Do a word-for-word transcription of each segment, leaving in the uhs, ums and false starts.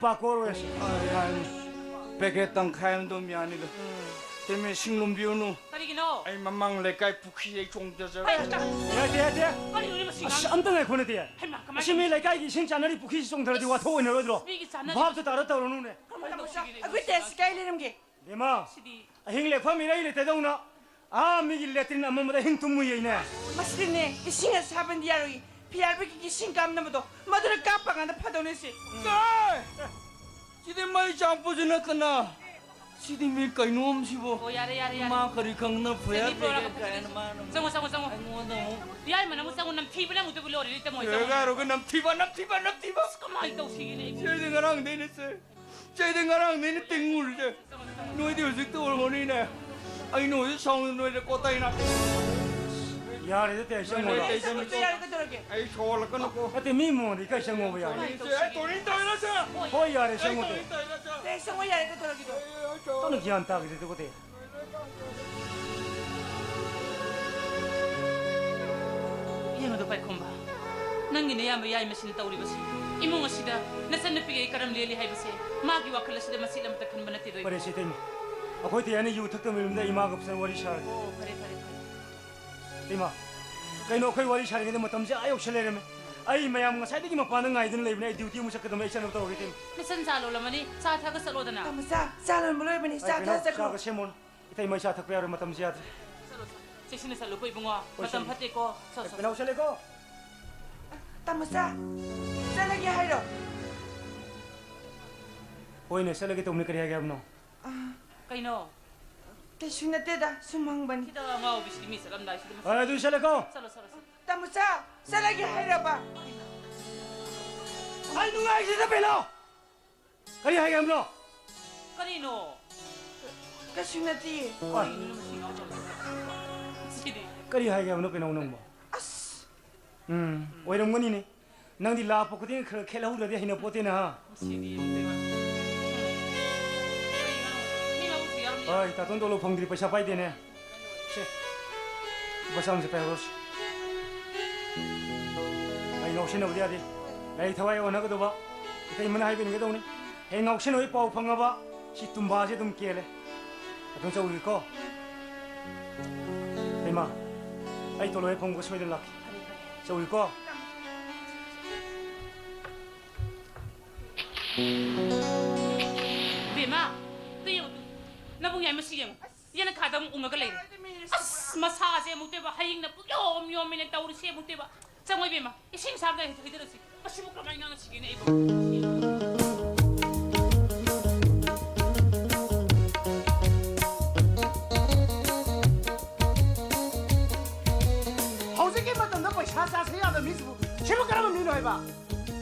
ꯄꯥꯀꯣꯔ ꯑꯣꯏꯔꯁꯤ꯫ Packet ꯇꯪꯈꯥꯏ ꯑꯃ ꯑꯗꯨꯝ ꯌꯥꯅꯤꯗ꯫ ꯇꯦꯃꯦ, ꯁꯤꯡ ꯂꯨꯝꯕꯤꯌꯨꯅꯨ꯫ ꯀꯔꯤꯒꯤꯅꯣ? ꯑꯩ ꯃꯃꯥꯡ ꯂꯩꯀꯥꯏ ꯄꯨꯈ꯭ꯔꯤ ꯑꯩ ꯆꯣꯡꯖꯖꯔꯦ꯫ ꯑꯩ ꯆꯥ- ꯌꯥꯗꯦ, ꯌꯥꯗꯦ꯫ ꯀꯔꯤꯅꯣꯅꯦ ꯃꯁꯤ ꯑꯁ, ꯑꯉꯥꯡꯁꯦ? ꯑꯝꯇ ꯉꯥꯏꯈꯣ, ꯅꯠꯇꯦ꯫ ꯍꯩꯃꯥ, ꯀꯃꯥꯏꯅ ꯑꯁꯤ ꯃꯤ ꯇꯧꯁꯤꯒꯦ? ꯂꯩꯀꯥꯏꯒꯤ ꯏꯁꯤꯡ ꯆꯥꯅꯔꯤ ꯄꯨꯈ꯭ꯔꯤꯁꯤ ꯆꯣꯡꯊꯔꯗꯤ ꯏꯁ, ꯋꯥꯊꯣꯛ ꯑꯣꯏꯅꯔꯣꯏꯗ꯭ꯔꯣ? ꯃꯤꯒꯤ ꯆꯥꯅꯔꯤ- ꯚꯥꯞꯇ ꯇꯥꯔ ꯇꯧꯔꯅꯨꯅꯦ꯫ ꯀꯃꯥꯏꯅ ꯇꯧꯁꯤꯒꯦ? ꯑꯩꯈꯣꯏ ꯇꯦꯁ ꯀꯥꯏ ꯂꯩꯔꯝꯒꯦ? ꯕꯦꯝꯃ, ꯁꯤꯗꯤ꯫ ꯑꯍꯤꯡ ꯂꯦꯛꯐꯝ ꯏꯔꯩ ꯂꯩꯇꯗꯧꯅ ꯑꯥ ꯃꯤꯒꯤ ꯂꯦꯇ꯭ꯔꯤꯟ ꯑꯃꯝꯕꯗ ꯑꯍꯤꯡ ꯇꯨꯝꯃꯨꯏꯌꯦ ꯑꯩꯅꯦ꯫ ꯃꯁꯤꯗꯅꯦ, ꯏꯁꯤꯡ ꯑꯁꯥꯕꯅꯗꯤ ꯌꯥꯔꯣꯏ꯫ ꯐꯤꯌꯥꯔꯕꯤꯒꯤ ꯏꯁꯤꯡ ꯀꯥꯞꯅꯕꯗꯣ, ꯃꯗꯨꯅ ꯀꯥꯞꯄ ꯀꯥꯟꯗ ꯐꯗꯧꯅꯦ ꯁꯤ꯫ ꯁꯤꯗꯤ ꯃꯩ ꯆꯥꯛꯄꯁꯨ ꯅꯠꯇꯅ, ꯁꯤꯗꯤ ꯃꯤ ꯀꯩꯅꯣꯝ ꯁꯤꯕꯣ꯫ ꯑꯣ, ꯌꯥꯔꯦ, ꯌꯥꯔꯦ, ꯌꯥꯔꯦ꯫ ꯃꯥ ꯀꯔꯤ ꯈꯪꯗꯅ ꯁꯤꯗꯤ ꯐꯤꯌꯥꯔ ꯄꯨꯔꯥ ꯕ꯭ꯔꯤꯒꯦꯗ ꯀꯥꯏꯅ ꯃꯥꯅ ꯆꯪꯉꯣ, ꯆꯪꯉꯣ, ꯆꯪꯉꯣ꯫ ꯑꯩꯉꯣꯟꯗ ꯑꯃꯨꯛ ꯌꯥꯏꯃ, ꯅꯪꯕꯨ ꯆꯪꯉꯣ, ꯅꯝꯊꯤꯕꯅ ꯑꯃꯨꯛꯇꯕꯨ ꯂꯣꯏꯔꯦ, ꯏꯇꯩꯃ ꯍꯣꯏ, ꯆꯪꯉꯣ꯫ ꯌꯥꯔꯣꯏ, ꯌꯥꯔꯣꯏ, ꯅꯝꯊꯤꯕ, ꯅꯝꯊꯤꯕ, ꯅꯝꯊꯤꯕ꯫ ꯑꯁ, ꯀꯃꯥꯏꯅ ꯇꯧꯁꯤꯒꯦꯅꯦ ꯑꯩꯕꯨ? ꯁꯤꯗꯤ ꯉꯔꯥꯡꯗꯩꯅꯦ ꯁꯦ꯫ ꯁꯤꯗꯤ ꯉꯔꯥꯡꯗꯩꯅꯦ ꯇꯤꯡꯉꯨꯔꯤꯁꯦ꯫ ꯅꯣꯏꯗꯤ ꯍꯧꯖꯤꯛꯇ ꯑꯣꯏꯔꯝꯒꯅꯤꯅꯦ꯫ ꯑꯩꯅ ꯍꯧꯖꯤꯛ ꯁꯥꯎꯅ ꯅꯣꯏꯗ ꯀꯣꯠꯇꯩꯅ꯫ ꯌꯥꯔꯦꯗ, ꯇꯦ, ꯆꯪꯉꯣꯗ꯫ ꯅꯣꯏꯗ ꯇꯦ, ꯆꯪꯉꯣ꯫ ꯌꯥꯔꯦ, ꯀꯩꯗꯧꯔꯒꯦ? ꯑꯩ ꯁꯥꯎꯍꯜꯂꯛꯀꯅꯨꯀꯣ꯫ ꯅꯠꯇꯦ, ꯃꯤ ꯃꯃꯥꯡꯗ ꯏꯀꯥꯏ ꯆꯪꯉꯣꯕ ꯌꯥꯔꯦ꯫ ꯁꯦ, ꯑꯩ ꯇꯣꯔꯤꯟ ꯇꯧꯔꯤꯔꯣ ꯁꯦ? ꯍꯣꯏ, ꯌꯥꯔꯦ, ꯑꯩ ꯆꯪꯉꯣ, ꯇꯦ꯫ ꯇꯣꯔꯤꯟ ꯇꯧꯔꯤꯔꯣ ꯁꯦ? ꯇꯦ, ꯆꯪꯉꯣ, ꯌꯥꯔꯦ, ꯀꯩꯗꯧꯔꯒꯦ? ꯑꯩ, ꯑꯩ ꯁꯥꯎꯍꯜꯂꯛꯀꯅꯨ꯫ ꯇꯞꯅ ꯒ꯭ꯌꯥꯟ ꯇꯥꯈꯤꯗꯦ, ꯇꯦ꯫ ꯌꯦꯡꯉꯨꯗꯣ ꯄꯥꯏꯈꯣꯝꯕ, ꯅꯪꯒꯤ ꯅꯌꯥꯝꯕ ꯌꯥꯏꯃꯁꯤꯅ ꯇꯧꯔꯤꯕꯁꯤ, ꯏꯃꯨꯡ ꯑꯁꯤꯗ ꯅꯆꯟꯅꯨꯄꯤꯒ ꯑꯩ ꯀꯔꯝ ꯂꯦꯜꯂꯤ ꯍꯥꯏꯕꯁꯦ ꯃꯥꯒꯤ ꯋꯥꯈꯜ ꯑꯁꯤꯗ ꯃꯆꯦꯠ ꯑꯃꯠꯇ ꯈꯟꯕ ꯅꯠꯇꯦꯗꯣ ꯏꯕꯨꯡꯉꯣ꯫ ꯐꯔꯦꯁꯦ ꯏꯇꯩꯃ, ꯑꯩꯈꯣꯏ ꯇꯌꯥꯅ ꯌꯨ ꯊꯛꯇꯕ ꯌꯨꯝꯗ ꯏꯃꯥꯒ ꯐꯖꯅ ꯋꯥꯔꯤ ꯁꯥꯔꯒꯦ꯫ ꯑꯣ, ꯐꯔꯦ, ꯐꯔꯦ, ꯐꯔꯦ꯫ ꯏꯃꯥ, ꯀꯩꯅꯣ ꯑꯩꯈꯣꯏ ꯋꯥꯔꯤ ꯁꯥꯔꯤꯉꯩꯗ ꯃꯇꯝꯁꯦ ꯑꯥ ꯌꯧꯁꯜ ꯂꯩꯔꯝꯃꯦ꯫ ꯑꯩ ꯃꯌꯥꯝ ꯉꯁꯥꯏꯗꯒꯤ ꯃꯄꯥꯟꯗ ꯉꯥꯏꯗꯨꯅ ꯂꯩꯕꯅꯦ꯫ ꯑꯩ ꯗ꯭ꯌꯨꯇꯤ ꯑꯃꯨꯛ ꯆꯠꯀꯗꯕꯅꯦ꯫ ꯑꯩ ꯆꯠꯅꯕ ꯇꯧꯔꯒꯦ ꯏꯇꯩꯃ꯫ ꯅꯆꯟ ꯆꯥ ꯂꯣꯜꯂꯝꯃꯅꯤ, ꯆꯥ ꯊꯛꯑꯒ ꯆꯠꯂꯣꯗꯅ꯫ ꯇꯥꯃꯣꯆꯥ, ꯆꯥ ꯂꯣꯟꯕ ꯂꯣꯏꯕꯅꯤ, ꯑꯩ ꯆꯥ ꯀꯩꯅꯣ, ꯊꯛꯑ ꯆꯠꯈ꯭ꯔꯣ꯫ ꯆꯥꯒ ꯁꯦꯝꯃꯣ꯫ ꯏꯇꯩꯃ, ꯑꯩ ꯆꯥ ꯊꯛꯄ ꯌꯥꯔꯣꯏ, ꯃꯇꯝꯁꯦ ꯌꯥꯗ꯭ꯔꯦ꯫ ꯆꯠꯂꯣ, ꯆꯠꯂꯣ꯫ ꯆꯦꯛꯁꯤꯟꯅ ꯆꯠꯂꯨꯀꯣ ꯏꯕꯨꯡꯉꯣ, ꯍꯣꯏ, ꯃꯇꯝ ꯁꯦꯝꯃꯣ꯫ ꯐꯠꯇꯦꯀꯣ꯫ ꯆꯠꯂꯣ, ꯆꯠꯂꯣ꯫ ꯄꯤꯅꯥꯎ ꯆꯠꯂꯦꯀꯣ꯫ ꯇꯥꯃꯣꯆꯥ, ꯆꯠꯂꯒꯦ ꯍꯥꯏꯔꯣ? ꯍꯣꯏꯅꯦ, ꯆꯠꯂꯒꯦ ꯇꯧꯕꯅꯤ, ꯀꯔꯤ ꯍꯥꯏꯒꯦ ꯍꯥꯏꯕꯅꯣ? ꯑ, ꯀꯩꯅꯣ? ꯀꯩꯁꯨ ꯅꯠꯇꯦꯗ, ꯁꯨꯝ ꯍꯪꯕꯅꯤ꯫ ꯁꯤꯗ ꯑꯉꯥꯎꯕꯤꯁꯤꯗꯤ ꯃꯤ ꯆꯠꯂꯝꯗꯥꯏꯁꯤꯗ ꯃꯁꯤ- ꯍꯣꯏ, ꯑꯗꯨ ꯆꯠꯂꯦꯀꯣ꯫ ꯆꯠꯂꯣ, ꯆꯠꯂꯣ, ꯆꯠꯂꯣ꯫ ꯇꯥꯃꯣꯆꯥ, ꯆꯠꯂꯒꯦ ꯍꯥꯏꯔꯕ? ꯑꯩ ꯅꯨꯡꯉꯥꯏꯁꯤꯗ ꯄꯤꯅꯥꯎ꯫ ꯀꯔꯤ ꯍꯥꯏꯒꯦ ꯍꯥꯏꯕꯅꯣ? ꯀꯔꯤꯅꯣ? ꯀꯩꯁꯨ ꯅꯠꯇꯤꯌꯦ꯫ ꯍꯣꯏ꯫ ꯀꯔꯤꯅꯣ ꯃꯁꯤ ꯉꯥꯎ ꯇꯧꯔꯤꯁꯦ? ꯁꯤꯗꯤ꯫ ꯀꯔꯤ ꯍꯥꯏꯒꯦ ꯍꯥꯏꯕꯅꯣ ꯀꯩꯅꯣ ꯅꯪꯕꯣ? ꯑꯁ! ꯎꯝ, ꯑꯣꯏꯔꯝꯒꯅꯤꯅꯦ꯫ ꯅꯪꯗꯤ ꯂꯥꯛꯄ ꯈꯨꯗꯤꯡ ꯈꯔ ꯈꯦꯠꯍꯧꯗ꯭ꯔꯗꯤ ꯍꯩꯅꯄꯣꯠꯇꯦꯅ, ꯍꯥ? ꯁꯤꯗꯤ ꯌꯦꯡꯉꯨ ꯏꯕꯦꯝꯃ꯫ ꯀꯔꯤꯅꯣ? ꯃꯤ ꯉꯥꯎꯕꯁꯨ ꯌꯥꯎꯔꯝꯃꯤ꯫ ꯍꯣꯏ, ꯇꯥꯇꯣꯟ ꯇꯣꯂꯣꯞ ꯐꯪꯗ꯭ꯔꯤ ꯄꯩꯁꯥ ꯄꯥꯏꯗꯦꯅꯦ꯫ ꯁꯦ, ꯂꯨꯄꯥ ꯆꯥꯝꯃꯁꯦ ꯄꯥꯏꯍꯧꯔꯣꯁꯦ꯫ ꯑꯩ ꯉꯥꯎꯁꯤꯟꯅꯕꯗꯤ ꯌꯥꯗꯦ꯫ ꯑꯩ ꯊꯋꯥꯏ ꯑꯣꯟꯅꯒꯗꯧꯕ꯫ ꯏꯇꯩꯃꯅ ꯍꯥꯏꯕꯤꯔꯝꯒꯗꯧꯅꯤ꯫ ꯍꯌꯦꯡ ꯉꯥꯎꯁꯤꯟꯅꯕꯒꯤ ꯄꯥꯎ ꯐꯪꯉꯕ ꯁꯤ ꯇꯨꯝꯕꯥꯁꯦ ꯑꯗꯨꯝ ꯀꯦꯜꯂꯦ꯫ ꯑꯗꯨꯝ ꯆꯧꯁꯤꯀꯣ꯫ ꯏꯃꯥ, ꯑꯩ ꯇꯣꯂꯣꯏ ꯐꯪꯕ ꯁꯣꯏꯗꯅ ꯂꯥꯛꯀꯦ꯫ ꯐꯔꯦ, ꯐꯔꯦ꯫ ꯆꯧꯁꯤꯀꯣ꯫ ꯕꯦꯝꯃ, ꯇꯨ ꯌꯦꯡꯉꯨ, ꯇꯨ꯫ ꯅꯕꯨꯡ ꯌꯥꯏꯃ ꯁꯤ ꯌꯦꯡꯉꯨ꯫ ꯌꯦꯅꯈꯥꯗ ꯑꯃꯨꯛ ꯎꯪꯉꯒ ꯂꯩꯔꯦ꯫ ꯑꯁ, ꯃꯁꯥꯁꯦ ꯑꯃꯨꯛꯇꯣꯏꯕ, ꯍꯌꯤꯡꯅ ꯄꯨꯡꯌꯣꯝ ꯌꯣꯝꯃꯤꯅꯦ ꯇꯧꯔꯤꯁꯦ ꯑꯃꯨꯛꯇꯣꯏꯕ꯫ ꯆꯪꯉꯣ ꯏꯕꯦꯝꯃ, ꯏꯁꯤꯡ ꯑꯁꯥꯕꯗ ꯍꯩꯗꯔꯁꯤ꯫ ꯃꯁꯤꯕꯨ ꯀꯃꯥꯏꯅ ꯉꯥꯡꯅꯁꯤꯒꯦꯅꯦ ꯑꯩꯕꯨ? ꯍꯧꯖꯤꯛꯀꯤ ꯃꯇꯝꯗ ꯄꯩꯁꯥ ꯆꯥꯁꯦ ꯌꯥꯗꯕ ꯃꯤꯁꯤꯕꯨ, ꯁꯤꯕꯨ ꯀꯔꯝꯕ ꯃꯤꯅꯣ ꯍꯥꯏꯕ?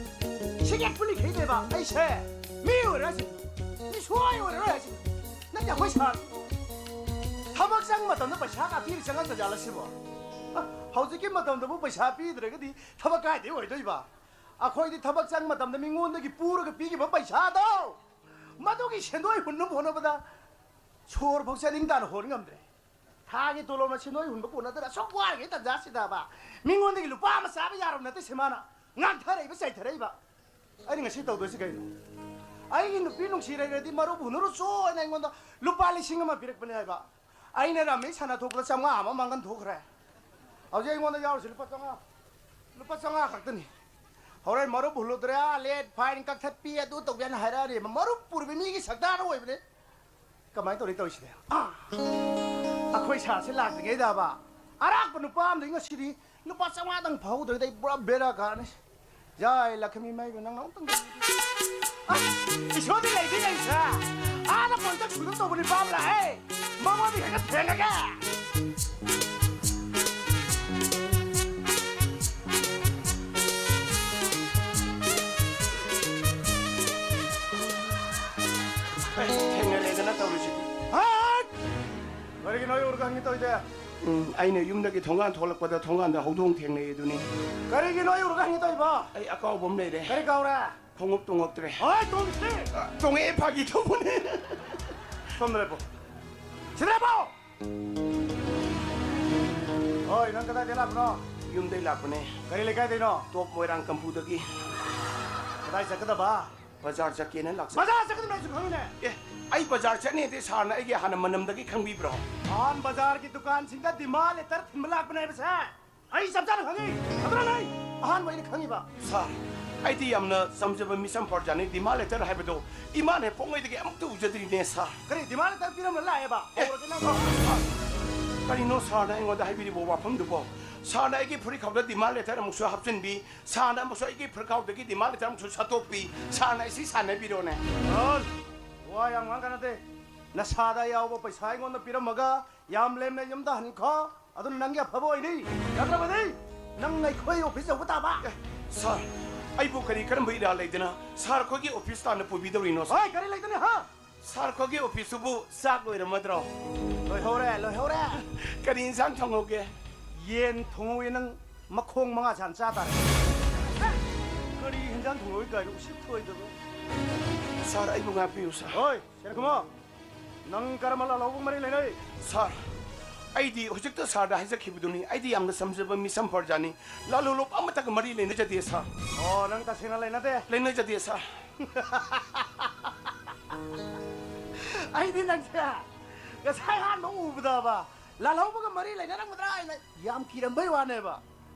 ꯁꯤꯒꯤ ꯄꯨꯂꯤ ꯈꯩꯗꯦꯕ ꯑꯩꯁꯦ ꯃꯤ ꯑꯣꯏꯔꯣꯏ ꯍꯥꯏꯁꯤꯅꯤ, ꯃꯤꯁꯣꯏ ꯑꯣꯏꯔꯣꯏ ꯍꯥꯏꯁꯤꯅꯤ꯫ ꯅꯠꯇꯦ, ꯑꯩꯈꯣꯏ ꯁꯥꯔ ꯊꯕꯛ ꯆꯪ ꯃꯇꯝꯗ ꯄꯩꯁꯥ ꯀꯥꯇꯤꯗ ꯆꯪꯉꯛꯇ ꯖꯥꯠꯂ ꯁꯤꯕꯣ? ꯑ, ꯍꯧꯖꯤꯛꯀꯤ ꯃꯇꯝꯗꯕꯨ ꯄꯩꯁꯥ ꯄꯤꯗ꯭ꯔꯒꯗꯤ ꯊꯕꯛ ꯀꯥꯏꯗꯩ ꯑꯣꯏꯗꯣꯏꯕ? ꯑꯩꯈꯣꯏꯗꯤ ꯊꯕꯛ ꯆꯪ ꯃꯇꯝꯗ ꯃꯤꯉꯣꯟꯗꯒꯤ ꯄꯨꯔꯒ ꯄꯤꯈꯤꯕ ꯄꯩꯁꯥꯗꯣ, ꯃꯗꯨꯒꯤ ꯁꯦꯟꯗꯣꯏ ꯍꯨꯟꯅꯕ ꯍꯣꯠꯅꯕꯗ ꯁꯣꯔ ꯐꯥꯎ ꯆꯥꯅꯤꯡ ꯇꯥꯅ ꯍꯣꯟ ꯉꯝꯗ꯭ꯔꯦ꯫ ꯊꯥꯒꯤ ꯇꯣꯂꯣꯞꯅ ꯁꯦꯟꯗꯣꯏ ꯍꯨꯟꯕ ꯀꯣꯟꯅꯗꯅ ꯑꯁꯨꯛ ꯋꯥꯔꯤꯉꯩ ꯇꯟꯖꯥꯁꯤꯗꯕ ꯃꯤꯉꯣꯟꯗꯒꯤ ꯂꯨꯄꯥ ꯑꯃ ꯆꯥꯕ ꯌꯥꯔꯕ ꯅꯠꯇꯦ ꯁꯤꯃꯥꯅ ꯉꯥꯡꯊꯔꯛꯏꯕ ꯆꯩꯊꯔꯛꯏꯕ꯫ ꯑꯩꯅ ꯉꯁꯤ ꯇꯧꯗꯣꯏꯁꯤ ꯀꯩꯅꯣ? ꯑꯩꯒꯤ ꯅꯨꯄꯤ ꯅꯨꯡꯁꯤ ꯂꯩꯔꯗꯤ ꯃꯔꯨꯞ ꯍꯨꯟꯅꯔꯨꯆꯣ ꯍꯥꯏꯅ ꯑꯩꯉꯣꯟꯗ ꯂꯨꯄꯥ ꯂꯤꯁꯤꯡ ꯑꯃ ꯄꯤꯔꯛꯄꯅꯦ ꯍꯥꯏꯕ꯫ ꯑꯩꯅ ꯔꯥꯃꯤ ꯁꯥꯟꯅ ꯊꯣꯛꯄꯗ ꯆꯥꯝꯃꯉꯥ ꯑꯃ ꯃꯥꯡꯍꯟ ꯊꯣꯛꯈ꯭ꯔꯦ꯫ ꯍꯧꯖꯤꯛ ꯑꯩꯉꯣꯟꯗ ꯌꯥꯎꯔꯤꯁꯤ ꯂꯨꯄꯥ ꯆꯥꯝꯃꯉꯥ, ꯂꯨꯄꯥ ꯆꯥꯝꯃꯉꯥ ꯈꯛꯇꯅꯤ꯫ ꯍꯣꯔꯦꯟ ꯃꯔꯨꯞ ꯍꯨꯜꯂꯨꯗ꯭ꯔꯦ, ꯂꯦꯠ ꯐꯥꯏꯟ ꯀꯛꯊꯠꯄꯤ, ꯑꯗꯨ ꯇꯧꯒꯦꯅ ꯍꯥꯏꯔꯛꯑꯅꯦꯕ꯫ ꯃꯔꯨꯞ ꯄꯨꯔꯤꯕ ꯃꯤꯒꯤ ꯁꯛꯇꯥꯅ ꯑꯣꯏꯕꯅꯦ꯫ ꯀꯃꯥꯏꯅ ꯇꯧꯔꯤ ꯇꯧꯔꯤꯁꯤꯗꯤ? ꯑꯥ! ꯑꯩꯈꯣꯏ ꯁꯥꯔꯁꯦ ꯂꯥꯛꯇ꯭ꯔꯤꯉꯩꯗꯕ ꯑꯔꯥꯛꯄ ꯅꯨꯄꯥ ꯑꯃꯗꯒꯤ ꯉꯁꯤꯗꯤ ꯂꯨꯄꯥ ꯆꯥꯝꯃꯉꯥꯗꯪ ꯐꯥꯍꯧꯗ꯭ꯔꯒꯗꯤ ꯑꯩ ꯄꯨꯔꯥ ꯕꯦꯔꯥ ꯀꯥꯔꯅꯤ꯫ ꯌꯥꯏ, ꯂꯛꯈꯃꯤ ꯃꯥꯏꯕ, ꯅꯪ ꯑꯃꯨꯛꯇꯪ ꯑꯁ! ꯏꯁꯣꯔꯗꯤ ꯂꯩꯗꯤ ꯂꯩꯁꯥ! ꯑꯥꯗ ꯀꯣꯟꯇꯛ ꯁꯨꯗꯧ ꯇꯧꯕ ꯅꯨꯄꯥ ꯑꯃ ꯂꯥꯛꯑꯦ! ꯃꯉꯣꯟꯗ ꯍꯦꯛꯇ ꯊꯦꯡꯉꯒꯦ! ꯑꯦ, ꯊꯦꯡꯅꯔꯦꯗꯅ ꯇꯧꯔꯤꯁꯤꯗꯤ꯫ ꯍꯠ! ꯀꯔꯤꯒꯤꯅꯣ ꯑꯩ ꯎꯔꯒ ꯍꯪꯉꯤ ꯇꯧꯔꯤꯁꯦ? ꯎꯝ, ꯑꯩꯅ ꯌꯨꯝꯗꯒꯤ ꯊꯣꯡꯒꯥꯟ ꯊꯣꯛꯂꯛꯄꯗ ꯊꯣꯡꯒꯥꯟꯗ ꯍꯧꯗꯣꯡ ꯊꯦꯡꯅꯩ ꯑꯗꯨꯅꯤ꯫ ꯀꯔꯤꯒꯤꯅꯣ ꯑꯩ ꯎꯔꯒ ꯍꯪꯉꯤ ꯇꯧꯔꯤꯕꯣ? ꯑꯩ ꯑꯀꯥꯎꯕ ꯑꯃ ꯂꯩꯔꯦ꯫ ꯀꯔꯤ ꯀꯥꯎꯔꯦ? ꯈꯣꯡꯎꯞ ꯇꯣꯡꯉꯛꯇ꯭ꯔꯦ꯫ ꯍꯣꯏ, ꯇꯣꯡꯁꯤ! ꯑ, ꯇꯣꯡꯉꯛꯑꯦ, ꯐꯥꯒꯤ ꯇꯧꯕꯅꯦ꯫ ꯁꯣꯝꯗ ꯂꯦꯞꯄꯣ꯫ ꯁꯤꯗ ꯂꯦꯞꯄꯣ! ꯍꯣꯏ, ꯅꯪ ꯀꯗꯥꯏꯗꯩ ꯂꯥꯛꯄꯅꯣ? ꯌꯨꯝꯗꯩ ꯂꯥꯛꯄꯅꯦ꯫ ꯀꯔꯤ ꯂꯩꯀꯥꯏꯗꯩꯅꯣ? ꯇꯣꯞ ꯃꯣꯏꯔꯥꯡ ꯀꯝꯄꯨꯗꯒꯤ꯫ ꯀꯗꯥꯏ ꯆꯠꯀꯗꯕ? ꯕꯖꯥꯔ ꯆꯠꯀꯦꯅ ꯂꯥꯛꯆꯕ꯫ ꯕꯖꯥꯔ ꯆꯠꯀꯗꯕꯅꯦ ꯑꯩꯁꯨ ꯈꯪꯉꯤꯅꯦ꯫ ꯑꯦ, ꯑꯩ ꯕꯖꯥꯔ ꯆꯠꯅꯤ ꯍꯥꯏꯗꯤ ꯁꯥꯔꯅ ꯑꯩꯒꯤ ꯍꯥꯟꯅ ꯃꯅꯝꯗꯒꯤ ꯈꯪꯕꯤꯕ꯭ꯔꯣ? ꯅꯍꯥꯟ ꯕꯖꯥꯔꯒꯤ ꯗꯨꯀꯥꯟꯁꯤꯡꯗ demand letter ꯊꯤꯟꯕ ꯂꯥꯛꯄꯅꯦ ꯍꯥꯏꯕꯁꯦ ꯑꯩ ꯆꯞ ꯆꯥꯅ ꯈꯪꯉꯤ꯫ ꯑꯗꯨꯅ ꯑꯩ ꯑꯍꯥꯟꯕ ꯑꯩꯅ ꯈꯪꯉꯤꯕ꯫ ꯁꯥꯔ, ꯑꯩꯗꯤ ꯌꯥꯝꯅ ꯆꯝꯖꯕ ꯃꯤꯁꯛ ꯑꯃ ꯄ꯭ꯔꯖꯥꯅꯤ꯫ Demand letter ꯍꯥꯏꯕꯗꯣ ꯏꯃꯥꯅ ꯍꯦꯛ ꯄꯣꯛꯉꯩꯗꯒꯤ ꯑꯃꯨꯛꯇ ꯎꯖꯗ꯭ꯔꯤꯅꯦ, ꯁꯥꯔ꯫ ꯀꯔꯤ demand letter ꯄꯤꯔꯝꯂ ꯂꯥꯛꯑꯦꯕ? ꯑꯦ, ꯍꯧꯔꯒꯦ ꯅꯪ꯫ ꯁꯥꯔ, ꯀꯔꯤꯅꯣ ꯁꯥꯔꯅ ꯑꯩꯉꯣꯟꯗ ꯍꯥꯏꯕꯤꯔꯤꯕ ꯋꯥꯐꯝꯗꯨꯕꯣ? ꯁꯥꯔꯅ ꯑꯩꯒꯤ ꯐꯨꯔꯤꯠꯈꯥꯎꯗ demand letter ꯑꯃꯨꯛꯁꯨ ꯍꯥꯞꯆꯤꯟꯕꯤ, ꯁꯥꯔꯅ ꯑꯃꯨꯛꯁꯨ ꯑꯩꯒꯤ ꯐꯨꯔꯤꯠꯈꯥꯎꯗꯒꯤ demand letter ꯑꯃꯨꯛꯁꯨ ꯁꯠꯇꯣꯛꯄꯤ, ꯁꯥꯔꯅ ꯑꯩꯁꯤ ꯁꯥꯟꯅꯕꯤꯔꯣꯅꯦ꯫ ꯁꯥꯔ, ꯋꯥ ꯌꯥꯝ ꯉꯥꯡ ꯀꯥꯟꯅꯗꯦ꯫ ꯅꯁꯥꯗ ꯌꯥꯎꯕ ꯄꯩꯁꯥ ꯑꯩꯉꯣꯟꯗ ꯄꯤꯔꯝꯃꯒ ꯌꯥꯝ ꯂꯦꯝꯅ ꯌꯨꯝꯗ ꯍꯟꯈꯣ꯫ ꯑꯗꯨꯅ ꯅꯪꯒꯤ ꯑꯐꯕ ꯑꯣꯏꯅꯤ꯫ ꯅꯠꯇ꯭ꯔꯕꯗꯤ ꯅꯪ ꯑꯩꯈꯣꯏ office ꯌꯧꯕ ꯇꯥꯕ꯫ ꯑꯦ, ꯁꯥꯔ, ꯑꯩꯕꯨ ꯀꯔꯤ ꯀꯔꯝꯕ ꯏꯔꯥꯜ ꯂꯩꯗꯅ ꯁꯥꯔ ꯈꯣꯏꯒꯤ office ꯇꯥꯟꯅ ꯄꯨꯕꯤꯗꯧꯔꯤꯅꯣ, ꯁꯥꯔ? ꯍꯣꯏ, ꯀꯔꯤ ꯂꯩꯗꯅ, ꯍꯥ? ꯁꯥꯔ ꯈꯣꯏꯒꯤ officeꯇꯨꯕꯨ ꯆꯥꯛ ꯂꯣꯏꯔꯝꯃꯗ꯭ꯔꯣ? ꯂꯣꯏꯍꯧꯔꯦ, ꯂꯣꯏꯍꯧꯔꯦ꯫ ꯀꯔꯤ ꯏꯟꯁꯥꯡ ꯊꯣꯡꯍꯧꯒꯦ? ꯌꯦꯟ ꯊꯣꯡꯍꯧꯋꯦ, ꯅꯪ ꯃꯈꯣꯡ ꯃꯉꯥ ꯁꯥꯟ ꯆꯥ ꯇꯥꯔꯦ꯫ ꯀꯔꯤ ꯏꯟꯁꯥꯡ ꯊꯣꯡꯍꯧꯋꯤ ꯀꯥꯏꯅ ꯎꯁꯤꯠ ꯊꯣꯛꯑꯣꯏꯗꯕ꯫ ꯁꯥꯔ, ꯑꯩꯕꯨ ꯉꯥꯛꯄꯤꯌꯨ, ꯁꯥꯔ꯫ ꯍꯣꯏ, ꯁꯦꯟꯈꯨꯃꯣ, ꯅꯪ ꯀꯔꯝꯕ ꯂꯥꯜꯍꯧꯕꯒ ꯃꯔꯤ ꯂꯩꯅꯩ? ꯁꯥꯔ, ꯑꯩꯗꯤ ꯍꯧꯖꯤꯛꯇ ꯁꯥꯔꯗ ꯍꯥꯏꯖꯈꯤꯕꯗꯨꯅꯤ, ꯑꯩꯗꯤ ꯌꯥꯝꯅ ꯆꯝꯖꯕ ꯃꯤꯁꯛ ꯑꯃ ꯄ꯭ꯔꯖꯥꯅꯤ꯫ ꯂꯥꯜꯍꯧꯂꯨꯞ ꯑꯃꯠꯇꯒ ꯃꯔꯤ ꯂꯩꯅꯖꯗꯦ, ꯁꯥꯔ꯫ ꯑꯣ, ꯅꯪ ꯇꯁꯦꯡꯅ ꯂꯩꯅꯗꯦ? ꯂꯩꯅꯖꯗꯦ, ꯁꯥꯔ꯫ ꯑꯩꯗꯤ ꯅꯪꯁꯦ ꯉꯁꯥꯏ ꯑꯍꯥꯟꯕ ꯎꯕꯗꯕ ꯂꯥꯜꯍꯧꯕꯒ ꯃꯔꯤ ꯂꯩꯅꯔꯝꯒꯗ꯭ꯔꯥ ꯍꯥꯏꯅ ꯌꯥꯝ ꯀꯤꯔꯝꯕꯩ ꯋꯥꯅꯦꯕ꯫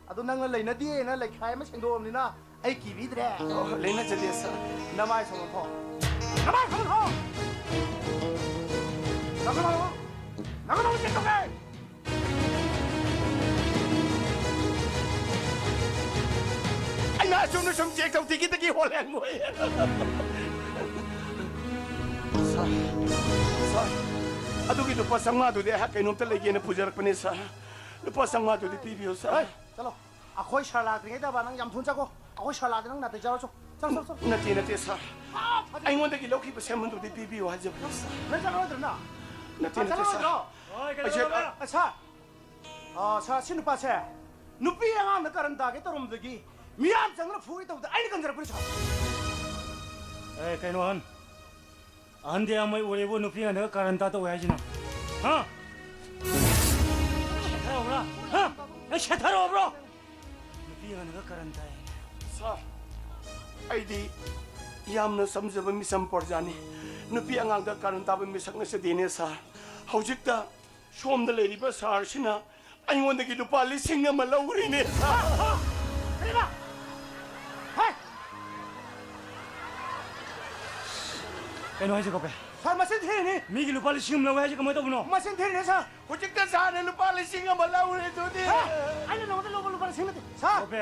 ꯑꯗꯣ ꯅꯪꯅ ꯂꯩꯅꯗꯦꯅ ꯂꯩꯈꯥꯏ ꯑꯃ ꯁꯦꯡꯗꯣꯛꯑꯕꯅꯤꯅ ꯑꯩ ꯀꯤꯕꯤꯗ꯭ꯔꯦ꯫ ꯑꯣ, ꯂꯩꯅꯖꯗꯦ, ꯁꯥꯔ꯫ ꯅꯃꯥꯏ ꯁꯣꯝꯗ ꯊꯣꯛꯑꯣ꯫ ꯅꯃꯥꯏ ꯁꯣꯝꯗ ꯊꯣꯛꯑꯣ! ꯅꯈꯨꯠ ꯊꯣꯛꯑꯣ! ꯅꯈꯨꯠ ꯊꯣꯛꯑꯣ! ꯆꯦꯛ ꯇꯧꯒꯦ! ꯑꯩꯅ ꯑꯁꯨꯝꯅ ꯁꯨꯝ ꯆꯦꯛ ꯇꯧ ꯇꯤꯀꯤꯇꯀꯤ ꯍꯣꯜꯂꯦ ꯃꯣꯏ꯫ ꯁꯥꯔ, ꯁꯥꯔ, ꯑꯗꯨꯒꯤ ꯂꯨꯄꯥ ꯆꯥꯝꯃꯉꯥꯗꯨꯗꯤ ꯑꯩꯍꯥꯛ ꯀꯩꯅꯣꯝꯇ ꯂꯩꯒꯦꯅ ꯄꯨꯖꯔꯛꯄꯅꯦ, ꯁꯥꯔ꯫ ꯂꯨꯄꯥ ꯆꯥꯝꯃꯉꯥꯗꯨꯗꯤ ꯄꯤꯕꯤꯌꯨ, ꯁꯥꯔ꯫ ꯍꯦ, ꯆꯠꯂꯣ꯫ ꯑꯩꯈꯣꯏ ꯁꯥꯔ ꯂꯥꯛꯇ꯭ꯔꯤꯉꯩꯗꯕ ꯅꯪ ꯌꯥꯝ ꯊꯨꯅ ꯆꯠꯈꯣ꯫ ꯑꯩꯈꯣꯏ ꯁꯥꯔ ꯂꯥꯛꯑꯗꯤ ꯅꯪ ꯅꯥꯇꯩ ꯆꯥꯔꯣꯏ꯫ ꯆꯣ, ꯆꯠꯂꯣ, ꯆꯠꯂꯣ, ꯆꯠꯂꯣ꯫ ꯅꯠꯇꯦ, ꯅꯠꯇꯦ, ꯁꯥꯔ꯫ ꯑꯥ, ꯐꯖ- ꯑꯩꯉꯣꯟꯗꯒꯤ ꯂꯧꯈꯤꯕ ꯁꯦꯟꯐꯝꯗꯨꯗꯤ ꯄꯤꯕꯤꯌꯨ ꯍꯥꯏꯖꯕꯅꯤ, ꯁꯥꯔ꯫ ꯅꯪ ꯆꯠꯂꯔꯣꯏꯗ꯭ꯔꯅ? ꯅꯠꯇꯦ, ꯑꯥ, ꯅꯠꯇꯦ, ꯁꯥꯔ꯫ ꯆꯠꯂꯔꯣꯏꯗ꯭ꯔꯣ? ꯍꯣꯏ, ꯀꯩꯗꯧꯔꯒꯦ? ꯑꯩꯁꯦ, ꯑꯥ, ꯁꯥꯔ, ꯁꯤ ꯅꯨꯄꯥꯁꯦ ꯅꯨꯄꯤ ꯑꯉꯥꯡꯗ ꯀꯔꯟ ꯇꯥꯒꯦ ꯇꯧꯔꯝꯕꯗꯒꯤ ꯃꯤꯌꯥꯝ ꯆꯪꯗꯅ ꯐꯨꯒꯦ ꯇꯧꯕꯗ ꯑꯩꯅ ꯀꯟꯖꯔꯛꯄꯅꯤ, ꯁꯥꯔ꯫ ꯑꯦ, ꯀꯩꯅꯣ, ꯑꯍꯟ? ꯑꯍꯟꯗꯤ ꯌꯥꯝꯃꯩ ꯑꯣꯏꯔꯦꯕꯨ, ꯅꯨꯄꯤ ꯑꯉꯥꯡꯗꯒ ꯀꯔꯟ ꯇꯥ ꯇꯧꯋꯦ ꯍꯥꯏꯁꯤꯅ? ꯍꯥ? ꯁꯦꯠꯊꯔꯛꯑꯣꯕ꯭ꯔꯥ? ꯍꯥ? ꯑꯦ, ꯁꯦꯠꯊꯔꯛꯑꯣꯕ꯭ꯔꯣ? ꯅꯨꯄꯤ ꯑꯉꯥꯡꯗꯒ ꯀꯔꯟ ꯇꯥꯏ꯫ ꯁꯥꯔ, ꯑꯩꯗꯤ ꯌꯥꯝꯅ ꯆꯝꯖꯕ ꯃꯤꯆꯝ ꯄ꯭ꯔꯖꯥꯅꯤ꯫ ꯅꯨꯄꯤ ꯑꯉꯥꯡꯗ ꯀꯥꯔꯟ ꯇꯥꯕ ꯃꯤꯁꯛ ꯅꯠꯆꯗꯦꯅꯦ ꯁꯥꯔ꯫ ꯍꯧꯖꯤꯛꯇ ꯁꯣꯝꯗ ꯂꯩꯔꯤꯕ ꯁꯥꯔꯁꯤꯅ ꯑꯩꯉꯣꯟꯗꯒꯤ ꯂꯨꯄꯥ ꯂꯤꯁꯤꯡ ꯑꯃ ꯂꯧꯔꯤꯅꯦ ꯁꯥꯔ꯫ ꯀꯩꯅꯣ ꯍꯥꯏꯁꯦ ꯀꯣꯄꯦ? ꯁꯥꯔ, ꯃꯁꯤꯡ ꯊꯤꯔꯤꯅꯤ꯫ ꯃꯤꯒꯤ ꯂꯨꯄꯥ ꯂꯤꯁꯤꯡ ꯑꯃ ꯂꯧꯋꯦ ꯍꯥꯏꯁꯦ ꯀꯃꯥꯏꯅ ꯇꯧꯕꯅꯣ? ꯃꯁꯤꯡ ꯊꯤꯔꯤꯅꯦ ꯁꯥꯔ꯫ ꯍꯧꯖꯤꯛꯇ ꯁꯥꯔꯅ ꯂꯨꯄꯥ ꯂꯤꯁꯤꯡ ꯑꯃ ꯂꯧꯔꯦ ꯑꯗꯨꯗꯤ꯫ ꯁꯥꯔ, ꯑꯩꯅ ꯅꯉꯣꯟꯗ ꯂꯧꯕ ꯂꯨꯄꯥ ꯂꯤꯁꯤꯡ ꯅꯠꯇꯦ ꯁꯥꯔ꯫ ꯀꯣꯄꯦ,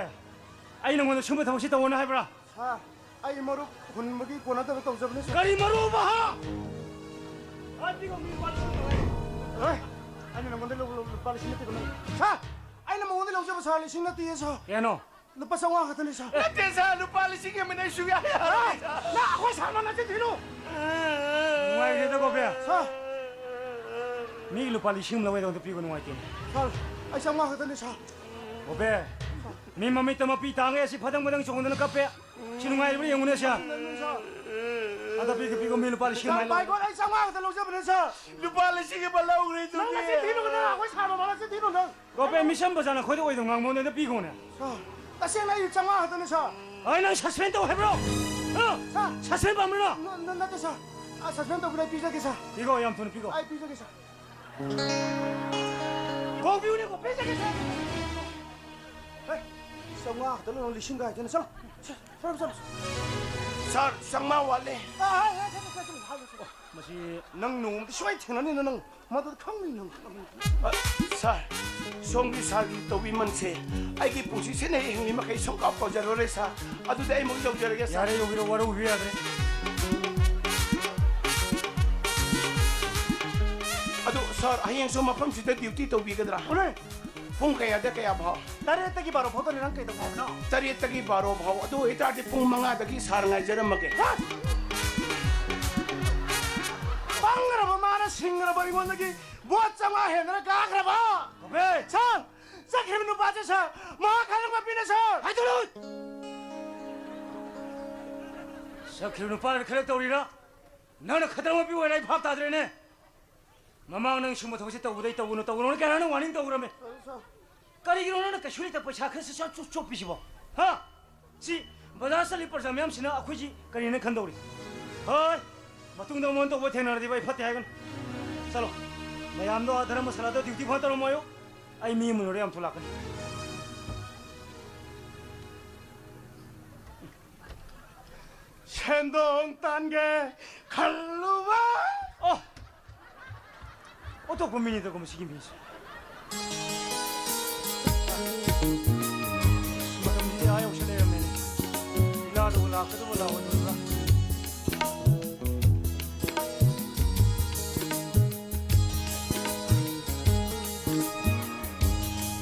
ꯑꯩ ꯅꯉꯣꯟꯗ ꯁꯨꯝꯕ ꯊꯕꯛꯁꯤ ꯇꯧꯑꯣꯅ ꯍꯥꯏꯕ꯭ꯔꯥ? ꯁꯥꯔ, ꯑꯩ ꯃꯔꯨꯞ ꯍꯨꯟꯕꯒꯤ ꯀꯣꯟꯅꯗꯕ ꯇꯧꯖꯕꯅꯤ ꯁꯥꯔ꯫ ꯀꯔꯤ ꯃꯔꯨꯞ ꯍꯥ? ꯍꯥꯏꯕꯤꯒꯣ, ꯃꯤ ꯂꯨꯄꯥ ꯂꯤꯁꯤꯡ ꯇꯧꯋꯦ꯫ ꯍꯦ, ꯑꯩꯅ ꯅꯉꯣꯟꯗ ꯂꯧꯕ ꯂꯨꯄꯥ ꯂꯤꯁꯤꯡ ꯅꯠꯇꯦ ꯀꯩꯅꯣ꯫ ꯁꯥꯔ, ꯑꯩꯅ ꯃꯉꯣꯟꯗ ꯂꯧꯖꯕ ꯁꯥꯔ ꯂꯤꯁꯤꯡ ꯅꯠꯇꯦꯌꯦ ꯁꯥꯔ꯫ ꯀꯩꯅꯣ? ꯂꯨꯄꯥ ꯆꯥꯝꯃꯉꯥ ꯈꯛꯇꯅꯤ ꯁꯥꯔ꯫ ꯅꯠꯇꯦ ꯁꯥꯔ, ꯂꯨꯄꯥ ꯂꯤꯁꯤꯡ ꯑꯃꯅ ꯑꯩ ꯁꯨꯡꯌꯥ ꯌꯥꯔꯣꯏ ꯁꯥꯔ꯫ ꯅꯪ ꯑꯩꯈꯣꯏ ꯁꯥꯔ ꯃꯅꯥꯛꯇ ꯊꯤꯜꯂꯨ꯫ ꯅꯨꯡꯉꯥꯏꯈ꯭ꯔꯦꯗ ꯀꯣꯄꯦ꯫ ꯁꯥꯔ꯫ ꯃꯤꯒꯤ ꯂꯨꯄꯥ ꯂꯤꯁꯤꯡ ꯑꯃ ꯂꯧꯋꯦ ꯑꯗꯨ ꯄꯤꯕ ꯅꯨꯡꯉꯥꯏꯇꯦꯅꯦ꯫ ꯁꯥꯔ, ꯑꯩ ꯆꯥꯝꯃꯉꯥ ꯈꯛꯇꯅꯤ ꯁꯥꯔ꯫ ꯀꯣꯄꯦ, ꯃꯤ ꯃꯃꯤꯠꯇ ꯃꯄꯤ ꯇꯥꯡꯉꯦ ꯑꯁꯤ ꯐꯗꯪ ꯐꯗꯪ ꯆꯣꯡꯗꯅ ꯀꯞꯄꯦ꯫ ꯁꯤ ꯅꯨꯡꯉꯥꯏꯔꯤꯕ꯭ꯔꯥ ꯌꯦꯡꯉꯨꯅꯦ ꯁꯥꯔ꯫ ꯁꯥꯔ, ꯑꯗ ꯄꯤꯒ ꯄꯤꯒ ꯃꯤ ꯂꯨꯄꯥ ꯂꯤꯁꯤꯡ ꯑꯃ ꯁꯥꯔ, ꯂꯧ꯫ ꯄꯥꯏꯈꯣ, ꯑꯩ ꯆꯥꯝꯃꯉꯥ ꯈꯛꯇ ꯂꯧꯖꯕꯅꯦ ꯁꯥꯔ꯫ ꯂꯨꯄꯥ ꯂꯤꯁꯤꯡ ꯑꯃ ꯂꯧꯈ꯭ꯔꯦ ꯅꯪ ꯑꯗꯨꯗꯤ꯫ ꯅꯆꯤꯟ ꯊꯤꯅꯨ, ꯅꯪ ꯑꯩꯈꯣꯏ ꯁꯥꯔ ꯃꯃꯥꯡꯗ ꯆꯤꯟ ꯊꯤꯅꯨ ꯅꯪ꯫ ꯀꯣꯄꯦ, ꯃꯤꯁꯝ ꯕꯖꯥꯔꯅ ꯑꯩꯈꯣꯏꯗ ꯑꯣꯏꯗꯧ ꯉꯥꯡꯕ ꯅꯉꯣꯟꯗ ꯄꯤꯈꯣꯅꯦ꯫ ꯁꯥꯔ, ꯇꯁꯦꯡꯅ ꯑꯩ ꯆꯥꯝꯃꯉꯥ ꯈꯛꯇꯅꯦ ꯁꯥꯔ꯫ ꯑꯩ ꯅꯪ ꯁꯁꯄꯦꯟ ꯇꯧ ꯍꯥꯏꯕ꯭ꯔꯣ? ꯍꯥ? ꯁꯥꯔ꯫ ꯁꯁꯄꯦꯟ ꯄꯥꯝꯕ꯭ꯔꯣ ꯅꯪ? ꯅ-, ꯅ-, ꯅꯠꯇꯦ ꯁꯥꯔ꯫ ꯑ, ꯁꯁꯄꯦꯟ ꯇꯧꯕꯗ ꯑꯩ ꯄꯤꯖꯒꯦ ꯁꯥꯔ꯫ ꯄꯤꯈꯣ, ꯌꯥꯝ ꯊꯨꯅ ꯄꯤꯈꯣ꯫ ꯑꯩ ꯄꯤꯖꯒꯦ ꯁꯥꯔ꯫ ꯀꯣꯛ ꯄꯤꯌꯨꯅꯦ, ꯀꯣꯛ ꯄꯤꯖꯒꯦ ꯁꯥꯔ꯫ ꯍꯦ, ꯆꯥꯝꯃꯉꯥ ꯈꯛꯇ ꯂꯧꯔ ꯂꯤꯁꯤꯡ ꯀꯥꯏꯗꯅ ꯆꯠꯂꯣ꯫ ꯁꯥꯔ, ꯆꯥꯝꯃꯉꯥ ꯋꯥꯠꯂꯦ꯫ ꯃꯁꯤ ꯅꯪ ꯅꯣꯡꯃꯗꯤ ꯁꯣꯏ ꯊꯦꯡꯅꯅꯤꯅ ꯅꯪ ꯃꯗꯨꯗ ꯈꯪꯅꯤ ꯅꯪ꯫ ꯑ, ꯁꯥꯔ, ꯁꯣꯝꯒꯤ ꯁꯥꯔꯒꯤ ꯇꯧꯕꯤꯃꯜꯁꯦ ꯑꯩꯒꯤ ꯄꯨꯟꯁꯤ ꯁꯤꯟꯅ ꯍꯤꯡꯂꯤ ꯃꯈꯩ ꯁꯨꯡꯀꯥꯎ ꯀꯥꯎꯖꯔꯔꯣꯏ ꯁꯥꯔ꯫ ꯑꯗꯨꯗꯤ ꯑꯩ ꯑꯃꯨꯛ ꯌꯧꯖꯔꯒꯦ ꯁꯥꯔ꯫ ꯌꯥꯔꯦ, ꯌꯧꯕꯤꯔꯣ, ꯋꯥꯔꯧꯕꯤꯕ ꯌꯥꯗ꯭ꯔꯦ꯫ ꯑꯗꯨ ꯁꯥꯔ, ꯍꯌꯦꯡꯁꯨ ꯃꯐꯝꯁꯤꯗ ꯗ꯭ꯌꯨꯇꯤ ꯇꯧꯕꯤꯒꯗ꯭ꯔꯥ? ꯄꯨꯡ ꯀꯌꯥꯗ ꯀꯌꯥ ꯐꯥꯎ? ꯇꯔꯦꯠꯇꯒꯤ ꯕꯥꯔꯣ ꯐꯥꯎꯗꯅꯤ꯫ ꯅꯪ ꯀꯩꯗꯧꯕ ꯍꯥꯏꯕꯅꯣ? ꯇꯔꯦꯠꯇꯒꯤ ꯕꯥꯔꯣ ꯐꯥꯎ꯫ ꯑꯗꯨ ꯑꯣꯏꯇꯥꯔꯗꯤ ꯄꯨꯡ ꯃꯉꯥꯗꯒꯤ ꯁꯥꯔ ꯉꯥꯏꯖꯔꯝꯃꯒꯦ꯫ ꯄꯪꯈ꯭ꯔꯕ ꯃꯥꯅ ꯁꯤꯡꯈ꯭ꯔꯕ ꯑꯩꯉꯣꯟꯗꯒꯤ ꯚꯣꯠ ꯆꯥꯝꯃꯉꯥ ꯍꯦꯟꯗꯅ ꯀꯥꯈ꯭ꯔꯕ꯫ ꯁꯥꯔ, ꯆꯠꯈ꯭ꯔꯤꯕ ꯅꯨꯄꯥꯁꯦ ꯁꯥꯔ, ꯃꯍꯥꯛ ꯈꯗ꯭ꯔꯛ ꯃꯄꯤꯅꯦ ꯁꯥꯔ꯫ ꯍꯥꯏꯗꯣꯛꯂꯨ! ꯆꯠꯈ꯭ꯔꯤꯕ ꯅꯨꯄꯥꯅ ꯈꯔ ꯇꯧꯔꯤꯔꯥ? ꯅꯪꯅ ꯈꯗ꯭ꯔꯛ ꯃꯄꯤ ꯑꯣꯏꯔꯦ, ꯑꯩ ꯚꯥꯞ ꯇꯥꯗ꯭ꯔꯦꯅꯦ꯫ ꯃꯃꯥꯡ ꯅꯪ ꯁꯨꯝꯕ ꯊꯕꯛꯁꯦ ꯇꯧꯕꯗꯩ ꯇꯧꯒꯅꯨ, ꯇꯧꯒꯅꯨꯅ ꯀꯌꯥ ꯅꯪ ꯋꯥꯔꯅꯤꯡ ꯇꯧꯈ꯭ꯔꯃꯦ? ꯀꯔꯤꯒꯤꯅꯣ ꯅꯪꯅ ꯀꯩꯁꯨ ꯂꯩꯇ ꯄꯩꯁꯥ ꯈꯔꯁꯨ ꯆꯣꯞ-, ꯆꯣꯞꯄꯤꯁꯤꯕꯣ? ꯍꯥ? ꯁꯤ ꯕꯖꯥꯔ ꯆꯠꯂꯤ ꯄ꯭ꯔꯖꯥ ꯃꯌꯥꯝꯁꯤꯅ ꯑꯩꯈꯣꯏꯁꯤ ꯀꯔꯤꯅ ꯈꯟꯗꯧꯔꯤ? ꯍꯣꯏ, ꯃꯇꯨꯡꯗ ꯑꯃꯨꯛ ꯇꯧꯕ ꯊꯦꯡꯅꯔꯗꯤ ꯑꯩ ꯐꯠꯇꯦ ꯍꯥꯏꯒꯅꯤ꯫ ꯆꯠꯂꯣ, ꯃꯌꯥꯝꯗꯣ ꯑꯥ ꯙꯔꯃꯁꯥꯂꯥꯗ ꯗ꯭ꯌꯨꯇꯤ ꯐꯥ ꯇꯧꯔꯝꯃꯣꯌꯣ꯫ ꯑꯩ ꯃꯤ ꯑꯃ ꯂꯣꯏꯔꯦ ꯌꯥꯝ ꯊꯨ ꯂꯥꯛꯀꯅꯤ꯫ ꯁꯦꯟꯗꯣꯡ ꯇꯥꯟꯒꯦ ꯈꯜꯂꯨꯕ꯫ ꯑꯣ! ꯑꯣꯟꯊꯣꯛꯄ ꯃꯤꯅꯤꯗꯀꯣ ꯃꯁꯤꯒꯤ ꯃꯤꯁꯦ꯫ ꯃꯇꯝꯁꯤꯗꯤ ꯑꯥ ꯌꯧꯁꯤꯜ ꯂꯩꯔꯝꯃꯦꯅꯦ꯫ ꯂꯤꯂꯥꯗꯨꯕꯨ ꯂꯥꯛꯀꯗꯕ ꯂꯥꯛꯑꯣꯏꯗꯕ꯭ꯔꯥ?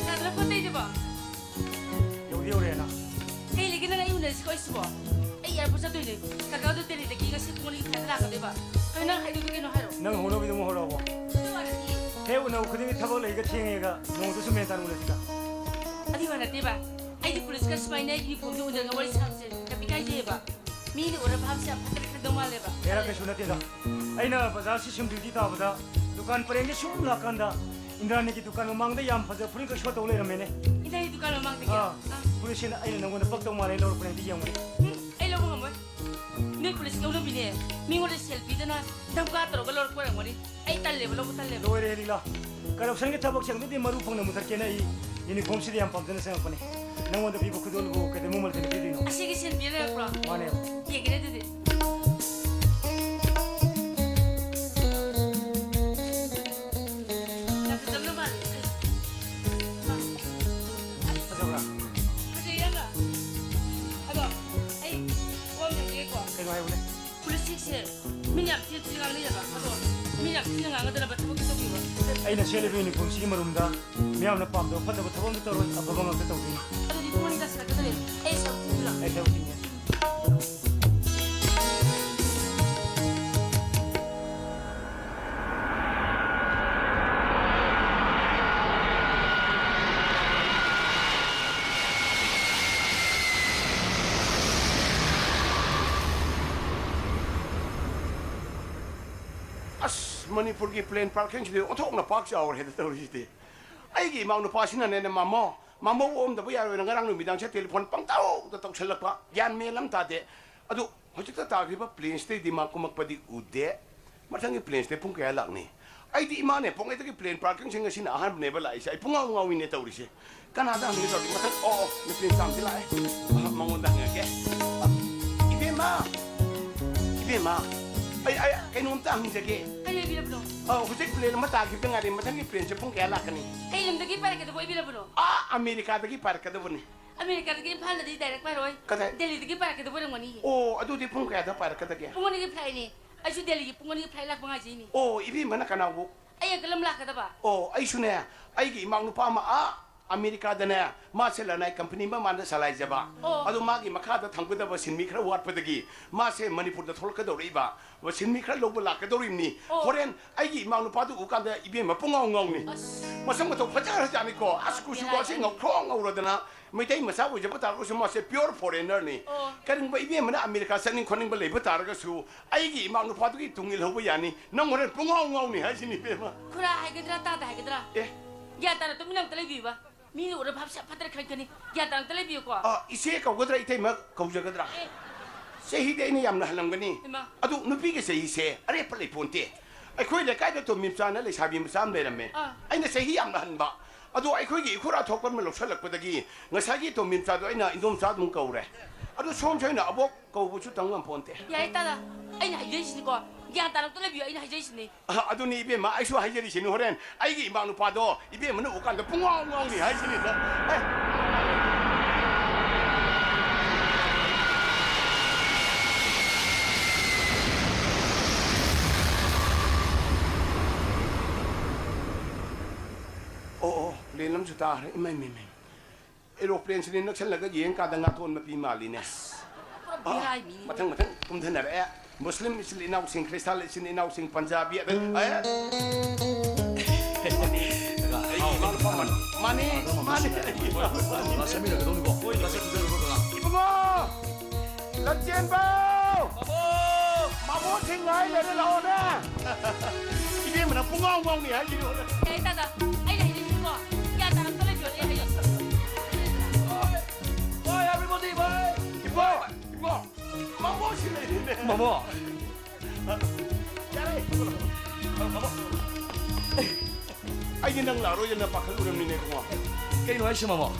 ꯌꯥꯗ꯭ꯔꯥ ꯄꯣꯠ ꯆꯩꯗꯨꯕꯣ? ꯌꯧꯗꯤ ꯌꯧꯔꯛꯑꯦꯅ꯫ ꯀꯩ ꯂꯩꯒꯦ ꯅꯪ ꯑꯩ ꯎꯅꯔꯤꯁꯤ ꯀꯣ ꯑꯩꯁꯤꯕꯣ? ꯑꯩ ꯑꯦꯌꯥꯔꯄꯣꯔꯠ ꯆꯠꯇꯣꯏꯅꯦ꯫ ꯀꯀꯥꯗꯣ ꯗꯦꯜꯂꯤꯗꯒꯤ ꯉꯁꯤ ꯄꯨꯡ ꯑꯅꯤꯒꯤ ꯐ꯭ꯂꯥꯏꯠꯇ ꯂꯥꯛꯀꯗꯣꯏꯕ꯫ ꯑꯗꯣ ꯅꯪ ꯍꯥꯏꯗꯣꯏꯗꯣ ꯀꯩꯅꯣ ꯍꯥꯏꯔꯣ꯫ ꯅꯪ ꯍꯧꯅꯕꯤꯗꯣ ꯑꯃꯨꯛ ꯍꯧꯔꯛꯑꯕꯣ? ꯑꯗꯨ ꯃꯥꯟꯅꯗꯤꯌꯦ꯫ ꯍꯦꯛ ꯎꯅꯕ ꯈꯨꯗꯤꯡꯒꯤ ꯊꯕꯛ ꯂꯩꯒ ꯊꯦꯡꯉꯦꯒ ꯅꯣꯡꯃꯇꯁꯨ ꯃꯦꯟ ꯇꯥꯅ ꯎꯅꯁꯤꯗ꯫ ꯑꯗꯨꯏ ꯋꯥ ꯅꯠꯇꯦꯕ꯫ ꯑꯩꯗꯤ ꯄꯨꯂꯤꯁꯀ ꯁꯨꯃꯥꯏꯅ ꯌꯨꯅꯤꯐꯣꯔꯝꯗ ꯎꯅꯔꯒ ꯋꯥꯔꯤ ꯁꯥꯕꯁꯦ ꯌꯥꯝ ꯏꯀꯥꯏꯖꯩꯌꯦꯕ꯫ ꯃꯤꯅ ꯎꯔ ꯚꯥꯞꯁꯦ ꯌꯥꯝ ꯐꯠꯇꯅ ꯈꯟꯗꯧ ꯃꯥꯜꯂꯦꯕ꯫ ꯍꯦꯔꯥ, ꯀꯩꯁꯨ ꯅꯠꯇꯦꯗ꯫ ꯑꯩꯅ ꯕꯖꯥꯔ ꯁꯤꯁꯤꯝ ꯗ꯭ꯌꯨꯇꯤ ꯇꯥꯕꯗ ꯗꯨꯀꯥꯟ ꯄꯔꯦꯡꯁꯦ ꯁꯨꯝ ꯂꯥꯛꯀꯥꯟꯗ ꯏꯟꯗ꯭ꯔꯥꯅꯤꯒꯤ ꯗꯨꯀꯥꯟ ꯃꯃꯥꯡꯗ ꯌꯥꯝ ꯐꯖꯕ ꯐꯨꯔꯤꯠ ꯈꯔ ꯁꯣ ꯇꯧ ꯂꯩꯔꯝꯃꯦꯅꯦ꯫ ꯏꯟꯗ꯭ꯔꯥꯅꯤ ꯗꯨꯀꯥꯟ ꯃꯃꯥꯡꯗꯒꯤ? ꯑꯥ꯫ ꯑꯥ꯫ ꯐꯨꯔꯤꯠꯁꯤꯅ ꯑꯩꯅ ꯅꯪꯉꯣꯟꯗ ꯄꯛꯇꯧ ꯃꯥꯜꯂꯦ, ꯂꯧꯔꯛꯄꯅꯦ, ꯑꯝꯇ ꯌꯦꯡꯉꯨꯅꯦ꯫ ꯎꯝ, ꯑꯩ ꯂꯧꯕ ꯉꯝꯃꯣꯏ꯫ ꯅꯣꯏ ꯄꯨꯂꯤꯁꯀꯤ ꯂꯧꯅꯕꯤꯅꯦ꯫ ꯃꯤꯉꯣꯟꯗ ꯁꯦꯜ ꯄꯤꯗꯅ ꯙꯝꯀꯥ ꯇꯧꯔꯒ ꯂꯧꯔꯛꯄ ꯑꯣꯏꯔꯝꯒꯅꯤ꯫ ꯑꯩ ꯇꯜꯂꯦꯕ, ꯂꯧꯕ ꯇꯜꯂꯦꯕ꯫ ꯂꯣꯏꯔꯦ, ꯂꯤꯂꯥ꯫ ꯀꯔꯞꯁꯟꯒꯤ ꯊꯕꯛꯁꯦ ꯑꯝꯇꯗꯤ ꯃꯔꯨ ꯐꯪꯅ ꯃꯨꯊꯠꯀꯦꯅ ꯑꯩ ꯌꯨꯅꯤꯐꯣꯔꯝꯁꯤꯗ ꯌꯥꯝ ꯄꯥꯝꯖꯅ ꯆꯪꯉꯛꯄꯅꯦ꯫ ꯅꯪꯉꯣꯟꯗ ꯄꯤꯕ ꯈꯨꯗꯣꯜꯕꯨ ꯀꯩꯗꯧꯕ ꯃꯃꯜ ꯀꯩꯅꯣ ꯄꯤꯗꯣꯏꯅꯣ? ꯑꯁꯤꯒꯤ ꯁꯦꯟ ꯄꯤꯔ ꯂꯩꯔꯛꯄ꯭ꯔꯣ? ꯃꯥꯅꯦ꯫ ꯌꯦꯡꯒꯦꯅꯦ ꯑꯗꯨꯗꯤ꯫ ꯌꯥꯝ ꯐꯖꯕ ꯃꯥꯜꯂꯦ꯫ ꯐꯖꯕ꯭ꯔꯥ? ꯐꯖꯩ ꯌꯥꯝꯅ꯫ ꯑꯗꯣ ꯑꯩ ꯋꯥ ꯑꯃ ꯍꯪꯒꯦꯀꯣ꯫ ꯀꯩꯅꯣ ꯍꯥꯏꯌꯨꯅꯦ꯫ ꯄꯨꯂꯤꯁꯁꯤꯡꯁꯦ ꯃꯤꯅ ꯌꯥꯝ ꯊꯤꯅ ꯊꯤꯅ ꯉꯥꯡꯅꯩꯌꯦꯕ꯫ ꯑꯗꯣ ꯃꯤꯅ ꯌꯥꯝ ꯊꯤꯅ ꯉꯥꯡꯒꯗꯅꯕ ꯊꯕꯛꯇꯤ ꯇꯧꯕꯤꯕ꯫ ꯑꯩꯅ ꯁꯦꯠꯂꯤꯕ ꯌꯨꯅꯤꯐꯣꯔꯝꯁꯤꯒꯤ ꯃꯔꯨꯝꯗ ꯃꯤꯌꯥꯝꯅ ꯄꯥꯝꯗꯕ ꯐꯠꯇꯕ ꯊꯕꯛ ꯑꯝꯇ ꯇꯧꯔꯣꯏ, ꯑꯐꯕ ꯉꯥꯛꯇ ꯇꯧꯗꯣꯏꯅꯤ꯫ ꯑꯗꯨꯗꯤ ꯄꯨꯡ ꯑꯅꯤ ꯇꯥꯁꯤꯜꯂꯛꯀꯗꯧꯔꯦ꯫ ꯑꯩ ꯁꯔꯨꯛ ꯊꯤꯟꯕꯤꯔꯣ? ꯑꯩ ꯁꯔꯨꯛ ꯊꯤꯟꯒꯦ꯫ ꯑꯁ, ꯃꯅꯤꯄꯨꯔꯒꯤ ꯄ꯭ꯂꯦꯟ ꯄꯥꯔꯀꯤꯡꯁꯤꯗꯤ ꯑꯣꯟꯊꯣꯛꯅ ꯄꯥꯛ ꯆꯥꯎꯔꯦꯗ ꯇꯧꯔꯤꯁꯤꯗꯤ꯫ ꯑꯩꯒꯤ ꯏꯃꯥꯎ ꯅꯨꯄꯥꯁꯤꯅꯅꯦꯅꯦ, "ꯃꯃꯣ, ꯃꯃꯧ ꯑꯣꯝꯗꯕ ꯌꯥꯔꯣꯏꯅ ꯉꯔꯥꯡ ꯅꯨꯃꯤꯗꯥꯡꯁꯦ ꯇꯦꯂꯤꯐꯣꯟ ꯄꯪꯇꯧꯗ ꯇꯧꯁꯜꯂꯛꯄ, ꯒ꯭ꯌꯥꯟ ꯃꯦꯟ ꯑꯃ ꯇꯥꯗꯦ꯫ ꯑꯗꯨ ꯍꯧꯖꯤꯛꯇ ꯇꯥꯈ꯭ꯔꯤꯕ ꯄ꯭ꯂꯦꯟꯁꯤꯗꯩꯗꯤ ꯃꯥ ꯀꯨꯝꯃꯛꯄꯗꯤ ꯎꯗꯦ꯫ ꯃꯊꯪꯒꯤ ꯄ꯭ꯂꯦꯟꯁꯤꯗꯤ ꯄꯨꯡ ꯀꯌꯥ ꯂꯥꯛꯅꯤ? ꯑꯩꯗꯤ ꯏꯃꯥꯅꯦ, ꯄꯣꯛꯉꯩꯗꯒꯤ ꯄ꯭ꯂꯦꯟ ꯄꯥꯔꯀꯤꯡꯁꯦ ꯉꯁꯤꯅ ꯑꯍꯥꯟꯕꯅꯦꯕ ꯂꯥꯛꯏꯁꯦ꯫ ꯑꯩ ꯄꯨꯡꯉꯥꯎ ꯉꯥꯎꯏꯅꯦ ꯇꯧꯔꯤꯁꯦ꯫ ꯀꯅꯥꯗ ꯍꯪꯒꯦ ꯇꯧꯔꯗꯤ ꯃꯊꯪ, ꯑꯣ, ꯑꯣ, ꯅꯨꯄꯤ ꯃꯆꯥ ꯑꯃꯗꯤ ꯂꯥꯛꯑꯦ꯫ ꯑ, ꯃꯉꯣꯟꯗ ꯍꯪꯉꯒꯦ꯫ ꯑ, ꯏꯕꯦꯝꯃ! ꯏꯕꯦꯝꯃ! ꯑꯩ, ꯑꯩ ꯀꯩꯅꯣꯝꯇ ꯍꯪꯖꯒꯦ꯫ ꯀꯔꯤ ꯑꯣꯏꯕꯤꯔꯕꯅꯣ? ꯑ, ꯍꯧꯖꯤꯛ ꯄ꯭ꯂꯦꯟ ꯑꯃ ꯇꯥꯈꯤꯕꯗ ꯉꯥꯏꯔꯤ꯫ ꯃꯊꯪꯒꯤ ꯄ꯭ꯂꯦꯟꯁꯦ ꯄꯨꯡ ꯀꯌꯥ ꯂꯥꯛꯀꯅꯤ? ꯀꯩ ꯂꯝꯗꯒꯤ ꯄꯥꯏꯔꯛꯀꯗꯕ ꯑꯣꯏꯕꯤꯔꯕꯅꯣ? ꯑꯥ, ꯑꯃꯦꯔꯤꯀꯥꯗꯒꯤ ꯄꯥꯏꯔꯛꯀꯗꯕꯅꯤ꯫ ꯑꯃꯦꯔꯤꯀꯥꯗꯒꯤ ꯏꯝꯐꯥꯜꯗꯗꯤ ꯗꯥꯏꯔꯦꯛ ꯄꯥꯏꯔꯣꯏ꯫ ꯀꯗꯥꯏ? ꯗꯦꯜꯂꯤꯗꯒꯤ ꯄꯥꯏꯔꯛꯀꯗꯕ ꯑꯣꯏꯔꯝꯒꯅꯤ꯫ ꯑꯣ, ꯑꯗꯨꯗꯤ ꯄꯨꯡ ꯀꯌꯥꯗ ꯄꯥꯏꯔꯛꯀꯗꯒꯦ? ꯄꯨꯡ ꯑꯅꯤꯒꯤ ꯐ꯭ꯂꯥꯏꯠꯅꯤ꯫ ꯑꯩꯁꯨ ꯗꯦꯜꯂꯤꯒꯤ ꯄꯨꯡ ꯑꯅꯤꯒꯤ ꯐ꯭ꯂꯥꯏꯠ ꯂꯥꯛꯄ ꯉꯥꯏꯖꯩꯅꯤ꯫ ꯑꯣ, ꯏꯕꯦꯝꯃꯅ ꯀꯅꯥꯕꯨ? ꯑꯩ ꯑꯪꯀꯜ ꯑꯃ ꯂꯥꯛꯀꯗꯕ꯫ ꯑꯣ, ꯑꯩꯁꯨꯅꯦ, ꯑꯩꯒꯤ ꯏꯃꯥ ꯅꯨꯄꯥ ꯑꯃ ꯑꯥ ꯑꯃꯦꯔꯤꯀꯥꯗꯅꯦ, ꯃꯥꯁꯦ ꯂꯅꯥꯏ ꯀꯝꯄꯅꯤ ꯑꯃ ꯃꯥꯅ ꯆꯂꯥꯏꯖꯕ꯫ ꯑꯣ꯫ ꯑꯗꯣ ꯃꯥꯒꯤ ꯃꯈꯥꯗ ꯊꯝꯒꯗꯕ ꯁꯤꯟꯃꯤ ꯈꯔ ꯋꯥꯠꯄꯗꯒꯤ ꯃꯥꯁꯦ ꯃꯅꯤꯄꯨꯔꯗ ꯊꯣꯛꯂꯛꯀꯗꯧꯔꯛꯏꯕ꯫ ꯁꯤꯟꯃꯤ ꯈꯔ ꯂꯧꯕ ꯂꯥꯛꯀꯗꯧꯔꯤꯕꯅꯤ꯫ ꯑꯣ꯫ ꯍꯣꯔꯦꯟ ꯑꯩꯒꯤ ꯏꯃꯥ ꯅꯨꯄꯥꯗꯨ ꯎꯀꯥꯟꯗ ꯏꯕꯦꯝꯃ ꯄꯨꯡꯉꯥꯎ ꯉꯥꯎꯅꯤ꯫ ꯑꯁ꯫ ꯃꯁꯛ ꯃꯇꯧ ꯐꯖꯈ꯭ꯔꯖꯥꯠꯅꯤꯀꯣ꯫ ꯑꯁ, ꯀꯨꯆꯨꯒ ꯑꯁꯤ ꯉꯧꯊ꯭ꯔꯣꯛ ꯉꯧꯔꯗꯅ ꯃꯩꯇꯩ ꯃꯆꯥ ꯑꯣꯏꯖꯕ ꯇꯥꯔꯒꯁꯨ ꯃꯥꯁꯦ pure foreigner ꯅꯤ꯫ ꯑꯣ꯫ ꯀꯔꯤꯒꯨꯝꯕ ꯏꯕꯦꯝꯃꯅ ꯑꯃꯦꯔꯤꯀꯥ ꯆꯠꯅꯤꯡ ꯈꯣꯠꯅꯤꯡꯕ ꯂꯩꯕ ꯇꯥꯔꯒꯁꯨ ꯑꯩꯒꯤ ꯏꯃꯥ ꯅꯨꯄꯥꯗꯨꯒꯤ ꯇꯨꯡ ꯏꯜꯍꯧꯕ ꯌꯥꯅꯤ꯫ ꯅꯪ ꯍꯣꯔꯦꯟ ꯄꯨꯡꯉꯥꯎ ꯉꯥꯎꯅꯤ ꯍꯥꯏꯁꯤꯅꯤ ꯏꯕꯦꯝꯃ꯫ ꯈꯨꯔꯥ ꯍꯥꯏꯒꯗ꯭ꯔꯥ ꯇꯥꯗ ꯍꯥꯏꯒꯗ꯭ꯔꯥ? ꯑꯦ꯫ ꯒ꯭ꯌꯥꯟ ꯇꯥꯅ ꯇꯨꯃꯤꯟꯅ ꯑꯝꯇ ꯂꯩꯕꯤꯌꯨꯕ꯫ ꯃꯤꯅ ꯎꯔ ꯚꯥꯞ ꯁꯠ ꯐꯠꯇ꯭ꯔ ꯈꯟ ꯈꯟꯅꯤ꯫ ꯒ꯭ꯌꯥꯟ ꯇꯥꯅ ꯑꯝꯇ ꯂꯩꯕꯤꯌꯨꯀꯣ꯫ ꯑ, ꯏꯆꯦ ꯀꯧꯒꯗ꯭ꯔꯥ ꯏꯇꯩꯃ ꯀꯧꯖꯒꯗ꯭ꯔꯥ? ꯑꯦ꯫ ꯆꯍꯤꯗꯤ ꯑꯩꯅ ꯌꯥꯝꯅ ꯍꯜꯂꯝꯒꯅꯤ꯫ ꯏꯃꯥ꯫ ꯑꯗꯨ ꯅꯨꯄꯤꯒꯤ ꯆꯍꯤꯁꯦ ꯑꯔꯦꯞꯄ ꯂꯩꯄꯣꯟꯇꯦ꯫ ꯑꯩꯈꯣꯏ ꯂꯩꯀꯥꯏꯗ ꯇꯣꯝꯕꯤ ꯃꯆꯥꯅ ꯂꯩꯁꯥꯕꯤ ꯃꯆꯥ ꯑꯃ ꯂꯩꯔꯝꯃꯦ꯫ ꯑꯥ꯫ ꯑꯩꯅ ꯆꯍꯤ ꯌꯥꯝꯅ ꯍꯟꯕ꯫ ꯑꯗꯣ ꯑꯩꯈꯣꯏꯒꯤ ꯏꯈꯨꯔꯥ ꯊꯣꯛꯄ ꯑꯃ ꯂꯧꯁꯜꯂꯛꯄꯗꯒꯤ ꯉꯁꯥꯏꯒꯤ ꯇꯣꯝꯕꯤ ꯃꯆꯥꯗꯣ ꯑꯩꯅ ꯏꯟꯗꯣꯝꯆꯥ ꯑꯗꯨꯝ ꯀꯧꯔꯦ꯫ ꯑꯗꯨ ꯁꯣꯝ ꯁꯣꯏꯅ ꯑꯕꯣꯛ ꯀꯧꯕꯁꯨ ꯇꯝ ꯉꯝꯄꯣꯟꯇꯦ꯫ ꯌꯥꯔꯦ ꯇꯥꯗ, ꯑꯩꯅ ꯍꯥꯏꯖꯔꯤꯁꯤꯅꯤꯀꯣ, ꯒ꯭ꯌꯥꯟ ꯇꯥꯅ ꯑꯝꯇ ꯂꯩꯕꯤꯌꯨ, ꯑꯩꯅ ꯍꯥꯏꯖꯔꯤꯁꯤꯅꯤ꯫ ꯑ, ꯑꯗꯨꯅꯤ ꯏꯕꯦꯝꯃ, ꯑꯩꯁꯨ ꯍꯥꯏꯖꯔꯤꯁꯤꯅꯤ, ꯍꯣꯔꯦꯟ ꯑꯩꯒꯤ ꯏꯃꯥ ꯅꯨꯄꯥꯗꯣ ꯏꯕꯦꯝꯃꯅ ꯎꯀꯥꯟꯗ ꯄꯨꯡꯉꯥꯎ ꯉꯥꯎꯅꯤ ꯍꯥꯏꯁꯤꯅꯤꯗ꯫ ꯑꯦ꯫ ꯑꯣ, ꯑꯣ, ꯄ꯭ꯂꯦꯟ ꯑꯃꯁꯨ ꯇꯥꯈ꯭ꯔꯦ꯫ ꯏꯃꯥꯏ, ꯏꯃꯥꯏ, ꯏꯃꯥꯏ꯫ ꯑꯦꯔꯣꯄ꯭ꯂꯦꯟꯁꯤꯗꯤ ꯅꯛꯁꯜꯂꯒ ꯌꯦꯡꯀꯥꯟꯗ ꯉꯥꯇꯣꯟ ꯃꯄꯤ ꯃꯥꯜꯂꯤꯅꯦ꯫ ꯄꯨꯔꯥ ꯕꯦꯔꯥꯒꯤ ꯃꯤꯅꯤ꯫ ꯃꯊꯪ ꯃꯊꯪ ꯀꯨꯝꯊꯅꯔꯛꯑꯦ꯫ ꯃꯨꯁꯂꯤꯝ ꯏꯆꯤꯜ ꯏꯅꯥꯎꯁꯤꯡ, ꯈ꯭ꯔꯤꯁꯇꯥꯟ ꯏꯆꯤꯜ ꯏꯅꯥꯎꯁꯤꯡ, ꯄꯟꯖꯥꯕꯤ, ꯑꯗꯩ, ꯑꯦ? ꯑꯩ ꯏꯃꯥ ꯅꯨꯄꯥ ꯃꯥꯟ-, ꯃꯥꯅꯤ, ꯃꯥꯅꯤ꯫ ꯁꯦꯝꯃꯤꯟꯅꯒꯗꯧꯅꯤꯀꯣ꯫ ꯏꯕꯨꯡꯉꯣ! ꯂꯟꯆꯦꯟꯕ! ꯃꯥꯃꯣ! ꯃꯥꯃꯣꯁꯤꯡ ꯉꯥꯏ ꯂꯩꯔꯦ, ꯂꯥꯛꯑꯣꯅꯦ꯫ ꯏꯕꯦꯝꯃꯅ ꯄꯨꯡꯉꯥꯎ ꯉꯥꯎꯅꯤ ꯍꯥꯏꯁꯤꯅꯤ꯫ ꯌꯥꯏ ꯇꯥꯗ, ꯑꯩꯅ ꯍꯥꯏꯖꯩꯁꯤꯀꯣ, ꯒ꯭ꯌꯥꯟ ꯇꯥꯅ ꯑꯝꯇ ꯂꯩꯕꯤꯌꯣ, ꯑꯩ ꯍꯥꯏꯖꯩꯁꯤ꯫ ꯃꯥꯃꯣ꯫ ꯌꯥꯔꯦ꯫ ꯃꯥꯃꯣ꯫ ꯑꯩꯗꯤ ꯅꯪ ꯂꯥꯛꯑꯔꯣꯏꯗꯅ ꯄꯥꯈꯠꯂꯨꯔꯝꯅꯤꯅꯦ, ꯏꯕꯨꯡꯉꯣ꯫ ꯀꯩꯅꯣ ꯍꯥꯏꯁꯦ, ꯃꯥꯃꯣ?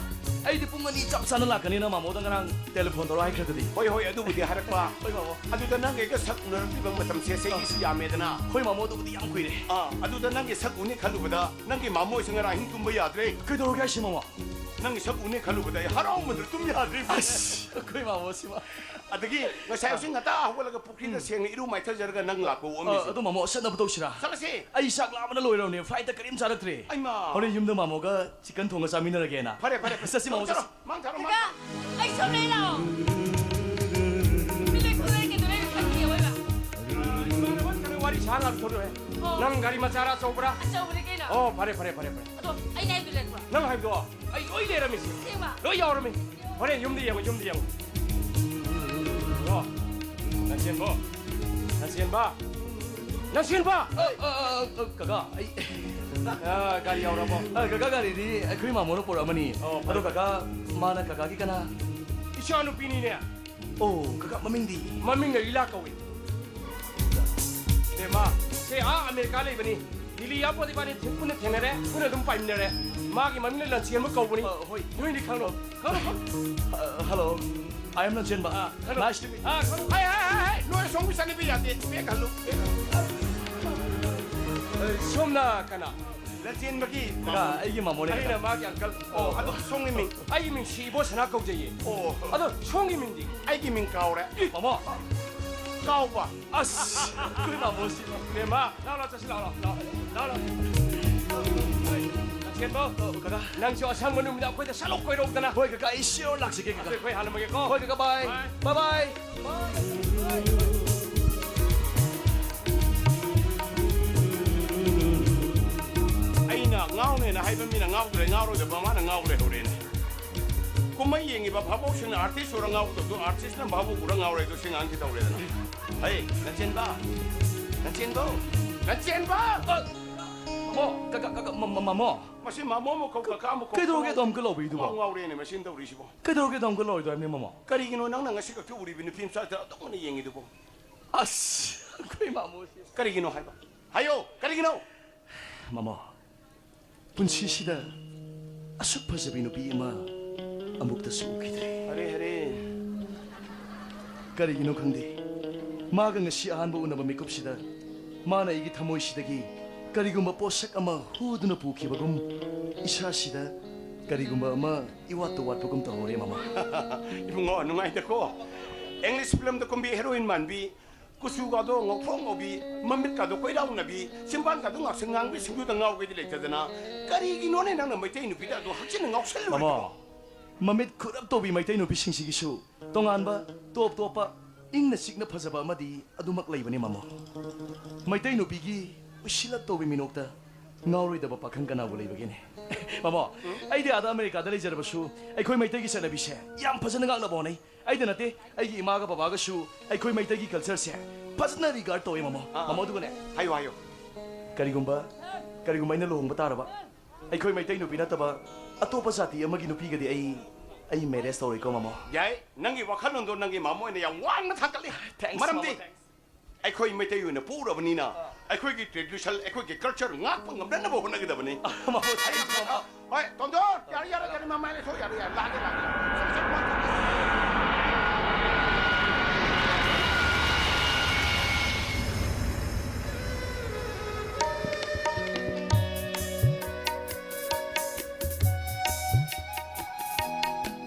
ꯑꯩꯗꯤ ꯄꯨꯡ ꯑꯅꯤ ꯆꯞ ꯆꯥꯅ ꯂꯥꯛꯀꯅꯤꯅ ꯃꯥꯃꯣꯗ ꯉꯔꯥꯡ ꯇꯦꯂꯤꯐꯣꯟ ꯇꯧꯔ ꯍꯥꯏꯈ꯭ꯔꯗꯨꯗꯤ꯫ ꯍꯣꯏ, ꯍꯣꯏ, ꯑꯗꯨꯕꯨꯗꯤ ꯍꯥꯏꯔꯛꯄ꯫ ꯍꯣꯏ, ꯃꯥꯃꯣ꯫ ꯑꯗꯨꯗ ꯅꯪꯒ ꯑꯩꯒ ꯁꯛ ꯎꯅꯔꯛꯇ꯭ꯔꯤꯕ ꯃꯇꯝꯁꯦ ꯆꯍꯤꯁꯤ ꯌꯥꯝꯃꯦꯗꯅ꯫ ꯍꯣꯏ, ꯃꯥꯃꯣ, ꯑꯗꯨꯕꯨꯗꯤ ꯌꯥꯝ ꯀꯨꯏꯔꯦ꯫ ꯑꯥ, ꯑꯗꯨꯗ ꯅꯪꯒꯤ ꯁꯛ ꯎꯅꯤ ꯈꯜꯂꯨꯕꯗ ꯅꯪꯒꯤ ꯃꯥꯃꯣꯁꯤ ꯉꯔꯥꯡ ꯑꯍꯤꯡ ꯇꯨꯝꯕ ꯌꯥꯗ꯭ꯔꯦ꯫ ꯀꯩꯗꯧꯔꯒꯦ ꯍꯥꯏꯁꯦ, ꯃꯥꯃꯣ? ꯅꯪꯒꯤ ꯁꯛ ꯎꯅꯤ ꯈꯜꯂꯨꯕꯗ ꯑꯩ ꯍꯔꯥꯎꯃꯟꯗꯅ ꯇꯨꯝ ꯌꯥꯗ꯭ꯔꯦ꯫ ꯑꯁ, ꯑꯩꯈꯣꯏ ꯃꯥꯃꯣꯁꯤꯃ꯫ ꯑꯗꯒꯤ ꯉꯁꯥꯏ ꯍꯧꯖꯤꯛ ꯉꯟꯇꯥ ꯍꯧꯒꯠꯂꯒ ꯄꯨꯈ꯭ꯔꯤꯗ ꯎꯝ꯫ ꯁꯦꯡꯅ ꯏꯔꯨ ꯃꯥꯏꯊꯖꯔꯒ ꯅꯪ ꯂꯥꯛꯄ ꯑ, ꯑꯣꯛꯑꯝꯃꯤꯁꯦ꯫ ꯑꯗꯣ ꯃꯥꯃꯣ, ꯆꯠꯅꯕ ꯇꯧꯁꯤꯔꯥ? ꯆꯠꯂꯁꯤ꯫ ꯑꯩ ꯆꯥꯛ ꯂꯥꯝꯕꯅ ꯂꯣꯏꯔꯕꯅꯦ꯫ ꯐ꯭ꯂꯥꯏꯠꯇ ꯀꯔꯤꯝ ꯆꯥꯔꯛꯇ꯭ꯔꯦ꯫ ꯑꯩꯃꯥ꯫ ꯍꯣꯔꯦꯟ ꯌꯨꯝꯗ ꯃꯥꯃꯣꯒ ꯆꯤꯛꯀꯟ ꯊꯣꯡꯉ ꯆꯥꯃꯤꯟꯅꯔꯒꯦꯅ꯫ ꯐꯔꯦ, ꯐꯔꯦ, ꯐꯔꯦ꯫ ꯆꯠꯁꯤ, ꯃꯥꯃꯣ, ꯆꯠꯂꯣ, ꯆꯠꯁꯤ꯫ ꯆꯠꯂꯣ꯫ ꯃꯥꯡ ꯊꯥꯔꯣ, ꯃꯥꯡ ꯀꯀꯥ, ꯊꯥꯔꯣ꯫ ꯑꯩ ꯁꯣꯝꯗ ꯂꯥꯛꯑꯣ꯫ ꯃꯤ ꯂꯣꯏ ꯊꯣꯛꯂꯛꯑꯦ, ꯀꯩꯗꯧꯔꯦ? ꯈꯪꯗꯦ, ꯑꯣꯏꯕ꯫ ꯏꯃꯥꯟꯅꯕ ꯈꯔ ꯋꯥꯔꯤ ꯁꯥ ꯉꯥꯛ ꯊꯣꯛꯂꯛꯑꯦ꯫ ꯑꯣ꯫ ꯅꯪ ꯒꯥꯔꯤ ꯃꯆꯥꯔ ꯑꯆꯧꯕꯔ? ꯑꯆꯧꯕꯅꯦ ꯀꯩꯅꯣ꯫ ꯑꯣ, ꯐꯔꯦ, ꯐꯔꯦ, ꯐꯔꯦ, ꯐꯔꯦ꯫ ꯑꯗꯣ ꯑꯩꯅ ꯍꯥꯏꯕꯗꯨ ꯂꯩꯔꯛꯄ꯭ꯔꯣ? ꯅꯪ ꯍꯥꯏꯕꯗꯣ ꯑꯩ ꯂꯣꯏ ꯂꯩꯔꯝꯃꯤꯁꯦ꯫ ꯑꯁꯦꯡꯕ? ꯂꯣꯏ ꯌꯥꯎꯔꯝꯃꯤ꯫ ꯍꯣꯔꯦꯟ ꯌꯨꯝꯗ ꯌꯦꯡꯉꯣ, ꯌꯨꯝꯗ ꯌꯦꯡꯉꯣ꯫ ꯑꯣ, ꯅꯆꯦꯟꯕꯣ꯫ ꯅꯆꯦꯟꯕ꯫ ꯅꯆꯦꯟꯕ! ꯑ, ꯑ, ꯑ, ꯑ, ꯀꯀꯥ, ꯑꯩ ꯑ, ꯒꯥꯔꯤ ꯌꯥꯎꯔꯕꯣ? ꯑ, ꯀꯀꯥ, ꯒꯥꯔꯤꯗꯤ ꯑꯩꯈꯣꯏ ꯃꯥꯃꯣꯅ ꯄꯨꯔꯛꯑꯃꯅꯤ꯫ ꯑꯣ, ꯐꯔꯦ, ꯑꯗꯣ ꯐꯔꯦ꯫ ꯀꯀꯥ, ꯃꯥꯅ ꯀꯀꯥꯒꯤ ꯀꯅꯥ? ꯏꯆꯥꯅꯨꯄꯤꯅꯤꯅꯦ꯫ ꯑꯣ, ꯀꯀꯥ, ꯃꯃꯤꯡꯗꯤ? ꯃꯃꯤꯡꯅ ꯂꯤꯂꯥ ꯀꯧꯏ꯫ ꯑꯦ, ꯃꯥ, ꯁꯦ ꯑꯥ ꯑꯃꯦꯔꯤꯀꯥ ꯂꯩꯕꯅꯤ꯫ ꯗꯤꯜꯂꯤ ꯑꯦꯌꯥꯔꯄꯣꯔꯠ ꯏꯕꯥꯅꯤ ꯊꯦꯡ-, ꯄꯨꯟꯅ ꯊꯦꯡꯅꯔꯦ, ꯄꯨꯟꯅ ꯑꯗꯨꯝ ꯄꯥꯏꯃꯤꯟꯅꯔꯦ꯫ ꯃꯥꯒꯤ ꯃꯃꯤꯡꯅ ꯂꯟꯆꯦꯟꯕ ꯀꯧꯕꯅꯤ꯫ ꯑ, ꯍꯣꯏ꯫ ꯅꯣꯏꯗꯤ ꯈꯪꯅꯣ? ꯈꯪꯅꯣ, ꯈꯪꯅꯣ꯫ ꯑ, hello, I am ꯂꯟꯆꯦꯟꯕ꯫ ꯑ, ꯈꯪꯅꯣ꯫ Nice to meet you. ꯑ, ꯈꯪꯅꯣ꯫ ꯍꯥꯏ, ꯍꯥꯏ, ꯍꯥꯏ, ꯍꯥꯏ, ꯅꯣꯏ ꯑꯁꯣꯝꯒꯤ ꯆꯠꯅꯕꯤ ꯌꯥꯗꯦ꯫ ꯕꯦꯛ ꯍꯜꯂꯨ, ꯕꯦꯛ ꯍꯜꯂꯨ꯫ ꯑ, ꯁꯣꯝꯅ ꯀꯅꯥ? ꯂꯟꯆꯦꯟꯕꯒꯤ ꯀꯀꯥ, ꯃꯃꯥ꯫ ꯑꯩꯒꯤ ꯃꯃꯣꯅꯦ, ꯑꯩꯅ ꯀꯀꯥ꯫ ꯃꯥꯒꯤ uncle꯫ ꯑꯣ, ꯑꯗꯨ ꯁꯣꯝꯒꯤ ꯃꯤꯡ? ꯑꯩꯒꯤ ꯃꯤꯡ ꯁꯤ ꯏꯕꯣ ꯁꯅꯥ ꯀꯧꯖꯩꯌꯦ꯫ ꯑꯣ꯫ ꯑꯗꯣ ꯁꯣꯝꯒꯤ ꯃꯤꯡꯗꯤ? ꯑꯩꯒꯤ ꯃꯤꯡ ꯀꯥꯎꯔꯦ꯫ ꯃꯃꯣ꯫ ꯀꯥꯎꯕ꯫ ꯑꯁ, ꯑꯩꯈꯣꯏ ꯃꯃꯣꯁꯤ꯫ ꯕꯦꯝꯃ, ꯂꯥꯎ, ꯂꯥꯎ, ꯆꯠꯁꯤ, ꯂꯥꯎ, ꯂꯥꯎ, ꯂꯥꯎ, ꯂꯥꯎ, ꯂꯥꯎ꯫ ꯂꯟꯆꯦꯟꯕ, ꯑꯣ, ꯀꯀꯥ꯫ ꯅꯪꯁꯨ ꯑꯁꯪꯕ ꯅꯨꯃꯤꯠꯇ ꯑꯩꯈꯣꯏꯗ ꯁꯠ ꯂꯥꯎ ꯀꯣꯏꯔꯛꯎꯗꯅ꯫ ꯍꯣꯏ, ꯀꯀꯥ, ꯑꯩ sure ꯂꯥꯛꯆꯒꯦ, ꯀꯀꯥ꯫ ꯑꯗꯨ ꯑꯩꯈꯣꯏ ꯍꯥꯟꯅꯃꯒꯦꯀꯣ꯫ ꯍꯣꯏ, ꯀꯀꯥ, bye꯫ Bye꯫ Bye, bye꯫ ꯑꯩꯅ ꯉꯥꯎꯅꯦꯅ ꯍꯥꯏꯕ ꯃꯤꯅ ꯉꯥꯎꯗ꯭ꯔꯦ, ꯉꯥꯎꯔꯣꯏꯗꯕ ꯃꯥꯅ ꯉꯥꯎ ꯂꯩꯍꯧꯔꯦꯅꯦ꯫ ꯀꯨꯝꯍꯩ ꯌꯦꯡꯉꯤꯕ ꯚꯥꯕꯣꯛꯁꯤꯡꯅ artist ꯎꯔ ꯉꯥꯎꯗꯕꯗꯣ, artistꯅ ꯚꯥꯕꯣꯛ ꯎꯔ ꯉꯥꯎꯔꯦ꯫ ꯑꯗꯣ ꯁꯤ ꯉꯥꯡꯁꯤ ꯇꯧꯔꯦꯗꯅ꯫ ꯍꯩ, ꯂꯟꯆꯦꯟꯕ! ꯂꯟꯆꯦꯟꯕ! ꯂꯟꯆꯦꯟꯕ! ꯑ, ꯃꯃꯣ, ꯀ-, ꯀ-, ꯀ-, ꯃ-, ꯃ-, ꯃꯃꯣ꯫ ꯃꯁꯤ ꯃꯃꯣ ꯑꯃꯨꯛ ꯀꯧ, ꯀꯀꯥ ꯑꯃꯨꯛ ꯀꯧ꯫ ꯀꯩꯗꯧꯔꯒꯦ ꯑꯗꯣꯝ ꯀ ꯂꯥꯎꯕꯤꯗꯨꯕꯣ? ꯉꯥꯎ ꯉꯥꯎꯔꯦꯅꯦ ꯃꯁꯤꯅ ꯇꯧꯔꯤꯁꯤꯕꯣ꯫ ꯀꯩꯗꯧꯔꯒꯦ ꯑꯗꯣꯝ ꯀ ꯂꯥꯎꯔꯤꯗꯣ ꯍꯥꯏꯕꯅꯤ, ꯃꯃꯣ? ꯀꯔꯤꯒꯤꯅꯣ ꯅꯪꯅ ꯉꯁꯤ ꯈꯛꯇ ꯎꯔꯤꯕ ꯅꯨꯄꯤ ꯃꯆꯥꯗ ꯑꯗꯨꯝ ꯑꯣꯏꯅ ꯌꯦꯡꯉꯤꯗꯨꯕꯣ? ꯑꯁ, ꯑꯩꯈꯣꯏ ꯃꯥꯃꯣꯁꯦ꯫ ꯀꯔꯤꯒꯤꯅꯣ ꯍꯥꯏꯕ? ꯍꯥꯏꯌꯣ, ꯀꯔꯤꯒꯤꯅꯣ? ꯃꯃꯣ, ꯄꯨꯟꯁꯤꯁꯤꯗ ꯑꯁꯨꯛ ꯐꯖꯕꯤ ꯅꯨꯄꯤ ꯑꯃ ꯑꯃꯨꯛꯇꯁꯨ ꯎꯈꯤꯗ꯭ꯔꯤ꯫ ꯑꯔꯦ, ꯑꯔꯦ꯫ ꯀꯔꯤꯒꯤꯅꯣ ꯈꯪꯗꯦ, ꯃꯥꯒ ꯉꯁꯤ ꯑꯍꯥꯟꯕ ꯎꯅꯕ ꯃꯤꯀꯨꯞꯁꯤꯗ ꯃꯥꯅ ꯑꯩꯒꯤ ꯊꯃꯣꯏꯁꯤꯗꯒꯤ ꯀꯔꯤꯒꯨꯝꯕ ꯄꯣꯠꯁꯛ ꯑꯃ ꯍꯨꯗꯨꯅ ꯄꯨꯈꯤꯕꯒꯨꯝ, ꯏꯁꯥꯁꯤꯗ ꯀꯔꯤꯒꯨꯝꯕ ꯑꯃ ꯏꯋꯥꯠꯇ ꯋꯥꯠꯄꯒꯨꯝ ꯇꯧꯍꯧꯔꯦ, ꯃꯃꯥ꯫ ꯏꯕꯨꯡꯉꯣ, ꯅꯨꯡꯉꯥꯏꯗꯀꯣ? English film ꯗ ꯀꯨꯝꯕꯤ heroine ꯃꯥꯟꯕꯤ, ꯀꯨꯆꯨꯒꯗꯣ ꯉꯧꯊ꯭ꯔꯣꯛ ꯉꯧꯕꯤ, ꯃꯃꯤꯠꯀꯗꯣ ꯀꯣꯏꯔꯥꯎꯅꯕꯤ, ꯆꯤꯝꯕꯥꯟꯒꯗꯣ ꯉꯥꯛꯁꯪ ꯉꯥꯡꯕꯤ, ꯁꯤꯡꯖꯨꯗ ꯉꯥꯎꯒꯦꯗꯤ ꯂꯩꯇꯗꯅ, ꯀꯔꯤꯒꯤꯅꯣꯅꯦ ꯅꯪꯅ ꯃꯩꯇꯩ ꯅꯨꯄꯤꯗ ꯑꯗꯨ ꯍꯛꯆꯤꯟꯅ ꯉꯥꯎꯁꯜꯂꯨꯔꯤꯗꯨꯕꯣ? ꯃꯃꯥ, ꯃꯃꯤꯠ ꯈꯨꯔꯞ ꯇꯧꯕꯤ ꯃꯩꯇꯩ ꯅꯨꯄꯤꯁꯤꯡꯁꯤꯒꯤꯁꯨ ꯇꯣꯉꯥꯟꯕ, ꯇꯣꯞ ꯇꯣꯞꯄ, ꯏꯪꯅ ꯆꯤꯛꯅ ꯐꯖꯕ ꯑꯃꯗꯤ ꯑꯗꯨꯃꯛ ꯂꯩꯕꯅꯤ, ꯃꯃꯣ꯫ ꯃꯩꯇꯩ ꯅꯨꯄꯤꯒꯤ ꯎꯁꯤꯜꯂꯞ ꯇꯧꯕꯤ ꯃꯤꯅꯣꯛꯇ ꯉꯥꯎꯔꯣꯏꯗꯕ ꯄꯥꯈꯪ ꯀꯅꯥꯕꯨ ꯂꯩꯕꯒꯦꯅꯦ? ꯃꯃꯣ, ꯑꯩꯗꯤ ꯑꯥꯗ ꯑꯃꯦꯔꯤꯀꯥꯗ ꯂꯩꯖꯔꯕꯁꯨ ꯑꯩꯈꯣꯏ ꯃꯩꯇꯩꯒꯤ ꯆꯠꯅꯕꯤꯁꯦ ꯌꯥꯝ ꯐꯖꯅ ꯉꯥꯛꯅꯕ ꯍꯣꯠꯅꯩ꯫ ꯑꯩꯗ ꯅꯠꯇꯦ, ꯑꯩꯒꯤ ꯏꯃꯥꯒ ꯕꯕꯥꯒꯁꯨ ꯑꯩꯈꯣꯏ ꯃꯩꯇꯩꯒꯤ culture ꯁꯦ ꯐꯖꯅ regard ꯇꯧꯋꯦ, ꯃꯃꯣ꯫ ꯑꯥ, ꯑꯥ꯫ ꯃꯃꯣ, ꯑꯗꯨꯒꯅꯦ, ꯍꯥꯏꯌꯨ, ꯍꯥꯏꯌꯨ꯫ ꯀꯔꯤꯒꯨꯝꯕ, ꯀꯔꯤꯒꯨꯝꯕ ꯑꯩꯅ ꯂꯨꯍꯣꯡꯕ ꯇꯥꯔꯕ, ꯑꯩꯈꯣꯏ ꯃꯩꯇꯩ ꯅꯨꯄꯤ ꯅꯠꯇꯕ ꯑꯇꯣꯞꯄ ꯖꯥꯇꯤ ꯑꯃꯒꯤ ꯅꯨꯄꯤꯒꯗꯤ ꯑꯩ, ꯑꯩ marriage ꯇꯧꯔꯣꯏꯀꯣ, ꯃꯃꯣ꯫ ꯌꯥꯏ, ꯅꯪꯒꯤ ꯋꯥꯈꯜꯂꯣꯟꯗꯣ ꯅꯪꯒꯤ ꯃꯃꯣ ꯑꯣꯏꯅ ꯌꯥꯝ ꯋꯥꯡꯅ ꯊꯥꯡꯒꯠꯂꯤ꯫ Thanks, ꯃꯔꯝꯗꯤ ꯃꯃꯣ, thanks꯫ ꯑꯩꯈꯣꯏ ꯃꯩꯇꯩ ꯑꯣꯏꯅ ꯄꯣꯛꯎꯔꯕꯅꯤꯅ, ꯑꯩꯈꯣꯏꯒꯤ tradition, ꯑꯩꯈꯣꯏꯒꯤ culture ꯉꯥꯛꯄ ꯉꯝꯅꯅꯕ ꯍꯣꯠꯅꯒꯗꯕꯅꯤ꯫ ꯃꯃꯣ, thanks, ꯃꯃꯣ꯫ ꯍꯣꯏ, ꯇꯣꯟꯗꯣꯟ, ꯌꯥꯔꯦ, ꯌꯥꯔꯦ, ꯌꯥꯔꯦ, ꯃꯃꯥꯏ ꯂꯩꯊꯣꯛ, ꯌꯥꯔꯦ, ꯌꯥꯔꯦ, ꯂꯥꯛꯑꯒꯦ, ꯂꯥꯛꯑꯒꯦ꯫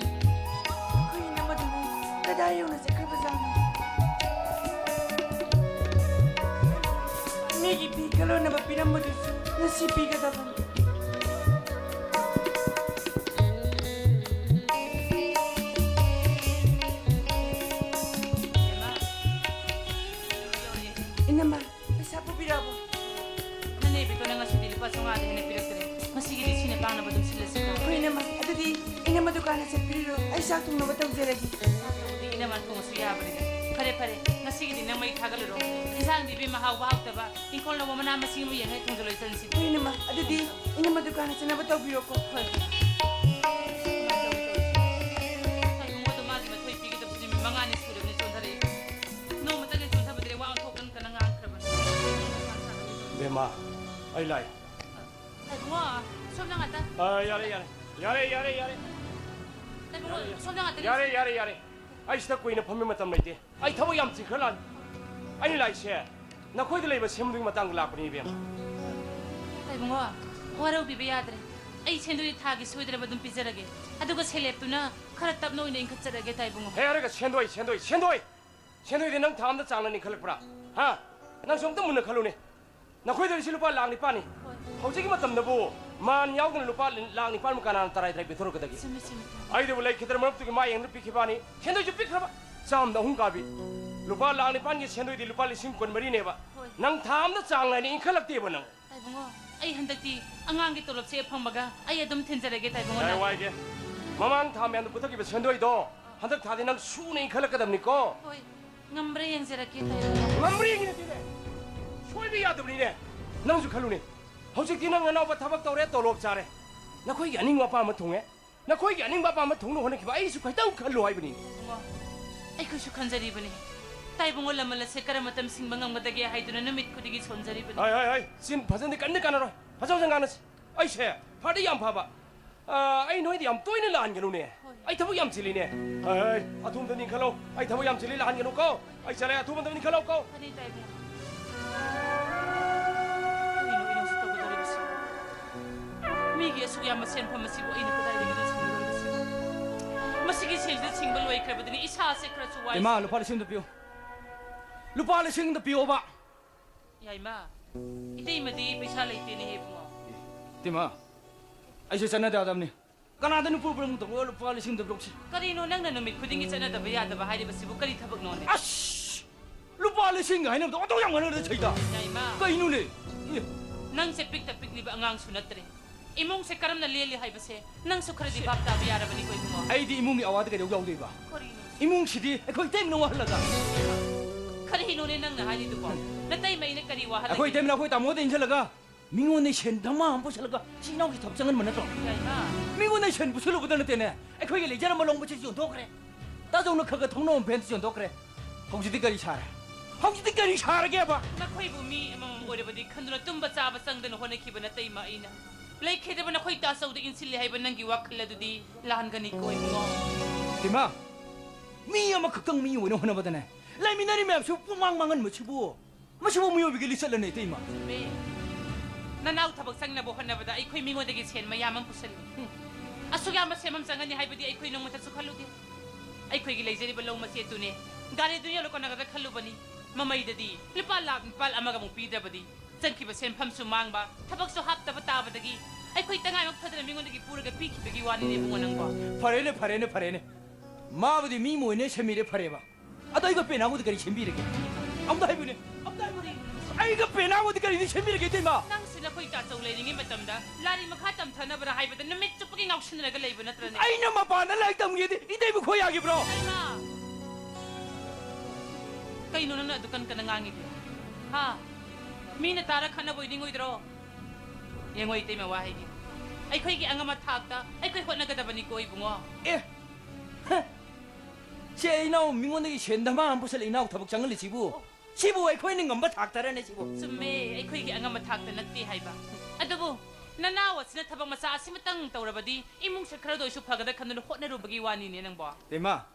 ꯑꯩꯈꯣꯏ ꯏꯅꯝꯃꯗꯨꯕꯨ ꯀꯗꯥꯏ ꯌꯧꯅ ꯆꯠꯈ꯭ꯔꯕꯖꯥꯠꯅꯣ? ꯃꯤꯒꯤ ꯐꯤ ꯈꯜꯂꯣꯅꯕ ꯄꯤꯔꯝꯕꯗꯨꯁꯨ ꯉꯁꯤ ꯄꯤꯒꯗꯕꯅꯤ꯫ ꯏꯅꯝꯃ, ꯄꯩꯁꯥ ꯄꯨꯕꯤꯔꯛꯑꯕꯣ? ꯅꯅꯦ ꯕꯦꯇꯣꯟꯅ ꯉꯁꯤꯗꯤ ꯂꯨꯄꯥ ꯆꯥꯝꯃꯉꯥꯗ ꯍꯦꯟꯅ ꯄꯤꯔꯛꯇ꯭ꯔꯦ꯫ ꯉꯁꯤꯒꯤꯗꯤ ꯁꯤꯅ ꯄꯥꯡꯅꯕ ꯑꯗꯨꯝ ꯁꯤꯜꯂꯁꯤꯀꯣ꯫ ꯍꯣꯏ, ꯏꯅꯝꯃ꯫ ꯑꯗꯨꯗꯤ ꯏꯅꯝꯃ ꯗꯨꯀꯥꯟꯗ ꯆꯠꯄꯤꯔꯨꯔꯣ꯫ ꯑꯩ ꯆꯥꯛ ꯊꯣꯡꯅꯕ ꯇꯧꯖꯔꯒꯦ꯫ ꯆꯥꯛꯇꯨꯕꯨꯗꯤ ꯏꯅꯝꯃꯅ ꯊꯣꯡꯉꯁꯨ ꯌꯥꯕꯅꯤꯗ꯫ ꯐꯔꯦ, ꯐꯔꯦ꯫ ꯉꯁꯤꯒꯤꯗꯤ ꯅꯪ ꯃꯩ ꯊꯥꯒꯠꯂꯨꯔꯣ꯫ ꯏꯟꯁꯥꯡꯗꯤ ꯏꯕꯦꯝꯃ ꯍꯥꯎꯕ ꯍꯥꯎꯇꯕ ꯏꯪꯈꯣꯜ ꯂꯧꯕ ꯃꯅꯥ ꯃꯁꯤꯡ ꯑꯃ ꯌꯦꯡꯉꯒ ꯊꯣꯡꯖꯤꯜꯂꯣ ꯏꯆꯟꯁꯤꯕꯨ꯫ ꯍꯣꯏ, ꯏꯅꯝꯃ꯫ ꯑꯗꯨꯗꯤ ꯏꯅꯝꯃ ꯗꯨꯀꯥꯟꯗ ꯆꯠꯅꯕ ꯇꯧꯕꯤꯔꯣꯀꯣ꯫ ꯍꯣꯏ, ꯍꯣꯏ꯫ ꯀꯃꯥꯏꯅ ꯇꯧꯅꯤ ꯇꯧꯔꯤꯁꯤꯕꯣ? ꯀꯩꯅꯣ ꯃꯣꯏꯗꯣ ꯃꯥꯗꯤ ꯃꯊꯣꯏ ꯄꯤꯒꯗꯕꯁꯨ ꯅꯨꯃꯤꯠ ꯃꯉꯥꯅꯤ ꯁꯨꯔꯕꯅꯤ ꯆꯣꯟꯊꯔꯛꯏ꯫ ꯅꯣꯡꯃꯇ ꯂꯦꯟ ꯆꯣꯟꯊꯕ ꯏꯕꯦꯝꯃ, ꯑꯩ ꯂꯥꯛꯑꯦ꯫ ꯏꯕꯨꯡꯉꯣ, ꯁꯣꯝꯗ ꯉꯥꯛꯇ꯫ ꯑ, ꯌꯥꯔꯦ, ꯌꯥꯔꯦ꯫ ꯌꯥꯔꯦ, ꯌꯥꯔꯦ, ꯌꯥꯔꯦ꯫ ꯏꯕꯨꯡꯉꯣ, ꯌꯥꯔꯦ, ꯌꯥꯔꯦ꯫ ꯁꯣꯝꯗ ꯉꯥꯛꯇ꯫ ꯌꯥꯔꯦ, ꯌꯥꯔꯦ, ꯌꯥꯔꯦ꯫ ꯑꯩ ꯁꯤꯗ ꯀꯨꯏꯅ ꯐꯝꯕ ꯃꯇꯝ ꯂꯩꯇꯦ꯫ ꯑꯩ ꯊꯕꯛ ꯌꯥꯝ ꯆꯤꯟꯈ꯭ꯔꯖꯥꯠꯅꯤ꯫ ꯑꯩꯅ ꯂꯥꯛꯏꯁꯦ ꯅꯈꯣꯏꯗ ꯂꯩꯕ ꯁꯦꯟꯗꯣꯏꯒꯤ ꯃꯇꯥꯡꯗ ꯂꯥꯛꯄꯅꯤ, ꯏꯕꯦꯝꯃ꯫ ꯏꯕꯨꯡꯉꯣ, ꯋꯥꯔꯧꯕꯤꯕ ꯌꯥꯗ꯭ꯔꯦ꯫ ꯑꯩ ꯁꯦꯟꯗꯣꯏ ꯊꯥꯒꯤ ꯁꯣꯏꯗꯅꯕ ꯑꯗꯨꯝ ꯄꯤꯖꯔꯒꯦ꯫ ꯑꯗꯨꯒ ꯁꯦꯂꯦꯞꯇꯨꯅ ꯈꯔ ꯇꯞꯅ ꯑꯣꯏꯅ ꯏꯟꯈꯠꯆꯔꯒꯦ, ꯏꯕꯨꯡꯉꯣ꯫ ꯍꯦ, ꯍꯥꯏꯔꯒ ꯁꯦꯟꯗꯣꯏ, ꯁꯦꯟꯗꯣꯏ, ꯁꯦꯟꯗꯣꯏ! ꯁꯦꯟꯗꯣꯏꯗꯤ ꯅꯪ ꯊꯥ ꯑꯃꯗ ꯆꯥꯡ ꯅꯥꯏꯅ ꯏꯟꯈꯠꯂꯛꯄ꯭ꯔꯥ? ꯍꯥ? ꯅꯪꯁꯨ ꯑꯝꯇ ꯃꯨꯟꯅ ꯈꯜꯂꯨꯅꯦ꯫ ꯅꯈꯣꯏꯗ ꯂꯩꯔꯤꯁꯤ ꯂꯨꯄꯥ ꯂꯥꯈ ꯅꯤꯄꯥꯟꯅꯤ꯫ ꯍꯣꯏ꯫ ꯍꯧꯖꯤꯛꯀꯤ ꯃꯇꯝꯗꯕꯨ ꯃꯥꯟ ꯌꯥꯎꯗꯅ ꯂꯨꯄꯥ ꯂꯥꯈ ꯅꯤꯄꯥꯟꯕꯨ ꯀꯅꯥꯅ ꯇꯔꯥꯏ ꯇꯔꯥꯏ ꯄꯤꯊꯣꯔꯛꯀꯗꯒꯦ? ꯆꯨꯝꯃꯤ, ꯆꯨꯝꯃꯤ, ꯆꯨꯝꯃꯤ꯫ ꯑꯩꯗꯕꯨ ꯂꯩꯈꯤꯗ꯭ꯔ ꯃꯔꯨꯞꯇꯨꯒꯤ ꯃꯥ ꯌꯦꯡꯗꯨꯅ ꯄꯤꯈꯤꯕꯅꯤ꯫ ꯁꯦꯟꯗꯣꯏꯁꯨ ꯄꯤꯈ꯭ꯔꯕ꯫ ꯆꯥꯝꯗ ꯑꯍꯨꯝ ꯀꯥꯕꯤ꯫ ꯂꯨꯄꯥ ꯂꯥꯈ ꯅꯤꯄꯥꯟꯒꯤ ꯁꯦꯟꯗꯣꯏꯗꯤ ꯂꯨꯄꯥ ꯂꯤꯁꯤꯡ ꯀꯨꯟꯃꯔꯤꯅꯦꯕ꯫ ꯍꯣꯏ꯫ ꯅꯪ ꯊꯥ ꯑꯃꯗ ꯆꯥꯡ ꯅꯥꯏꯅ ꯏꯟꯈꯠꯂꯛꯇꯦꯕ ꯅꯪ꯫ ꯇꯥꯏꯕꯨꯡꯉꯣ, ꯑꯩ ꯍꯟꯗꯛꯇꯤ ꯑꯉꯥꯡꯒꯤ ꯇꯣꯂꯣꯞꯁꯦ ꯐꯪꯕꯒ ꯑꯩ ꯑꯗꯨꯝ ꯊꯤꯟꯖꯔꯒꯦ, ꯇꯥꯏꯕꯨꯡꯉꯣ, ꯌꯥꯔꯦ, ꯂꯥꯛꯑꯒꯦ꯫ ꯋꯥꯏꯒꯦ꯫ ꯃꯃꯥꯡ ꯊꯥ ꯃꯌꯥꯝꯗ ꯄꯨꯊꯈꯤꯕ ꯁꯦꯟꯗꯣꯏꯗꯣ ꯍꯟꯗꯛ ꯊꯥꯗꯤ ꯅꯪ ꯁꯨꯅ ꯏꯟꯈꯠꯂꯛꯀꯗꯕꯅꯤꯀꯣ꯫ ꯍꯣꯏ, ꯉꯝꯕ꯭ꯔꯥ ꯌꯦꯡꯖꯔꯛꯀꯦ, ꯇꯥꯏꯕꯨꯡꯉꯣ꯫ ꯉꯝꯕ꯭ꯔꯥ ꯌꯦꯡꯉꯤꯅꯦ꯫ ꯁꯣꯏꯕ ꯌꯥꯗꯕꯅꯤꯅꯦ꯫ ꯅꯪꯁꯨ ꯈꯜꯂꯨꯅꯦ꯫ ꯍꯧꯖꯤꯛꯇꯤ ꯅꯪ ꯅꯅꯥꯎꯄꯥ ꯊꯕꯛ ꯇꯧꯔꯦ, ꯇꯣꯂꯣꯞ ꯆꯥꯔꯦ꯫ ꯅꯈꯣꯏꯒꯤ ꯑꯅꯤꯡꯕ ꯑꯄꯥꯝꯕ ꯊꯨꯡꯉꯦ꯫ ꯅꯈꯣꯏꯒꯤ ꯑꯅꯤꯡꯕ ꯑꯄꯥꯝꯕ ꯊꯨꯡꯅ ꯍꯣꯠꯅꯈꯤꯕ ꯑꯩꯁꯨ ꯈꯤꯇꯪ ꯈꯜꯂꯨ ꯍꯥꯏꯕꯅꯤ꯫ ꯏꯕꯨꯡꯉꯣ, ꯑꯩꯈꯣꯏꯁꯨ ꯈꯟꯖꯔꯤꯕꯅꯤ꯫ ꯇꯥꯏꯕꯨꯡꯉꯣ ꯂꯃꯜ ꯑꯁꯦ ꯀꯔꯝꯕ ꯃꯇꯝ ꯁꯤꯡꯕ ꯉꯝꯒꯗꯒꯦ ꯍꯥꯏꯗꯨꯅ ꯅꯨꯃꯤꯠ ꯈꯨꯗꯤꯡꯒꯤ ꯁꯣꯟꯖꯔꯤꯕꯅꯤ꯫ ꯍꯣꯏ, ꯍꯣꯏ, ꯍꯣꯏ꯫ ꯆꯤꯟ ꯐꯖꯅꯗꯤ ꯀꯟꯅ ꯀꯥꯟꯅꯔꯣꯏ꯫ ꯐꯖ ꯐꯖ ꯉꯥꯡꯅꯁꯤ꯫ ꯑꯩꯁꯦ ꯐꯔꯗꯤ ꯌꯥꯝ ꯐꯕ꯫ ꯑ, ꯑꯩ ꯅꯣꯏꯗ ꯌꯥꯝ ꯇꯣꯏꯅ ꯂꯥꯛꯍꯟꯒꯅꯨꯅꯦ꯫ ꯍꯣꯏ꯫ ꯑꯩ ꯊꯕꯛ ꯌꯥꯝ ꯆꯤꯜꯂꯤꯅꯦ꯫ ꯍꯣꯏ, ꯍꯣꯏ, ꯍꯣꯏ꯫ ꯑꯊꯨꯕꯗ ꯅꯤꯡꯈꯠꯂꯣ꯫ ꯑꯩ ꯊꯕꯛ ꯌꯥꯝ ꯆꯤꯜꯂꯤ, ꯂꯥꯛꯍꯟꯒꯅꯨꯀꯣ꯫ ꯑꯩ ꯆꯠꯂꯦ, ꯑꯊꯨꯕ ꯃꯇꯝꯗ ꯅꯤꯡꯈꯠꯂꯣꯀꯣ꯫ ꯐꯅꯤ, ꯇꯥꯏꯕꯨꯡꯉꯣ꯫ ꯀꯔꯤꯅꯣ ꯑꯩꯅ ꯍꯧꯖꯤꯛ ꯇꯧꯒꯗꯧꯔꯤꯕꯁꯤꯕꯨ? ꯃꯤꯒꯤ ꯑꯁꯨꯛ ꯌꯥꯝꯕ ꯁꯦꯟꯐꯝ ꯑꯁꯤꯕꯨ ꯑꯩꯅ ꯀꯗꯥꯏꯗꯒꯤꯅꯣ ꯁꯤꯡꯒꯗꯧꯔꯤꯕꯁꯤꯕꯨ? ꯃꯁꯤꯒꯤ ꯁꯦꯜꯁꯤꯗ ꯁꯤꯡꯕ ꯂꯣꯏꯈ꯭ꯔꯕꯗꯨꯅꯤ ꯏꯁꯥꯁꯦ ꯈꯔꯁꯨ ꯋꯥꯏ꯫ ꯏꯃꯥ, ꯂꯨꯄꯥ ꯂꯤꯁꯤꯡ ꯑꯃꯇ ꯄꯤꯌꯨ꯫ ꯂꯨꯄꯥ ꯂꯤꯁꯤꯡ ꯑꯃꯇ ꯄꯤꯌꯣꯕ꯫ ꯌꯥꯏꯃ, ꯏꯇꯩꯃꯗꯤ ꯄꯩꯁꯥ ꯂꯩꯇꯦꯅꯦꯍꯦ, ꯏꯕꯨꯡꯉꯣ꯫ ꯏꯇꯩꯃ, ꯑꯩꯁꯦ ꯆꯠꯅꯗ ꯌꯥꯗꯕꯅꯤ꯫ ꯀꯅꯥꯗ ꯅꯨꯄꯨ ꯄꯨꯔꯝ ꯇꯧꯔꯒ ꯂꯨꯄꯥ ꯂꯤꯁꯤꯡ ꯑꯃꯇ ꯄꯤꯔꯛꯁꯤ? ꯀꯔꯤꯅꯣ ꯅꯪꯅ ꯅꯨꯃꯤꯠ ꯈꯨꯗꯤꯡꯒꯤ ꯆꯠꯅꯗꯕ ꯌꯥꯗꯕ ꯍꯥꯏꯔꯤꯕꯁꯤꯕꯨ? ꯀꯔꯤ ꯊꯕꯛꯅꯣꯅꯦ? ꯑꯁ! ꯂꯨꯄꯥ ꯂꯤꯁꯤꯡꯒ ꯍꯥꯏꯅꯕꯗꯣ ꯑꯗꯨ ꯌꯥꯝ ꯉꯥꯡꯅꯗ ꯁꯩꯗ꯫ ꯌꯥꯏꯃ꯫ ꯀꯩꯅꯣꯅꯦ? ꯑꯦ꯫ ꯅꯪꯁꯦ ꯄꯤꯛꯇ ꯄꯤꯛꯂꯤꯕ ꯑꯉꯥꯡꯁꯨ ꯅꯠꯇ꯭ꯔꯦ꯫ ꯏꯃꯨꯡꯁꯦ ꯀꯔꯝꯅ ꯂꯦꯜꯂꯤ ꯍꯥꯏꯕꯁꯦ ꯅꯪꯁꯨ ꯈꯔꯗꯤ ꯁꯦ꯫ ꯚꯥꯞ ꯇꯥꯕ ꯌꯥꯔꯕꯅꯤꯀꯣ, ꯏꯕꯨꯡꯉꯣ꯫ ꯑꯩꯗꯤ ꯏꯃꯨꯡꯒꯤ ꯑꯋꯥꯗ ꯀꯩꯗꯧ ꯌꯥꯎꯗꯣꯏꯕ? ꯀꯔꯤꯅꯣ? ꯏꯃꯨꯡꯁꯤꯗꯤ ꯑꯩꯈꯣꯏ ꯏꯇꯩꯃꯅ ꯋꯥꯍꯜꯂꯒ꯫ ꯀꯔꯤꯅꯣꯅꯦ ꯅꯪꯅ ꯍꯥꯏꯔꯤꯗꯨꯕꯣ? ꯅꯇꯩꯃꯩꯅ ꯀꯔꯤ ꯋꯥꯍꯜꯂꯒꯦ? ꯑꯩꯈꯣꯏ ꯏꯇꯩꯃꯅ ꯑꯩꯈꯣꯏ ꯇꯥꯃꯣꯗ ꯏꯟꯁꯤꯜꯂꯒ ꯃꯤꯉꯣꯟꯗ ꯁꯦꯟ ꯙꯃꯥ ꯑꯃ ꯄꯨꯁꯜꯂꯒ ꯏꯆꯤꯟ ꯏꯅꯥꯎꯒꯤ ꯊꯕꯛ ꯆꯪꯍꯟꯕ ꯅꯠꯇ꯭ꯔꯣ? ꯌꯥꯏꯃ꯫ ꯃꯤꯉꯣꯟꯗ ꯁꯦꯟ ꯄꯨꯁꯜꯂꯨꯕꯗ ꯅꯠꯇꯦꯅꯦ, ꯑꯩꯈꯣꯏꯒꯤ ꯂꯩꯖꯔꯝꯕ ꯂꯣꯡꯕꯁꯤꯁꯨ ꯌꯣꯟꯊꯣꯛꯈ꯭ꯔꯦ꯫ ꯇꯥꯖꯧꯅ ꯈꯔ ꯈꯔ ꯊꯧꯅꯕ ꯐꯦꯟꯁꯨ ꯌꯣꯟꯊꯣꯛꯈ꯭ꯔꯦ꯫ ꯍꯧꯖꯤꯛꯇꯤ ꯀꯔꯤ ꯁꯥꯔꯦ? ꯍꯧꯖꯤꯛꯇꯤ ꯀꯔꯤ ꯁꯥꯔꯒꯦꯕ? ꯅꯈꯣꯏꯕꯨ ꯃꯤ ꯑꯃꯃꯝ ꯑꯣꯏꯔꯕꯗꯤ ꯈꯟꯗꯨꯅ ꯇꯨꯝꯕ ꯆꯥꯕ ꯆꯪꯗꯅ ꯍꯣꯠꯅꯈꯤꯕ ꯅꯇꯩꯃ ꯑꯩꯅ ꯂꯩꯈꯤꯗꯕ ꯅꯈꯣꯏ ꯇꯥꯆꯧꯗ ꯏꯟꯁꯤꯜꯂꯦ ꯍꯥꯏꯕ ꯅꯪꯒꯤ ꯋꯥꯈꯜ ꯑꯗꯨꯗꯤ ꯂꯥꯟꯒꯅꯤꯀꯣ ꯏꯕꯨꯡꯉꯣ꯫ ꯏꯃꯥ, ꯃꯤ ꯑꯃꯈꯛꯇꯪ ꯃꯤ ꯑꯣꯏꯅ ꯍꯣꯠꯅꯕꯗꯅꯦ, ꯂꯩꯃꯤꯟꯅꯔꯤ ꯃꯌꯥꯝꯁꯨ ꯄꯨꯡꯃꯥꯡ ꯃꯥꯡꯍꯟꯕꯁꯤꯕꯨ, ꯃꯁꯤꯕꯨ ꯃꯤꯑꯣꯏꯕꯒꯤ ꯂꯤꯆꯠꯂꯅꯦ, ꯏꯇꯩꯃ꯫ ꯆꯨꯝꯃꯦ꯫ ꯅꯅꯥꯎ ꯊꯕꯛ ꯆꯪꯅꯕ ꯍꯣꯠꯅꯕꯗ ꯑꯩꯈꯣꯏ ꯃꯤꯉꯣꯟꯗꯒꯤ ꯁꯦꯟ ꯃꯌꯥꯝ ꯑꯃ ꯄꯨꯁꯜꯂꯤ꯫ ꯍꯨꯝ꯫ ꯑꯁꯨꯛ ꯌꯥꯝꯕ ꯁꯦꯟꯐꯝ ꯆꯪꯒꯅꯤ ꯍꯥꯏꯕꯗꯤ ꯑꯩꯈꯣꯏ ꯅꯣꯡꯃꯇꯁꯨ ꯈꯜꯂꯨꯗꯦ꯫ ꯑꯩꯈꯣꯏꯒꯤ ꯂꯩꯖꯔꯤꯕ ꯂꯧ ꯃꯆꯦꯠꯇꯨꯅꯦ ꯒꯥꯔꯤꯗꯨꯅ ꯌꯣꯜꯂ ꯀꯣꯟꯅꯒꯗ꯭ꯔꯥ ꯈꯜꯂꯨꯕꯅꯤ꯫ ꯃꯃꯩꯗꯗꯤ ꯂꯨꯄꯥ ꯂꯥꯈ ꯅꯤꯄꯥꯜ ꯑꯃꯒ ꯑꯃꯨꯛ ꯄꯤꯗ꯭ꯔꯕꯗꯤ ꯆꯪꯈꯤꯕ ꯁꯦꯟꯐꯝꯁꯨ ꯃꯥꯡꯕ, ꯊꯕꯛꯁꯨ ꯍꯥꯞꯇꯕ ꯇꯥꯕꯗꯒꯤ ꯑꯩꯈꯣꯏ ꯇꯉꯥꯏꯃꯛ ꯐꯗꯅ ꯃꯤꯉꯣꯟꯗꯒꯤ ꯄꯨꯔꯒ ꯄꯤꯈꯤꯕꯒꯤ ꯋꯥꯅꯤꯅꯦ ꯏꯕꯨꯡꯉꯣ ꯅꯪꯕꯣ꯫ ꯐꯔꯦꯅꯦ, ꯐꯔꯦꯅꯦ, ꯐꯔꯦꯅꯦ꯫ ꯃꯥꯕꯨꯗꯤ ꯃꯤ ꯃꯣꯏꯅꯦ ꯁꯦꯝꯕꯤꯔꯦ, ꯐꯔꯦꯕ꯫ ꯑꯗꯣ ꯑꯩꯒ ꯄꯦꯅꯥꯕꯨꯗꯤ ꯀꯔꯤ ꯁꯦꯝꯕꯤꯔꯒꯦ? ꯑꯝꯇ ꯍꯥꯏꯕꯤꯌꯨꯅꯦ, ꯑꯝꯇ ꯍꯥꯏꯕꯤꯌꯨꯅꯦ꯫ ꯑꯩꯒ ꯄꯦꯅꯥꯕꯨꯗꯤ ꯀꯔꯤꯗꯤ ꯁꯦꯝꯕꯤꯔꯒꯦ, ꯏꯇꯩꯃ? ꯅꯪꯁꯨ ꯅꯈꯣꯏ ꯇꯥꯆꯧ ꯂꯩꯔꯤꯉꯩ ꯃꯇꯝꯗ ꯂꯥꯏꯔꯤꯛ ꯃꯈꯥ ꯇꯝꯊꯅꯕ꯭ꯔꯥ ꯍꯥꯏꯕꯗ ꯅꯨꯃꯤꯠ ꯆꯨꯞꯄꯒꯤ ꯉꯥꯎꯁꯤꯟꯅꯔꯒ ꯂꯩꯕ ꯅꯠꯇ꯭ꯔꯅꯦ? ꯑꯩꯅ ꯃꯄꯥꯟꯗ ꯂꯥꯏꯔꯤꯛ ꯇꯝꯒꯦꯗꯤ ꯏꯇꯩꯃ ꯈꯣꯏ ꯌꯥꯈꯤꯕ꯭ꯔꯣ? ꯏꯃꯥ! ꯀꯩꯅꯣ ꯅꯪꯅ ꯑꯗꯨ ꯀꯟ ꯀꯟꯅ ꯉꯥꯡꯉꯤꯗꯤ? ꯍꯥ? ꯃꯤꯅ ꯇꯥꯔ ꯈꯠꯅꯕ ꯑꯣꯏꯅꯤꯡꯉꯣꯏꯗ꯭ꯔꯣ? ꯌꯦꯡꯉꯣ ꯏꯇꯩꯃ ꯋꯥꯍꯩꯗꯤ꯫ ꯑꯩꯈꯣꯏꯒꯤ ꯑꯉꯝ ꯑꯊꯥꯛꯇ ꯑꯩꯈꯣꯏ ꯍꯣꯠꯅꯒꯗꯕꯅꯤꯀꯣ ꯏꯕꯨꯡꯉꯣ꯫ ꯑꯦ! ꯍ! ꯁꯦ ꯏꯅꯥꯎ ꯃꯤꯉꯣꯟꯗꯒꯤ ꯁꯦꯟ ꯙꯃꯥ ꯑꯃ ꯄꯨꯁꯜꯂꯦ, ꯏꯅꯥꯎ ꯊꯕꯛ ꯆꯪꯍꯜꯂꯤꯁꯤꯕꯨ꯫ ꯑꯣ꯫ ꯁꯤꯕꯨ ꯑꯩꯈꯣꯏꯅ ꯉꯝꯕ ꯊꯥꯛꯇꯔꯅꯦ ꯁꯤꯕꯨ? ꯆꯨꯝꯃꯦ, ꯑꯩꯈꯣꯏꯒꯤ ꯑꯉꯝꯕ ꯊꯥꯛꯇ ꯅꯠꯇꯦ ꯍꯥꯏꯕ꯫ ꯑꯗꯨꯕꯨ ꯅꯅꯥꯎ ꯑꯁꯤꯅ ꯊꯕꯛ ꯃꯆꯥ ꯑꯁꯤꯃꯇꯪ ꯇꯧꯔꯕꯗꯤ ꯏꯃꯨꯡꯁꯦ ꯈꯔꯗ ꯑꯣꯏꯁꯨ ꯐꯒꯗ꯭ꯔꯥ ꯈꯟꯗꯨꯅ ꯍꯣꯠꯅꯔꯨꯕꯒꯤ ꯋꯥꯅꯤꯅꯦ ꯅꯪꯕꯣ꯫ ꯏꯃꯥ,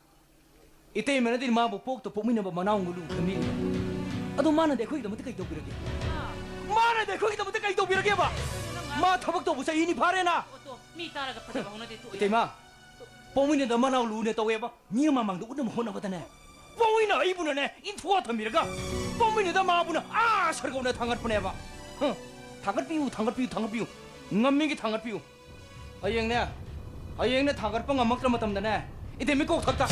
ꯏꯇꯩꯃꯅꯗꯤ ꯃꯥꯕꯨ ꯄꯣꯛꯇ ꯄꯣꯛꯃꯤꯟꯅꯕ ꯃꯅꯥꯎ ꯉꯨꯂꯨ ꯈꯟꯕꯤꯔꯤ꯫ ꯑꯗꯣ ꯃꯥꯅꯗꯤ ꯑꯩꯈꯣꯏꯒꯤꯗꯃꯛꯇ ꯀꯩ ꯇꯧꯕꯤꯔꯒꯦ? ꯃꯥꯅꯗꯤ ꯑꯩꯈꯣꯏꯒꯤꯗꯃꯛꯇ ꯀꯩ ꯇꯧꯕꯤꯔꯒꯦꯕ? ꯃꯥ ꯊꯕꯛ ꯇꯧꯕ ꯆꯍꯤ ꯑꯅꯤ ꯐꯥꯔꯦꯅ꯫ ꯑꯣ, ꯇꯣ, ꯃꯤ ꯇꯥꯔꯒ ꯐꯖꯕ ꯍꯧꯅꯗꯦ, ꯇꯣꯛꯑꯣ꯫ ꯏꯇꯩꯃ, ꯄꯣꯛꯃꯤꯟꯅꯗ ꯃꯅꯥꯎ ꯂꯨꯅ ꯇꯧꯋꯦꯕ꯫ ꯃꯤ ꯃꯃꯥꯡꯗ ꯎꯠꯅꯕ ꯍꯣꯠꯅꯕꯗꯅꯦ, ꯄꯣꯛꯃꯤꯟꯅ ꯑꯩꯕꯨꯅꯅꯦ ꯏꯟꯊꯣꯛꯑ ꯊꯝꯕꯤꯔꯒ, ꯄꯣꯛꯃꯤꯟꯅꯗ ꯃꯥꯕꯨꯅ ꯑꯥ ꯁꯔꯒꯧꯅ ꯊꯥꯡꯒꯠꯄꯅꯦꯕ꯫ ꯍ, ꯊꯥꯡꯒꯠꯄꯤꯌꯨ, ꯊꯥꯡꯒꯠꯄꯤꯌꯨ, ꯊꯥꯡꯒꯠꯄꯤꯌꯨ꯫ ꯉꯝꯃꯤꯒꯤ ꯊꯥꯡꯒꯠꯄꯤꯌꯨ꯫ ꯍꯌꯦꯡꯅꯦ, ꯍꯌꯦꯡꯅꯦ ꯊꯥꯡꯒꯠꯄ ꯉꯝꯃꯛꯇ꯭ꯔ ꯃꯇꯝꯗꯅꯦ, ꯏꯇꯩꯃꯩ ꯀꯣꯛꯊꯛꯇ,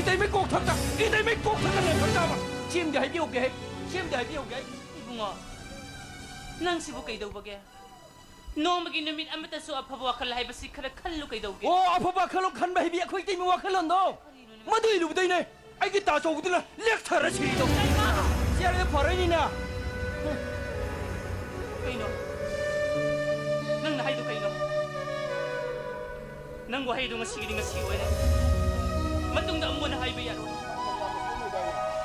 ꯏꯇꯩꯃꯩ ꯀꯣꯛꯊꯛꯇ, ꯏꯇꯩꯃꯩ ꯀꯣꯛꯊꯛꯇ ꯂꯦꯡꯊꯛ ꯇꯥꯕ꯫ ꯁꯤ ꯑꯃꯗꯤ ꯍꯥꯏꯕꯤꯍꯧꯒꯦ ꯍꯦ, ꯁꯤ ꯑꯃꯗꯤ ꯍꯥꯏꯕꯤꯍꯧꯒꯦ ꯍꯦ꯫ ꯏꯕꯨꯡꯉꯣ, ꯅꯪꯁꯤꯕꯨ ꯀꯩꯗꯧꯕꯒꯦ? ꯅꯣꯡꯃꯒꯤ ꯅꯨꯃꯤꯠ ꯑꯃꯠꯇꯁꯨ ꯑꯐꯕ ꯋꯥꯈꯜ ꯍꯥꯏꯕꯁꯤ ꯈꯔ ꯈꯜꯂꯨ ꯀꯩꯗꯧꯒꯦ? ꯑꯣ, ꯑꯐꯕ ꯋꯥꯈꯜꯂꯣꯟ ꯈꯟꯕ ꯍꯥꯏꯕꯤ ꯑꯩꯈꯣꯏ ꯏꯇꯩꯃ ꯋꯥꯈꯜꯂꯣꯟꯗꯣ꯫ ꯀꯔꯤꯅꯣꯅꯦ? ꯃꯗꯨ ꯏꯜꯂꯨꯕꯗꯩꯅꯦ ꯑꯩꯒꯤ ꯇꯥꯆꯧꯕꯗꯨꯅ ꯂꯦꯛꯊꯔ ꯁꯤꯔꯤꯗꯣ꯫ ꯏꯃꯥ! ꯁꯤ ꯍꯥꯏꯔꯗꯤ ꯐꯔꯣꯏꯅꯤꯅ꯫ ꯀꯩꯅꯣ? ꯅꯪꯅ ꯍꯥꯏꯗꯣ ꯀꯩꯅꯣ? ꯅꯪ ꯋꯥꯍꯩꯗꯣ ꯉꯁꯤꯒꯤꯗꯤ ꯉꯁꯤ ꯑꯣꯏꯔꯦ꯫ ꯃꯇꯨꯡꯗ ꯑꯃꯨꯛ ꯍꯟꯅ ꯍꯥꯏꯕ ꯌꯥꯔꯣꯏ꯫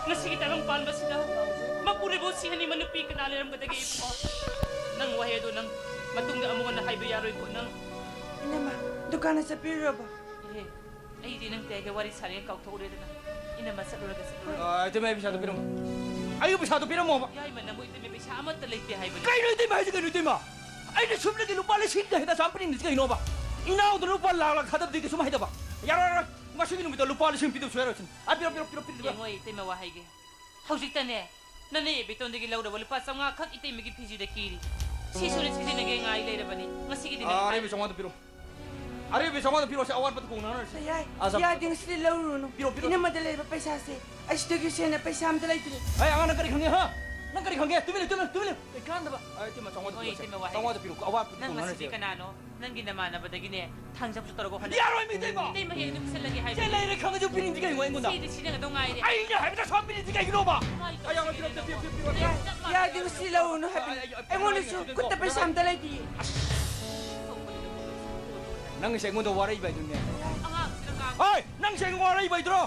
ꯉꯁꯤꯒꯤ ꯇꯥꯏꯕꯪ ꯄꯥꯟꯕꯁꯤꯗ ꯃꯄꯨꯔꯣꯏꯕ ꯁꯤꯍꯟꯅꯤꯡꯕ ꯅꯨꯄꯤ ꯀꯅꯥ ꯂꯩꯔꯝꯒꯗꯒꯦ ꯏꯕꯨꯡꯉꯣ? ꯅꯪ ꯋꯥꯍꯩ ꯑꯗꯨ ꯅꯪ ꯃꯇꯨꯡꯗ ꯑꯃꯨꯛ ꯍꯟꯅ ꯍꯥꯏꯕ ꯌꯥꯔꯣꯏꯀꯣ ꯅꯪ꯫ ꯏꯅꯝꯃ, ꯗꯨꯀꯥꯟꯗ ꯆꯠꯄꯤꯔꯨꯔꯕꯣ? ꯑꯦ, ꯑꯩꯗꯤ ꯅꯪ ꯇꯦꯒ ꯋꯥꯔꯤ ꯁꯥꯔꯦꯅ ꯀꯥꯎꯊꯣꯛꯎꯔꯦꯗꯅ꯫ ꯏꯅꯝꯃ ꯆꯠꯂꯨꯔꯒ ꯆꯠꯂꯨꯔꯒ꯫ ꯑ, ꯏꯇꯩꯃ, ꯑꯩ ꯄꯩꯁꯥꯗꯣ ꯄꯤꯔꯝꯃꯣ꯫ ꯑꯩꯒꯤ ꯄꯩꯁꯥꯗꯣ ꯄꯤꯔꯝꯃꯣꯕ꯫ ꯌꯥꯏꯃ, ꯅꯃꯣꯏ ꯏꯇꯩꯃ ꯄꯩꯁꯥ ꯑꯃꯠꯇ ꯂꯩꯇꯦ ꯍꯥꯏꯕꯅꯤ꯫ ꯀꯩꯅꯣ ꯏꯇꯩꯃ ꯍꯥꯏꯁꯦ ꯀꯩꯅꯣ ꯏꯇꯩꯃ? ꯑꯩꯅ ꯁꯨꯞꯅꯒꯤ ꯂꯨꯄꯥ ꯂꯤꯁꯤꯡꯒ ꯍꯦꯟꯅ ꯆꯥꯝ ꯄꯤꯅꯤꯡꯗ꯭ꯔꯤꯁꯦ ꯀꯩꯅꯣꯕ? ꯏꯅꯥꯎꯗ ꯂꯨꯄꯥ ꯂꯥꯛ ꯂꯥꯛ ꯊꯥꯗꯕꯗꯤ ꯀꯩꯁꯨꯝ ꯍꯥꯏꯗꯕ꯫ ꯌꯥꯔꯣꯏ, ꯌꯥꯔꯣꯏ꯫ ꯉꯁꯤꯒꯤ ꯅꯨꯃꯤꯠꯇ ꯂꯨꯄꯥ ꯂꯤꯁꯤꯡ ꯄꯤꯗꯕ ꯁꯨꯡꯌꯥ ꯌꯥꯔꯣꯏ꯫ ꯑ, ꯄꯤꯔꯣ, ꯄꯤꯔꯣ, ꯄꯤꯔꯣ, ꯄꯤꯔꯣ, ꯄꯤꯔꯣ꯫ ꯌꯦꯡꯉꯣ, ꯏꯇꯩꯃ ꯋꯥ ꯍꯥꯏꯒꯦ꯫ ꯍꯧꯖꯤꯛꯇꯅꯦ, ꯅꯅꯦ ꯕꯦꯇꯣꯟꯗꯒꯤ ꯂꯧꯔꯕ ꯂꯨꯄꯥ ꯆꯥꯝꯃꯉꯥ ꯈꯛ ꯏꯇꯩꯃꯒꯤ ꯐꯤꯖꯤꯗ ꯀꯤꯔꯤ꯫ ꯁꯤꯁꯨꯅꯦ ꯁꯤꯖꯤꯟꯅꯒꯦ ꯉꯥꯏ ꯂꯩꯔꯕꯅꯤ꯫ ꯉꯁꯤꯒꯤꯗꯤꯅꯦ ꯑꯥ, ꯑꯔꯩꯕ ꯆꯥꯝꯃꯉꯥꯗꯣ ꯄꯤꯔꯣ꯫ ꯑꯔꯩꯕ ꯆꯥꯝꯃꯉꯥꯗꯣ ꯄꯤꯔꯣ, ꯁꯤ ꯑꯋꯥꯠꯄꯗꯣ ꯀꯣꯟꯅꯔꯁꯤ꯫ ꯌꯥꯏ, ꯑꯥ, ꯆꯥꯝ- ꯌꯥꯗꯦ, ꯉꯁꯤꯗꯤ ꯂꯧꯔꯨꯔꯅꯨ꯫ ꯄꯤꯔꯣ, ꯄꯤꯔꯣ꯫ ꯏꯅꯝꯃꯗ ꯂꯩꯕ ꯄꯩꯁꯥꯁꯦ ꯑꯁꯤꯗꯒꯤ ꯍꯦꯟꯅ ꯄꯩꯁꯥ ꯑꯝꯇ ꯂꯩꯇ꯭ꯔꯦ꯫ ꯑꯩ ꯑꯉꯥꯡ ꯅꯪ ꯀꯔꯤ ꯈꯪꯒꯦ, ꯍꯥ? ꯅꯪ ꯀꯔꯤ ꯈꯪꯒꯦ? ꯇꯨꯃꯤꯟ ꯂꯩꯌꯨ, ꯇꯨꯃꯤꯟ ꯂꯩꯌꯨ, ꯇꯨꯃꯤꯟ ꯂꯩꯌꯨ꯫ ꯀꯩ ꯀꯥꯟꯗꯕ? ꯑꯩ ꯏꯇꯩꯃ, ꯆꯥꯝꯃꯉꯥꯗꯣ ꯍꯣꯏ, ꯄꯤꯔꯣ, ꯏꯇꯩꯃ, ꯋꯥ ꯍꯥꯏꯒꯦ꯫ ꯆꯥꯝꯃꯉꯥꯗꯣ ꯄꯤꯔꯣ, ꯑꯋꯥꯠꯄꯗꯣ ꯅꯪ ꯉꯁꯤꯗꯤ ꯀꯣꯟꯅꯔꯁꯦ꯫ ꯀꯅꯥꯅꯣ? ꯅꯪꯒꯤ ꯅꯃꯥꯟꯅꯕꯗꯒꯤꯅꯦ ꯊꯥꯡꯖꯕꯁꯨ ꯇꯧꯔꯒ ꯍꯣꯠꯅ-, ꯌꯥꯔꯣꯏ, ꯃꯤ ꯏꯇꯩꯃ! ꯏꯇꯩꯃ ꯍꯦꯛ ꯑꯗꯨꯝ ꯄꯤꯁꯜꯂꯒꯦ ꯍꯥꯏꯕꯅꯤ꯫ ꯁꯦ ꯂꯩꯔꯦ ꯈꯪꯉꯁꯨ ꯄꯤꯅꯤꯡꯗꯦ ꯀꯩꯅꯣ ꯑꯩꯉꯣꯟꯗ? ꯁꯤꯗꯤ ꯁꯤꯖꯤꯟꯅꯒꯗꯧ ꯉꯥꯏꯔꯦ꯫ ꯑꯩꯅ ꯍꯥꯏꯕꯗ ꯁꯨꯝ ꯄꯤꯅꯤꯡꯗꯦ ꯀꯩꯅꯣ ꯑꯩꯉꯣꯟꯗ? ꯑꯣ! ꯑꯩꯅ ꯍꯥꯏꯕꯗ ꯁꯨꯝ ꯄꯤꯅꯤꯡꯗꯦ ꯀꯩꯒꯤꯅꯣꯕ? ꯀꯃꯥꯏꯅ ꯑꯩ ꯑꯉꯥꯡ ꯇꯧꯁꯤꯒꯦ ꯄꯤꯔꯛꯇꯦ, ꯄꯤꯔꯛ-, ꯄꯤꯔꯛ-, ꯄꯤꯔꯛ-, ꯌꯥ-, ꯌꯥꯗꯦ, ꯉꯁꯤ ꯂꯧꯔꯨꯅꯨ ꯍꯥꯏꯕꯅꯤ꯫ ꯑꯩ, ꯑꯩ, ꯑꯩ, ꯑꯩꯉꯣꯟꯗꯁꯨ ꯑꯩ, ꯈꯨꯠꯇ ꯄꯩꯁꯥ ꯑꯝꯇ ꯂꯩꯇꯤꯌꯦ꯫ ꯅꯪꯒꯤꯁꯦ ꯑꯩꯉꯣꯟꯗ ꯋꯥꯔꯛꯏꯕ ꯍꯥꯏꯗꯨꯅꯦ꯫ ꯑꯉꯥꯡꯁꯤꯅ ꯉꯥꯡ- ꯍꯣꯏ! ꯅꯪꯁꯦ ꯑꯩꯉꯣꯟꯗ ꯋꯥꯔꯛꯏꯕ ꯍꯥꯏꯗ꯭ꯔꯣ?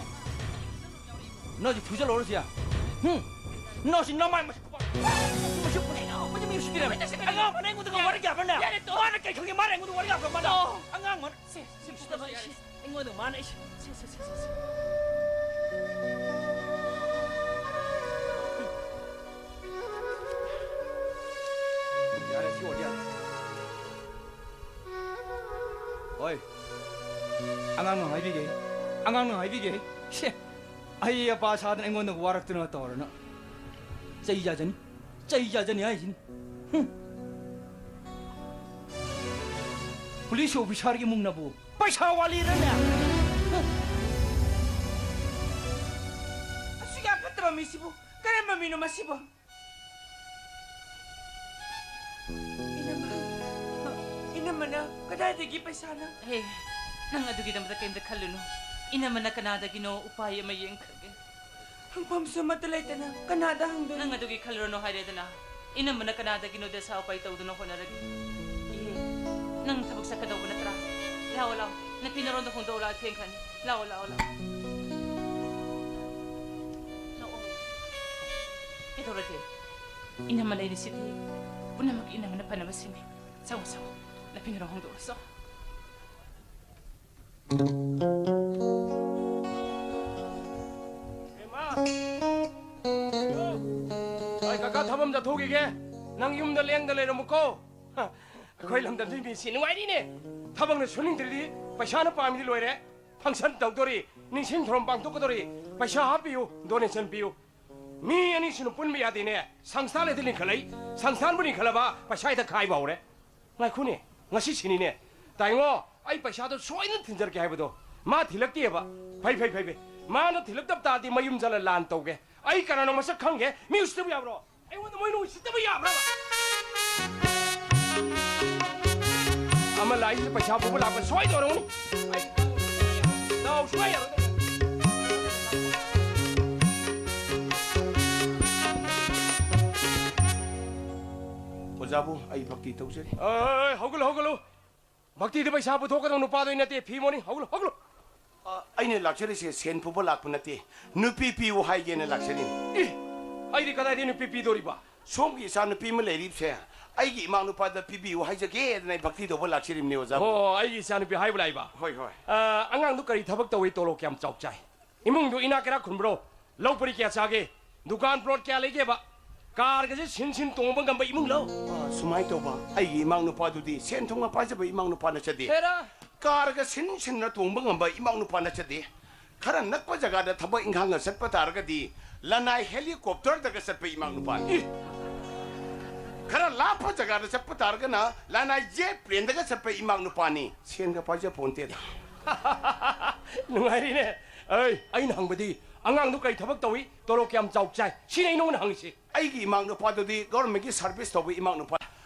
ꯅꯪꯁꯦ ꯐꯨꯖꯜꯍꯧꯔꯁꯤ ꯌꯥ꯫ ꯍꯨꯝ! ꯅꯪꯁꯤ ꯅꯃꯥꯏ ꯃꯁꯤ-, ꯃꯁꯤ-, ꯃꯁꯤ-, ꯃꯁꯤ-, ꯃꯁꯤ-, ꯃꯁꯤ-, ꯑꯉꯥꯡ ꯑꯃꯅ ꯑꯩꯉꯣꯟꯗꯒ ꯋꯥꯔꯛ ꯌꯥꯕ꯭ꯔꯅꯦ? ꯌꯥꯔꯦ, ꯇꯣꯛꯑꯣ꯫ ꯃꯥꯅ ꯀꯩ ꯈꯪꯒꯦ? ꯃꯥꯅ ꯑꯩꯉꯣꯟꯗ ꯋꯥꯔꯛ ꯌꯥꯕ꯭ꯔꯥ, ꯃꯥꯅ? ꯇꯣꯛꯑꯣ꯫ ꯑꯉꯥꯡ ꯑꯃꯅ ꯁꯦ, ꯁꯦ, ꯁꯦ, ꯁꯦ, ꯁꯦ, ꯑꯩꯉꯣꯟꯗ ꯃꯥꯅ ꯑꯩꯁꯦ, ꯁꯦ, ꯁꯦ, ꯁꯦ, ꯁꯦ, ꯁꯦ꯫ ꯌꯥꯔꯦ, ꯁꯤ ꯑꯣꯏꯔꯗꯤ ꯌꯥꯔꯦ꯫ ꯍꯣꯏ꯫ ꯑꯉꯥꯡꯅ ꯍꯥꯏꯕꯤꯒꯦ꯫ ꯑꯉꯥꯡꯅ ꯍꯥꯏꯕꯤꯒꯦ꯫ ꯁꯦ, ꯑꯩ ꯑꯄꯥ ꯁꯥꯗꯅ ꯑꯩꯉꯣꯟꯗ ꯋꯥꯔꯛꯇꯅ ꯇꯧꯔꯅ꯫ ꯆꯩ ꯆꯥꯖꯅꯤ꯫ ꯆꯩ ꯆꯥꯖꯅꯤ ꯍꯥꯏꯁꯤꯅꯤ꯫ ꯍꯨꯝ꯫ ꯄꯨꯂꯤꯁ ꯑꯣꯐꯤꯁꯥꯔꯒꯤ ꯃꯨꯡꯅꯕꯨ ꯄꯩꯁꯥ ꯋꯥꯂꯤꯔꯅꯦ? ꯍꯨꯝ꯫ ꯑꯁꯨꯛ ꯌꯥꯝ ꯐꯠꯇꯕ ꯃꯤꯁꯤꯕꯨ ꯀꯔꯝꯕ ꯃꯤꯅꯣ ꯃꯁꯤꯕꯨ? ꯏꯅꯝꯃ, ꯏꯅꯝꯃꯅ ꯀꯗꯥꯏꯗꯒꯤ ꯄꯩꯁꯥꯅ? ꯍꯦ, ꯅꯪ ꯑꯗꯨꯒꯤꯗꯃꯛꯇ ꯀꯩꯝꯇ ꯈꯜꯂꯨꯅꯨ꯫ ꯏꯅꯝꯃꯅ ꯀꯅꯥꯗꯒꯤꯅꯣ ꯎꯄꯥꯏ ꯑꯃ ꯌꯦꯡꯈ꯭ꯔꯒꯦ꯫ ꯍꯪꯐꯝꯁꯨ ꯑꯃꯠꯇ ꯂꯩꯇꯅ ꯀꯅꯥꯗ ꯍꯪꯗꯣꯏꯅꯣ? ꯅꯪ ꯑꯗꯨꯒꯤ ꯈꯜꯂꯨꯔꯅꯨ ꯍꯥꯏꯔꯦꯗꯅ꯫ ꯏꯅꯝꯃꯅ ꯀꯅꯥꯗꯒꯤꯅꯣ ꯗꯁꯥ ꯎꯄꯥꯏ ꯇꯧꯗꯨꯅ ꯍꯣꯠꯅꯔꯒꯦ꯫ ꯏꯍꯦ, ꯅꯪ ꯊꯕꯛ ꯆꯠꯀꯗꯧꯕ ꯅꯠꯇ꯭ꯔꯥ? ꯂꯥꯛꯑꯣ, ꯂꯥꯛꯑꯣ꯫ ꯅꯐꯤ ꯅꯔꯣꯟꯗꯣ ꯍꯣꯡꯗꯣꯛꯑꯣ, ꯂꯥꯛꯑꯣ, ꯊꯦꯡꯈ꯭ꯔꯅꯤ꯫ ꯂꯥꯛꯑꯣ, ꯂꯥꯛꯑꯣ, ꯂꯥꯛꯑꯣ꯫ ꯂꯥꯛꯑꯣ꯫ ꯇꯧꯔꯒꯦ? ꯏꯅꯝꯃ ꯂꯩꯔꯤꯁꯤꯗꯤ ꯄꯨꯝꯅꯃꯛ ꯏꯅꯝꯃꯅ ꯐꯅꯕ ꯁꯤꯟꯅꯤ꯫ ꯆꯪꯉꯣ, ꯆꯪꯉꯣ꯫ ꯅꯐꯤ ꯅꯔꯣꯜ ꯍꯣꯡꯗꯣꯛꯎꯔꯣ, ꯆꯣ꯫ ꯏꯃꯥ! ꯑꯩ ꯀꯀꯥ ꯊꯕꯛ ꯑꯃ ꯆꯠꯊꯣꯛꯈꯤꯒꯦ꯫ ꯅꯪ ꯌꯨꯝꯗ ꯂꯦꯡꯗ ꯂꯩꯔꯝꯃꯨꯀꯣ꯫ ꯍ, ꯑꯩꯈꯣꯏ ꯂꯝꯗꯝꯁꯤ ꯃꯤꯁꯤ ꯅꯨꯡꯉꯥꯏꯔꯤꯅꯦ꯫ ꯊꯕꯛꯅ ꯁꯨꯅꯤꯡꯗ꯭ꯔꯗꯤ ꯄꯩꯁꯥꯅ ꯄꯥꯝꯃꯤꯗꯤ ꯂꯣꯏꯔꯦ꯫ ꯐꯪꯁꯟ ꯇꯧꯗꯣꯔꯤ, ꯅꯤꯡꯁꯤꯡ ꯊꯧꯔꯝ ꯄꯥꯡꯊꯣꯛꯀꯗꯣꯔꯤ, ꯄꯩꯁꯥ ꯍꯥꯞꯄꯤꯌꯨ, ꯗꯣꯅꯦꯁꯟ ꯄꯤꯌꯨ꯫ ꯃꯤ ꯑꯅꯤꯁꯨꯅ ꯄꯨꯟꯕ ꯌꯥꯗꯦꯅꯦ꯫ ꯁꯪꯁꯊꯥꯟ ꯍꯦꯛꯇ ꯂꯤꯡꯈꯠꯂꯛꯏ꯫ ꯁꯪꯁꯊꯥꯟꯕꯨ ꯂꯤꯡꯈꯠꯂꯕ ꯄꯩꯁꯥ ꯍꯦꯛꯇ ꯈꯥꯏꯕ ꯍꯧꯔꯦ꯫ ꯉꯥꯏꯈꯣꯅꯦ, ꯉꯁꯤ ꯁꯤꯅꯤꯅꯦ꯫ ꯇꯥꯏꯉꯣ, ꯑꯩ ꯄꯩꯁꯥꯗꯣ ꯁꯣꯏꯗꯅ ꯊꯤꯟꯖꯔꯛꯀꯦ ꯍꯥꯏꯕꯗꯣ ꯃꯥ ꯊꯤꯜꯂꯛꯇꯦꯕ꯫ ꯐꯩ, ꯐꯩ, ꯐꯩ, ꯐꯩ꯫ ꯃꯥꯅ ꯊꯤꯜꯂꯛꯇꯕ ꯇꯥꯔꯗꯤ ꯃꯌꯨꯝ ꯆꯠꯂ ꯂꯥꯟ ꯇꯧꯒꯦ꯫ ꯑꯩ ꯀꯅꯥꯅꯣ ꯃꯁꯛ ꯈꯪꯒꯦ? ꯃꯤ ꯎꯁꯤꯠꯇꯕ ꯌꯥꯕ꯭ꯔꯣ? ꯑꯩꯉꯣꯟꯗ ꯃꯣꯏꯅ ꯎꯁꯤꯠꯇꯕ ꯌꯥꯕ꯭ꯔꯕ? ꯑꯃ ꯂꯥꯛꯏꯁꯤꯗ ꯄꯩꯁꯥ ꯄꯨꯕ ꯂꯥꯛꯄ ꯁꯣꯏꯗꯧꯔꯝꯒꯅꯤ꯫ ꯑꯩ ꯗꯥꯎ ꯁꯨꯡꯌꯥ ꯌꯥꯔꯣꯏꯗꯧꯔꯤ꯫ ꯑꯣꯖꯥꯕꯨ, ꯑꯩ ꯚꯛꯇꯤ ꯇꯧꯖꯔꯤ꯫ ꯑꯦ, ꯍꯧꯒꯠꯂꯨ, ꯍꯧꯒꯠꯂꯨ꯫ ꯚꯛꯇꯤꯗ ꯄꯩꯁꯥ ꯄꯨꯊꯣꯛꯀꯗꯧ ꯅꯨꯄꯥꯗꯣ ꯑꯩ ꯅꯠꯇꯦ, ꯐꯤ ꯃꯣꯅꯤ꯫ ꯍꯧꯒꯠꯂꯨ, ꯍꯧꯒꯠꯂꯨ꯫ ꯑ, ꯑꯩꯅ ꯂꯥꯛꯆꯔꯤꯁꯦ ꯁꯦꯟ ꯄꯨꯕ ꯂꯥꯛꯄ ꯅꯠꯇꯦ, ꯅꯨꯄꯤ ꯄꯤꯌꯨ ꯍꯥꯏꯒꯦꯅ ꯂꯥꯛꯆꯔꯤꯅꯤ꯫ ꯏ! ꯑꯩꯗꯤ ꯀꯗꯥꯏꯗꯒꯤ ꯅꯨꯄꯤ ꯄꯤꯗꯣꯔꯤꯕ? ꯁꯣꯝꯒꯤ ꯏꯆꯥ ꯅꯨꯄꯤ ꯑꯃ ꯂꯩꯔꯤꯕꯁꯦ ꯑꯩꯒꯤ ꯏꯃꯥ ꯅꯨꯄꯥꯗ ꯄꯤꯕꯤꯌꯨ ꯍꯥꯏꯖꯒꯦꯗꯅ ꯑꯩ ꯚꯛꯇꯤ ꯇꯧꯕ ꯂꯥꯛꯆꯔꯤꯕꯅꯤ, ꯑꯣꯖꯥ꯫ ꯑꯣ, ꯑꯩꯒꯤ ꯏꯆꯥ ꯅꯨꯄꯤ ꯍꯥꯏꯕ ꯂꯥꯛꯏꯕ? ꯍꯣꯏ, ꯍꯣꯏ꯫ ꯑ, ꯑꯉꯥꯡꯗꯨ ꯀꯔꯤ ꯊꯕꯛ ꯇꯧꯏ, ꯇꯣꯂꯣꯞ ꯀꯌꯥꯝ ꯆꯥꯎ ꯆꯥꯏ? ꯏꯃꯨꯡꯗꯨ ꯏꯅꯥꯛ ꯀꯩꯔꯥꯛ ꯈꯨꯟꯕ꯭ꯔꯣ? ꯂꯧ ꯄꯔꯤ ꯀꯌꯥ ꯆꯥꯒꯦ? ꯗꯨꯀꯥꯟ ꯄ꯭ꯂꯣꯠ ꯀꯌꯥ ꯂꯩꯒꯦꯕ? ꯀꯥꯔꯒꯁꯦ ꯁꯤꯟ ꯁꯤꯟ ꯇꯣꯡꯕ ꯉꯝꯕ ꯏꯃꯨꯡꯂꯣ? ꯑ, ꯁꯨꯃꯥꯏꯅ ꯇꯧꯕ, ꯑꯩꯒꯤ ꯏꯃꯥ ꯅꯨꯄꯥꯗꯨꯗꯤ ꯁꯦꯟ ꯊꯨꯝꯒ ꯄꯥꯏꯖꯕ ꯏꯃꯥ ꯅꯨꯄꯥ ꯅꯠꯆꯗꯦ꯫ ꯍꯦꯔꯥ! ꯀꯥꯔꯒ ꯁꯤꯟ ꯁꯤꯟꯅ ꯇꯣꯡꯕ ꯉꯝꯕ ꯏꯃꯥ ꯅꯨꯄꯥ ꯅꯠꯆꯗꯦ꯫ ꯈꯔ ꯅꯛꯄ ꯖꯒꯥꯗ ꯊꯕꯛ ꯏꯪꯈꯥꯡꯒ ꯆꯠꯄ ꯇꯥꯔꯒꯗꯤ ꯂꯅꯥꯏ ꯍꯦꯂꯤꯀꯣꯞꯇꯔꯗꯒ ꯆꯠꯄ ꯏꯃꯥ ꯅꯨꯄꯥꯅꯤ꯫ ꯏ! ꯈꯔ ꯂꯥꯞꯄ ꯖꯒꯥꯗ ꯆꯠꯄ ꯇꯥꯔꯒꯅ ꯂꯅꯥꯏ ꯖꯦꯠ ꯄ꯭ꯂꯦꯟꯗꯒ ꯆꯠꯄ ꯏꯃꯥ ꯅꯨꯄꯥꯅꯤ꯫ ꯁꯦꯟꯒ ꯄꯥꯏꯖ ꯄꯣꯟꯇꯦꯗ꯫ ꯅꯨꯡꯉꯥꯏꯔꯤꯅꯦ꯫ ꯑꯩ, ꯑꯩꯅ ꯍꯪꯕꯗꯤ ꯑꯉꯥꯡꯗꯨ ꯀꯔꯤ ꯊꯕꯛ ꯇꯧꯏ, ꯇꯣꯂꯣꯞ ꯀꯌꯥꯝ ꯆꯥꯎ ꯆꯥꯏ, ꯁꯤꯅꯤ ꯑꯩ ꯅꯉꯣꯟꯗ ꯍꯪꯉꯤꯁꯤ꯫ ꯑꯩꯒꯤ ꯏꯃꯥ ꯅꯨꯄꯥꯗꯨꯗꯤ ꯒꯣꯔꯃꯦꯟꯒꯤ ꯁꯥꯔꯚꯤꯁ ꯇꯧꯕ ꯏꯃꯥ ꯅꯨꯄꯥ꯫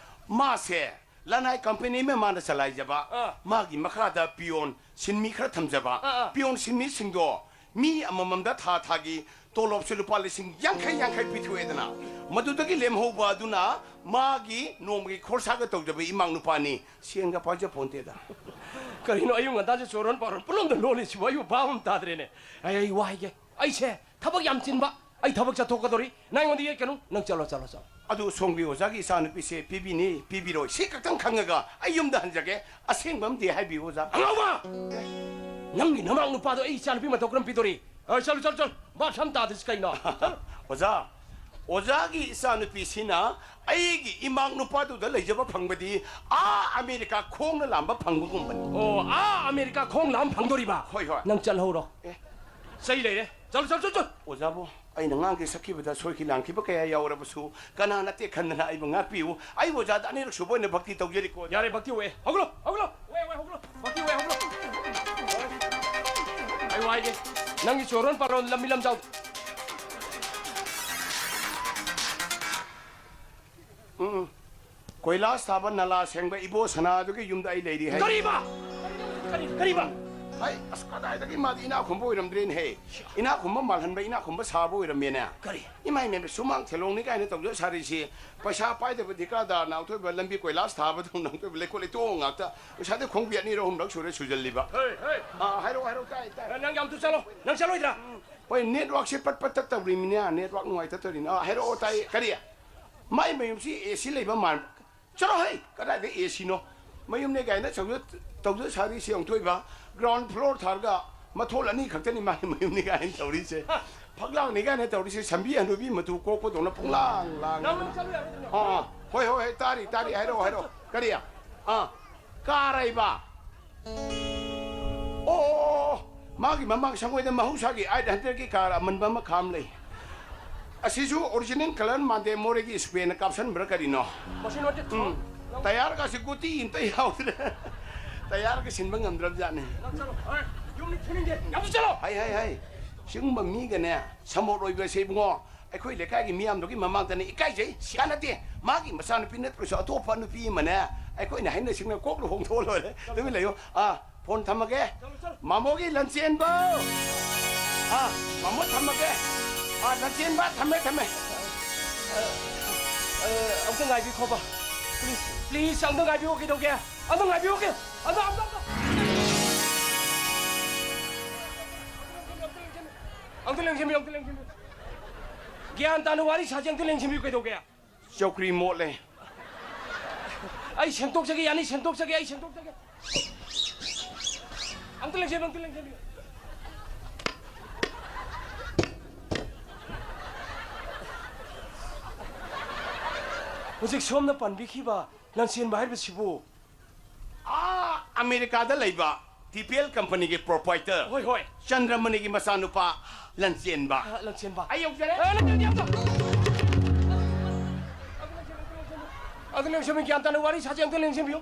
ꯃꯥꯁꯦ ꯂꯅꯥꯏ ꯀꯝꯄꯦꯅꯤ ꯑꯃ ꯃꯥꯅ ꯆꯂꯥꯏꯖꯕ, ꯑꯥ꯫ ꯃꯥꯒꯤ ꯃꯈꯥꯗ ꯄꯤꯌꯣꯟ ꯁꯤꯟꯃꯤ ꯈꯔ ꯊꯝꯖꯕ, ꯑꯥ, ꯑꯥ꯫ ꯄꯤꯌꯣꯟ ꯁꯤꯟꯃꯤꯁꯤꯡꯗꯣ ꯃꯤ ꯑꯃꯃꯝꯗ ꯊꯥ ꯊꯥꯒꯤ ꯇꯣꯂꯣꯞꯁꯦ ꯂꯨꯄꯥ ꯂꯤꯁꯤꯡ ꯌꯥꯡꯈꯩ ꯌꯥꯡꯈꯩ ꯄꯤꯊꯣꯛꯑꯦꯗꯅ, ꯃꯗꯨꯗꯒꯤ ꯂꯦꯝꯍꯧꯕ ꯑꯗꯨꯅ ꯃꯥꯒꯤ ꯅꯣꯡꯃꯒꯤ ꯈꯣꯔꯁꯥꯒ ꯇꯧꯖꯕ ꯏꯃꯥ ꯅꯨꯄꯥꯅꯤ꯫ ꯁꯦꯟꯒ ꯄꯥꯏꯖ ꯄꯣꯟꯇꯦꯗ꯫ ꯀꯔꯤꯅꯣ ꯑꯌꯨꯛ ꯉꯟꯇꯥꯁꯦ ꯆꯣꯔꯣꯟ ꯄꯥꯔꯣꯟ ꯄꯨꯂꯣꯟꯗ ꯂꯣꯜꯂꯤꯁꯤꯕꯨ? ꯑꯩꯕꯨ ꯚꯥꯕ ꯑꯃ ꯇꯥꯗ꯭ꯔꯦꯅꯦ꯫ ꯑꯩ, ꯑꯩ ꯋꯥ ꯍꯥꯏꯒꯦ, ꯑꯩꯁꯦ ꯊꯕꯛ ꯌꯥꯝ ꯆꯤꯟꯕ, ꯑꯩ ꯊꯕꯛ ꯆꯠꯊꯣꯛꯀꯗꯧꯔꯤ꯫ ꯅꯪ ꯑꯩꯉꯣꯟꯗ ꯌꯦꯠꯀꯅꯨ꯫ ꯅꯪ ꯆꯠꯂꯣ, ꯆꯠꯂꯣ, ꯆꯠꯂꯣ꯫ ꯑꯗꯨ ꯁꯣꯝꯒꯤ ꯑꯣꯖꯥꯒꯤ ꯏꯆꯥꯅꯨꯄꯤꯁꯦ ꯄꯤꯕꯤꯅꯤ, ꯄꯤꯕꯤꯔꯣꯏ, ꯁꯤ ꯈꯛꯇꯪ ꯈꯪꯉꯒ ꯑꯩ ꯌꯨꯝꯗ ꯍꯟꯖꯒꯦ꯫ ꯑꯁꯦꯡꯕ ꯑꯃꯗꯤ ꯍꯥꯏꯕꯤꯌꯨ, ꯑꯣꯖꯥ꯫ ꯑꯉꯥꯎꯕ! ꯅꯪꯒꯤ ꯅꯃꯥꯡ ꯅꯨꯄꯥꯗꯣ ꯑꯩ ꯏꯆꯥꯅꯨꯄꯤ ꯃꯇꯧ ꯀꯔꯝ ꯄꯤꯗꯣꯔꯤ? ꯑ, ꯆꯠꯂꯣ, ꯆꯠꯂꯣ, ꯆꯠꯂꯣ꯫ ꯚꯥꯞ ꯁꯝ ꯇꯥꯗ꯭ꯔꯤꯁꯤ ꯀꯩꯅꯣ? ꯆꯠꯂꯣ꯫ ꯑꯣꯖꯥ, ꯑꯣꯖꯥꯒꯤ ꯏꯆꯥꯅꯨꯄꯤꯁꯤꯅ ꯑꯩꯒꯤ ꯏꯃꯥꯛ ꯅꯨꯄꯥꯗꯨꯗ ꯂꯩꯖꯕ ꯐꯪꯕꯗꯤ ꯑꯥ ꯑꯃꯦꯔꯤꯀꯥ ꯈꯣꯡꯅ ꯂꯥꯝꯕ ꯐꯪꯕꯒꯨꯝꯕꯅꯤ꯫ ꯑꯣ, ꯑꯥ ꯑꯃꯦꯔꯤꯀꯥ ꯈꯣꯡ ꯂꯥꯝ ꯐꯪꯗꯣꯔꯤꯕ? ꯍꯣꯏ, ꯍꯣꯏ꯫ ꯅꯪ ꯆꯠꯍꯧꯔꯣ꯫ ꯑꯦ꯫ ꯆꯩ ꯂꯩꯔꯦ꯫ ꯆꯠꯂꯣ, ꯆꯠꯂꯣ, ꯆꯠꯂꯣ, ꯆꯠꯂꯣ꯫ ꯑꯣꯖꯥꯕꯨ, ꯑꯩꯅ ꯉꯥꯡꯒꯦ ꯁꯛꯈꯤꯕꯗ ꯁꯣꯏꯈꯤ ꯂꯥꯟꯈꯤꯕ ꯀꯌꯥ ꯌꯥꯎꯔꯕꯁꯨ ꯀꯅꯥ ꯅꯠꯇꯦ ꯈꯟꯗꯅ ꯑꯩꯕꯨ ꯉꯥꯛꯄꯤꯌꯨ꯫ ꯑꯩꯕꯨ ꯑꯣꯖꯥꯗ ꯑꯅꯤꯔꯛ ꯁꯨꯕ ꯑꯣꯏꯅ ꯚꯛꯇꯤ ꯇꯧꯖꯔꯤꯀꯣ꯫ ꯌꯥꯔꯦ, ꯚꯛꯇꯤ ꯑꯣꯏ꯫ ꯍꯧꯒꯠꯂꯣ, ꯍꯧꯒꯠꯂꯣ꯫ ꯑꯣꯏ, ꯑꯣꯏ, ꯍꯧꯒꯠꯂꯣ꯫ ꯚꯛꯇꯤ ꯑꯣꯏ, ꯍꯧꯒꯠꯂꯣ꯫ ꯑꯩ ꯋꯥ ꯍꯥꯏꯒꯦ꯫ ꯅꯪꯒꯤ ꯆꯣꯔꯣꯟ ꯄꯥꯔꯣꯟ ꯂꯝꯕꯤ ꯂꯝꯖꯥꯎ꯫ ꯎꯝ, ꯎꯝ꯫ ꯀꯣꯏꯂꯥꯁ ꯊꯥꯕ, ꯅꯂꯥ ꯁꯦꯡꯕ ꯏꯕꯣ ꯁꯅꯥꯗꯨꯒꯤ ꯌꯨꯝꯗ ꯑꯩ ꯂꯩꯔꯤ ꯍꯥꯏ꯫ ꯀꯔꯤꯕ? ꯀꯔꯤ, ꯀꯔꯤꯕ? ꯍꯥꯏ, ꯑꯁ, ꯀꯗꯥꯏꯗꯒꯤ ꯃꯥꯗꯤ ꯏꯅꯥꯛ ꯈꯨꯟꯕ ꯑꯣꯏꯔꯝꯗ꯭ꯔꯦꯅꯦꯍꯦ꯫ ꯏꯅꯥꯛ ꯈꯨꯟꯕ ꯃꯥꯜꯍꯟꯕ, ꯏꯅꯥꯛ ꯈꯨꯟꯕ ꯁꯥꯕ ꯑꯣꯏꯔꯝꯃꯦꯅꯦ꯫ ꯀꯔꯤ? ꯏꯃꯥ ꯏꯃꯦꯟꯕ ꯁꯨꯃꯥꯡ ꯊꯦꯂꯣꯡꯅꯤ ꯀꯥꯏꯅ ꯇꯧꯖ ꯁꯥꯔꯤꯁꯤ꯫ ꯄꯩꯁꯥ ꯄꯥꯏꯗꯕ ꯙꯤꯀꯥꯗꯥꯔ ꯅꯥꯎꯊꯣꯏꯕ ꯂꯝꯕꯤ ꯀꯣꯏꯂꯥꯁ ꯊꯥꯕꯗꯧꯅ ꯅꯥꯎꯊꯣꯏꯕ ꯂꯩꯀꯣꯜ ꯂꯩꯇꯣꯡ ꯉꯥꯛꯇ꯫ ꯄꯩꯁꯥꯗꯤ ꯈꯣꯡꯕꯤ ꯑꯅꯤꯔ ꯑꯍꯨꯝꯔꯛ ꯁꯨꯔꯦ ꯁꯨꯖꯜꯂꯤꯕ꯫ ꯍꯦ, ꯍꯦ꯫ ꯑꯥ, ꯍꯥꯏꯔꯛꯑꯣ, ꯍꯥꯏꯔꯛꯑꯣ, ꯇꯥꯏ, ꯇꯥꯏ꯫ ꯅꯪ ꯌꯥꯝ ꯊꯨ ꯆꯠꯂꯣ꯫ ꯅꯪ ꯆꯠꯂꯣꯏꯗ꯭ꯔꯥ? ꯍꯣꯏ, ꯅꯦꯠꯋꯥꯛꯁꯦ ꯄꯠ ꯄꯠ ꯇꯠ ꯇꯧꯔꯤꯃꯤꯅꯦ, ꯅꯦꯠꯋꯥꯛ ꯅꯨꯡꯉꯥꯏꯇ ꯇꯧꯔꯤꯅꯦ꯫ ꯑꯥ, ꯍꯥꯏꯔꯛꯑꯣ, ꯇꯥꯏ꯫ ꯀꯔꯤ? ꯃꯥꯏ ꯃꯌꯨꯝꯁꯤ ꯑꯦ ꯁꯤ ꯂꯩꯕ ꯃꯥꯟ-, ꯆꯠꯂꯣ ꯍꯩ, ꯀꯗꯥꯏꯗ ꯑꯦ ꯁꯤꯅꯣ? ꯃꯌꯨꯝꯅꯦ ꯀꯥꯏꯅ ꯇꯧꯖ-, ꯇꯧꯖ ꯁꯥꯔꯤꯁꯦ ꯑꯃꯨꯛ ꯊꯣꯛꯏꯕ꯫ ꯒ꯭ꯔꯥꯎꯟ ꯐ꯭ꯂꯣꯔ ꯊꯥꯔꯒ ꯃꯊꯣꯜ ꯑꯅꯤ ꯈꯛꯇꯅꯤ ꯃꯥꯒꯤ ꯃꯌꯨꯝꯅꯤ ꯀꯥꯏꯅ ꯇꯧꯔꯤꯁꯦ꯫ ꯐꯛꯂꯥꯡꯅꯤ ꯀꯥꯏꯅ ꯇꯧꯔꯤꯁꯦ, ꯁꯝꯕꯤ ꯍꯅꯨꯕꯤ ꯃꯇꯨ ꯀꯣꯛꯄꯗꯧꯅ ꯄꯨꯡꯂꯥꯡ ꯂꯥꯡ꯫ ꯅꯪ, ꯅꯪ ꯆꯠꯂꯨ ꯌꯥꯔꯦ, ꯆꯠꯂꯨ꯫ ꯑꯥ, ꯑꯥ꯫ ꯍꯣꯏ, ꯍꯣꯏ, ꯍꯣꯏ, ꯇꯥꯔꯤ, ꯇꯥꯔꯤ, ꯍꯥꯏꯔꯛꯑꯣ, ꯍꯥꯏꯔꯛꯑꯣ꯫ ꯀꯔꯤ? ꯑꯥ, ꯀꯥꯔ ꯍꯥꯏꯕ? ꯑꯣ, ꯑꯣ, ꯑꯣ, ꯑꯣ꯫ ꯃꯥꯒꯤ ꯃꯃꯥꯡ ꯁꯪꯒꯣꯏꯗ ꯃꯍꯧꯁꯥꯒꯤ ꯑꯩꯠ ꯍꯟꯗ꯭ꯔꯦꯠꯀꯤ ꯀꯥꯔ ꯑꯃꯟꯕ ꯑꯃ ꯈꯥꯝ ꯂꯩ꯫ ꯑꯁꯤꯁꯨ ꯑꯣꯔꯤꯖꯤꯅꯦꯜ ꯀꯂꯔ ꯃꯥꯟꯗꯦ, ꯃꯣꯔꯦꯒꯤ ꯁ꯭ꯄꯦꯟꯅ ꯀꯥꯞꯁꯟꯕ꯭ꯔꯥ ꯀꯔꯤꯅꯣ? ꯃꯁꯤ ꯅꯠꯇꯦ꯫ ꯎꯝ꯫ ꯇꯌꯥꯔꯒꯁꯤ ꯒꯨꯇꯤ ꯑꯝꯇ ꯌꯥꯎꯗ꯭ꯔꯦ꯫ ꯇꯌꯥꯔꯒ ꯁꯤꯟꯕ ꯉꯝꯗ꯭ꯔꯕꯖꯥꯠꯅꯤ꯫ ꯅꯪ ꯆꯠꯂꯣ꯫ ꯍꯣꯏ, ꯌꯨꯝꯗ ꯐꯨꯅꯤꯡꯗꯦ꯫ ꯌꯥꯝ ꯆꯠꯂꯣ꯫ ꯍꯩ, ꯍꯩ, ꯍꯩ꯫ ꯁꯤꯒꯨꯝꯕ ꯃꯤꯒꯅꯦ, ꯁꯃꯣꯠ ꯑꯣꯏꯕꯁꯦ ꯏꯕꯨꯡꯉꯣ, ꯑꯩꯈꯣꯏ ꯂꯩꯀꯥꯏꯒꯤ ꯃꯤꯌꯥꯝꯗꯨꯒꯤ ꯃꯃꯥꯡꯗꯅꯦ ꯏꯀꯥꯏꯖꯩ꯫ ꯀꯥꯟꯅꯗꯦ꯫ ꯃꯥꯒꯤ ꯃꯆꯥꯅꯨꯄꯤ ꯅꯠꯇ꯭ꯔꯁꯨ ꯑꯇꯣꯞꯄ ꯅꯨꯄꯤ ꯑꯃꯅꯦ, ꯑꯩꯈꯣꯏꯅ ꯍꯥꯏꯅ ꯁꯤꯡꯅ ꯀꯣꯛ ꯂꯨꯍꯣꯡꯊꯣꯛꯑ ꯂꯣꯏꯔꯦ꯫ ꯇꯨꯃꯤꯟ ꯂꯩꯌꯨ꯫ ꯑꯥ, ꯐꯣꯟ ꯊꯝꯃꯒꯦ꯫ ꯆꯠꯂꯣ, ꯆꯠꯂꯣ꯫ ꯃꯥꯃꯣꯒꯤ ꯂꯟꯆꯦꯟꯕ꯫ ꯑꯥ, ꯃꯥꯃꯣ ꯊꯝꯃꯒꯦ꯫ ꯑꯥ, ꯂꯟꯆꯦꯟꯕ, ꯊꯝꯃꯦ, ꯊꯝꯃꯦ꯫ ꯑ, ꯑ, ꯑꯝꯇ ꯉꯥꯏꯕꯤꯈꯣꯕ꯫ Please, please, ꯑꯝꯇ ꯉꯥꯏꯕꯤꯌꯣ, ꯀꯩꯗꯧꯒꯦ? ꯑꯝꯇ ꯉꯥꯏꯕꯤꯌꯣ, ꯀꯩ-, ꯑꯝꯇ, ꯑꯝꯇ, ꯑꯝꯇ꯫ ꯑꯝꯇ ꯂꯦꯡꯁꯤꯟꯕꯤꯌꯨ, ꯑꯝꯇ ꯂꯦꯡꯁꯤꯟꯕꯤꯌꯨ꯫ ꯒ꯭ꯌꯥꯟ ꯇꯥꯅ ꯋꯥꯔꯤ ꯁꯥꯁꯦ, ꯑꯝꯇ ꯂꯦꯡꯁꯤꯟꯕꯤꯌꯨ꯫ ꯀꯩꯗꯧꯒꯦ? ꯆꯧꯀ꯭ꯔꯤ ꯃꯣꯠꯂꯦ꯫ ꯑꯩ ꯁꯦꯡꯗꯣꯛꯆꯒꯦ, ꯌꯥꯅꯤ, ꯁꯦꯡꯗꯣꯛꯆꯒꯦ, ꯑꯩ ꯁꯦꯡꯗꯣꯛꯆꯒꯦ꯫ ꯑꯝꯇ ꯂꯦꯡꯁꯤꯟꯕꯤꯌꯨ, ꯑꯝꯇ ꯂꯦꯡꯁꯤꯟꯕꯤꯌꯨ꯫ ꯍꯧꯖꯤꯛ ꯁꯣꯝꯅ ꯄꯟꯕꯤꯈꯤꯕ ꯂꯟꯆꯦꯟꯕ ꯍꯥꯏꯔꯤꯕꯁꯤꯕꯨ? ꯑꯥ, ꯑꯃꯦꯔꯤꯀꯥꯗ ꯂꯩꯕ ꯇꯤ ꯄꯤ ꯑꯦꯜ ꯀꯝꯄꯅꯤꯒꯤ ꯄ꯭ꯔꯣꯄ꯭ꯔꯥꯏꯇꯔ ꯍꯣꯏ, ꯍꯣꯏ꯫ ꯆꯟꯗ꯭ꯔꯃꯅꯤꯒꯤ ꯃꯆꯥꯅꯨꯄꯥ ꯂꯟꯆꯦꯟꯕ꯫ ꯑ, ꯂꯟꯆꯦꯟꯕ꯫ ꯑꯩ ꯌꯧꯖꯔꯦ꯫ ꯑ, ꯅꯠꯇꯦ, ꯅꯠꯇꯦ, ꯑꯝꯇ꯫ ꯑꯗꯨ ꯂꯦꯡꯁꯤꯟꯕꯤꯌꯨ, ꯒ꯭ꯌꯥꯟ ꯇꯥꯅ ꯋꯥꯔꯤ ꯁꯥꯁꯦ, ꯑꯝꯇ ꯂꯦꯡꯁꯤꯟꯕꯤꯌꯨ꯫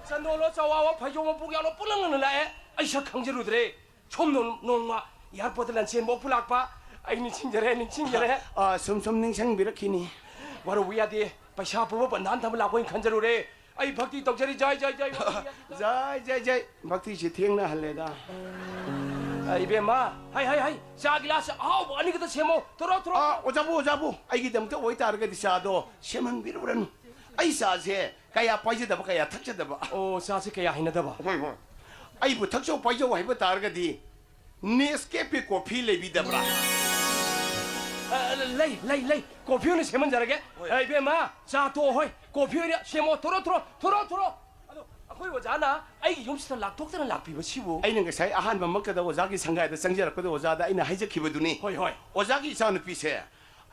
ꯆꯟꯗꯣꯜꯂꯣ, ꯆꯋꯥꯋꯣ, ꯐꯩꯖꯣꯝ ꯃꯄꯨꯛ ꯌꯥꯎꯅ ꯄꯨꯂꯪ ꯂꯪꯅ ꯂꯥꯛꯑꯦ꯫ ꯑꯩ ꯁꯛ ꯈꯪꯖꯔꯨꯗ꯭ꯔꯦ꯫ ꯁꯣꯝ ꯅꯣꯡ-, ꯅꯣꯡꯃ ꯑꯦꯌꯥꯔꯄꯣꯔꯠꯇ ꯂꯟꯆꯦꯟꯕ ꯎꯞꯄ ꯂꯥꯛꯄ, ꯑꯩ ꯅꯤꯡꯁꯤꯡꯖꯔꯦ, ꯅꯤꯡꯁꯤꯡꯖꯔꯦ꯫ ꯑ, ꯁꯨꯝ ꯁꯨꯝ ꯅꯤꯡꯁꯤꯡꯕꯤꯔꯛꯈꯤꯅꯤ꯫ ꯋꯥꯔꯧꯕ ꯌꯥꯗꯦ꯫ ꯄꯩꯁꯥ ꯄꯨꯕ ꯕꯟꯙꯥꯟ ꯊꯝꯕ ꯂꯥꯛꯄ ꯑꯣꯏꯅ ꯈꯟꯖꯔꯨꯔꯦ꯫ ꯑꯩ ꯚꯛꯇꯤ ꯇꯧꯖꯔꯤ, ꯖꯥꯏ, ꯖꯥꯏ, ꯖꯥꯏ, ꯚꯛꯇꯤ ꯌꯥꯗꯦ꯫ ꯖꯥꯏ, ꯖꯥꯏ, ꯖꯥꯏ꯫ ꯚꯛꯇꯤꯁꯤ ꯊꯦꯡꯅꯍꯜꯂꯦꯗ꯫ ꯑ, ꯏꯕꯦꯝꯃ, ꯍꯩ, ꯍꯩ, ꯍꯩ, ꯆꯥ ꯒꯤꯂꯥꯁ ꯑꯍꯥꯎꯕ ꯑꯅꯤꯈꯛꯇ ꯁꯦꯝꯃꯣ꯫ ꯊꯣꯔꯛꯑꯣ, ꯊꯣꯔꯛꯑꯣ꯫ ꯑ, ꯑꯣꯖꯥꯕꯨ, ꯑꯣꯖꯥꯕꯨ, ꯑꯩꯒꯤꯗꯃꯛꯇ ꯑꯣꯏꯇꯥꯔꯒꯗꯤ ꯆꯥꯗꯣ ꯁꯦꯝꯍꯟꯕꯤꯔꯨꯔꯅꯨ꯫ ꯑꯩ ꯆꯥꯁꯦ ꯀꯌꯥ ꯄꯥꯏꯖꯗꯕ, ꯀꯌꯥ ꯊꯛꯆꯗꯕ꯫ ꯑꯣ, ꯆꯥꯁꯦ ꯀꯌꯥ ꯍꯩꯅꯗꯕ꯫ ꯍꯣꯏ, ꯍꯣꯏ꯫ ꯑꯩꯕꯨ ꯊꯛꯆꯧ ꯄꯥꯏꯖꯧ ꯍꯥꯏꯕ ꯇꯥꯔꯒꯗꯤ, ꯅꯦꯁꯀꯦꯐꯦ ꯀꯣꯐꯤ ꯂꯩꯕꯤꯗꯕ꯭ꯔꯥ? ꯑ, ꯂꯩ, ꯂꯩ, ꯂꯩ꯫ ꯀꯣꯐꯤ ꯑꯣꯏꯅ ꯁꯦꯝꯍꯟꯖꯔꯒꯦ꯫ ꯍꯣꯏ꯫ ꯑ, ꯏꯕꯦꯝꯃ, ꯆꯥ ꯇꯣꯛꯑꯣ ꯍꯣꯏ꯫ ꯀꯣꯐꯤ ꯑꯣꯏꯅ ꯁꯦꯝꯃꯣ꯫ ꯊꯣꯔꯛꯑꯣ, ꯊꯣꯔꯛꯑꯣ, ꯊꯣꯔꯛꯑꯣ, ꯊꯣꯔꯛꯑꯣ꯫ ꯑꯗꯣ ꯑꯩꯈꯣꯏ ꯑꯣꯖꯥꯅ ꯑꯩꯒꯤ ꯌꯨꯝꯁꯤꯗ ꯂꯥꯛꯊꯣꯛꯇꯅ ꯂꯥꯛꯄꯤꯕꯁꯤꯕꯨ? ꯑꯩꯅ ꯉꯁꯥꯏ ꯑꯍꯥꯟꯕꯃꯛꯇꯗ ꯑꯣꯖꯥꯒꯤ ꯁꯪꯒꯥꯏꯗ ꯆꯪꯖꯔꯛꯄꯗ ꯑꯣꯖꯥꯗ ꯑꯩꯅ ꯍꯥꯏꯖꯈꯤꯕꯗꯨꯅꯤ꯫ ꯍꯣꯏ, ꯍꯣꯏ꯫ ꯑꯣꯖꯥꯒꯤ ꯏꯆꯥꯅꯨꯄꯤꯁꯦ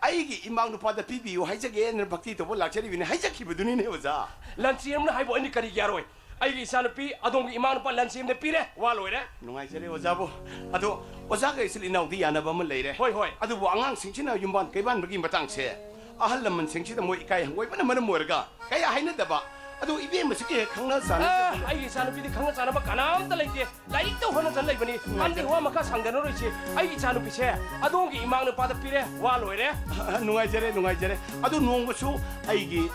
ꯑꯩꯒꯤ ꯏꯃꯥ ꯅꯨꯄꯥꯗ ꯄꯤꯕꯤꯌꯨ ꯍꯥꯏꯖꯒꯦꯅ ꯚꯛꯇꯤ ꯇꯧꯕ ꯂꯥꯛꯆꯔꯤꯕꯅꯤ ꯍꯥꯏꯖꯈꯤꯕꯗꯨꯅꯤꯅꯦ ꯑꯣꯖꯥ꯫ ꯂꯟꯆꯦꯝꯅ ꯍꯥꯏꯕꯨ ꯑꯩꯅ ꯀꯔꯤꯒꯤ ꯌꯥꯔꯣꯏ? ꯑꯩꯒꯤ ꯏꯆꯥꯅꯨꯄꯤ ꯑꯗꯣꯝꯒꯤ ꯏꯃꯥ ꯅꯨꯄꯥ ꯂꯟꯆꯦꯝꯗ ꯄꯤꯔꯦ, ꯋꯥ ꯂꯣꯏꯔꯦ꯫ ꯅꯨꯡꯉꯥꯏꯖꯔꯦ ꯑꯣꯖꯥꯕꯨ꯫ ꯑꯗꯣ ꯑꯣꯖꯥꯒ ꯏꯆꯤꯜ ꯏꯅꯥꯎꯗꯤ ꯌꯥꯅꯕ ꯑꯃ ꯂꯩꯔꯦ꯫ ꯍꯣꯏ, ꯍꯣꯏ꯫ ꯑꯗꯨꯕꯨ ꯑꯉꯥꯡꯁꯤꯡꯁꯤꯅ ꯌꯨꯝꯕꯥꯟ ꯀꯩꯕꯥꯟꯕꯒꯤ ꯃꯇꯥꯡꯁꯦ ꯑꯍꯜ ꯂꯃꯟꯁꯤꯡꯁꯤꯗ ꯃꯣꯏ ꯏꯀꯥꯏ ꯍꯪꯒꯣꯏꯕꯅ ꯃꯔꯝ ꯑꯣꯏꯔꯒ ꯀꯌꯥ ꯍꯥꯏꯅꯗꯕ꯫ ꯑꯗꯨ ꯏꯕꯦꯝꯃꯁꯤꯒꯤ ꯍꯦꯛ ꯈꯪꯅ ꯆꯥꯟꯅ ꯑ, ꯑꯩꯒꯤ ꯏꯆꯥꯅꯨꯄꯤꯗꯤ ꯈꯪꯅ ꯆꯥꯟꯅꯕ ꯀꯅꯥꯝꯇ ꯂꯩꯇꯦ꯫ ꯂꯥꯏꯔꯤꯛꯇ ꯍꯣꯠꯅꯗꯅ ꯂꯩꯕꯅꯤ꯫ ꯅꯨꯡꯉꯥꯏꯖꯔꯦ꯫ ꯑꯝꯗꯤ ꯋꯥ ꯃꯈꯥ ꯁꯥꯡꯗꯅꯔꯣꯏꯁꯤ꯫ ꯑꯩꯒꯤ ꯏꯆꯥꯅꯨꯄꯤꯁꯦ ꯑꯗꯣꯝꯒꯤ ꯏꯃꯥ ꯅꯨꯄꯥꯗ ꯄꯤꯔꯦ, ꯋꯥ ꯂꯣꯏꯔꯦ꯫ ꯅꯨꯡꯉꯥꯏꯖꯔꯦ, ꯅꯨꯡꯉꯥꯏꯖꯔꯦ꯫ ꯑꯗꯨ ꯅꯣꯡꯃꯁꯨ ꯑꯩꯒꯤ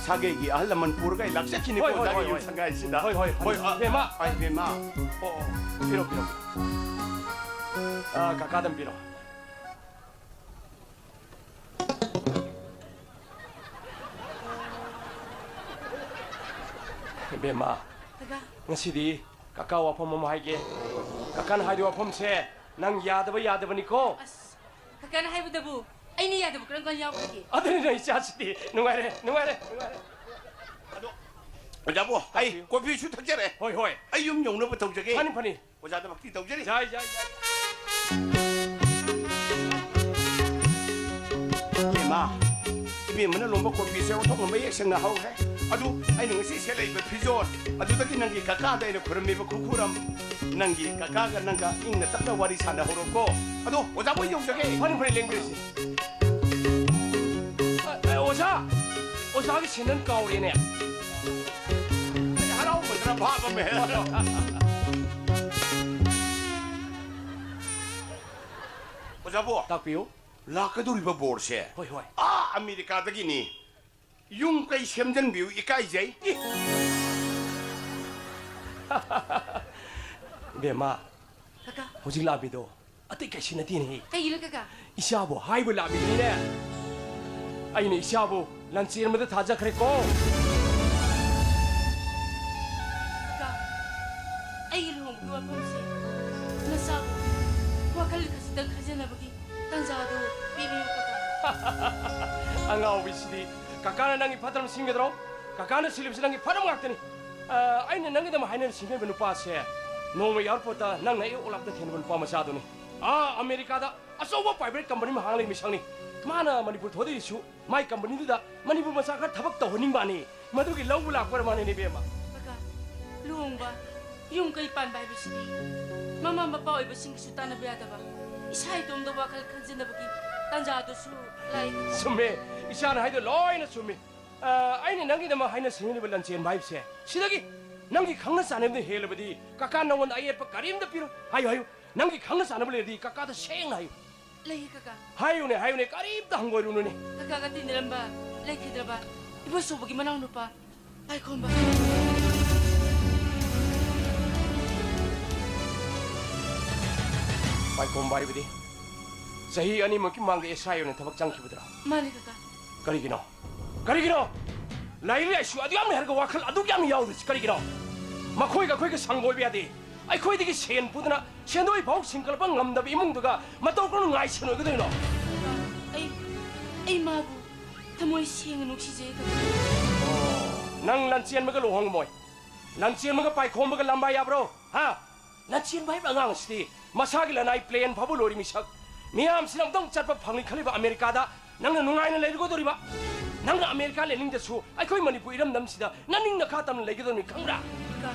ꯁꯥꯒꯩꯒꯤ ꯑꯍꯜ ꯂꯃꯟ ꯄꯨꯔꯒ ꯑꯩ ꯂꯥꯛꯆꯈꯤꯅꯤꯀꯣ ꯍꯣꯏ, ꯍꯣꯏ, ꯑꯣꯖꯥꯒꯤ ꯍꯣꯏ, ꯌꯨꯝ ꯍꯣꯏ꯫ ꯁꯪꯒꯥꯏꯁꯤꯗ꯫ ꯍꯣꯏ, ꯍꯣꯏ, ꯍꯣꯏ꯫ ꯍꯣꯏ, ꯑ, ꯕꯦꯝꯃ꯫ ꯑ, ꯕꯦꯝꯃ꯫ ꯑꯣ, ꯑꯣ꯫ ꯄꯤꯔꯣ, ꯄꯤꯔꯣ꯫ ꯑ, ꯀꯀꯥꯗ ꯑꯃ ꯄꯤꯔꯣ꯫ ꯏꯕꯦꯝꯃ, ꯀꯀꯥ꯫ ꯉꯁꯤꯗꯤ ꯀꯀꯥ ꯋꯥꯐꯝ ꯑꯃ ꯍꯥꯏꯒꯦ꯫ ꯀꯀꯥꯅ ꯍꯥꯏꯔꯤꯕ ꯋꯥꯐꯝꯁꯦ ꯅꯪ ꯌꯥꯗꯕ ꯌꯥꯗꯕꯅꯤꯀꯣ꯫ ꯑꯁ, ꯀꯀꯥ, ꯀꯅꯥ ꯍꯥꯏꯕꯗꯕꯨ ꯑꯩꯅ ꯌꯥꯗꯕ ꯀꯔꯝ ꯀꯥꯟ ꯌꯥꯎꯈ꯭ꯔꯒꯦ? ꯑꯗꯨꯅꯤꯅ ꯏꯆꯥꯁꯤꯗꯤ ꯅꯨꯡꯉꯥꯏꯔꯦ, ꯅꯨꯡꯉꯥꯏꯔꯦ, ꯅꯨꯡꯉꯥꯏꯔꯦ꯫ ꯑꯗꯣ, ꯑꯣꯖꯥꯕꯨ, ꯑꯩ ꯇꯥꯛꯄꯤꯌꯨ꯫ ꯀꯣꯐꯤꯁꯨ ꯊꯛꯆꯔꯦ꯫ ꯍꯣꯏ, ꯍꯣꯏ꯫ ꯑꯩ ꯌꯨꯝ ꯌꯧꯅꯕ ꯇꯧꯖꯒꯦ꯫ ꯐꯅꯤ, ꯐꯅꯤ꯫ ꯑꯣꯖꯥꯗ ꯚꯛꯇꯤ ꯇꯧꯖꯔꯤ꯫ ꯌꯥꯏ, ꯌꯥꯏ, ꯌꯥꯏ꯫ ꯏꯕꯦꯝꯃ, ꯏꯕꯦꯝꯃꯅ ꯂꯣꯟꯕ ꯀꯣꯐꯤꯁꯦ ꯑꯣꯟꯊꯣꯛꯅ ꯃꯌꯦꯛ ꯁꯦꯡꯅ ꯍꯧꯈ꯭ꯔꯦ꯫ ꯑꯗꯨ ꯑꯩꯅ ꯉꯁꯤ ꯁꯦꯠꯂꯛꯏꯕ ꯐꯤꯖꯣꯜ, ꯑꯗꯨꯗꯒꯤ ꯅꯪꯒꯤ ꯀꯀꯥꯗ ꯑꯩꯅ ꯈꯨꯔꯝꯃꯤꯕ ꯈꯨꯈꯨꯔꯝ, ꯅꯪꯒꯤ ꯀꯀꯥꯒ ꯅꯪꯒ ꯏꯪꯅ ꯇꯞꯅ ꯋꯥꯔꯤ ꯁꯥꯟꯅꯍꯧꯔꯣꯀꯣ꯫ ꯑꯗꯣ ꯑꯣꯖꯥꯕꯨ ꯑꯩ ꯌꯧꯖꯒꯦ꯫ ꯐꯅꯤ, ꯐꯅꯤ, ꯂꯦꯡꯕꯤꯔꯁꯤ꯫ ꯑ, ꯑ, ꯑꯣꯖꯥ! ꯑꯣꯖꯥꯒꯤ ꯁꯦꯟꯗꯟ ꯀꯥꯎꯔꯦꯅꯦ꯫ ꯑꯩ ꯍꯔꯥꯎꯕꯗꯅ ꯚꯥꯞ ꯑꯃ ꯍꯦꯛ꯫ ꯑꯣꯖꯥꯕꯨ꯫ ꯇꯥꯛꯄꯤꯌꯨ꯫ ꯂꯥꯛꯀꯗꯧꯔꯤꯕ ꯕꯣꯔꯁꯦ ꯍꯣꯏ, ꯍꯣꯏ꯫ ꯑꯥ ꯑꯃꯦꯔꯤꯀꯥꯗꯒꯤꯅꯤ꯫ ꯌꯨꯝ ꯀꯩ ꯁꯦꯝꯖꯟꯕꯤꯌꯨ, ꯏꯀꯥꯏꯖꯩ꯫ ꯏ! ꯏꯕꯦꯝꯃ, ꯀꯀꯥ꯫ ꯍꯧꯖꯤꯛ ꯂꯥꯛꯄꯤꯗꯣ ꯑꯇꯩ ꯀꯩꯁꯨ ꯅꯠꯇꯦꯅꯦꯍꯦ꯫ ꯀꯩꯒꯤꯅꯣ ꯀꯀꯥ? ꯏꯆꯥꯕꯨ ꯍꯥꯏꯕ ꯂꯥꯛꯄꯤꯕꯅꯤꯅꯦ꯫ ꯑꯩꯅ ꯏꯆꯥꯕꯨ ꯂꯥꯟꯆꯦꯟꯕꯗ ꯊꯥꯖꯈ꯭ꯔꯦꯀꯣ꯫ ꯀꯀꯥ, ꯑꯩꯒꯤ ꯂꯨꯍꯣꯡꯕꯒꯤ ꯋꯥꯐꯝꯁꯦ ꯅꯆꯥꯕꯨ ꯋꯥꯈꯜ ꯈꯖꯤꯛꯇꯪ ꯈꯟꯖꯅꯕꯒꯤ ꯇꯥꯟꯖꯥꯗꯨ ꯄꯤꯕꯤꯌꯨ, ꯀꯀꯥ꯫ ꯑꯉꯥꯎꯕꯤꯁꯤꯗꯤ, ꯀꯀꯥꯅ ꯅꯪꯒꯤ ꯐꯠꯇꯅꯕ ꯁꯤꯟꯒꯗ꯭ꯔꯣ? ꯀꯀꯥꯅ ꯁꯤꯜꯂꯤꯕꯁꯤ ꯅꯪꯒꯤ ꯐꯠꯇꯕ ꯉꯥꯛꯇꯅꯤ꯫ ꯑ, ꯑꯩꯅ ꯅꯪꯒꯤꯗꯃꯛ ꯍꯥꯏꯅ ꯁꯤꯟꯒꯗꯕ ꯅꯨꯄꯥꯁꯦ ꯅꯣꯡꯃ ꯑꯦꯌꯥꯔꯄꯣꯔꯠꯇ ꯅꯪꯅ ꯑꯩ ꯑꯣꯂꯥꯞꯇ ꯊꯦꯡꯅꯕ ꯅꯨꯄꯥ ꯃꯆꯥꯗꯨꯅꯤ꯫ ꯑꯥ, ꯑꯃꯦꯔꯤꯀꯥꯗ ꯑꯆꯧꯕ ꯄ꯭ꯔꯥꯏꯚꯦꯠ ꯀꯝꯄꯅꯤ ꯑꯃ ꯍꯥꯡꯂꯤꯕ ꯃꯤꯁꯛꯅꯤ꯫ ꯃꯥꯅ ꯃꯅꯤꯄꯨꯔ ꯊꯣꯛꯂꯛꯏꯁꯨ ꯃꯥꯏ ꯀꯝꯄꯅꯤꯗꯨꯗ ꯃꯅꯤꯄꯨꯔ ꯃꯆꯥ ꯈꯔ ꯊꯕꯛ ꯇꯧꯍꯟꯅꯤꯡꯕꯅꯤ꯫ ꯃꯗꯨꯒꯤ ꯂꯧꯕ ꯂꯥꯛꯄ ꯑꯣꯏꯔ ꯃꯥꯅꯦ, ꯏꯕꯦꯝꯃ꯫ ꯀꯀꯥ, ꯂꯨꯍꯣꯡꯕ, ꯌꯨꯝ ꯀꯩ ꯄꯥꯟꯕ ꯍꯥꯏꯕꯁꯤꯗꯤ ꯃꯃꯥ ꯃꯄꯥ ꯑꯣꯏꯕꯁꯤꯡꯒꯤꯁꯨ ꯇꯥꯟꯅꯕ ꯌꯥꯗꯕ, ꯏꯁꯥ ꯏꯇꯣꯝꯗ ꯋꯥꯈꯜ ꯈꯟꯖꯅꯕꯒꯤ ꯇꯥꯟꯖꯥꯗꯨꯁꯨ ꯂꯥꯛꯏ꯫ ꯆꯨꯝꯃꯦ, ꯏꯆꯥꯅ ꯍꯥꯏꯗꯣ ꯂꯣꯏꯅ ꯆꯨꯝꯃꯤ꯫ ꯑ, ꯑꯩꯅ ꯅꯪꯒꯤꯗꯃꯛ ꯍꯥꯏꯅ ꯁꯤꯡꯅꯔꯤꯕ ꯂꯟꯆꯦꯟꯕ ꯍꯥꯏꯕꯁꯦ, ꯁꯤꯗꯒꯤ ꯅꯪꯒꯤ ꯈꯪꯅ ꯆꯥꯟꯅꯕꯗ ꯍꯦꯜꯂꯕꯗꯤ ꯀꯀꯥ ꯅꯉꯣꯟꯗ ꯑꯌꯦꯠꯄ ꯀꯔꯤꯝꯇ ꯄꯤꯔꯣꯏ꯫ ꯍꯥꯏꯌꯨ, ꯍꯥꯏꯌꯨ, ꯅꯪꯒꯤ ꯈꯪꯅ ꯆꯥꯟꯅꯕ ꯂꯩꯔꯗꯤ ꯀꯀꯥꯗ ꯁꯦꯡꯅ ꯍꯥꯏꯌꯨ꯫ ꯂꯩꯌꯦ, ꯀꯀꯥ꯫ ꯍꯥꯏꯌꯨꯅꯦ, ꯍꯥꯏꯌꯨꯅꯦ, ꯀꯔꯤꯝꯇ ꯍꯪꯒꯣꯏꯔꯨꯅꯨꯅꯦ꯫ ꯀꯀꯥꯒ ꯇꯤꯟꯅꯔꯝꯕ, ꯂꯩꯈꯤꯗ꯭ꯔꯕ ꯏꯕꯣꯆꯧꯕꯒꯤ ꯃꯅꯥꯎꯅꯨꯄꯥ ꯄꯥꯏꯈꯣꯝꯕ꯫ ꯄꯥꯏꯈꯣꯝꯕ ꯍꯥꯏꯕꯗꯤ ꯆꯍꯤ ꯑꯅꯤꯃꯨꯛꯀꯤ ꯃꯃꯥꯡꯗ ꯑꯦꯁ ꯑꯥꯏ ꯑꯣꯏꯅ ꯊꯕꯛ ꯆꯪꯈꯤꯕꯗꯨꯔꯣ? ꯃꯥꯅꯦ, ꯀꯀꯥ꯫ ꯀꯔꯤꯒꯤꯅꯣ? ꯀꯔꯤꯒꯤꯅꯣ? ꯂꯥꯏꯔꯤꯛ ꯂꯥꯏꯁꯨ ꯑꯗꯨ ꯌꯥꯝ ꯍꯩꯔꯒ ꯋꯥꯈꯜ ꯑꯗꯨꯛ ꯌꯥꯝ ꯌꯥꯎꯗ꯭ꯔꯤꯁꯤ ꯀꯔꯤꯒꯤꯅꯣ? ꯃꯈꯣꯏꯒ ꯑꯩꯈꯣꯏꯒ ꯁꯪꯒ ꯑꯣꯏꯕ ꯌꯥꯗꯦ꯫ ꯑꯩꯈꯣꯏꯗꯒꯤ ꯁꯦꯟ ꯄꯨꯗꯅ ꯁꯦꯟꯗꯣꯏ ꯐꯥꯎ ꯁꯤꯡꯀꯠꯂꯛꯄ ꯉꯝꯗꯕ ꯏꯃꯨꯡꯗꯨꯒ ꯃꯇꯧ ꯀꯔꯝꯅ ꯉꯥꯏꯁꯟꯅꯒꯗꯣꯏꯅꯣ? ꯑꯩ, ꯑꯩ ꯃꯥꯕꯨ ꯊꯃꯣꯏ ꯁꯦꯡꯅ ꯅꯨꯡꯁꯤꯖꯩ꯫ ꯅꯪ ꯂꯟꯆꯦꯟꯕꯒ ꯂꯨꯍꯣꯡꯉꯝꯃꯣꯏ꯫ ꯂꯟꯆꯦꯟꯕꯒ ꯄꯥꯏꯈꯣꯝꯕꯒ ꯂꯝꯕꯥ ꯌꯥꯕ꯭ꯔꯣ? ꯍꯥ? ꯂꯟꯆꯦꯟꯕ ꯍꯥꯏꯕ ꯑꯉꯥꯡ ꯑꯁꯤꯗꯤ ꯃꯁꯥꯒꯤ ꯂꯅꯥꯏ ꯄ꯭ꯂꯦꯟ ꯐꯥꯎꯕ ꯂꯣꯏꯔꯤ ꯃꯤꯁꯛ꯫ ꯃꯤꯌꯥꯝꯁꯤꯅ ꯑꯃꯨꯛꯇꯪ ꯆꯠꯄ ꯐꯪꯂꯤ ꯈꯜꯂꯤꯕ ꯑꯃꯦꯔꯤꯀꯥꯗ ꯅꯪꯅ ꯅꯨꯡꯉꯥꯏꯅ ꯂꯩꯔꯨꯒꯗꯧꯔꯤꯕ꯫ ꯅꯪꯅ ꯑꯃꯦꯔꯤꯀꯥ ꯂꯩꯅꯤꯡꯗꯁꯨ ꯑꯩꯈꯣꯏ ꯃꯅꯤꯄꯨꯔ ꯏꯔꯝꯗꯝꯁꯤꯗ ꯅꯅꯤꯡ ꯅꯈꯥ ꯇꯝꯅ ꯂꯩꯒꯗꯧꯔꯤꯕꯅꯤ, ꯈꯪꯕ꯭ꯔꯥ? ꯀꯀꯥ,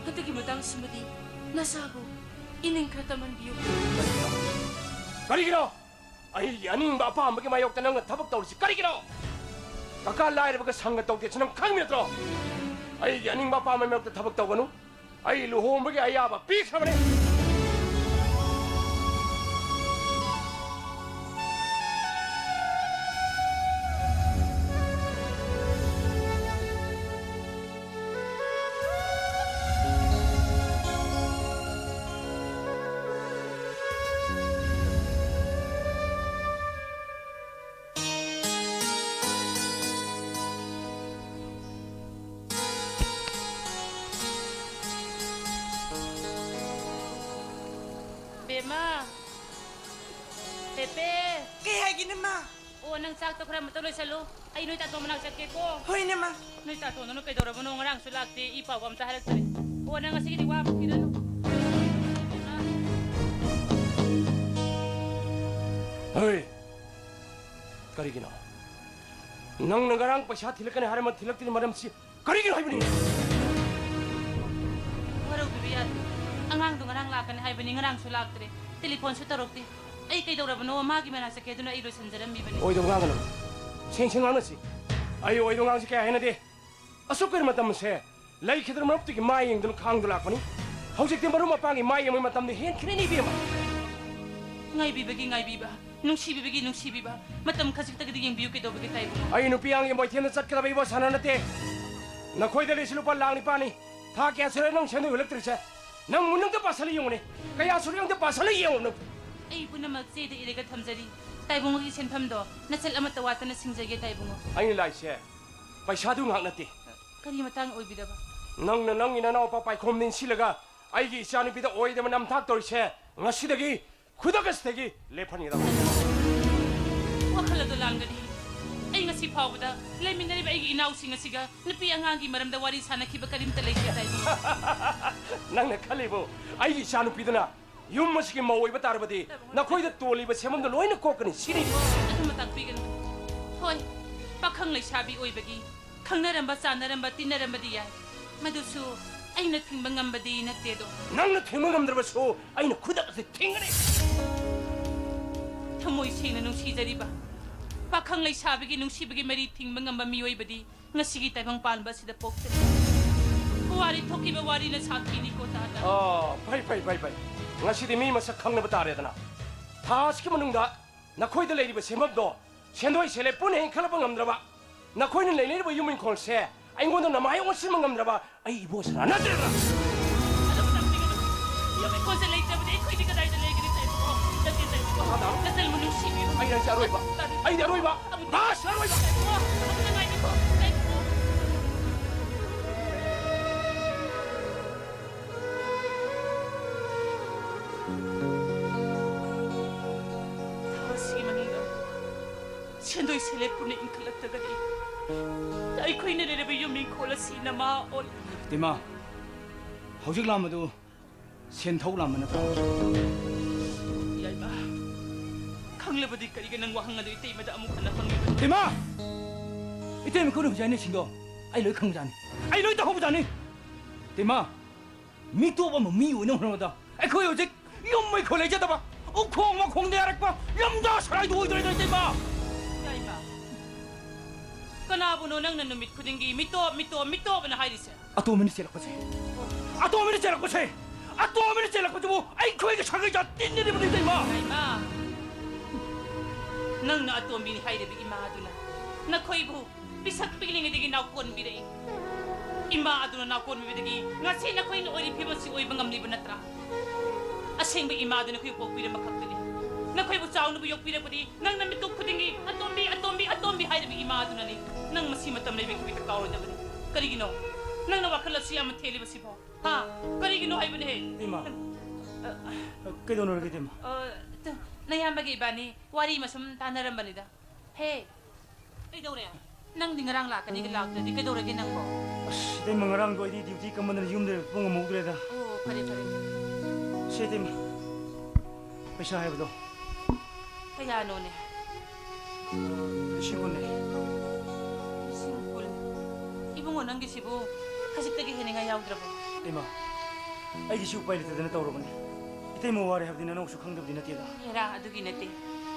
ꯍꯟꯗꯛꯀꯤ ꯃꯇꯥꯡꯁꯤꯃꯗꯤ ꯅꯁꯥꯕꯨ ꯏꯅꯤꯡ ꯈꯔ ꯇꯝꯍꯟꯕꯤꯌꯨ꯫ ꯀꯔꯤꯒꯤꯅꯣ? ꯑꯩꯒꯤ ꯑꯅꯤꯡꯕ ꯑꯄꯥꯝꯕꯒꯤ ꯃꯥꯌꯣꯛꯇ ꯅꯪꯅ ꯊꯕꯛ ꯇꯧꯔꯤꯁꯤ ꯀꯔꯤꯒꯤꯅꯣ? ꯀꯀꯥ ꯂꯥꯏꯔꯕꯒ ꯁꯪꯒ ꯇꯧꯗꯦꯁꯨ ꯅꯪ ꯈꯪꯉꯤ ꯅꯠꯇ꯭ꯔꯣ? ꯑꯩꯒꯤ ꯑꯅꯤꯡꯕ ꯑꯄꯥꯝꯕꯒꯤ ꯃꯥꯌꯣꯛꯇ ꯊꯕꯛ ꯇꯧꯒꯅꯨ꯫ ꯑꯩ ꯂꯨꯍꯣꯡꯕꯒꯤ ꯑꯌꯥꯕ ꯄꯤꯈ꯭ꯔꯕꯅꯤ꯫ ꯕꯦꯝꯃ, ꯄꯦꯄꯦ꯫ ꯀꯩ ꯍꯥꯏꯒꯦ, ꯅꯃꯥ? ꯑꯣ, ꯅꯪ ꯆꯥꯛꯇꯣ ꯈꯔ ꯑꯃꯇ ꯂꯣꯏꯁꯜꯂꯨ꯫ ꯑꯩ ꯅꯣꯏ ꯇꯥꯇꯣꯟ ꯃꯅꯥꯛ ꯆꯠꯀꯦꯀꯣ꯫ ꯍꯣꯏ, ꯅꯃꯥ꯫ ꯅꯣꯏ ꯇꯥꯇꯣꯟꯗꯨꯅ ꯀꯩꯗꯧꯔꯕꯅꯣ? ꯉꯔꯥꯡꯁꯨ ꯂꯥꯛꯇꯦ, ꯏ ꯄꯥꯎꯒ ꯑꯝꯇ ꯍꯥꯏꯔꯛꯇ꯭ꯔꯦ꯫ ꯑꯣ, ꯅꯪ ꯉꯁꯤꯒꯤꯗꯤ ꯋꯥꯕ ꯄꯤꯔꯅꯨ꯫ ꯍꯣꯏ꯫ ꯀꯔꯤꯒꯤꯅꯣ? ꯅꯪꯅ ꯉꯔꯥꯡ ꯄꯩꯁꯥ ꯊꯤꯜꯂꯛꯀꯅꯤ ꯍꯥꯏꯔꯝꯃ ꯊꯤꯜꯂꯛꯇ꯭ꯔꯤ ꯃꯔꯝꯁꯤ ꯀꯔꯤꯒꯤꯅꯣ ꯍꯥꯏꯕꯅꯤ? ꯋꯥꯔꯧꯕꯤꯕ ꯌꯥꯗꯦ꯫ ꯑꯉꯥꯡꯗꯣ ꯉꯔꯥꯡ ꯂꯥꯛꯀꯅꯤ ꯍꯥꯏꯕꯅꯤ, ꯉꯔꯥꯡꯁꯨ ꯂꯥꯛꯇ꯭ꯔꯦ꯫ ꯇꯦꯂꯤꯐꯣꯟꯁꯨ ꯇꯧꯔꯛꯇꯦ꯫ ꯑꯩ ꯀꯩꯗꯧꯔꯕꯅꯣ? ꯃꯥꯒꯤ ꯃꯅꯥꯛ ꯆꯠꯀꯦ ꯑꯗꯨꯅ ꯑꯩ ꯂꯣꯏꯁꯤꯟꯖꯔꯝꯃꯤꯕꯅꯤ꯫ ꯑꯣꯏꯗꯕ ꯉꯥꯡꯒꯅꯨ꯫ ꯁꯦꯡ ꯁꯦꯡ ꯉꯥꯡꯅꯁꯤ꯫ ꯑꯩ ꯑꯣꯏꯗꯕ ꯉꯥꯡꯁꯤ ꯀꯌꯥ ꯍꯩꯅꯗꯦ꯫ ꯑꯁꯨꯛ ꯀꯨꯏꯅ ꯃꯇꯝꯁꯦ ꯂꯩꯈꯤꯗ꯭ꯔ ꯃꯔꯨꯞꯇꯨꯒꯤ ꯃꯥꯏ ꯌꯦꯡꯗꯨꯅ ꯈꯥꯡꯗꯨꯅ ꯂꯥꯛꯄꯅꯤ꯫ ꯍꯧꯖꯤꯛꯇꯤ ꯃꯔꯨꯞ ꯃꯄꯥꯡꯒꯤ ꯃꯥꯏ ꯌꯦꯡꯕꯒꯤ ꯃꯇꯝꯗꯤ ꯍꯦꯟꯈ꯭ꯔꯦꯅꯦ, ꯏꯕꯦꯝꯃ꯫ ꯉꯥꯏꯕꯤꯕꯒꯤ ꯉꯥꯏꯕꯤꯕ, ꯅꯨꯡꯁꯤꯕꯤꯕꯒꯤ ꯅꯨꯡꯁꯤꯕꯤꯕ, ꯃꯇꯝ ꯈꯖꯤꯛꯇꯒꯤꯗꯤ ꯌꯦꯡꯕꯤꯌꯨ ꯀꯩꯗꯧꯕꯒꯤ ꯀꯥꯏꯕꯅꯣ? ꯑꯩ ꯅꯨꯄꯤ ꯑꯉꯥꯡꯒꯤ ꯃꯣꯏꯊꯦꯝꯗ ꯆꯠꯀꯗꯕ ꯏꯕꯣ ꯁꯥꯟꯅ ꯅꯠꯇꯦ꯫ ꯅꯈꯣꯏꯗ ꯂꯩꯁꯤ ꯂꯨꯄꯥ ꯂꯥꯛ ꯅꯤꯄꯥꯜꯅꯤ꯫ ꯊꯥ ꯀꯌꯥ ꯁꯨꯔꯦ ꯅꯪ ꯁꯦꯟꯗꯣꯏ ꯍꯨꯜꯂꯛꯇ꯭ꯔꯤꯁꯦ? ꯅꯪ ꯅꯪꯗ ꯄꯥꯁꯜꯂ ꯌꯦꯡꯉꯨꯅꯦ꯫ ꯀꯌꯥ ꯁꯨꯔꯦ ꯅꯪꯗ ꯄꯥꯁꯜꯂ ꯌꯦꯡꯉꯨ ꯅꯪ꯫ ꯑꯩ ꯄꯨꯝꯅꯃꯛ ꯆꯦꯗ ꯏꯔꯒ ꯊꯝꯖꯔꯤ꯫ ꯇꯥꯏꯕꯨꯡꯒꯤ ꯁꯦꯟꯐꯝꯗꯣ ꯅꯆꯜ ꯑꯃꯠꯇ ꯋꯥꯠꯇꯅ ꯁꯤꯡꯖꯒꯦ ꯇꯥꯏꯕꯨꯡꯉꯣ꯫ ꯑꯩꯅ ꯂꯥꯛꯏꯁꯦ ꯄꯩꯁꯥꯗꯨ ꯉꯥꯛ ꯅꯠꯇꯦ꯫ ꯀꯔꯤ ꯃꯇꯥꯡ ꯑꯣꯏꯕꯤꯔꯕ? ꯅꯪꯅ ꯅꯪꯒꯤ ꯅꯅꯥꯎꯄꯥ ꯄꯥꯏꯈꯣꯝ ꯅꯤꯡꯁꯤꯜꯂꯒ ꯑꯩꯒꯤ ꯏꯆꯥꯅꯨꯄꯤꯗ ꯑꯣꯏꯗꯕ ꯅꯝꯊꯥꯛ ꯇꯧꯔꯤꯁꯦ ꯉꯁꯤꯗꯒꯤ, ꯈꯨꯗꯛ ꯑꯁꯤꯗꯒꯤ ꯂꯦꯞꯍꯟꯒꯗꯕ꯫ ꯋꯥꯈꯜ ꯑꯗꯨ ꯂꯥꯟꯒꯅꯤ꯫ ꯑꯩ ꯉꯁꯤ ꯐꯥꯎꯕꯗ ꯂꯩꯃꯤꯟꯅꯔꯤꯕ ꯑꯩꯒꯤ ꯏꯅꯥꯎꯁꯤꯡ ꯑꯁꯤꯒ ꯅꯨꯄꯤ ꯑꯉꯥꯡꯒꯤ ꯃꯔꯝꯗ ꯋꯥꯔꯤ ꯁꯥꯅꯈꯤꯕ ꯀꯔꯤꯝꯇ ꯂꯩꯈꯤꯗ꯭ꯔꯦ꯫ ꯅꯪꯅ ꯈꯜꯂꯤꯕꯨ ꯑꯩꯒꯤ ꯏꯆꯥꯅꯨꯄꯤꯗꯨꯅ ꯌꯨꯝ ꯑꯁꯤꯒꯤ ꯃꯧ ꯑꯣꯏꯕ ꯇꯥꯔꯕꯗꯤ ꯅꯈꯣꯏꯗ ꯇꯣꯜꯂꯤꯕ ꯁꯦꯟꯐꯝꯗꯨ ꯂꯣꯏꯅ ꯀꯣꯛꯀꯅꯤ ꯁꯤꯅꯤ꯫ ꯑꯗꯨꯃ ꯇꯥꯛꯄꯤꯒꯅꯨ꯫ ꯍꯣꯏ, ꯄꯥꯈꯪ ꯂꯩꯁꯥꯕꯤ ꯑꯣꯏꯕꯒꯤ ꯈꯪꯅꯔꯝꯕ, ꯆꯥꯟꯅꯔꯝꯕ, ꯇꯤꯟꯅꯔꯝꯕꯗꯤ ꯌꯥꯏ꯫ ꯃꯗꯨꯁꯨ ꯑꯩꯅ ꯊꯤꯡꯕ ꯉꯝꯕꯗꯤ ꯅꯠꯇꯦꯗꯣ꯫ ꯅꯪꯅ ꯊꯤꯡꯕ ꯉꯝꯗ꯭ꯔꯕꯁꯨ ꯑꯩꯅ ꯈꯨꯗꯛ ꯑꯁꯤ ꯊꯤꯡꯒꯅꯤ꯫ ꯊꯃꯣꯏ ꯁꯦꯡꯅ ꯅꯨꯡꯁꯤꯖꯔꯤꯕ ꯄꯥꯈꯪ ꯂꯩꯁꯥꯕꯤꯒꯤ ꯅꯨꯡꯁꯤꯕꯒꯤ ꯃꯔꯤ ꯊꯤꯡꯕ ꯉꯝꯕ ꯃꯤꯑꯣꯏꯕꯗꯤ ꯉꯁꯤꯒꯤ ꯇꯥꯏꯕꯪ ꯄꯥꯟꯕ ꯑꯁꯤꯗ ꯄꯣꯛꯇ꯭ꯔꯤ꯫ ꯄꯨꯋꯥꯔꯤ ꯊꯣꯛꯈꯤꯕ ꯋꯥꯔꯤꯅ ꯁꯥꯈꯤꯅꯤꯀꯣ ꯇꯥꯗ꯫ ꯑꯣ, ꯐꯩ, ꯐꯩ, ꯐꯩ, ꯐꯩ꯫ ꯉꯁꯤꯗꯤ ꯃꯤ ꯃꯁꯛ ꯈꯪꯅꯕ ꯇꯥꯔꯦꯗꯅ꯫ ꯊꯥ ꯑꯁꯤꯒꯤ ꯃꯅꯨꯡꯗ ꯅꯈꯣꯏꯗ ꯂꯩꯔꯤꯕ ꯁꯦꯟꯐꯝꯗꯣ ꯁꯦꯟꯗꯣꯏ ꯁꯦꯂꯦꯞ ꯄꯨꯟꯅ ꯍꯦꯟꯒꯠꯂꯛꯄ ꯉꯝꯗ꯭ꯔꯕ, ꯅꯈꯣꯏꯅ ꯂꯩꯅꯔꯤꯕ ꯌꯨꯝ ꯏꯪꯈꯣꯜꯁꯦ ꯑꯩꯉꯣꯟꯗ ꯅꯃꯥꯏ ꯑꯣꯟꯁꯤꯟꯕ ꯉꯝꯗ꯭ꯔꯕ ꯑꯩ ꯏꯕꯣ ꯁꯅꯥ ꯅꯠꯇ꯭ꯔꯦꯗꯅ꯫ ꯑꯗꯨꯝ ꯇꯥꯛꯄꯤꯒꯅꯨ꯫ ꯌꯨꯝ ꯏꯪꯈꯣꯜꯁꯦ ꯂꯩꯇ꯭ꯔꯕꯗꯤ ꯑꯩꯈꯣꯏꯗꯤ ꯀꯗꯥꯏꯗ ꯂꯩꯒꯅꯤ ꯇꯥꯏꯕꯪ? ꯅꯠꯇꯦ ꯇꯥꯏꯕꯪ꯫ ꯅꯆꯜꯕꯨ ꯅꯨꯡꯁꯤꯕꯤꯌꯨ꯫ ꯑꯩ ꯅꯪꯁꯦ ꯑꯔꯣꯏꯕ꯫ ꯇꯥꯕꯤꯌꯨ꯫ ꯑꯩꯗꯤ ꯑꯔꯣꯏꯕ꯫ ꯑꯃꯨꯛ ꯂꯥꯁ ꯑꯔꯣꯏꯕ꯫ ꯇꯥꯏꯕꯪ꯫ ꯑꯃꯨꯛꯇ ꯉꯥꯏꯕꯤꯈꯣ꯫ ꯇꯥꯏꯕꯪ꯫ ꯊꯥ ꯑꯁꯤꯒꯤ ꯃꯅꯨꯡꯗ ꯁꯦꯟꯗꯣꯏ ꯁꯦꯂꯦꯞ ꯄꯨꯟꯅ ꯏꯟꯈꯠꯂꯛꯇ꯭ꯔꯒꯗꯤ ꯑꯩꯈꯣꯏꯅ ꯂꯩꯔꯤꯕ ꯌꯨꯝ ꯏꯪꯈꯣꯜ ꯑꯁꯤ ꯅꯃꯥ ꯑꯣꯜ- ꯇꯦꯃꯥ, ꯍꯧꯖꯤꯛ ꯂꯥꯝꯕꯗꯨ ꯁꯦꯟꯊꯧ ꯂꯥꯝꯕ ꯅꯠꯇ꯭ꯔꯣ? ꯌꯥꯏꯃ, ꯈꯪꯂꯕꯗꯤ ꯀꯔꯤꯒꯤ ꯅꯪ ꯋꯥꯍꯪ ꯑꯗꯨ ꯏꯇꯩꯃꯗ ꯑꯃꯨꯛ ꯍꯟꯅ ꯍꯪꯂꯤꯕꯅꯣ? ꯇꯦꯃꯥ! ꯏꯇꯩꯃ ꯈꯨꯠꯅ ꯍꯧꯖꯤꯛ ꯍꯥꯏꯅꯩꯁꯤꯡꯗꯣ ꯑꯩ ꯂꯣꯏ ꯈꯪꯕꯖꯥꯠꯅꯤ꯫ ꯑꯩ ꯂꯣꯏ ꯇꯧꯍꯧꯕꯖꯥꯠꯅꯤ꯫ ꯇꯦꯃꯥ! ꯃꯤꯇꯣꯞ ꯑꯃ ꯃꯤ ꯑꯣꯏꯅꯕ ꯍꯣꯠꯅꯕꯗ ꯑꯩꯈꯣꯏ ꯍꯧꯖꯤꯛ ꯌꯨꯝ ꯃꯩꯈꯣꯜ ꯂꯩꯖꯗꯕ, ꯎꯈꯣꯡ ꯋꯥꯈꯣꯡꯗ ꯌꯥꯔꯛꯄ, ꯂꯝꯖꯥ ꯁꯔꯥꯏꯗꯨ ꯑꯣꯏꯗꯣꯔꯦ ꯏꯇꯩꯃ! ꯌꯥꯏꯃ, ꯀꯅꯥꯕꯨꯅꯣ ꯅꯪꯅ ꯅꯨꯃꯤꯠ ꯈꯨꯗꯤꯡꯒꯤ ꯃꯤꯇꯣꯞ, ꯃꯤꯇꯣꯞ, ꯃꯤꯇꯣꯞ ꯑꯅ ꯍꯥꯏꯔꯤꯁꯦ? ꯑꯇꯣꯝꯕꯤꯅ ꯆꯦꯜꯂꯛꯄꯁꯦ, ꯑꯇꯣꯝꯕꯤꯅ ꯆꯦꯜꯂꯛꯄꯁꯦ, ꯑꯇꯣꯝꯕꯤꯅ ꯆꯦꯜꯂꯛꯄꯁꯤꯕꯨ ꯑꯩꯈꯣꯏꯒꯤ ꯁꯥꯒꯩ ꯖꯥꯠ ꯇꯤꯟꯅꯔꯤꯕꯅꯤ ꯏꯇꯩꯃ! ꯌꯥꯏꯃ, ꯅꯪꯅ ꯑꯇꯣꯝꯕꯤꯅꯤ ꯍꯥꯏꯔꯤꯕ ꯏꯃꯥ ꯑꯗꯨꯅ ꯅꯈꯣꯏꯕꯨ ꯄꯤꯁꯛ ꯄꯤꯛꯂꯤꯉꯩꯗꯒꯤ ꯅꯥꯎꯀꯣꯟꯕꯤꯔꯛꯏ꯫ ꯏꯃꯥ ꯑꯗꯨꯅ ꯅꯥꯎꯀꯣꯟꯕꯤꯕꯗꯒꯤ ꯉꯁꯤ ꯅꯈꯣꯏꯅ ꯑꯣꯏꯔꯤꯕ ꯐꯤꯕꯝ ꯑꯁꯤ ꯑꯣꯏꯕ ꯉꯝꯂꯤꯕ ꯅꯠꯇ꯭ꯔꯥ? ꯑꯁꯦꯡꯕ ꯏꯃꯥ ꯑꯗꯨꯅ ꯑꯩꯈꯣꯏꯕꯨ ꯄꯣꯛꯄꯤꯔꯝꯕ ꯈꯛꯇꯅꯤ꯫ ꯅꯈꯣꯏꯕꯨ ꯆꯥꯎꯅꯕ ꯌꯣꯛꯄꯤꯔꯛꯄꯗꯤ ꯅꯪꯅ ꯃꯤꯀꯨꯞ ꯈꯨꯗꯤꯡꯒꯤ "ꯑꯇꯣꯝꯕꯤ, ꯑꯇꯣꯝꯕꯤ, ꯑꯇꯣꯝꯕꯤ" ꯍꯥꯏꯔꯤꯕ ꯏꯃꯥ ꯑꯗꯨꯅꯅꯤ꯫ ꯅꯪ ꯃꯁꯤ ꯃꯇꯝ ꯂꯩꯕꯒꯤ ꯍꯧꯖꯤꯛꯇ ꯀꯥꯎꯔꯣꯏꯗꯕꯅꯤ꯫ ꯀꯔꯤꯒꯤꯅꯣ? ꯅꯪꯅ ꯋꯥꯈꯜ ꯑꯁꯨꯛ ꯌꯥꯝꯅ ꯊꯦꯠꯂꯤꯕꯁꯤꯕꯣ? ꯍꯥ? ꯀꯔꯤꯒꯤꯅꯣ ꯍꯥꯏꯕꯅꯦꯍꯦ? ꯏꯃꯥ, ꯑ, ꯀꯩꯗꯧꯅꯔꯒꯦ, ꯏꯇꯩꯃ? ꯑ, ꯇꯨ, ꯅꯌꯥꯝꯕꯒ ꯏꯕꯥꯅꯤ ꯋꯥꯔꯤ ꯑꯃ ꯁꯨꯝ ꯇꯥꯟꯅꯔꯝꯕꯅꯤꯗ꯫ ꯍꯦ, ꯀꯩꯗꯧꯔꯦ? ꯅꯪꯗꯤ ꯉꯔꯥꯡ ꯂꯥꯛꯀꯅꯤꯒ ꯂꯥꯛꯇ꯭ꯔꯗꯤ ꯀꯩꯗꯧꯔꯒꯦ ꯅꯪꯕꯣ? ꯑꯁ, ꯏꯇꯩꯃ, ꯉꯔꯥꯡꯗꯣ ꯑꯩꯗꯤ ꯗ꯭ꯌꯨꯇꯤ ꯀꯝꯃꯟꯗꯅ ꯌꯨꯝꯗ ꯂꯩꯕ ꯄꯨꯡ ꯑꯃ ꯍꯧꯗ꯭ꯔꯦꯗ꯫ ꯑꯣ, ꯐꯔꯦ, ꯐꯔꯦ꯫ ꯁꯦ, ꯏꯇꯩꯃ, ꯄꯩꯁꯥ ꯍꯥꯏꯕꯗꯣ꯫ ꯀꯌꯥꯅꯣꯅꯦ? ꯂꯤꯁꯤꯡ ꯀꯨꯟꯅꯦ꯫ ꯂꯤꯁꯤꯡ ꯀꯨꯟ? ꯏꯕꯨꯡꯉꯣ, ꯅꯪꯒꯤꯁꯤꯕꯨ ꯈꯖꯤꯛꯇꯒꯤ ꯍꯦꯟꯅꯤꯡꯉꯥꯏ ꯌꯥꯎꯗ꯭ꯔꯕꯣ? ꯏꯃꯥ, ꯑꯩꯒꯤꯁꯨ ꯎꯄꯥꯏ ꯂꯩꯇꯗꯅ ꯇꯧꯔꯕꯅꯤ꯫ ꯏꯇꯩꯃ ꯋꯥꯔꯦ ꯍꯥꯏꯕꯗꯤ ꯅꯅꯥꯎꯁꯨ ꯈꯪꯗꯕꯗꯤ ꯅꯠꯇꯦꯗ꯫ ꯍꯦꯔꯥ, ꯑꯗꯨꯒꯤ ꯅꯠꯇꯦ꯫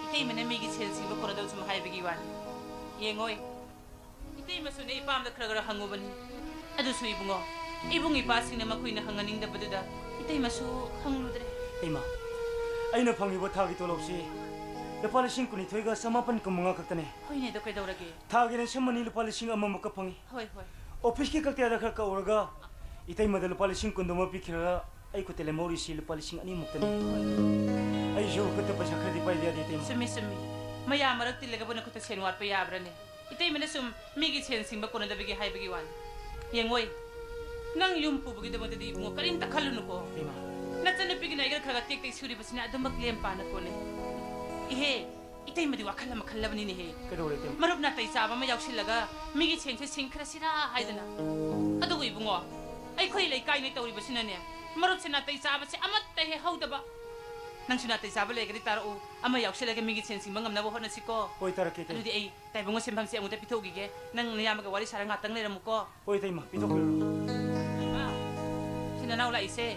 ꯏꯇꯩꯃꯅ ꯃꯤꯒꯤ ꯁꯦꯜ ꯁꯤꯡꯕ ꯀꯣꯟꯅꯗꯕ ꯁꯨꯝ ꯍꯥꯏꯕꯒꯤ ꯋꯥꯅꯤ꯫ ꯌꯦꯡꯉꯣꯏ, ꯏꯇꯩꯃꯁꯨꯅꯦ ꯏꯄꯥꯝꯗ ꯈꯔ ꯈꯔ ꯍꯪꯉꯨꯕꯅꯤ꯫ ꯑꯗꯨꯁꯨ ꯏꯕꯨꯡꯉꯣ, ꯏꯕꯨꯡ ꯏꯄ꯭ꯋꯥꯁꯤꯡꯅ ꯃꯈꯣꯏꯅ ꯍꯪꯍꯟꯅꯤꯡꯗꯕꯗꯨꯗ ꯏꯇꯩꯃꯁꯨ ꯍꯪꯂꯨꯗ꯭ꯔꯦ꯫ ꯏꯃꯥ, ꯑꯩꯅ ꯐꯪꯉꯤꯕ ꯊꯥꯒꯤ ꯇꯣꯂꯣꯞꯁꯤ ꯂꯨꯄꯥ ꯂꯤꯁꯤꯡ ꯀꯨꯟꯅꯤꯊꯣꯏꯒ ꯆꯃꯥꯄꯟ ꯀꯨꯟꯃꯉꯥ ꯈꯛꯇꯅꯦ꯫ ꯍꯣꯏꯅꯦ, ꯑꯗꯣ ꯀꯩꯗꯧꯔꯒꯦ? ꯊꯥꯒꯤ ꯔꯦꯟꯁꯟ ꯑꯅꯤ ꯂꯨꯄꯥ ꯂꯤꯁꯤꯡ ꯑꯃꯃꯨꯛꯀ ꯐꯪꯉꯤ꯫ ꯍꯣꯏ, ꯍꯣꯏ꯫ ꯑꯣꯐꯤꯁꯀꯤ ꯀꯛꯇꯦꯗ ꯈꯔ ꯀꯛꯎꯔꯒ ꯏꯇꯩꯃꯗ ꯂꯨꯄꯥ ꯂꯤꯁꯤꯡ ꯀꯨꯟꯗꯨꯃ ꯄꯤꯈꯤꯔꯒ ꯑꯩ ꯈꯨꯠꯇ ꯂꯦꯝꯍꯧꯔꯤꯁꯤ ꯂꯨꯄꯥ ꯂꯤꯁꯤꯡ ꯑꯅꯤꯃꯨꯛꯇꯅꯤ꯫ ꯑꯩꯁꯨ ꯈꯨꯠꯇ ꯄꯩꯁꯥ ꯈꯔꯗꯤ ꯄꯥꯏꯗ ꯌꯥꯗꯦ, ꯏꯇꯩꯃ꯫ ꯆꯨꯝꯃꯤ, ꯆꯨꯝꯃꯤ꯫ ꯃꯌꯥꯝ ꯃꯔꯛ ꯇꯤꯜꯂꯒꯕꯨ ꯅꯈꯨꯠꯇ ꯁꯦꯟ ꯋꯥꯠꯄ ꯌꯥꯕ꯭ꯔꯅꯦ? ꯏꯇꯩꯃꯅ ꯁꯨꯝ ꯃꯤꯒꯤ ꯁꯦꯟ ꯁꯤꯡꯕ ꯀꯣꯟꯅꯗꯕꯒꯤ ꯍꯥꯏꯕꯒꯤ ꯋꯥꯅꯤ꯫ ꯌꯦꯡꯉꯣꯏ, ꯅꯪ ꯌꯨꯝ ꯄꯨꯕꯒꯤꯗꯃꯛꯇꯗꯤ ꯏꯕꯨꯡꯉꯣ ꯀꯔꯤꯝꯇ ꯈꯜꯂꯨꯅꯨꯀꯣ꯫ ꯏꯃꯥ꯫ ꯅꯆꯟꯅꯨꯄꯤꯒꯤꯅ ꯑꯩꯒ ꯈꯔ ꯈꯔ ꯇꯦꯛ ꯇꯦꯛ ꯁꯨꯔꯤꯕꯁꯤꯅ ꯑꯗꯨꯃꯛ ꯂꯦꯝ ꯄꯥꯅ ꯀꯣꯟꯅꯩ꯫ ꯏꯍꯦ, ꯏꯇꯩꯃꯗꯤ ꯋꯥꯈꯜ ꯑꯃ ꯈꯜꯂꯕꯅꯤꯅꯦꯍꯦ꯫ ꯀꯩꯗꯧꯔꯦ, ꯏꯇꯩꯃ? ꯃꯔꯨꯞ ꯅꯥꯇꯩ ꯆꯥꯕ ꯑꯃ ꯌꯥꯎꯁꯤꯜꯂꯒ ꯃꯤꯒꯤ ꯁꯦꯟꯁꯦ ꯁꯤꯡꯈ꯭ꯔꯁꯤꯔꯥ ꯍꯥꯏꯗꯅ꯫ ꯑꯗꯨꯕꯨ ꯏꯕꯨꯡꯉꯣ, ꯑꯩꯈꯣꯏ ꯂꯩꯀꯥꯏꯅ ꯇꯧꯔꯤꯕꯁꯤꯅꯅꯦ, ꯃꯔꯨꯞꯁꯦ ꯅꯥꯇꯩ ꯆꯥꯕꯁꯦ ꯑꯃꯠꯇ ꯍꯦꯛ ꯍꯧꯗꯕ꯫ ꯅꯪꯁꯨ ꯅꯥꯇꯩ ꯆꯥꯕ ꯂꯩꯔꯒꯗꯤ ꯇꯥꯔꯛꯎ, ꯑꯃ ꯌꯥꯎꯁꯤꯜꯂꯒ ꯃꯤꯒꯤ ꯁꯦꯟ ꯁꯤꯡꯕ ꯉꯝꯅꯕ ꯍꯣꯠꯅꯁꯤꯀꯣ꯫ ꯍꯣꯏ, ꯇꯥꯔꯛꯀꯦ, ꯏꯇꯩꯃ꯫ ꯑꯗꯨꯗꯤ ꯑꯩ ꯇꯥꯏꯕꯪꯉꯣ ꯁꯦꯟꯐꯝꯁꯦ ꯑꯃꯨꯛꯇ ꯄꯤꯊꯣꯛꯈꯤꯒꯦ꯫ ꯅꯪ ꯅꯌꯥꯝꯕꯒ ꯋꯥꯔꯤ ꯁꯥꯔ ꯉꯥꯛꯇꯪ ꯂꯩꯔꯝꯃꯨꯀꯣ꯫ ꯍꯣꯏ, ꯏꯇꯩꯃ, ꯄꯤꯊꯣꯛꯄꯤꯔꯨꯔꯣ꯫ ꯏꯃꯥ, ꯁꯤ ꯅꯅꯥꯎ ꯂꯥꯛꯏꯁꯦ꯫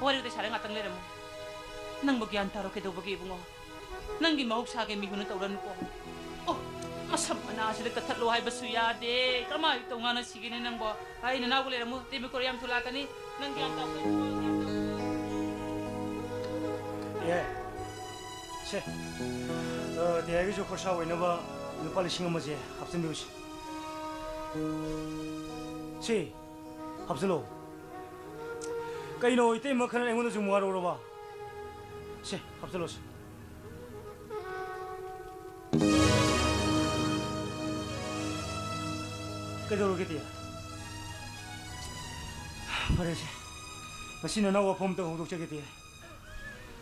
ꯋꯥꯔꯤ ꯋꯥꯇꯥꯏ ꯁꯥꯔ ꯉꯥꯛꯇꯪ ꯂꯩꯔꯝꯃꯨ꯫ ꯅꯪꯕꯨ ꯒ꯭ꯌꯥꯟ ꯇꯥꯔꯣ ꯀꯩꯗꯧꯕꯒꯤ ꯏꯕꯨꯡꯉꯣ? ꯅꯪꯒꯤ ꯃꯍꯧꯁꯥꯒꯤ ꯃꯤꯍꯨꯟꯅ ꯇꯧꯔꯅꯨꯀꯣ꯫ ꯑꯣ, ꯃꯁꯝ ꯃꯅꯥꯁꯤꯗ ꯀꯛꯊꯠꯂꯣ ꯍꯥꯏꯕꯁꯨ ꯌꯥꯗꯦ꯫ ꯀꯃꯥꯏꯅ ꯇꯧ ꯉꯥꯡꯅ ꯁꯤꯒꯦꯅꯦ ꯅꯪꯕꯣ? ꯑꯩ ꯅꯅꯥꯎꯒ ꯂꯩꯔꯝꯃꯨ꯫ ꯇꯦꯃꯤꯀꯣꯔ ꯌꯥꯝ ꯊꯨꯂꯥꯛꯀꯅꯤ꯫ ꯅꯪ ꯒ꯭ꯌꯥꯟ ꯇꯥꯎ꯫ ꯑꯦ, ꯁꯦ, ꯑ, ꯇꯦꯌꯥꯏꯒꯤꯁꯨ ꯈꯣꯔꯁꯥ ꯑꯣꯏꯅꯕ ꯂꯨꯄꯥ ꯂꯤꯁꯤꯡ ꯑꯃꯁꯦ ꯍꯥꯞꯆꯤꯟꯕꯤꯔꯨꯁꯤ꯫ ꯁꯤ, ꯍꯥꯞꯆꯤꯜꯂꯣ꯫ ꯀꯩꯅꯣ, ꯏꯇꯩꯃ ꯈꯟꯅ ꯑꯩꯉꯣꯟꯗ ꯁꯨꯝ ꯋꯥꯔꯧꯔꯕ? ꯁꯦ, ꯍꯥꯞꯆꯤꯜꯂꯣ ꯁꯦ꯫ ꯀꯩꯗꯧꯔꯒꯦ, ꯇꯦ? ꯐꯔꯦꯁꯦ, ꯉꯁꯤ ꯅꯅꯥꯎ ꯋꯥꯐꯝ ꯑꯝꯇ ꯍꯧꯗꯣꯛꯆꯒꯦ, ꯇꯦꯌꯥꯏ꯫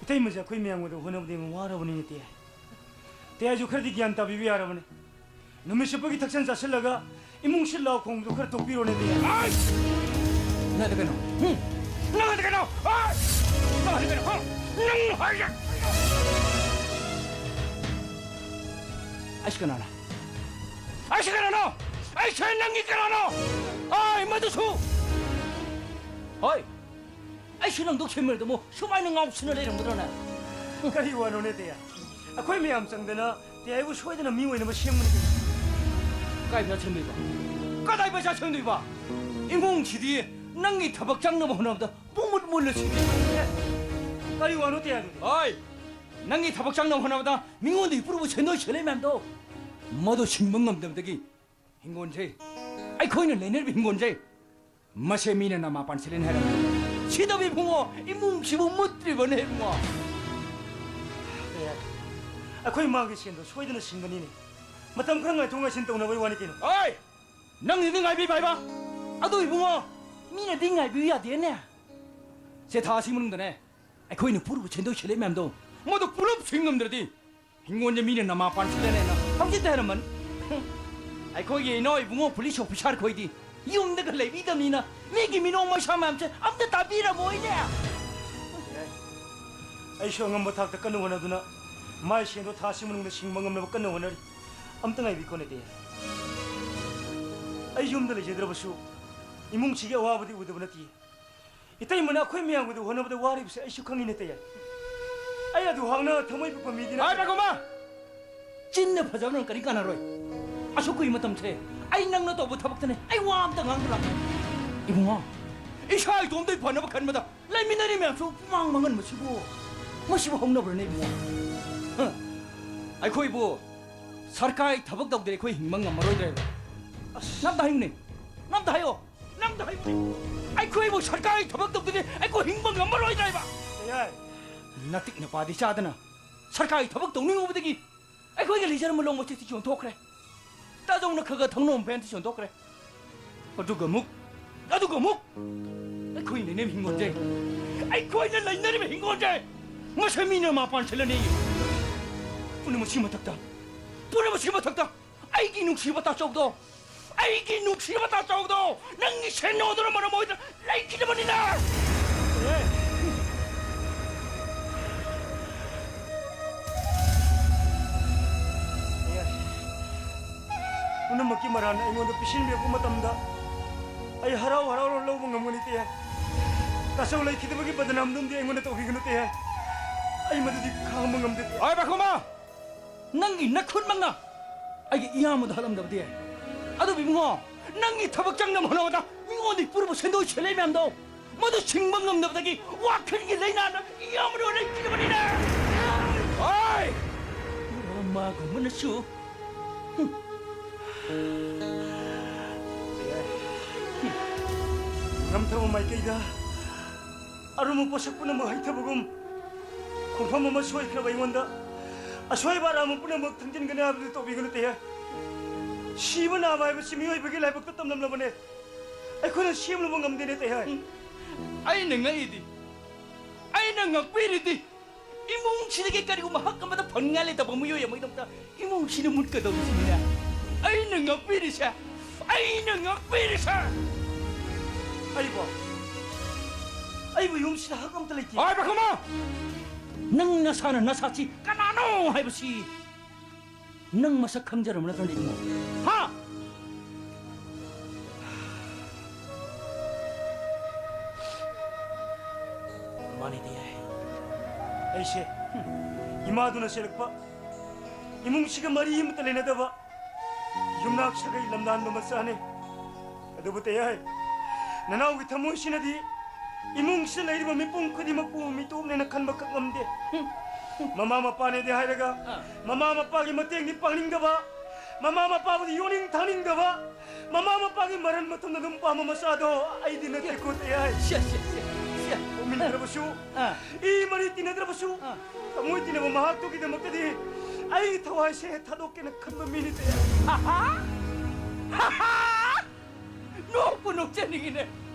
ꯏꯇꯩꯃꯁꯦ ꯑꯩꯈꯣꯏ ꯃꯌꯥꯝꯒꯤꯗ ꯍꯣꯠꯅꯕꯗ ꯌꯥꯝ ꯋꯥꯔꯕꯅꯤꯅꯦ, ꯇꯦꯌꯥꯏ꯫ ꯇꯦꯌꯥꯏꯁꯨ ꯈꯔꯗꯤ ꯒ꯭ꯌꯥꯟ ꯇꯥꯕꯤꯕ ꯌꯥꯔꯕꯅꯦ꯫ ꯅꯨꯃꯤꯠ ꯆꯨꯞꯄꯒꯤ ꯊꯛꯆꯟ ꯆꯥꯁꯤꯜꯂꯒ ꯏꯃꯨꯡ ꯁꯤꯠ ꯂꯥꯎ ꯈꯣꯡꯕꯗꯣ ꯈꯔ ꯇꯣꯛꯄꯤꯔꯣꯅꯦ, ꯇꯦꯌꯥꯏ꯫ ꯑꯩ! ꯅꯪꯗꯤ ꯀꯩꯅꯣ? ꯍꯨꯝ? ꯅꯪꯗꯤ ꯀꯩꯅꯣ? ꯑꯩ! ꯅꯪꯗꯤ ꯀꯩꯅꯣ? ꯍꯨꯝ? ꯅꯪ ꯍꯥꯏꯁꯦ! ꯑꯩꯁ ꯀꯅꯥꯅꯣ? ꯑꯩꯁꯦ ꯀꯅꯥꯅꯣ? ꯑꯩꯁꯦ ꯅꯪꯒꯤ ꯀꯅꯥꯅꯣ? ꯑꯩ ꯃꯗꯨꯁꯨ! ꯍꯣꯏ! ꯑꯩꯁꯨ ꯅꯪꯗꯧ ꯁꯦꯝꯃꯦꯗꯃꯣ ꯁꯨꯃꯥꯏꯅ ꯉꯥꯎꯁꯤꯟꯅ ꯂꯩꯔꯝꯒꯗ꯭ꯔꯣꯅꯦ? ꯀꯔꯤ ꯋꯥꯅꯣꯅꯦ, ꯇꯦꯌꯥꯏ? ꯑꯩꯈꯣꯏ ꯃꯌꯥꯝ ꯆꯪꯗꯅ ꯇꯦꯌꯥꯏꯕꯨ ꯁꯣꯏꯗꯅ ꯃꯤ ꯑꯣꯏꯅꯕ ꯁꯦꯝꯕꯅꯤ ꯀꯩꯅꯣ꯫ ꯀꯥꯏ ꯄꯩꯁꯥ ꯁꯦꯝꯗꯣꯏꯕ? ꯀꯗꯥꯏ ꯄꯩꯁꯥ ꯁꯦꯝꯗꯣꯏꯕ? ꯏꯃꯨꯡꯁꯤꯗꯤ ꯅꯪꯒꯤ ꯊꯕꯛ ꯆꯪꯅꯕ ꯍꯣꯠꯅꯕꯗ ꯄꯨꯡꯃꯨꯠ ꯃꯨꯠꯂꯁꯤꯗꯤ꯫ ꯀꯔꯤ ꯋꯥꯅꯣ, ꯇꯦꯌꯥꯏꯗꯨꯗꯤ? ꯍꯣꯏ! ꯅꯪꯒꯤ ꯊꯕꯛ ꯆꯪꯅꯕ ꯍꯣꯠꯅꯕꯗ ꯃꯤꯉꯣꯟꯗꯒꯤ ꯄꯨꯔꯨꯕ ꯁꯦꯟꯗꯣꯏ ꯁꯦꯜꯂꯩ ꯃꯌꯥꯝꯗꯣ ꯃꯗꯨ ꯁꯤꯡꯕ ꯉꯝꯗꯕꯗꯒꯤ ꯍꯤꯡꯒꯣꯟꯁꯦ, ꯑꯩꯈꯣꯏꯅ ꯂꯩꯅꯔꯤꯕ ꯍꯤꯡꯒꯣꯟꯁꯦ, ꯃꯁꯦ ꯃꯤꯅ ꯅꯃꯥ ꯄꯥꯟꯁꯤꯜꯂꯦꯅ ꯍꯥꯏꯔꯝꯃꯤ꯫ ꯁꯤꯗꯕ ꯏꯕꯨꯡꯉꯣ, ꯏꯃꯨꯡꯁꯤꯕꯨ ꯃꯨꯠꯇ꯭ꯔꯤꯕꯅꯦ ꯏꯕꯨꯡꯉꯣ꯫ ꯑꯦ, ꯑꯩꯈꯣꯏ ꯃꯥꯒꯤ ꯁꯦꯟꯗꯣ ꯁꯣꯏꯗꯅ ꯁꯤꯡꯒꯅꯤꯅꯦ꯫ ꯃꯇꯝ ꯈꯔ ꯉꯥꯏꯊꯣꯛ ꯉꯥꯏꯁꯤꯟ ꯇꯧꯅꯕꯩ ꯋꯥꯅꯤ ꯀꯩꯅꯣ꯫ ꯑꯣꯏ! ꯅꯪꯅꯗꯤ ꯉꯥꯏꯕꯤꯕ ꯍꯥꯏꯕ? ꯑꯗꯨ ꯏꯕꯨꯡꯉꯣ, ꯃꯤꯅꯗꯤ ꯉꯥꯏꯕꯤꯌꯨ ꯌꯥꯗꯦꯅꯦ꯫ ꯁꯦ, ꯊꯥ ꯑꯁꯤ ꯃꯅꯨꯡꯗꯅꯦ, ꯑꯩꯈꯣꯏꯅ ꯄꯨꯔꯨꯕ ꯁꯦꯟꯗꯣꯏ ꯁꯦꯜꯂꯦ ꯃꯌꯥꯝꯗꯣ ꯃꯗꯨ ꯄꯨꯂꯞ ꯁꯤꯡ ꯉꯝꯗ꯭ꯔꯗꯤ ꯍꯤꯡꯒꯣꯟꯁꯦ ꯃꯤꯅ ꯅꯃꯥ ꯄꯥꯟꯁꯤꯜꯂꯦꯅ ꯍꯧꯖꯤꯛꯇ ꯍꯥꯏꯔꯝꯃꯅꯤ꯫ ꯑꯩꯈꯣꯏꯒꯤ ꯏꯅꯥꯎ ꯏꯕꯨꯡꯉꯣ ꯄꯨꯂꯤꯁ ꯑꯣꯐꯤꯁꯥꯔ ꯈꯣꯏꯗꯤ ꯌꯨꯝꯗꯒ ꯂꯩꯕꯤꯗꯕꯅꯤꯅ ꯃꯤꯒꯤ ꯃꯤꯅꯣꯛ ꯃꯩꯁꯥ ꯃꯌꯥꯝꯁꯦ ꯑꯝꯇ ꯇꯥꯕꯤꯔꯝꯃꯣꯏꯅꯦ꯫ ꯑꯩꯁꯨ ꯑꯉꯝꯕ ꯊꯥꯛꯇ ꯀꯟꯅ ꯍꯣꯠꯅꯗꯨꯅ ꯃꯥꯏ ꯁꯦꯟꯗꯣ ꯊꯥ ꯑꯁꯤ ꯃꯅꯨꯡꯗ ꯁꯤꯡꯕ ꯉꯝꯅꯕ ꯀꯟꯅ ꯍꯣꯠꯅꯔꯤ꯫ ꯑꯝꯇ ꯉꯥꯏꯕꯤꯈꯣꯅꯦ, ꯇꯦꯌꯥꯏ꯫ ꯑꯩ ꯌꯨꯝꯗ ꯂꯩꯖꯗ꯭ꯔꯕꯁꯨ ꯏꯃꯨꯡꯁꯤꯒꯤ ꯑꯋꯥꯕꯗꯤ ꯎꯗꯕ ꯅꯠꯇꯦ꯫ ꯏꯇꯩꯃꯅ ꯑꯩꯈꯣꯏ ꯃꯌꯥꯝꯒꯤꯗꯃꯛ ꯍꯣꯠꯅꯕꯗ ꯋꯥꯔꯤꯕꯁꯦ ꯑꯩꯁꯨ ꯈꯪꯉꯤꯅꯦ, ꯇꯦꯌꯥꯏ꯫ ꯑꯩ ꯑꯗꯨ ꯍꯥꯛꯅ ꯊꯃꯣꯏ ꯄꯤꯛꯄ ꯃꯤꯗꯤ ꯅꯠꯇꯦ꯫ ꯍꯥꯏ, ꯄꯥꯏꯈꯣꯝꯕ! ꯆꯤꯟꯅ ꯐꯖꯕꯅ ꯀꯔꯤ ꯀꯥꯟꯅꯔꯣꯏ? ꯑꯁꯨꯛ ꯀꯨꯏ ꯃꯇꯝꯁꯦ ꯑꯩ ꯅꯪꯅ ꯇꯧꯕ ꯊꯕꯛꯇꯅꯦ ꯑꯩ ꯋꯥ ꯑꯝꯇ ꯉꯥꯡꯗꯅ꯫ ꯏꯕꯨꯡꯉꯣ, ꯏꯁꯥ ꯏꯇꯣꯝꯇ ꯐꯅꯕ ꯈꯟꯕꯗ ꯂꯩꯃꯤꯟꯅꯔꯤ ꯃꯌꯥꯝꯁꯨ ꯄꯨꯃꯥꯡ ꯃꯥꯡꯍꯟꯕꯁꯤꯕꯨ, ꯃꯁꯤꯕꯨ ꯍꯧꯅꯕ꯭ꯔꯅꯦ ꯏꯕꯨꯡꯉꯣ? ꯍ? ꯑꯩꯈꯣꯏꯕꯨ ꯁꯔꯀꯥꯔꯒꯤ ꯊꯕꯛ ꯇꯧꯗ꯭ꯔꯦ ꯑꯩꯈꯣꯏ ꯍꯤꯡꯕ ꯉꯝꯃꯔꯣꯏꯗ꯭ꯔꯦꯕ꯫ ꯑꯁ, ꯅꯪ ꯑꯝꯇ ꯍꯥꯏꯌꯨꯅꯦ, ꯅꯪ ꯑꯝꯇ ꯍꯥꯏꯌꯣ, ꯅꯪ ꯑꯝꯇ ꯍꯥꯏꯌꯨꯅꯦ꯫ ꯑꯩꯈꯣꯏꯕꯨ ꯁꯔꯀꯥꯔꯒꯤ ꯊꯕꯛ ꯇꯧꯗ꯭ꯔꯗꯤ ꯑꯩꯈꯣꯏ ꯍꯤꯡꯕ ꯉꯝꯃꯔꯣꯏꯗ꯭ꯔꯦꯕ꯫ ꯇꯦꯌꯥꯏ꯫ ꯅꯇꯤꯛ ꯅꯄꯥꯗꯤ ꯆꯥꯗꯅ ꯁꯔꯀꯥꯔꯒꯤ ꯊꯕꯛ ꯇꯧꯅꯤꯡꯉꯨꯕꯗꯒꯤ ꯑꯩꯈꯣꯏꯒꯤ ꯂꯩꯖꯔꯝꯕ ꯂꯧ ꯃꯆꯦꯠꯁꯤ ꯌꯣꯟꯊꯣꯛꯈ꯭ꯔꯦ꯫ ꯇꯥꯖꯧꯅ ꯈꯔ ꯈꯔ ꯊꯧꯅꯣ ꯄꯦꯟꯁꯤ ꯌꯣꯟꯊꯣꯛꯈ꯭ꯔꯦ꯫ ꯑꯗꯨꯒ ꯑꯃꯨꯛ, ꯑꯗꯨꯒ ꯑꯃꯨꯛ ꯑꯩꯈꯣꯏꯅ ꯂꯩꯅꯔꯤꯕ ꯍꯤꯡꯒꯣꯜꯁꯦ, ꯑꯩꯈꯣꯏꯅ ꯂꯩꯅꯔꯤꯕ ꯍꯤꯡꯒꯣꯜꯁꯦ ꯃꯁꯤ ꯃꯤꯅ ꯃꯥ ꯄꯥꯟꯁꯤꯜꯂꯅꯤ꯫ ꯄꯨꯝꯅꯃꯛꯁꯤ ꯃꯊꯛꯇ, ꯄꯨꯝꯅꯃꯛꯁꯤ ꯃꯊꯛꯇ ꯑꯩꯒꯤ ꯅꯨꯡꯁꯤꯕ ꯇꯥꯆꯧꯗꯣ, ꯑꯩꯒꯤ ꯅꯨꯡꯁꯤꯕ ꯇꯥꯆꯧꯗꯣ ꯅꯪꯒꯤ ꯁꯦꯟꯅꯣꯗꯨꯅ ꯃꯔꯝ ꯑꯣꯏꯗꯅ ꯂꯩꯈꯤꯗꯕꯅꯤꯅ꯫ ꯄꯨꯝꯅꯃꯛꯀꯤ ꯃꯔꯥꯜ ꯑꯩꯉꯣꯟꯗ ꯄꯤꯁꯤꯟꯕꯤꯔꯛꯄ ꯃꯇꯝꯗ ꯑꯩ ꯍꯔꯥꯎ ꯍꯔꯥꯎꯅ ꯂꯧꯕ ꯉꯝꯒꯅꯤ, ꯇꯦ꯫ ꯇꯥꯆꯧ ꯂꯩꯈꯤꯗꯕꯒꯤ ꯕꯗꯅꯥꯝꯗꯨꯝꯗꯤ ꯑꯩꯉꯣꯟꯗ ꯇꯧꯕꯤꯒꯅꯨ, ꯇꯦ꯫ ꯑꯩ ꯃꯗꯨꯗꯤ ꯈꯥꯡꯕ ꯉꯝꯗꯦ, ꯇꯦ꯫ ꯍꯣꯏ, ꯄꯥꯈꯣꯃ! ꯅꯪꯒꯤ ꯅꯈꯨꯠꯃꯛꯅ ꯑꯩꯒꯤ ꯏꯌꯥꯝꯕꯗ ꯍꯥꯠꯂꯝꯗꯕꯗꯤ꯫ ꯑꯗꯨꯕꯨ ꯏꯕꯨꯡꯉꯣ, ꯅꯪꯒꯤ ꯊꯕꯛ ꯆꯪꯅꯕ ꯍꯣꯠꯅꯕꯗ ꯃꯤꯉꯣꯟꯗꯒꯤ ꯄꯨꯔꯨꯕ ꯁꯦꯟꯗꯣꯏ ꯁꯦꯜꯂꯩ ꯃꯌꯥꯝꯗꯣ, ꯃꯗꯨ ꯁꯤꯡꯕ ꯉꯝꯗꯕꯗꯒꯤ ꯋꯥꯈꯜꯒꯤ ꯂꯥꯏꯅꯥꯅ ꯏꯌꯥꯝꯕꯗ ꯂꯩꯈꯤꯗꯕꯅꯤꯅꯦ꯫ ꯍꯣꯏ! ꯃꯥꯒꯨꯝꯕꯅꯁꯨ꯫ ꯉꯝꯊꯕ ꯃꯥꯏꯀꯩꯗ ꯑꯔꯨꯝꯕ ꯄꯣꯠꯁꯛ ꯄꯨꯝꯅꯃꯛ ꯍꯩꯊꯕꯒꯨꯝ, ꯈꯣꯡꯐꯝ ꯑꯃ ꯁꯣꯏꯈ꯭ꯔꯕ ꯑꯩꯉꯣꯟꯗ ꯑꯁꯣꯏꯕ ꯑꯔꯥꯟꯕ ꯄꯨꯝꯅꯃꯛ ꯊꯝꯖꯤꯟꯒꯅꯤ ꯍꯥꯏꯕꯗꯨ ꯇꯧꯕꯤꯒꯅꯨ, ꯇꯦꯍꯦ꯫ ꯁꯤꯕ ꯅꯥꯕ ꯍꯥꯏꯕꯁꯤ ꯃꯤꯑꯣꯏꯕꯒꯤ ꯂꯥꯏꯕꯛꯇ ꯇꯝꯂꯝꯂꯕꯅꯦ꯫ ꯑꯩꯈꯣꯏꯅ ꯁꯦꯝꯂꯨꯕ ꯉꯝꯗꯦꯅꯦ, ꯇꯦꯍꯦ꯫ ꯎꯝ꯫ ꯑꯩꯅ ꯉꯛꯏꯗꯤ, ꯑꯩꯅ ꯉꯛꯄꯤꯔꯤꯗꯤ, ꯏꯃꯨꯡꯁꯤꯗꯒꯤ ꯀꯔꯤꯒꯨꯝꯕ ꯍꯛ ꯑꯃꯗ ꯐꯪꯅꯤꯡꯉꯥꯏ ꯂꯩꯇꯕ ꯃꯤꯑꯣꯏ ꯑꯃꯒꯤꯗꯃꯛꯇ ꯏꯃꯨꯡꯁꯤꯅ ꯃꯨꯠꯀꯗꯧꯔꯤꯁꯤꯅꯤꯅꯦ꯫ ꯑꯩꯅ ꯉꯛꯄꯤꯔꯤꯁꯦ, ꯑꯩꯅ ꯉꯛꯄꯤꯔꯤꯁꯦ꯫ ꯑꯩꯕꯣ? ꯑꯩꯕꯨ ꯌꯨꯝꯁꯤꯗ ꯍꯛ ꯑꯝꯇ ꯂꯩꯇꯦ꯫ ꯍꯣꯏ, ꯄꯥꯈꯪꯕ! ꯅꯪ ꯅꯁꯥꯅ ꯅꯁꯥꯁꯤ ꯀꯅꯥꯅꯣ ꯍꯥꯏꯕꯁꯤ ꯅꯪ ꯃꯁꯛ ꯈꯪꯖꯔꯕ ꯅꯠꯇ꯭ꯔꯅꯦ, ꯏꯕꯨꯡꯉꯣ? ꯍꯥ? ꯃꯥꯅꯤꯗꯤ ꯌꯥꯏ꯫ ꯑꯩꯁꯦ, ꯍꯝ, ꯏꯃꯥꯗꯨꯅ ꯆꯦꯜꯂꯛꯄ, ꯏꯃꯨꯡꯁꯤꯒ ꯃꯔꯤ ꯑꯃꯠꯇ ꯂꯩꯅꯗꯕ, ꯌꯨꯝꯅꯥꯛ ꯁꯥꯒꯩ ꯂꯝꯗꯥꯟꯕ ꯃꯆꯥꯅꯤ꯫ ꯑꯗꯨꯕꯨ ꯇꯌꯥꯏ, ꯅꯅꯥꯎꯒꯤ ꯊꯃꯣꯏꯁꯤꯅꯗꯤ ꯏꯃꯨꯡꯁꯤꯗ ꯂꯩꯔꯤꯕ ꯃꯤꯄꯨꯝ ꯈꯨꯗꯤꯡꯃꯛꯄꯨ ꯃꯤꯇꯣꯞꯅꯦꯅ ꯈꯟꯕ ꯈꯛ ꯉꯝꯗꯦ꯫ ꯃꯃꯥ ꯃꯄꯥꯅꯦꯗꯤ ꯍꯥꯏꯔꯒ, ꯑꯥ꯫ ꯃꯃꯥ ꯃꯄꯥꯒꯤ ꯃꯇꯦꯡꯗꯤ ꯄꯥꯡꯅꯤꯡꯗꯕ, ꯃꯃꯥ ꯃꯄꯥꯕꯨꯗꯤ ꯌꯣꯛꯅꯤꯡ ꯊꯥꯅꯤꯡꯗꯕ, ꯃꯃꯥ ꯃꯄꯥꯒꯤ ꯃꯔꯟ ꯃꯇꯝꯗ ꯑꯗꯨꯝ ꯄꯥꯝꯕ ꯃꯆꯥꯗꯣ ꯑꯩꯗꯤ ꯅꯠꯇꯦꯀꯣ, ꯇꯌꯥꯏ꯫ ꯁꯦ, ꯁꯦ, ꯁꯦ, ꯁꯦ꯫ ꯄꯣꯛꯃꯤꯟꯅꯗ꯭ꯔꯕꯁꯨ, ꯑꯥ꯫ ꯏ ꯃꯔꯤ ꯇꯤꯟꯅꯗ꯭ꯔꯕꯁꯨ, ꯑꯥ꯫ ꯊꯃꯣꯏ ꯇꯤꯟꯅꯕ ꯃꯍꯥꯛꯇꯨꯒꯤꯗꯃꯛꯇꯗꯤ ꯑꯩꯒꯤ ꯊꯋꯥꯏꯁꯦ ꯊꯥꯗꯣꯛꯀꯦꯅ ꯈꯟꯕ ꯃꯤꯅꯤ, ꯇꯌꯥꯏ꯫ ꯍꯥ ꯍꯥ! ꯍꯥ ꯍꯥ! ꯅꯣꯛꯄꯨ ꯅꯣꯛꯆꯅꯤꯡꯉꯤꯅꯦ꯫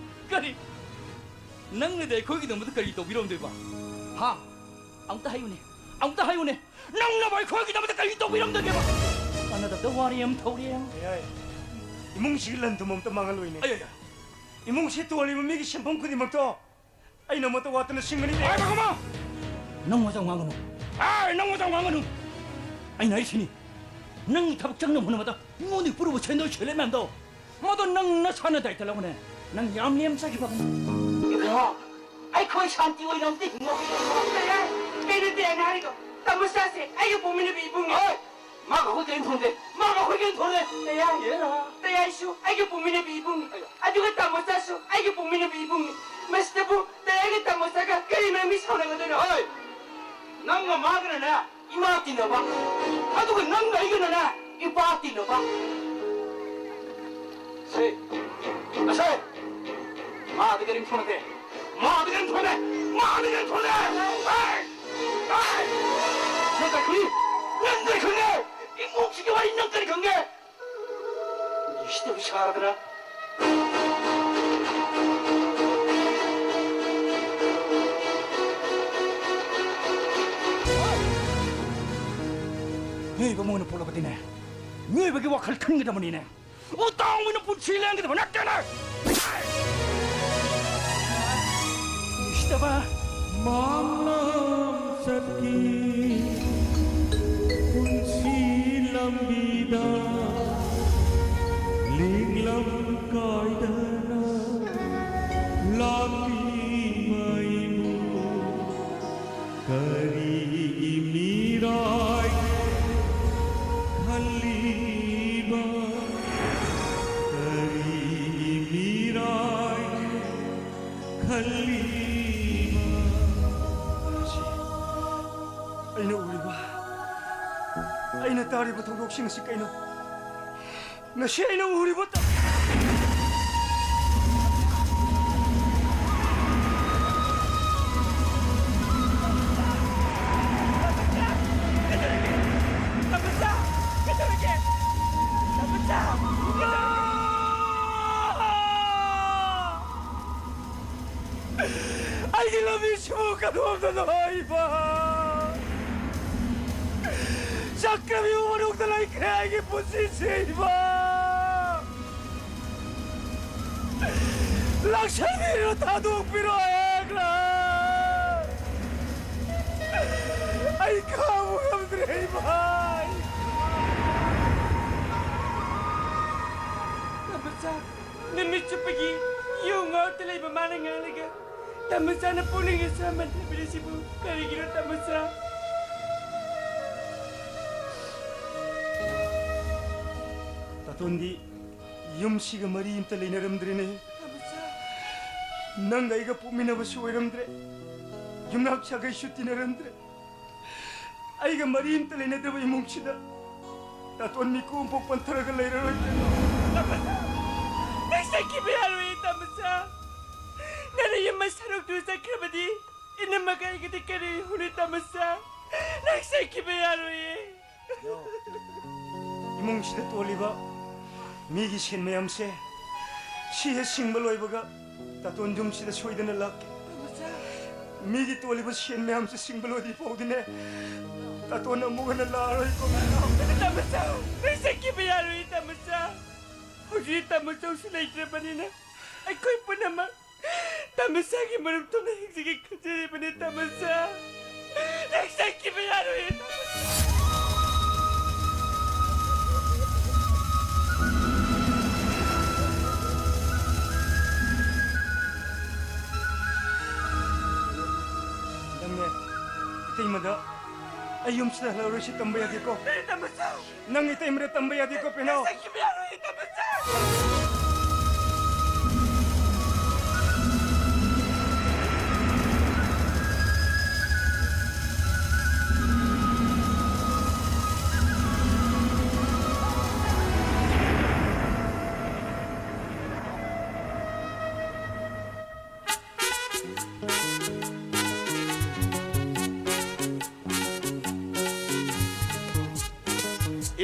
ꯀꯔꯤ? ꯅꯪꯅꯗꯤ ꯑꯩꯈꯣꯏꯒꯤꯗꯃꯛꯇ ꯀꯔꯤ ꯇꯧꯕꯤꯔꯝꯗꯣꯏꯕ? ꯍꯥ? ꯑꯃꯨꯛꯇ ꯍꯥꯏꯌꯨꯅꯦ, ꯑꯃꯨꯛꯇ ꯍꯥꯏꯌꯨꯅꯦ, ꯅꯪꯅꯕꯨ ꯑꯩꯈꯣꯏꯒꯤꯗꯃꯛꯇ ꯀꯔꯤ ꯇꯧꯕꯤꯔꯝꯗꯣꯏꯒꯦꯕ? ꯀꯥꯟꯅꯗꯕꯗ ꯋꯥꯔꯤ ꯑꯃ ꯊꯧꯔꯤ꯫ ꯌꯥꯏ, ꯏꯃꯨꯡꯁꯤꯒꯤ ꯂꯟ ꯊꯨꯝ ꯑꯝꯇ ꯃꯥꯡꯍꯜꯂꯣꯏꯅꯦ꯫ ꯑꯌꯥ, ꯑꯌꯥ꯫ ꯏꯃꯨꯡꯁꯤ ꯇꯣꯜꯂꯤꯕ ꯃꯤꯒꯤ ꯁꯦꯟꯐꯝ ꯈꯨꯗꯤꯡꯃꯛꯇꯣ ꯑꯩꯅ ꯑꯃꯠꯇ ꯋꯥꯠꯇꯅ ꯁꯤꯡꯒꯅꯤ꯫ ꯍꯥꯏ, ꯕꯒꯃ! ꯅꯪ ꯋꯥꯖꯥꯎ ꯉꯥꯡꯒꯅꯨ꯫ ꯑꯦ, ꯅꯪ ꯋꯥꯖꯥꯎ ꯉꯥꯡꯒꯅꯨ꯫ ꯑꯩꯅ ꯍꯥꯏꯁꯤꯅꯤ, ꯅꯪ ꯊꯕꯛ ꯆꯪꯅꯕ ꯍꯣꯠꯅꯕꯗ ꯃꯤꯉꯣꯟꯗꯒꯤ ꯄꯨꯔꯨꯕ ꯁꯦꯟꯗꯣꯏ ꯁꯦꯂꯦꯠ ꯃꯌꯥꯝꯗꯣ, ꯃꯗꯣ ꯅꯪ ꯅꯁꯥꯅ ꯗꯥꯏꯇ ꯂꯧꯒꯅꯦ꯫ ꯅꯪ ꯌꯥꯝ ꯂꯦꯝ ꯆꯠꯈꯤꯕ꯫ ꯏꯕꯨꯡꯉꯣ, ꯑꯩꯈꯣꯏ ꯁꯥꯟꯇꯤ ꯑꯣꯏꯅ ꯑꯝꯇ ꯍꯤꯡꯉꯣ꯫ ꯀꯩꯅꯣ ꯇꯦꯅ ꯍꯥꯏꯔꯤꯗꯣ? ꯇꯥꯃꯣ ꯆꯥꯁꯦ, ꯑꯩꯒ ꯄꯣꯛꯃꯤꯟꯅꯕ ꯏꯕꯨꯡꯅꯦ꯫ ꯍꯣꯏ! ꯃꯥꯒ ꯑꯩꯈꯣꯏ ꯀꯔꯤꯝ ꯊꯣꯟꯗꯦ꯫ ꯃꯥꯒ ꯑꯩꯈꯣꯏ ꯀꯔꯤꯝ ꯊꯣꯟꯗꯦ꯫ ꯇꯌꯥꯏ꯫ ꯇꯌꯥꯏꯁꯨ ꯑꯩꯒ ꯄꯣꯛꯃꯤꯟꯅꯕ ꯏꯕꯨꯡꯅꯤ꯫ ꯑꯗꯨꯒ ꯇꯥꯃꯣꯆꯥꯁꯨ ꯑꯩꯒ ꯄꯣꯛꯃꯤꯟꯅꯕ ꯏꯕꯨꯡꯅꯤ꯫ ꯃꯁꯤꯗꯕꯨ ꯇꯌꯥꯏꯒ ꯇꯥꯃꯣꯆꯥꯒ ꯀꯔꯤ ꯃꯔꯝꯒꯤ ꯁꯥꯎꯅꯒꯗꯣꯏꯅꯣ? ꯍꯣꯏ! ꯅꯪꯒ ꯃꯥꯒꯅꯅꯦ ꯏꯃꯥ ꯇꯤꯟꯅꯕ, ꯑꯗꯨꯒ ꯅꯪꯒ ꯑꯩꯒꯅꯅꯦ ꯏꯄꯥ ꯇꯤꯟꯅꯕ꯫ ꯁꯦ, ꯑꯁꯦ, ꯃꯥꯗꯤ ꯀꯔꯤꯝ ꯊꯣꯟꯅꯗꯦ꯫ ꯃꯥꯗꯤ ꯀꯔꯤꯝ ꯊꯣꯟꯅꯗꯦ꯫ ꯃꯥꯗꯤ ꯀꯔꯤꯝ ꯊꯣꯟꯅꯗꯦ꯫ ꯍꯦ! ꯍꯦ! ꯅꯪ ꯀꯔꯤ ꯈꯪꯉꯤ? ꯅꯪ ꯀꯔꯤ ꯈꯪꯉꯦ? ꯏꯃꯨꯡꯁꯤꯒꯤ ꯋꯥꯔꯤ ꯅꯪ ꯀꯔꯤ ꯈꯪꯒꯦ? ꯎꯁꯤꯠꯇꯕ ꯁꯥꯔꯗꯅ꯫ ꯃꯤꯑꯣꯏꯕ ꯑꯃ ꯑꯣꯏꯅ ꯄꯣꯛꯂꯕꯗꯤꯅꯦ, ꯃꯤꯑꯣꯏꯕꯒꯤ ꯋꯥꯈꯜ ꯈꯟꯒꯗꯕꯅꯤꯅꯦ꯫ ꯎꯇꯥꯡꯕꯅ ꯄꯨꯟꯁꯤ ꯂꯦꯟꯒꯗꯕ ꯅꯠꯇꯦꯅꯦ꯫ ꯎꯁꯤꯠꯇꯕ꯫ ꯃꯥꯡꯂꯝ ꯆꯠꯈꯤ ꯄꯨꯟꯁꯤ ꯂꯝꯕꯤꯗ ꯂꯤꯡꯂꯝ ꯀꯥꯏꯗꯅ ꯂꯥꯛꯂꯤꯕ ꯏꯕꯨꯡꯉꯣ꯫ ꯀꯔꯤꯒꯤ ꯃꯤꯔꯥꯏ ꯈꯜꯂꯤꯕ? ꯀꯔꯤꯒꯤ ꯃꯤꯔꯥꯏ ꯈꯜꯂꯤꯕ? ꯉꯁꯤ ꯑꯩꯅ ꯎꯔꯤꯕ, ꯑꯩꯅ ꯇꯥꯔꯤꯕ ꯊꯧꯗꯣꯛꯁꯤꯡ ꯑꯁꯤ ꯀꯩꯅꯣ? ꯉꯁꯤ ꯑꯩꯅ ꯎꯔꯤꯕ ꯇ- ꯑꯩꯒꯤ ꯂꯝꯕꯤꯁꯤꯕꯨ ꯀꯗꯣꯝꯗꯅꯣ ꯏꯃꯥ? ꯆꯀ꯭ꯔꯕ꯭ꯌꯨ ꯃꯅꯨꯡꯗ ꯂꯩꯈ꯭ꯔꯦ ꯑꯩꯒꯤ ꯄꯨꯟꯁꯤꯁꯦ ꯏꯃꯥ꯫ ꯂꯥꯛꯁꯟꯕꯤꯔꯣ, ꯊꯥꯗꯣꯛꯄꯤꯔꯣ ꯍꯦꯛꯂꯥ꯫ ꯑꯩ ꯈꯥꯡꯕ ꯉꯝꯗ꯭ꯔꯦ ꯏꯃꯥ꯫ ꯇꯥꯃꯣꯆꯥ, ꯅꯨꯃꯤꯠ ꯆꯨꯞꯄꯒꯤ ꯌꯨ ꯉꯥꯎꯇ ꯂꯩꯕ ꯃꯥꯅ ꯉꯥꯡꯂꯒ ꯇꯥꯃꯣꯆꯥꯅ ꯄꯨꯛꯅꯤꯡ ꯑꯁꯨꯛ ꯍꯟꯊꯕꯤꯔꯤꯁꯤꯕꯨ ꯀꯔꯤꯒꯤꯅꯣ ꯇꯥꯃꯣꯆꯥ? ꯇꯥꯇꯣꯟꯗꯤ ꯌꯨꯝꯁꯤꯒ ꯃꯔꯤ ꯑꯝꯇ ꯂꯩꯅꯔꯝꯗ꯭ꯔꯦꯅꯦ꯫ ꯇꯥꯃꯣꯆꯥ꯫ ꯅꯪꯒ ꯑꯩꯒ ꯄꯣꯛꯃꯤꯟꯅꯕꯁꯨ ꯑꯣꯏꯔꯝꯗ꯭ꯔꯦ, ꯌꯨꯝꯅꯥꯛ ꯁꯥꯒꯩꯁꯨ ꯇꯤꯟꯅꯔꯝꯗ꯭ꯔꯦ꯫ ꯑꯩꯒ ꯃꯔꯤ ꯑꯝꯇ ꯂꯩꯅꯗꯕ ꯏꯃꯨꯡꯁꯤꯗ ꯇꯥꯇꯣꯟ ꯃꯤꯀꯨꯞ ꯑꯃꯐꯥꯎ ꯄꯟꯊꯔꯒ ꯂꯩꯔꯔꯣꯏ꯫ ꯇꯥꯃꯣꯆꯥ, ꯅꯪ ꯆꯠꯈꯤꯕ ꯌꯥꯔꯣꯏꯌꯦ ꯇꯥꯃꯣꯆꯥ꯫ ꯅꯪꯅ ꯌꯨꯝ ꯁꯔꯨꯛꯇꯨ ꯆꯠꯈ꯭ꯔꯕꯗꯤ ꯏꯅꯝꯃꯒ ꯑꯩꯒꯗꯤ ꯀꯔꯤ ꯍꯧꯅꯤ ꯇꯥꯃꯣꯆꯥ? ꯅꯪ ꯆꯠꯈꯤꯕ ꯌꯥꯔꯣꯏꯌꯦ꯫ ꯏꯃꯨꯡꯁꯤꯗ ꯇꯣꯜꯂꯤꯕ ꯃꯤꯒꯤ ꯁꯦꯟ ꯃꯌꯥꯝꯁꯦ ꯁꯤ ꯍꯦꯛ ꯁꯤꯡꯕ ꯂꯣꯏꯕꯒ ꯇꯥꯇꯣꯟ ꯌꯨꯝꯁꯤꯗ ꯁꯣꯏꯗꯅ ꯂꯥꯛꯀꯦ꯫ ꯇꯥꯃꯣꯆꯥ꯫ ꯃꯤꯒꯤ ꯇꯣꯜꯂꯤꯕ ꯁꯦꯟ ꯃꯌꯥꯝꯁꯦ ꯁꯤꯡꯕ ꯂꯣꯏꯗ꯭ꯔꯤ ꯐꯥꯎꯗꯤꯅꯦ ꯇꯥꯇꯣꯟ ꯑꯃꯨꯛ ꯍꯟꯅ ꯂꯥꯛꯑꯔꯣꯏꯀꯣ꯫ ꯇꯥꯃꯣꯆꯥ, ꯅꯪ ꯆꯠꯈꯤꯕ ꯌꯥꯔꯣꯏꯌꯦ ꯇꯥꯃꯣꯆꯥ꯫ ꯍꯧꯖꯤꯛ ꯇꯥꯃꯣꯆꯧꯁꯨ ꯂꯩꯇ꯭ꯔꯕꯅꯤꯅ ꯑꯩꯈꯣꯏ ꯄꯨꯝꯅꯃꯛ ꯇꯥꯃꯣꯆꯥꯒꯤ ꯃꯔꯨꯞ ꯊꯨꯡꯅ ꯍꯤꯡꯖꯒꯦ ꯈꯟꯖꯔꯤꯕꯅꯤ ꯇꯥꯃꯣꯆꯥ꯫ ꯅꯪ ꯆꯠꯈꯤꯕ ꯌꯥꯔꯣꯏꯌꯦ ꯇꯥꯃꯣꯆꯥ꯫ ꯅꯪꯅꯦ, ꯏꯇꯩꯃꯗ ꯑꯩ ꯌꯨꯝꯁꯤꯗ ꯍꯜꯂꯛꯑꯔꯣꯏꯁꯤ ꯇꯝꯕ ꯌꯥꯗꯦꯀꯣ꯫ ꯅꯪ ꯏꯇꯩꯃꯗ ꯇꯝꯕ ꯌꯥꯗꯦꯀꯣ, ꯄꯦꯅꯥꯎ꯫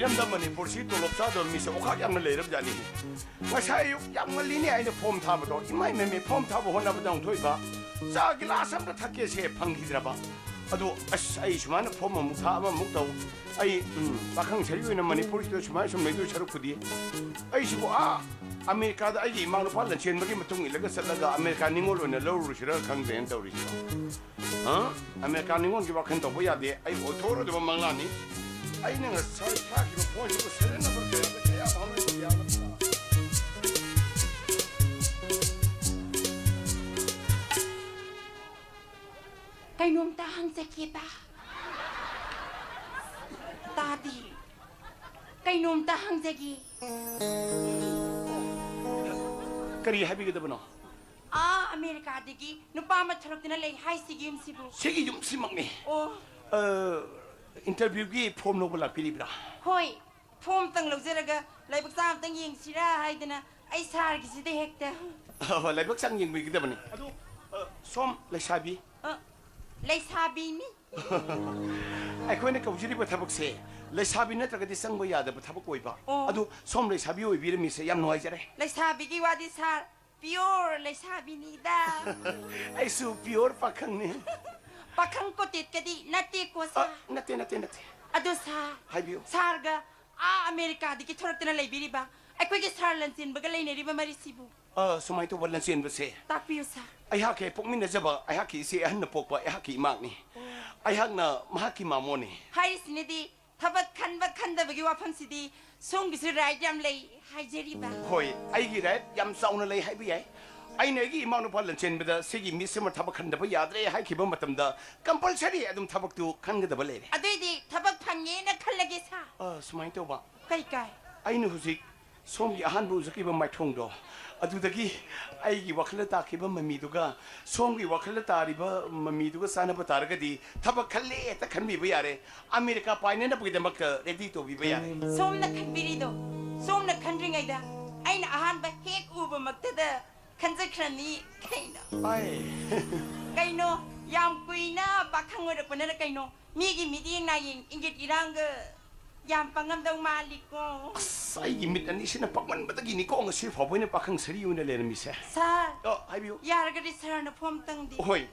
ꯏꯔꯝꯗꯝ ꯃꯅꯤꯄꯨꯔꯁꯤ ꯇꯣꯂꯣꯞ ꯆꯥꯗꯕ ꯃꯤꯁꯦ ꯑꯣꯈꯥꯛ ꯌꯥꯝꯅ ꯂꯩꯔꯕꯖꯥꯠꯅꯤ꯫ ꯉꯁꯥꯏ ꯑꯌꯨꯛ ꯌꯥꯝ ꯉꯜꯂꯤꯅꯦ ꯑꯩꯅ ꯐꯣꯝ ꯊꯥꯕꯗꯣ꯫ ꯏꯃꯥꯏ ꯃꯦꯝꯃꯦ, ꯐꯣꯝ ꯊꯥꯕ ꯍꯣꯠꯅꯕꯗ ꯑꯃꯨꯛ ꯊꯣꯛꯏꯕ ꯆꯥ ꯒꯤꯂꯥꯁ ꯑꯝꯇ ꯊꯛꯀꯦꯁꯦ ꯐꯪꯈꯤꯗ꯭ꯔꯕ꯫ ꯑꯗꯣ ꯑꯁ, ꯑꯩ ꯁꯨꯃꯥꯏꯅ ꯐꯣꯝ ꯑꯃꯨꯛ ꯊꯥ, ꯑꯃꯃꯨꯛ ꯇꯧ꯫ ꯑꯩ, ꯎꯝ, ꯄꯥꯈꯪ ꯁꯔꯤ ꯑꯣꯏꯅ ꯃꯅꯤꯄꯨꯔꯁꯤꯗ ꯁꯨꯃꯥꯏꯅ ꯁꯨꯝ ꯂꯩꯗꯣꯏ ꯁꯔꯨꯛꯄꯨꯗꯤ ꯑꯩꯁꯤꯕꯨ ꯑꯥ ꯑꯃꯦꯔꯤꯀꯥꯗ ꯑꯩꯒꯤ ꯏꯃꯥ ꯅꯨꯄꯥ ꯂꯟꯆꯦꯟꯕꯒꯤ ꯃꯇꯨꯡ ꯏꯜꯂꯒ ꯆꯠꯂꯒ ꯑꯃꯦꯔꯤꯀꯥ ꯅꯤꯉꯣꯜ ꯑꯣꯏꯅ ꯂꯧꯔꯨꯔꯁꯤꯔ ꯈꯪꯗ꯭ꯔꯦꯅ ꯇꯧꯔꯤꯁꯤꯕꯣ꯫ ꯍꯥ? ꯑꯃꯦꯔꯤꯀꯥ ꯅꯤꯉꯣꯜꯒꯤ ꯋꯥꯈꯜ ꯇꯧꯕ ꯌꯥꯗꯦ꯫ ꯑꯩ ꯑꯣꯏꯊꯣꯛꯑꯔꯣꯏꯗꯕ ꯃꯪꯂꯥꯟꯅꯤ꯫ ꯑꯩꯅ ꯉꯁꯥꯏ ꯊꯥꯈꯤꯕ ꯄꯣꯠꯁꯤꯕꯨ ꯁꯦꯔꯦꯟ ꯅꯝꯕꯔ ꯀꯌꯥꯗ ꯀꯌꯥ ꯐꯪꯂꯣꯏꯗꯕ ꯌꯥꯒꯗ꯭ꯔꯥ? ꯀꯩꯅꯣꯝꯇ ꯍꯪꯖꯒꯦꯕ꯫ ꯇꯥꯗꯤ꯫ ꯀꯩꯅꯣꯝꯇ ꯍꯪꯖꯒꯦ꯫ ꯀꯔꯤ ꯍꯥꯏꯕꯤꯒꯗꯕꯅꯣ? ꯑꯥ ꯑꯃꯦꯔꯤꯀꯥꯗꯒꯤ ꯅꯨꯄꯥ ꯑꯃ ꯊꯣꯔꯛꯇꯨꯅ ꯂꯩ ꯍꯥꯏꯁꯤꯒꯤ ꯌꯨꯝꯁꯤꯕꯨ꯫ ꯁꯤꯒꯤ ꯌꯨꯝꯁꯤꯃꯛꯅꯤ꯫ ꯑꯣ꯫ ꯑ, ꯏꯟꯇꯔꯚꯤꯌꯨꯒꯤ ꯐꯣꯝ ꯂꯧꯕ ꯂꯥꯛꯄꯤꯔꯤꯕ꯭ꯔꯥ? ꯍꯣꯏ꯫ ꯐꯣꯝꯇꯪ ꯂꯧꯖꯔꯒ ꯂꯥꯏꯕꯛ ꯆꯥ ꯑꯝꯇꯪ ꯌꯦꯡꯁꯤꯔꯥ ꯍꯥꯏꯗꯅ ꯑꯩ ꯁꯥꯔꯒꯤꯁꯤꯗ ꯍꯦꯛꯇ꯫ ꯑ, ꯂꯥꯏꯕꯛ ꯆꯥꯡ ꯌꯦꯡꯕꯤꯒꯗꯕꯅꯤ꯫ ꯑꯗꯨ, ꯑ, ꯁꯣꯝ ꯂꯩꯁꯥꯕꯤ꯫ ꯑ, ꯂꯩꯁꯥꯕꯤꯅꯤ꯫ ꯑꯩꯈꯣꯏꯅ ꯀꯧꯖꯔꯤꯕ ꯊꯕꯛꯁꯦ ꯂꯩꯁꯥꯕꯤ ꯅꯠꯇ꯭ꯔꯒꯗꯤ ꯆꯪꯕ ꯌꯥꯗꯕ ꯊꯕꯛ ꯑꯣꯏꯕ꯫ ꯑꯣ꯫ ꯑꯗꯨ ꯁꯣꯝ ꯂꯩꯁꯥꯕꯤ ꯑꯣꯏꯕꯤꯔꯝꯃꯤꯁꯦ ꯌꯥꯝ ꯅꯨꯡꯉꯥꯏꯖꯔꯦ꯫ ꯂꯩꯁꯥꯕꯤꯒꯤ ꯋꯥꯗꯤ ꯁꯥꯔ, ꯄꯤꯌꯣꯔ ꯂꯩꯁꯥꯕꯤꯅꯤꯗ꯫ ꯑꯩꯁꯨ ꯄꯤꯌꯣꯔ ꯄꯥꯈꯪꯅꯤ꯫ ꯄꯥꯈꯪ ꯀꯣꯇꯦꯠꯀꯗꯤ ꯅꯠꯇꯦꯀꯣ ꯑ, ꯁꯥꯔ꯫ ꯅꯠꯇꯦ, ꯅꯠꯇꯦ, ꯅꯠꯇꯦ꯫ ꯑꯗꯣ ꯁꯥꯔ, ꯍꯥꯏꯕꯤꯌꯨ꯫ ꯁꯥꯔꯒ ꯑꯥ ꯑꯃꯦꯔꯤꯀꯥꯗꯒꯤ ꯊꯣꯔꯛꯇꯅ ꯂꯩꯕꯤꯔꯤꯕ ꯑꯩꯈꯣꯏꯒꯤ ꯁꯥꯔ ꯂꯟꯆꯦꯟꯕꯒ ꯂꯩꯅꯔꯤꯕ ꯃꯔꯤꯁꯤꯕꯨ ꯑ, ꯁꯨꯃꯥꯏꯅ ꯇꯧꯕ ꯂꯟꯆꯦꯟꯕꯁꯦ ꯇꯥꯛꯄꯤꯌꯨ ꯁꯥꯔ꯫ ꯑꯩꯍꯥꯛꯀꯤ ꯍꯦꯛ ꯄꯣꯛꯃꯤꯟꯅꯖꯕ ꯑꯩꯍꯥꯛꯀꯤ ꯏꯆꯦ ꯑꯍꯟꯅ ꯄꯣꯛꯄ ꯑꯩꯍꯥꯛꯀꯤ ꯏꯃꯥꯛꯅꯤ꯫ ꯑꯩꯍꯥꯛꯅ ꯃꯍꯥꯛꯀꯤ ꯃꯥꯃꯣꯅꯤ꯫ ꯍꯥꯏꯔꯤꯁꯤꯅꯗꯤ ꯊꯕꯛ ꯈꯟꯕ ꯈꯟꯗꯕꯒꯤ ꯋꯥꯐꯝꯁꯤꯗꯤ ꯁꯣꯝꯒꯤꯁꯨ ꯔꯥꯏꯠ ꯌꯥꯝ ꯂꯩ ꯍꯥꯏꯖꯔꯤꯕ꯫ ꯍꯣꯏ, ꯑꯩꯒꯤ ꯔꯥꯏꯠ ꯌꯥꯝ ꯆꯥꯎꯅ ꯂꯩ ꯍꯥꯏꯕ ꯌꯥꯏ꯫ ꯑꯩꯅ ꯑꯩꯒꯤ ꯏꯃꯥ ꯅꯨꯄꯥ ꯂꯟꯆꯦꯟꯕꯗ ꯁꯤꯒꯤ ꯃꯤꯁ ꯑꯃ ꯊꯕꯛ ꯈꯟꯗꯕ ꯌꯥꯗ꯭ꯔꯦ ꯍꯥꯏꯈꯤꯕ ꯃꯇꯝꯗ ꯀꯝꯄꯜꯁꯔꯤ ꯑꯗꯨꯝ ꯊꯕꯛꯇꯨ ꯈꯟꯒꯗꯕ ꯂꯩꯔꯦ꯫ ꯑꯗꯨꯏꯗꯤ ꯊꯕꯛ ꯐꯪꯉꯦꯅ ꯈꯜꯂꯒꯦ ꯁꯥꯔ꯫ ꯑ, ꯁꯨꯃꯥꯏꯅ ꯇꯧꯕ꯫ ꯀꯩ ꯀꯥꯏ? ꯑꯩꯅ ꯍꯧꯖꯤꯛ ꯁꯣꯝꯒꯤ ꯑꯍꯥꯟꯕ ꯎꯖꯈꯤꯕ ꯃꯥꯏꯊꯣꯡꯗꯣ, ꯑꯗꯨꯗꯒꯤ ꯑꯩꯒꯤ ꯋꯥꯈꯜꯗ ꯇꯥꯈꯤꯕ ꯃꯃꯤꯗꯨꯒ ꯁꯣꯝꯒꯤ ꯋꯥꯈꯜꯗ ꯇꯥꯔꯤꯕ ꯃꯃꯤꯗꯨꯒ ꯆꯥꯟꯅꯕ ꯇꯥꯔꯒꯗꯤ ꯊꯕꯛ ꯈꯜꯂꯦ ꯍꯦꯛꯇ ꯈꯟꯕꯤꯕ ꯌꯥꯔꯦ꯫ ꯑꯃꯦꯔꯤꯀꯥ ꯄꯥꯏꯅꯅꯕꯒꯤꯗꯃꯛꯇ ꯔꯦꯗꯤ ꯇꯧꯕꯤꯕ ꯌꯥꯔꯦ꯫ ꯁꯣꯝꯅ ꯈꯟꯕꯤꯔꯤꯗꯣ, ꯁꯣꯝꯅ ꯈꯟꯗ꯭ꯔꯤꯉꯩꯗ ꯑꯩꯅ ꯑꯍꯥꯟꯕ ꯍꯦꯛ ꯎꯕꯃꯛꯇꯗ ꯈꯟꯖꯈ꯭ꯔꯅꯤ ꯀꯩꯅꯣ꯫ ꯑꯥꯏ꯫ ꯀꯩꯅꯣ, ꯌꯥꯝ ꯀꯨꯏꯅ ꯄꯥꯈꯪ ꯑꯣꯏꯔꯛꯄꯅꯔ ꯀꯩꯅꯣ, ꯃꯤꯒꯤ ꯃꯤꯠꯌꯦꯡ ꯅꯥꯌꯦꯡ ꯏꯪꯒꯤꯠ ꯏꯔꯥꯡꯒ ꯌꯥꯝ ꯄꯪꯉꯝꯗꯧ ꯃꯥꯜꯂꯤꯀꯣ꯫ ꯑꯁ, ꯑꯩꯒꯤ ꯃꯤꯠ ꯑꯅꯤꯁꯤꯅ ꯄꯪꯃꯟꯕꯗꯒꯤꯅꯤꯀꯣ ꯉꯁꯤ ꯐꯥꯎꯕ ꯑꯩꯅ ꯄꯥꯈꯪ ꯁꯔꯤ ꯑꯣꯏꯅ ꯂꯩꯔꯝꯃꯤꯁꯦ꯫ ꯁꯥꯔ, ꯑ, ꯍꯥꯏꯕꯤꯌꯨ꯫ ꯌꯥꯔꯒꯗꯤ ꯁꯥꯔꯅ ꯐꯣꯝ ꯇꯪꯗꯤ꯫ ꯍꯣꯏ꯫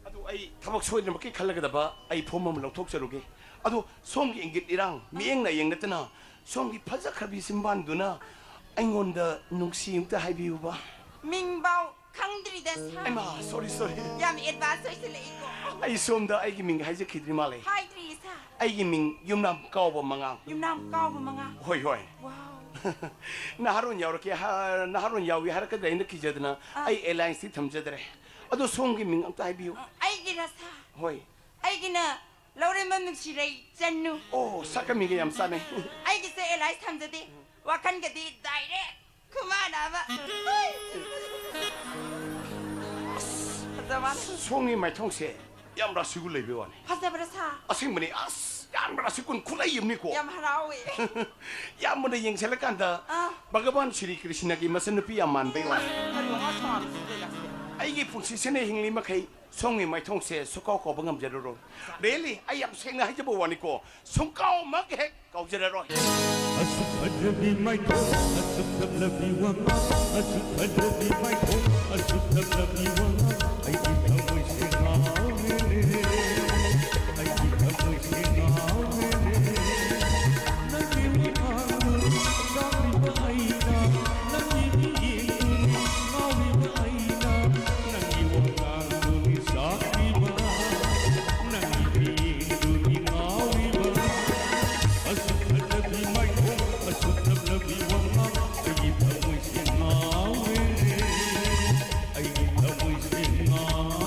ꯑꯗꯨ ꯑꯩ ꯊꯕꯛ ꯁꯣꯏꯗꯅꯃꯛꯀꯤ ꯈꯜꯂꯒꯗꯕ ꯑꯩ ꯐꯣꯝ ꯑꯃ ꯂꯧꯊꯣꯛꯆꯔꯨꯒꯦ꯫ ꯑꯗꯣ ꯁꯣꯝꯒꯤ ꯏꯪꯒꯤꯠ ꯏꯔꯥꯡ, ꯃꯤꯠꯌꯦꯡ ꯅꯥꯌꯦꯡ ꯅꯠꯇꯅ ꯁꯣꯝꯒꯤ ꯐꯖꯈ꯭ꯔꯕꯤ ꯆꯤꯝꯕꯥꯟꯗꯨꯅ ꯑꯩꯉꯣꯟꯗ ꯅꯨꯡꯁꯤ ꯑꯝꯇ ꯍꯥꯏꯕꯤꯌꯨꯕ꯫ ꯃꯤꯡꯕꯥꯎ ꯈꯪꯗ꯭ꯔꯤꯗ ꯁꯥꯔ꯫ ꯑꯩꯃꯥ, ꯁꯣꯔꯤ, ꯁꯣꯔꯤ꯫ ꯌꯥꯝ ꯑꯦꯗꯚꯥꯟꯁ ꯑꯣꯏꯁꯤꯜꯂꯛꯏꯀꯣ꯫ ꯑꯩ ꯁꯣꯝꯗ ꯑꯩꯒꯤ ꯃꯤꯡ ꯍꯥꯏꯖꯈꯤꯗ꯭ꯔꯤ ꯃꯥꯜꯂꯦ꯫ ꯍꯥꯏꯗ꯭ꯔꯤ ꯁꯥꯔ꯫ ꯑꯩꯒꯤ ꯃꯤꯡ ꯌꯨꯝꯅꯥꯝ ꯀꯥꯎꯕ ꯃꯉꯥꯡ꯫ ꯌꯨꯝꯅꯥꯝ ꯀꯥꯎꯕ ꯃꯉꯥꯡ꯫ ꯍꯣꯏ, ꯍꯣꯏ꯫ ꯋꯥꯎ꯫ ꯅꯍꯥꯔꯣꯟ ꯌꯥꯎꯔꯛꯀꯦ ꯍꯥ-, ꯅꯍꯥꯔꯣꯟ ꯌꯥꯎꯏ ꯍꯥꯏꯔꯛꯀꯗ꯭ꯔꯥ ꯍꯥꯏꯅ ꯀꯤꯖꯗꯅ ꯑꯥ꯫ ꯑꯩ ꯑꯦꯂꯥꯏꯟꯁꯇꯤ ꯊꯝꯖꯗ꯭ꯔꯦ꯫ ꯑꯗꯣ ꯁꯣꯝꯒꯤ ꯃꯤꯡ ꯑꯝꯇ ꯍꯥꯏꯕꯤꯌꯨ꯫ ꯑꯩꯒꯤꯔ ꯁꯥꯔ? ꯍꯣꯏ꯫ ꯑꯩꯒꯤꯅ ꯂꯧꯔꯦꯝꯕꯝ ꯅꯨꯡꯁꯤꯔꯩ ꯆꯟꯅꯨ꯫ ꯑꯣ, ꯁꯛꯀ ꯃꯤꯒ ꯌꯥꯝ ꯆꯥꯟꯅꯩ꯫ ꯑꯩꯒꯤꯁꯦ ꯑꯦꯂꯥꯏꯟꯁ ꯊꯝꯖꯗꯦ꯫ ꯋꯥꯈꯜꯒꯗꯤ ꯗꯥꯏꯔꯦꯛ ꯈꯨꯃꯥꯟꯅꯕ꯫ ꯐꯖꯕ꯫ ꯁꯣꯝꯒꯤ ꯃꯥꯏꯊꯣꯡꯁꯦ ꯌꯥꯝ ꯔꯥꯁꯤꯒꯨꯜ ꯂꯩꯕꯩ ꯋꯥꯅꯤ꯫ ꯐꯖꯕ꯭ꯔꯥ ꯁꯥꯔ? ꯑꯁꯦꯡꯕꯅꯤ, ꯑꯁ, ꯌꯥꯝ ꯔꯥꯁꯤꯒꯨꯜ ꯈꯨꯂꯩ ꯑꯃꯅꯤꯀꯣ꯫ ꯌꯥꯝ ꯍꯔꯥꯎꯋꯦ꯫ ꯌꯥꯝ ꯃꯨꯟꯅ ꯌꯦꯡꯁꯤꯜꯂꯀꯥꯟꯗ ꯑꯥ꯫ ꯚꯒꯕꯥꯟ ꯁ꯭ꯔꯤ ꯀ꯭ꯔꯤꯁꯅꯒꯤ ꯃꯆꯟꯅꯨꯄꯤ ꯌꯥꯝ ꯃꯥꯟꯕꯩ ꯋꯥꯅꯤ꯫ ꯀꯔꯤꯅꯣ ꯃꯥ ꯁꯥꯎꯔꯤꯁꯤꯗꯤ ꯂꯥꯛꯁꯦ? ꯑꯩꯒꯤ ꯄꯨꯟꯁꯤꯁꯤꯅ ꯍꯤꯡꯂꯤ ꯃꯈꯩ ꯁꯣꯝꯒꯤ ꯃꯥꯏꯊꯣꯡꯁꯦ ꯁꯨꯀꯥꯎ ꯀꯥꯎꯕ ꯉꯝꯖꯔꯔꯣꯏ꯫ ꯔꯦꯂꯤ, ꯑꯩ ꯌꯥꯝ ꯁꯦꯡꯅ ꯍꯥꯏꯖꯕ ꯋꯥꯅꯤꯀꯣ, ꯁꯨꯡꯀꯥꯎꯃꯛ ꯍꯦꯛ ꯀꯥꯎꯖꯔꯔꯣꯏ꯫ ꯑꯁꯨꯛ ꯐꯖꯕꯤ ꯃꯥꯏꯊꯣꯡ, ꯑꯁꯨꯛ ꯊꯛꯂꯕꯤ ꯋꯥꯉꯥꯡ, ꯑꯁꯨꯛ ꯐꯖꯕꯤ ꯃꯥꯏꯊꯣꯡ, ꯑꯁꯨꯛ ꯊꯛꯂꯕꯤ ꯋꯥꯉꯥꯡ, ꯑꯩꯒꯤ ꯊꯃꯣꯏꯁꯦ ꯉꯥꯎꯔꯦꯅꯦ, ꯑꯩꯒꯤ ꯊꯃꯣꯏꯁꯦ ꯉꯥꯎꯔꯦꯅꯦ꯫ ꯅꯪꯒꯤ ꯋꯥꯉꯥꯡꯗꯨ ꯆꯥꯛꯂꯤꯕ ꯑꯩꯅ, ꯅꯪꯒꯤ ꯃꯤꯠꯌꯦꯡꯗꯨ ꯉꯥꯎꯔꯤꯕ ꯑꯩꯅ, ꯅꯪꯒꯤ ꯋꯥꯉꯥꯡꯗꯨ ꯆꯥꯛꯂꯤꯕ, ꯅꯪꯒꯤ ꯃꯤꯠꯌꯦꯡꯗꯨ ꯉꯥꯎꯔꯤꯕ꯫ ꯑꯁꯨꯛ ꯐꯖꯕꯤ ꯃꯥꯏꯊꯣꯡ, ꯑꯁꯨꯛ ꯊꯛꯂꯕꯤ ꯋꯥꯉꯥꯡ, ꯑꯩꯒꯤ ꯊꯃꯣꯏꯁꯦ ꯉꯥꯎꯔꯦꯅꯦ, ꯑꯩꯒꯤ ꯊꯃꯣꯏꯁꯦ ꯉꯥꯎꯔꯦꯅꯦ꯫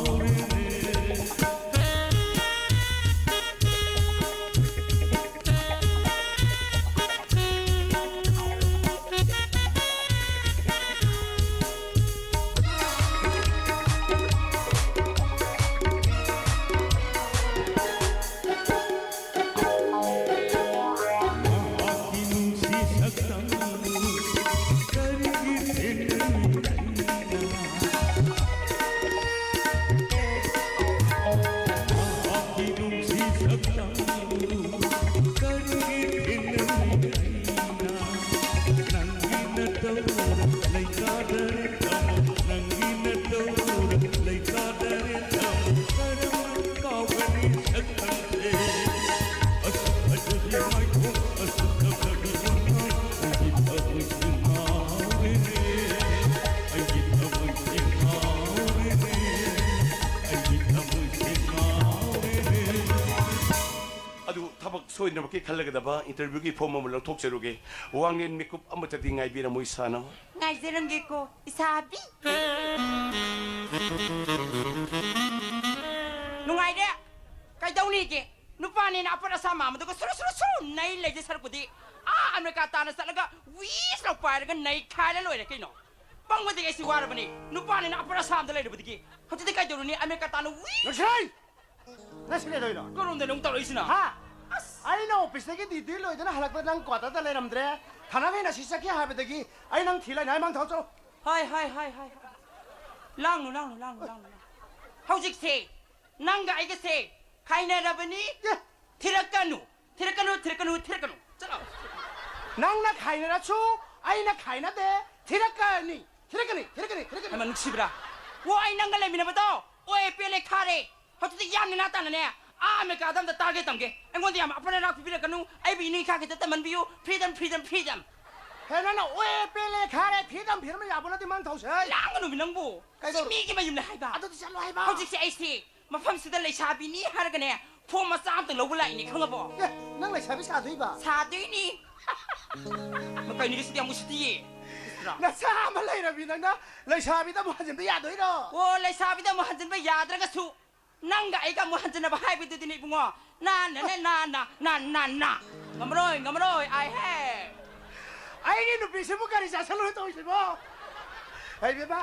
ꯂꯣꯏꯅꯃꯛꯀꯤ ꯈꯜꯂꯒꯗꯕ interview ꯒꯤ form ꯑꯃ ꯂꯧꯊꯣꯛꯆꯔꯨꯒꯦ꯫ ꯋꯥꯡꯂꯦꯟ ꯃꯤꯀꯨꯞ ꯑꯃꯠꯇꯗꯤ ꯉꯥꯏꯕꯤꯔꯝꯃꯨ, ꯏꯁꯥꯅ꯫ ꯉꯥꯏꯖꯔꯝꯒꯦꯀꯣ, ꯏꯁꯥꯕꯤ꯫ ꯅꯨꯡꯉꯥꯏꯔꯦ꯫ ꯀꯩꯗꯧꯅꯤꯒꯦ? ꯅꯨꯄꯥꯅꯦꯅ ꯑꯄꯠ ꯑꯁꯥ ꯃꯥꯟꯕꯗꯨꯒ ꯁꯨꯔꯨ ꯁꯨꯔꯨ ꯁꯨꯔꯨ ꯅꯩ ꯂꯩꯖ ꯁꯔꯨꯛꯄꯨꯗꯤ, ꯑꯥ ꯑꯃꯦꯔꯤꯀꯥ ꯇꯥꯟꯅ ꯆꯠꯂꯒ ꯋꯤꯁ ꯂꯥꯎ ꯄꯥꯏꯔꯒ ꯅꯩꯈꯥꯏꯔ ꯂꯣꯏꯔꯦ ꯀꯩꯅꯣ꯫ ꯄꯪꯕꯗꯒꯤ ꯑꯩꯁꯤ ꯋꯥꯔꯕꯅꯤ꯫ ꯅꯨꯄꯥꯅꯦꯅ ꯑꯄꯠ ꯑꯁꯥ ꯑꯃꯗ ꯂꯩꯔꯨꯕꯗꯒꯤ꯫ ꯍꯧꯖꯤꯛꯇꯤ ꯀꯩꯗꯧꯔꯨꯅꯤ? ꯑꯃꯦꯔꯤꯀꯥ ꯇꯥꯟꯅ ꯋꯤꯁ꯫ ꯅꯨꯡꯁꯤ! ꯅꯪ ꯁꯤ ꯀꯩꯗꯧꯔꯤꯅꯣ? ꯀꯔꯣꯝꯗꯅꯣ ꯑꯃꯨꯛ ꯇꯧꯔꯛꯏꯁꯤꯅ? ꯍꯥ? ꯑꯁ! ꯑꯩꯅ ꯑꯣꯐꯤꯁꯇꯒꯤ ꯗ꯭ꯌꯨꯇꯤ ꯂꯣꯏꯗꯅ ꯍꯜꯂꯛꯄꯗ ꯅꯪ ꯀ꯭ꯋꯥꯇꯔꯗ ꯂꯩꯔꯝꯗ꯭ꯔꯦ꯫ ꯊꯥꯅꯈꯩꯅ ꯁꯤ ꯆꯠꯈꯤ ꯍꯥꯏꯕꯗꯒꯤ ꯑꯩ ꯅꯪ ꯊꯤ ꯂꯩꯅꯤ ꯍꯥꯏ ꯃꯥꯡ ꯊꯧ ꯆꯠꯂꯣ꯫ ꯍꯣꯏ, ꯍꯣꯏ, ꯍꯣꯏ, ꯍꯣꯏ, ꯍꯣꯏ꯫ ꯂꯥꯡꯅꯨ, ꯂꯥꯡꯅꯨ, ꯂꯥꯡꯅꯨ, ꯂꯥꯡꯅꯨ, ꯂꯥꯡꯅꯨ꯫ ꯍꯧꯖꯤꯛꯁꯦ ꯅꯪꯒ ꯑꯩꯒꯁꯦ ꯈꯥꯏꯅꯔꯕꯅꯤ꯫ ꯑꯦ! ꯊꯤꯔꯛꯀꯅꯨ, ꯊꯤꯔꯛꯀꯅꯨ, ꯊꯤꯔꯛꯀꯅꯨ, ꯊꯤꯔꯛꯀꯅꯨ꯫ ꯆꯠꯂꯣ꯫ ꯅꯪꯅ ꯈꯥꯏꯅꯔꯁꯨ ꯑꯩꯅ ꯈꯥꯏꯅꯗꯦ꯫ ꯊꯤꯔꯛꯀꯅꯤ, ꯊꯤꯔꯛꯀꯅꯤ, ꯊꯤꯔꯛꯀꯅꯤ, ꯊꯤꯔꯛꯀꯅꯤ꯫ ꯍꯩꯃꯥ, ꯅꯨꯡꯁꯤꯕ꯭ꯔꯥ? ꯑꯣ, ꯑꯩ ꯅꯪꯒ ꯂꯩꯃꯤꯟꯅꯕꯗꯣ ꯑꯣꯏ ꯄꯦꯜꯂꯦ ꯈꯥꯔꯦ꯫ ꯍꯧꯖꯤꯛꯇꯤ ꯌꯥꯝ ꯅꯦꯅꯥ ꯇꯥꯅꯅꯦ, ꯑꯥ ꯑꯃꯦꯔꯤꯀꯥꯗ ꯑꯝꯇ ꯇꯥꯒꯦ ꯇꯝꯒꯦ꯫ ꯑꯩꯉꯣꯟꯗ ꯌꯥꯝ ꯑꯄꯟ ꯑꯔꯥꯛ ꯄꯤꯕꯤꯔꯛꯀꯅꯨ꯫ ꯑꯩꯕꯨ ꯏꯅꯤꯡ ꯏꯈꯥ ꯈꯤꯇ ꯇꯝꯍꯟꯕꯤꯌꯨ꯫ Freedom, freedom, freedom꯫ ꯍꯦ, ꯅꯪꯅ ꯑꯣꯏ ꯄꯦꯜꯂꯦ ꯈꯥꯔꯦ, freedom, freedom ꯌꯥꯕ ꯅꯠꯇꯦ ꯃꯥꯡ ꯊꯧꯁꯦ꯫ ꯂꯥꯡꯒꯅꯨꯃꯤ ꯅꯪꯕꯨ꯫ ꯀꯩꯗꯧꯔ-, ꯁꯤ ꯃꯤꯒꯤ ꯃꯌꯨꯝꯅꯦ ꯍꯥꯏꯕ꯫ ꯑꯗꯨꯗꯤ ꯆꯠꯂꯣ ꯍꯥꯏꯕ꯫ ꯍꯧꯖꯤꯛꯁꯦ ꯑꯩꯁꯦ ꯃꯐꯝꯁꯤꯗ ꯂꯩꯁꯥꯕꯤꯅꯤ ꯍꯥꯏꯔꯒꯅꯦ, form ꯃꯆꯥ ꯑꯝꯇ ꯂꯧꯕ ꯂꯥꯛꯏꯅꯦ, ꯈꯪꯉꯕꯣ? ꯑꯦ, ꯅꯪ ꯂꯩꯁꯥꯕꯤ ꯁꯥꯗꯣꯏꯕ? ꯁꯥꯗꯣꯏꯅꯤ꯫ ꯃꯀꯩꯅꯤꯒ ꯁꯤꯗꯤ ꯌꯥꯝ ꯎꯁꯤꯠꯇꯤꯌꯦ꯫ ꯎꯁꯤꯠꯇ꯭ꯔꯥ? ꯅꯆꯥ ꯑꯃ ꯂꯩꯔꯕꯤ ꯅꯪꯅ ꯂꯩꯁꯥꯕꯤꯗ ꯑꯃꯨꯛ ꯍꯟꯖꯤꯟꯕ ꯌꯥꯗꯣꯏꯔꯣ? ꯑꯣ, ꯂꯩꯁꯥꯕꯤꯗ ꯑꯃꯨꯛ ꯍꯟꯖꯤꯟꯕ ꯌꯥꯗ꯭ꯔꯒꯁꯨ ꯅꯪꯒ ꯑꯩꯒ ꯑꯃꯨꯛ ꯍꯟꯖꯤꯟꯅꯕ ꯍꯥꯏꯕꯗꯨꯗꯤꯅꯦ ꯏꯕꯨꯡꯉꯣ꯫ ꯅꯥ, ꯅꯥ, ꯅꯥ, ꯅꯥ, ꯅꯥ, ꯅꯥ, ꯅꯥ꯫ ꯉꯝꯃꯔꯣꯏ, ꯉꯝꯃꯔꯣꯏ, I have꯫ ꯑꯩꯒꯤ ꯅꯨꯄꯤꯁꯤꯕꯨ ꯀꯔꯤ ꯆꯥꯁꯜꯂꯨꯔꯦ ꯇꯧꯔꯤꯁꯤꯕꯣ? ꯍꯩ ꯕꯦꯝꯃ,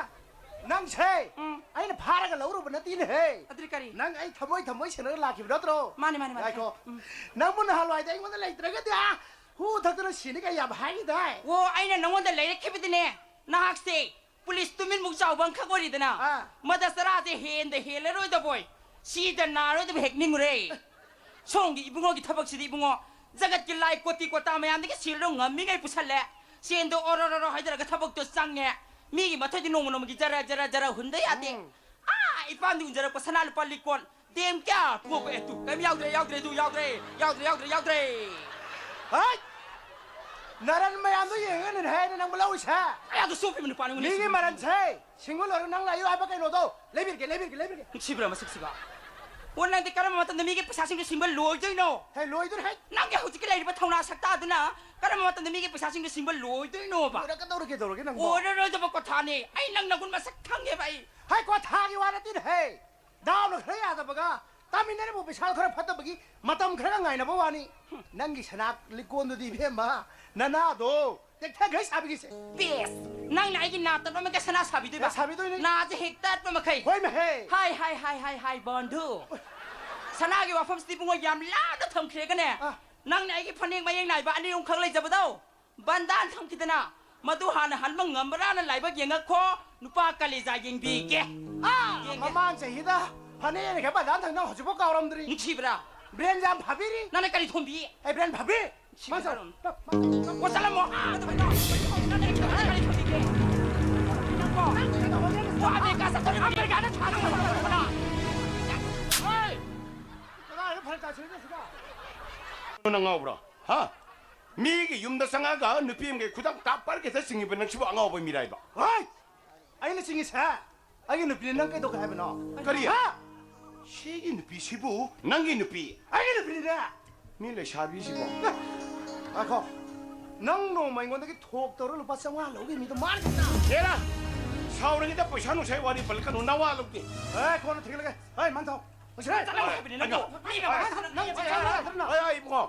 ꯅꯪꯁꯦ ꯎꯝ꯫ ꯑꯩꯅ ꯐꯥꯔꯒ ꯂꯧꯔꯨꯕ ꯅꯠꯇꯦꯅꯦꯍꯦ꯫ ꯑꯗꯨꯗꯤ ꯀꯔꯤ? ꯅꯪ ꯑꯩ ꯊꯃꯣꯏ ꯊꯃꯣꯏ ꯁꯦꯟꯅꯔꯒ ꯂꯥꯛꯈꯤꯕ ꯅꯠꯇ꯭ꯔꯣ? ꯃꯥꯅꯦ, ꯃꯥꯅꯦ, ꯃꯥꯅꯦ꯫ ꯉꯥꯏꯈꯣ꯫ ꯎꯝ꯫ ꯅꯪꯕꯨ ꯅꯍꯥꯟꯋꯥꯏꯗ ꯑꯩꯉꯣꯟꯗ ꯂꯩꯇ꯭ꯔꯒꯗꯤ, ꯑꯥ, ꯍꯨ ꯊꯛꯇꯅ ꯁꯤꯅꯤ ꯀꯥꯏ ꯌꯥꯝ ꯍꯥꯏꯈꯤꯗꯥꯏ? ꯑꯣ, ꯑꯩꯅ ꯅꯪꯉꯣꯟꯗ ꯂꯩꯔꯛꯈꯤꯕꯗꯤꯅꯦ, ꯅꯍꯥꯛꯁꯦ ꯄꯨꯂꯤꯁ ꯇꯨꯃꯤꯟꯃꯨꯛ ꯆꯥꯎꯕ ꯑꯃꯈꯛ ꯑꯣꯏꯔꯤꯗꯅ, ꯑꯥ꯫ ꯃꯗ ꯆꯔꯥꯁꯦ ꯍꯦꯟꯗ ꯍꯦꯜꯂꯔꯣꯏꯗꯕꯣꯏ, ꯁꯤꯗ ꯅꯥꯔꯣꯏꯗꯕ ꯍꯦꯛ ꯅꯤꯡꯉꯨꯔꯦ꯫ ꯁꯣꯝꯒꯤ ꯏꯕꯨꯡꯉꯣꯒꯤ ꯊꯕꯛꯁꯤꯗꯤ ꯏꯕꯨꯡꯉꯣ, ꯖꯒꯠꯀꯤ ꯂꯥꯏ ꯀꯣꯇꯤ ꯀꯣꯇꯥ ꯃꯌꯥꯝꯗꯒꯤ ꯁꯦꯜꯗꯣ ꯉꯝꯃꯤꯉꯩ ꯄꯨꯁꯜꯂꯦ꯫ ꯁꯦꯟꯗꯣ ꯑꯣꯔꯣꯔꯣꯔꯣ ꯍꯥꯏꯗꯔꯒ ꯊꯕꯛꯇꯣ ꯆꯪꯉꯦ꯫ ꯃꯤꯒꯤ ꯃꯊꯣꯏꯗꯤ ꯅꯣꯡꯃ ꯅꯣꯡꯃꯒꯤ ꯖꯔ ꯖꯔ ꯖꯔ ꯍꯨꯟꯗ ꯌꯥꯗꯦ꯫ ꯎꯝ꯫ ꯑꯥ, ꯏꯄꯥꯝꯗꯤ ꯎꯟꯖꯔꯛꯄ ꯁꯅꯥ ꯂꯨꯄꯥ ꯂꯤꯛꯀꯣꯟ꯫ ꯗꯦꯝ ꯀꯌꯥ? ꯄꯨꯉꯛꯄ ꯑꯦ ꯇꯨ꯫ ꯀꯩꯝ ꯌꯥꯎꯗ꯭ꯔꯦ, ꯌꯥꯎꯗ꯭ꯔꯦ, ꯑꯗꯨ ꯌꯥꯎꯗ꯭ꯔꯦ, ꯌꯥꯎꯗ꯭ꯔꯦ, ꯌꯥꯎꯗ꯭ꯔꯦ, ꯌꯥꯎꯗ꯭ꯔꯦ꯫ ꯍꯩꯠ! ꯅꯔꯟ ꯃꯌꯥꯝꯗꯣ ꯌꯦꯡꯉꯒꯅꯦ ꯍꯦ ꯅꯪꯕꯨ ꯂꯧꯔꯤꯁꯦ꯫ ꯑꯩ ꯑꯗꯨ ꯁꯣꯛꯄꯤꯕ ꯅꯨꯄꯥꯅꯤ, ꯃꯤꯒꯤ ꯃꯔꯟꯁꯦ ꯁꯤꯡꯕ ꯂꯣꯏꯔꯒ ꯅꯪ ꯂꯩꯌꯨ ꯍꯥꯏꯕ ꯀꯩꯅꯣꯗꯣ ꯂꯩꯕꯤꯔꯒꯦ, ꯂꯩꯕꯤꯔꯒꯦ, ꯂꯩꯕꯤꯔꯒꯦ꯫ ꯅꯨꯡꯁꯤꯕ꯭ꯔꯥ ꯃꯁꯛꯁꯤꯒ? ꯑꯣ, ꯅꯪꯗꯤ ꯀꯔꯝꯕ ꯃꯇꯝꯗ ꯃꯤꯒꯤ ꯄꯩꯁꯥꯁꯤꯡꯗꯣ ꯁꯤꯡꯕ ꯂꯣꯏꯗꯣꯏꯅꯣ? ꯍꯦ, ꯂꯣꯏꯗꯣꯏꯅꯦ, ꯍꯦ꯫ ꯅꯪꯒꯤ ꯍꯧꯖꯤꯛꯀꯤ ꯂꯩꯔꯤꯕ ꯊꯧꯅꯥ ꯁꯛꯇꯥꯗꯨꯅ ꯀꯔꯝꯕ ꯃꯇꯝꯗ ꯃꯤꯒꯤ ꯄꯩꯁꯥꯁꯤꯡꯗꯣ ꯁꯤꯡꯕ ꯂꯣꯏꯗꯣꯏꯅꯣꯕ? ꯂꯣꯏꯔꯛꯀꯗꯧꯔꯒꯦ, ꯀꯩꯗꯧꯔꯒꯦ ꯅꯪꯕꯣ? ꯑꯣꯏꯔꯔꯣꯏꯗꯕ ꯀꯣꯊꯥꯅꯦ꯫ ꯑꯩ ꯅꯪ ꯅꯒꯨꯟ ꯃꯁꯛ ꯈꯪꯉꯦꯕ ꯑꯩ꯫ ꯍꯥꯏ, ꯀꯣꯊꯥꯒꯤ ꯋꯥ ꯅꯠꯇꯦꯅꯦ, ꯍꯦ꯫ ꯗꯥꯎꯅ ꯈꯔ ꯌꯥꯗꯕꯒ, ꯇꯥꯃꯤꯟꯅꯔꯤꯕ ꯄꯩꯁꯥ ꯈꯔ ꯐꯠꯇꯕꯒꯤ ꯃꯇꯝ ꯈꯔꯒ ꯉꯥꯏꯅꯕ ꯋꯥꯅꯤ꯫ ꯅꯪꯒꯤ ꯁꯅꯥ ꯂꯤꯛꯀꯣꯟꯗꯨꯗꯤ, ꯏꯕꯦꯝꯃ, ꯅꯅꯥꯗꯣ ꯇꯦꯛꯊꯈꯩ ꯁꯥꯕꯤꯒꯦꯁꯦ꯫ ꯄꯦꯁ! ꯅꯪꯅ ꯑꯩꯒꯤ ꯅꯥ ꯇꯠꯄ ꯃꯈꯩ ꯁꯅꯥ ꯁꯥꯕꯤꯗꯣꯏꯕ? ꯑꯦ, ꯁꯥꯕꯤꯗꯣꯏꯅꯦ꯫ ꯅꯥꯁꯦ ꯍꯦꯛ ꯇꯠꯄ ꯃꯈꯩ꯫ ꯍꯣꯏꯅꯦ ꯍꯦ꯫ ꯍꯥꯏ, ꯍꯥꯏ, ꯍꯥꯏ, ꯍꯥꯏ, ꯍꯥꯏ, ꯕꯟꯙꯨ꯫ ꯁꯅꯥꯒꯤ ꯋꯥꯐꯝꯁꯤꯗꯤ ꯏꯕꯨꯡꯉꯣ ꯌꯥꯝ ꯂꯥꯞꯅ ꯊꯝꯈ꯭ꯔꯦꯒꯅꯦ꯫ ꯑꯥ꯫ ꯅꯪꯅ ꯑꯩꯒꯤ ꯐꯅꯦꯛ ꯃꯌꯦꯛ ꯅꯥꯏꯕ ꯑꯅꯤ ꯑꯍꯨꯝꯈꯛ ꯂꯩꯖꯕꯗꯣ ꯕꯟꯗꯥꯟ ꯊꯝꯈꯤꯗꯅ, ꯃꯗꯨ ꯍꯥꯟꯅ ꯍꯟꯕ ꯉꯝꯕ꯭ꯔꯥꯅ ꯂꯥꯏꯕꯛ ꯌꯦꯡꯉꯛꯈꯣ, ꯅꯨꯄꯥ ꯀꯂꯦꯖꯥ ꯌꯦꯡꯕꯤꯒꯦ꯫ ꯑꯥ, ꯌꯦꯡꯒꯦ꯫ ꯃꯃꯥꯡ ꯆꯍꯤꯗ ꯐꯅꯦꯛ ꯌꯦꯡꯉꯒ ꯕꯟꯗꯥꯟ ꯊꯝꯈꯤꯕ ꯅꯪ ꯍꯧꯖꯤꯛꯐꯥꯎ ꯀꯥꯎꯔꯝꯗ꯭ꯔꯤ꯫ ꯅꯨꯡꯁꯤꯕ꯭ꯔꯥ? ꯕ꯭ꯔꯦꯟ ꯌꯥꯝ ꯐꯕꯤꯔꯤ꯫ ꯅꯪꯅ ꯀꯔꯤ ꯊꯣꯝꯕꯤ? ꯑꯦ, ꯕ꯭ꯔꯦꯟ ꯐꯕꯤ꯫ ꯁꯤ ꯃꯥ ꯆꯠꯂꯣ꯫ ꯀꯔꯝ-, ꯑꯣ, ꯆꯠꯂꯝꯃꯣ꯫ ꯑꯥ, ꯑꯗꯨꯃꯥꯏꯅ꯫ ꯅꯪꯅ ꯀꯔꯤ ꯊꯣꯝꯕꯤꯒꯦ? ꯅꯪꯀꯣ꯫ ꯅꯪ ꯀꯩꯗꯧꯕꯒꯦ? ꯑꯣ, ꯑꯃꯦꯔꯤꯀꯥ ꯆꯠꯇꯣꯔꯤꯕꯅꯤ꯫ ꯑꯃꯦꯔꯤꯀꯥꯗ ꯊꯥꯗꯣꯛꯑꯣ꯫ ꯍꯣꯏ꯫ ꯀꯗꯥꯏꯗ ꯐꯔꯛ ꯇꯥꯁꯤꯜꯂꯛꯏꯅꯣ ꯁꯤꯗ? ꯅꯪ ꯉꯥꯎꯕ꯭ꯔꯣ? ꯍꯥ? ꯃꯤꯒꯤ ꯌꯨꯝꯗ ꯆꯪꯉꯛꯑꯒ ꯅꯨꯄꯤ ꯑꯃꯒꯤ ꯈꯨꯗꯥꯡ ꯇꯥꯞ ꯄꯔ ꯈꯤꯇ ꯆꯤꯡꯉꯤꯕ ꯅꯪꯁꯤꯕꯨ ꯑꯉꯥꯎꯕ ꯃꯤꯔꯥꯏꯕ? ꯍꯣꯏ! ꯑꯩꯅ ꯆꯤꯡꯉꯤꯁꯦ ꯑꯩꯒꯤ ꯅꯨꯄꯤꯅꯤ, ꯅꯪ ꯀꯩꯗꯧꯒꯦ ꯍꯥꯏꯕꯅꯣ? ꯀꯔꯤ? ꯍꯥ? ꯁꯤꯒꯤ ꯅꯨꯄꯤꯁꯤꯕꯨ ꯅꯪꯒꯤ ꯅꯨꯄꯤ? ꯑꯩꯒꯤ ꯅꯨꯄꯤꯅꯤꯅꯦ! ꯃꯤ ꯂꯩꯁꯥꯕꯤꯁꯤꯕꯨ꯫ ꯉꯥꯏꯈꯣ, ꯅꯪ ꯅꯣꯡꯃ ꯑꯩꯉꯣꯟꯗꯒꯤ ꯊꯣꯛ ꯇꯧꯔ ꯂꯨꯄꯥ ꯆꯥꯝꯃꯉꯥ ꯂꯧꯈꯤ ꯃꯤꯗꯣ ꯃꯥꯅꯤ ꯀꯩꯅꯣ? ꯍꯦꯔꯥ! ꯁꯥꯎꯔꯤꯉꯩꯗ ꯄꯩꯁꯥ ꯅꯨꯡꯁꯥꯒꯤ ꯋꯥꯔꯤ ꯄꯜꯂꯛꯀꯅꯨ, ꯅꯋꯥ ꯂꯧꯗꯦ꯫ ꯑꯦ, ꯀꯣꯟꯅ ꯊꯦꯡꯂꯒꯦ꯫ ꯍꯣꯏ, ꯃꯥꯟꯊꯧ꯫ ꯆꯠꯂꯣ ꯍꯥꯏꯕꯅꯤ ꯅꯪꯕꯨ꯫ ꯃꯤ ꯃꯃꯥꯡꯗ ꯅꯪ ꯆꯠꯂꯣ꯫ ꯑꯩ, ꯑꯩ, ꯏꯕꯨꯡꯉꯣ,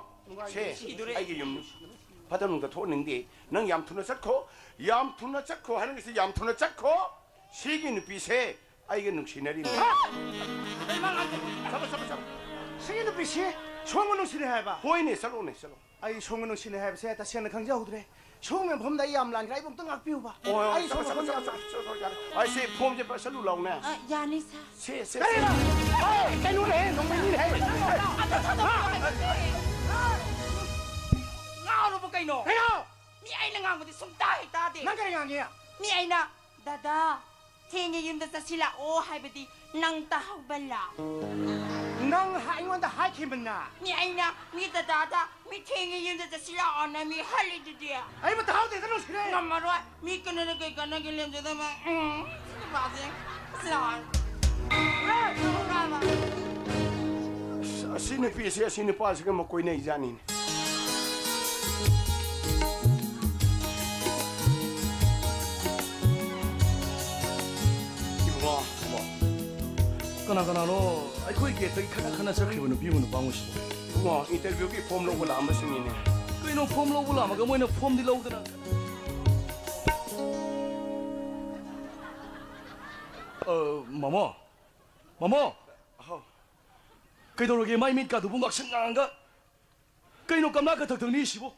ꯁꯦ, ꯁꯤꯗꯣꯔꯦ꯫ ꯑꯩꯒꯤ ꯌꯨꯝ ꯐꯠꯇ ꯅꯨꯡꯗ ꯊꯣꯛꯍꯟꯅꯤꯡꯗꯦ꯫ ꯅꯪ ꯌꯥꯝ ꯊꯨꯅ ꯆꯠꯈꯣ, ꯌꯥꯝ ꯊꯨꯅ ꯆꯠꯈꯣ ꯍꯥꯏꯔꯤꯁꯤ, ꯌꯥꯝ ꯊꯨꯅ ꯆꯠꯈꯣ꯫ ꯁꯤꯒꯤ ꯅꯨꯄꯤꯁꯦ ꯑꯩꯒ ꯅꯨꯡꯁꯤꯅꯔꯤꯅꯤ꯫ ꯍꯥ? ꯆꯠꯂꯣ, ꯆꯠꯂꯣ, ꯆꯠꯂꯣ꯫ ꯁꯤꯒꯤ ꯅꯨꯄꯤꯁꯤ ꯁꯣꯝꯒ ꯅꯨꯡꯁꯤꯅꯩ ꯍꯥꯏꯕ? ꯍꯣꯏꯅꯦ, ꯆꯠꯂꯣꯅꯦ, ꯆꯠꯂꯣ꯫ ꯑꯩ ꯁꯣꯝꯒ ꯅꯨꯡꯁꯤꯅꯩ ꯍꯥꯏꯕꯁꯦ ꯇꯁꯦꯡꯅ ꯈꯪꯖꯍꯧꯗ꯭ꯔꯦ꯫ ꯁꯣꯝꯒꯤ ꯃꯐꯝꯗ ꯑꯩ ꯌꯥꯝ ꯂꯥꯟꯈ꯭ꯔꯦ, ꯑꯩꯕꯨ ꯑꯝꯇ ꯉꯥꯛꯄꯤꯌꯨꯕ꯫ ꯍꯣꯏ, ꯍꯣꯏ, ꯑꯩ ꯆꯠꯂꯣ, ꯁꯣꯝꯒ ꯆꯠꯂꯣ, ꯌꯥꯝ ꯆꯠꯂꯣ, ꯆꯠꯂꯣ, ꯆꯠꯂꯣ, ꯌꯥꯔꯦ꯫ ꯑꯩ ꯁꯤ ꯐꯣꯝꯁꯦ ꯄꯥꯏꯁꯜꯂꯨ ꯂꯥꯎꯅꯦ꯫ ꯑ, ꯌꯥꯅꯤ, ꯁꯥꯔ꯫ ꯁꯦ, ꯁꯦ, ꯁꯦ꯫ ꯀꯔꯤꯅꯣ? ꯑꯦ, ꯀꯩꯅꯣꯅꯦꯍꯦ, ꯅꯣꯡꯃꯩꯅꯤꯅꯦꯍꯦ꯫ ꯉꯥꯎꯔꯕ ꯀꯩꯅꯣ? ꯀꯩꯅꯣ? ꯃꯤ ꯑꯩꯅ ꯉꯥꯡꯕꯗꯤ ꯁꯨꯡꯇꯥ ꯍꯦꯛ ꯇꯥꯗꯦ꯫ ꯅꯪ ꯀꯔꯤ ꯉꯥꯡꯉꯤ? ꯃꯤ ꯑꯩꯅ, "ꯗꯗꯥ, ꯊꯦꯡꯉꯦ, ꯌꯨꯝꯗ ꯆꯠꯁꯤꯜꯂꯛꯑꯣ" ꯍꯥꯏꯕꯗꯤ ꯅꯪ ꯇꯥꯍꯧꯕꯂꯥ? ꯅꯪ ꯍꯥ-, ꯑꯩꯉꯣꯟꯗ ꯍꯥꯏꯈꯤꯕꯅ? ꯃꯤ ꯑꯩꯅ, ꯃꯤ ꯗꯗꯥꯗ, "ꯃꯤ ꯊꯦꯡꯉꯦ, ꯌꯨꯝꯗ ꯆꯠꯁꯤꯜꯂꯛꯑꯣꯅ" ꯃꯤ ꯍꯜꯂꯤꯗꯨꯗꯤ꯫ ꯑꯩꯕꯨ ꯇꯥꯍꯧꯗꯦꯗ ꯅꯨꯡꯁꯤꯔꯦ꯫ ꯉꯝꯃꯔꯣꯏ꯫ ꯃꯤ ꯀꯩꯅꯣꯅ ꯀꯩ ꯀꯥꯟꯅꯒꯦ ꯂꯦꯝꯖꯗꯕ? ꯎꯝ, ꯁꯤ ꯅꯨꯄꯥꯁꯦ꯫ ꯁꯤ ꯂꯥꯛꯑꯣ꯫ ꯑꯁꯤ ꯅꯨꯄꯤꯁꯦ ꯑꯁꯤ ꯅꯨꯄꯥꯁꯤꯒ ꯃꯀꯣꯏꯅꯩꯖꯥꯠꯅꯤꯅꯦ꯫ ꯏꯕꯨꯡꯉꯣ, ꯀꯅꯥ ꯀꯅꯥꯅꯣ ꯑꯩꯈꯣꯏ ꯒꯦꯠꯇꯒꯤ ꯈꯠꯅ ꯈꯠꯅ ꯆꯠꯈ꯭ꯔꯤꯕ ꯅꯨꯄꯤ ꯑꯃ ꯅꯨꯄꯥ ꯑꯃꯁꯤꯕꯣ? ꯏꯕꯨꯡꯉꯣ, ꯏꯟꯇꯔꯚꯤꯌꯨꯒꯤ ꯐꯣꯝ ꯂꯧꯕ ꯂꯥꯛꯑꯝꯕꯁꯤꯡꯅꯤꯅꯦ꯫ ꯀꯩꯅꯣ, ꯐꯣꯝ ꯂꯧꯕ ꯂꯥꯛꯑꯝꯃꯒ ꯃꯣꯏꯅ ꯐꯣꯝꯗꯤ ꯂꯧꯗꯅ? ꯑ, ꯃꯃꯣ, ꯃꯃꯣ, ꯑꯍꯧ꯫ ꯀꯩꯗꯧꯔꯒꯦ? ꯃꯥꯏ ꯃꯤꯠꯀꯥꯗꯨꯕꯨ ꯉꯥꯛꯁꯪ ꯉꯥꯡꯉꯒ ꯀꯩꯅꯣ ꯀꯝꯂꯥ ꯀꯊꯛꯇꯪ ꯅꯤꯛꯏꯁꯤꯕꯨ?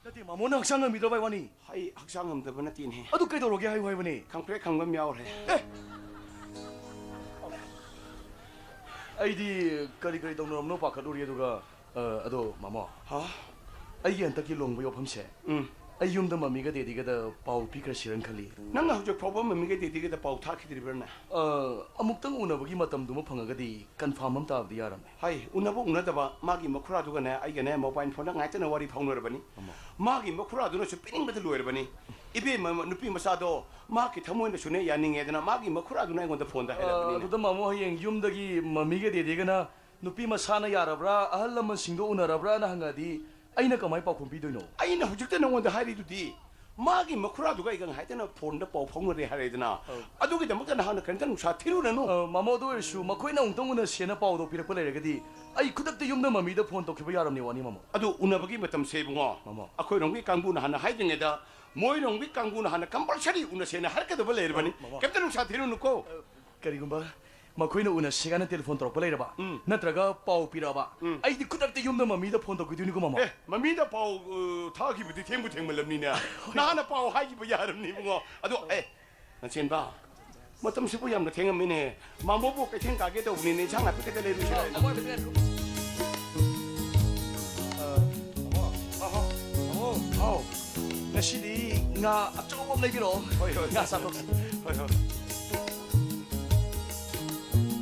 ꯅꯠꯇꯦ, ꯃꯥꯃꯣ, ꯅꯪ ꯍꯛꯆꯥꯡ ꯉꯝꯃꯤꯗ꯭ꯔꯣ ꯚꯥꯏ ꯋꯥꯅꯤ? ꯑꯩ ꯍꯛꯆꯥꯡ ꯉꯝꯗꯕ ꯅꯠꯇꯦꯅꯦ꯫ ꯑꯗꯨ ꯀꯩꯗꯧꯔꯒꯦ ꯍꯥꯏꯌꯨ ꯍꯥꯏꯕꯅꯦ꯫ ꯈꯪꯄ꯭ꯔꯦꯛ ꯈꯪꯕ ꯑꯃ ꯌꯥꯎꯔꯦ꯫ ꯑꯦ! ꯑꯩꯗꯤ ꯀꯔꯤ ꯀꯔꯤ ꯇꯧꯅꯔꯝꯅꯣ ꯄꯥꯈꯠꯂꯨꯔꯤ, ꯑꯗꯨꯒ, ꯑ, ꯑꯗꯣ ꯃꯥꯃꯣ, ꯍꯥ? ꯑꯩꯒꯤ ꯍꯟꯗꯛꯀꯤ ꯂꯨꯍꯣꯡꯕ ꯌꯥꯎꯐꯝꯁꯦ, ꯎꯝ꯫ ꯑꯩ ꯌꯨꯝꯗ ꯃꯝꯃꯤꯒ ꯗꯦꯗꯤꯒꯗ ꯄꯥꯎ ꯄꯤꯈ꯭ꯔꯁꯤꯔꯅ ꯈꯜꯂꯤ꯫ ꯅꯪꯅ ꯍꯧꯖꯤꯛ ꯐꯥꯎꯕ ꯃꯝꯃꯤꯒ ꯗꯦꯗꯤꯒꯗ ꯄꯥꯎ ꯊꯥꯈꯤꯗ꯭ꯔꯤꯕ꯭ꯔꯅꯦ? ꯑ, ꯑꯃꯨꯛꯇꯪ ꯎꯅꯕꯒꯤ ꯃꯇꯝꯗꯨꯃ ꯐꯪꯉꯒꯗꯤ ꯀꯟꯐꯥꯔꯝ ꯑꯃ ꯇꯥꯕꯗꯤ ꯌꯥꯔꯝꯃꯦ꯫ ꯍꯥꯏ, ꯎꯅꯕ ꯎꯅꯗꯕ ꯃꯥꯒꯤ ꯃꯈꯨꯔꯥꯗꯨꯒꯅꯦ ꯑꯩꯒꯅꯦ ꯃꯣꯕꯥꯏꯜ ꯐꯣꯟꯗ ꯉꯥꯏꯇꯅ ꯋꯥꯔꯤ ꯐꯥꯎꯅꯔꯕꯅꯤ꯫ ꯑꯃ꯫ ꯃꯥꯒꯤ ꯃꯈꯨꯔꯥꯗꯨꯅꯁꯨ ꯄꯤꯅꯤꯡꯕꯗ ꯂꯣꯏꯔꯕꯅꯤ꯫ ꯏꯕꯦꯝꯃ, ꯅꯨꯄꯤ ꯃꯆꯥꯗꯣ ꯃꯍꯥꯛꯀꯤ ꯊꯃꯣꯏꯅꯁꯨꯅꯦ ꯌꯥꯅꯤꯡꯉꯦꯗꯅ ꯃꯥꯒꯤ ꯃꯈꯨꯔꯥꯗꯨꯅ ꯑꯩꯉꯣꯟꯗ ꯐꯣꯟꯗ ꯑ, ꯍꯥꯏꯔꯛꯄꯅꯤꯅꯦ꯫ ꯑꯗꯨꯗ ꯃꯥꯃꯣ, ꯍꯌꯦꯡ ꯌꯨꯝꯗꯒꯤ ꯃꯃꯤꯒ ꯗꯦꯗꯤꯒꯅ ꯅꯨꯄꯤ ꯃꯁꯥꯅ ꯌꯥꯔꯕ꯭ꯔꯥ, ꯑꯍꯜ ꯂꯃꯟꯁꯤꯡꯗꯣ ꯎꯅꯔꯕ꯭ꯔꯥꯅ ꯍꯪꯉꯗꯤ ꯑꯩꯅ ꯀꯃꯥꯏ ꯄꯥꯎꯈꯨꯝ ꯄꯤꯗꯣꯏꯅꯣ? ꯑꯩꯅ ꯍꯧꯖꯤꯛꯇ ꯅꯉꯣꯟꯗ ꯍꯥꯏꯔꯤꯗꯨꯗꯤ, ꯃꯥꯒꯤ ꯃꯈꯨꯔꯥꯗꯨꯒ ꯑꯩꯒ ꯉꯥꯏꯇꯅ ꯐꯣꯟꯗ ꯄꯥꯎ ꯐꯥꯎꯅꯔꯦ ꯍꯥꯏꯔꯦꯗꯅ꯫ ꯑꯧ꯫ ꯑꯗꯨꯒꯤꯗꯃꯛꯇ ꯅꯍꯥꯛꯅ ꯀꯔꯤꯝꯇ ꯅꯨꯡꯁꯥ ꯊꯤꯔꯨꯔꯅꯨ꯫ ꯑ, ꯃꯥꯃꯣ, ꯑꯗꯨ ꯑꯣꯏꯔꯁꯨ ꯃꯈꯣꯏꯅ ꯑꯃꯨꯛꯇꯪ ꯎꯅꯁꯦꯅ ꯄꯥꯎꯗꯣ ꯄꯤꯔꯛꯄ ꯂꯩꯔꯒꯗꯤ ꯑꯩ ꯈꯨꯗꯛꯇ ꯌꯨꯝꯗ ꯃꯃꯤꯗ ꯐꯣꯟ ꯇꯧꯈꯤꯕ ꯌꯥꯔꯝꯅꯦ ꯋꯥꯅꯤ, ꯃꯥꯃꯣ꯫ ꯑꯗꯨ ꯎꯅꯕꯒꯤ ꯃꯇꯝꯁꯦ, ꯏꯕꯨꯡꯉꯣ, ꯃꯥꯃꯣ꯫ ꯑꯩꯈꯣꯏꯔꯣꯝꯒꯤ ꯀꯥꯡꯕꯨꯅ ꯍꯥꯟꯅ ꯍꯥꯏꯗ꯭ꯔꯤꯉꯩꯗ ꯃꯣꯏꯔꯣꯝꯒꯤ ꯀꯥꯡꯕꯨꯅ ꯍꯥꯟꯅ ꯀꯝꯄꯜꯁꯔꯤ ꯎꯅꯁꯦꯅ ꯍꯥꯏꯔꯛꯀꯗꯕ ꯂꯩꯔꯕꯅꯤ꯫ ꯑ, ꯃꯥꯃꯣ꯫ ꯀꯩꯝꯇ ꯅꯨꯡꯁꯥ ꯊꯤꯔꯨꯅꯨꯀꯣ꯫ ꯀꯔꯤꯒꯨꯝꯕ ꯃꯈꯣꯏꯅ ꯎꯅꯁꯤ ꯀꯥꯏꯅ ꯇꯦꯂꯤꯐꯣꯟ ꯇꯧꯔꯛꯄ ꯂꯩꯔꯕ, ꯎꯝ꯫ ꯅꯠꯇ꯭ꯔꯒ ꯄꯥꯎ ꯄꯤꯔꯛꯑꯕ, ꯎꯝ꯫ ꯑꯩꯗꯤ ꯈꯨꯗꯛꯇ ꯌꯨꯝꯗ ꯃꯃꯤꯗ ꯐꯣꯟ ꯇꯧꯈꯤꯗꯣꯏꯅꯤꯀꯣ, ꯃꯥꯃꯣ꯫ ꯑꯦ, ꯃꯃꯤꯗ ꯄꯥꯎ, ꯑ, ꯊꯥꯈꯤꯕꯗꯤ ꯊꯦꯡꯕꯨ ꯊꯦꯡꯃꯜꯂꯝꯅꯤꯅꯦ꯫ ꯅꯍꯥꯟꯅ ꯄꯥꯎ ꯍꯥꯏꯈꯤꯕ ꯌꯥꯔꯝꯅꯤ, ꯏꯕꯨꯡꯉꯣ꯫ ꯑꯗꯣ, ꯑꯦ, ꯅꯆꯦꯟꯕ, ꯃꯇꯝꯁꯤꯕꯨ ꯌꯥꯝꯅ ꯊꯦꯡꯉꯝꯃꯤꯅꯦ꯫ ꯃꯥꯃꯣꯕꯨ ꯀꯩꯊꯦꯜ ꯀꯥꯒꯦ ꯇꯧꯕꯅꯤꯅꯦ, ꯏꯟꯁꯥꯡ ꯅꯥꯄꯤ ꯈꯤꯇ ꯂꯩꯔꯨꯁꯤꯔ ꯍꯥꯏꯅ꯫ ꯑ, ꯃꯥꯃꯣ, ꯃꯥꯃꯣ, ꯃꯥꯃꯣ, ꯍꯥꯎ꯫ ꯉꯁꯤꯗꯤ ꯉꯥ ꯑꯆꯧꯕ ꯑꯃ ꯂꯩꯕꯤꯔꯛꯑꯣ꯫ ꯍꯣꯏ, ꯍꯣꯏ꯫ ꯉꯥ ꯆꯥꯊꯣꯛꯁꯤ꯫ ꯍꯣꯏ, ꯍꯣꯏ꯫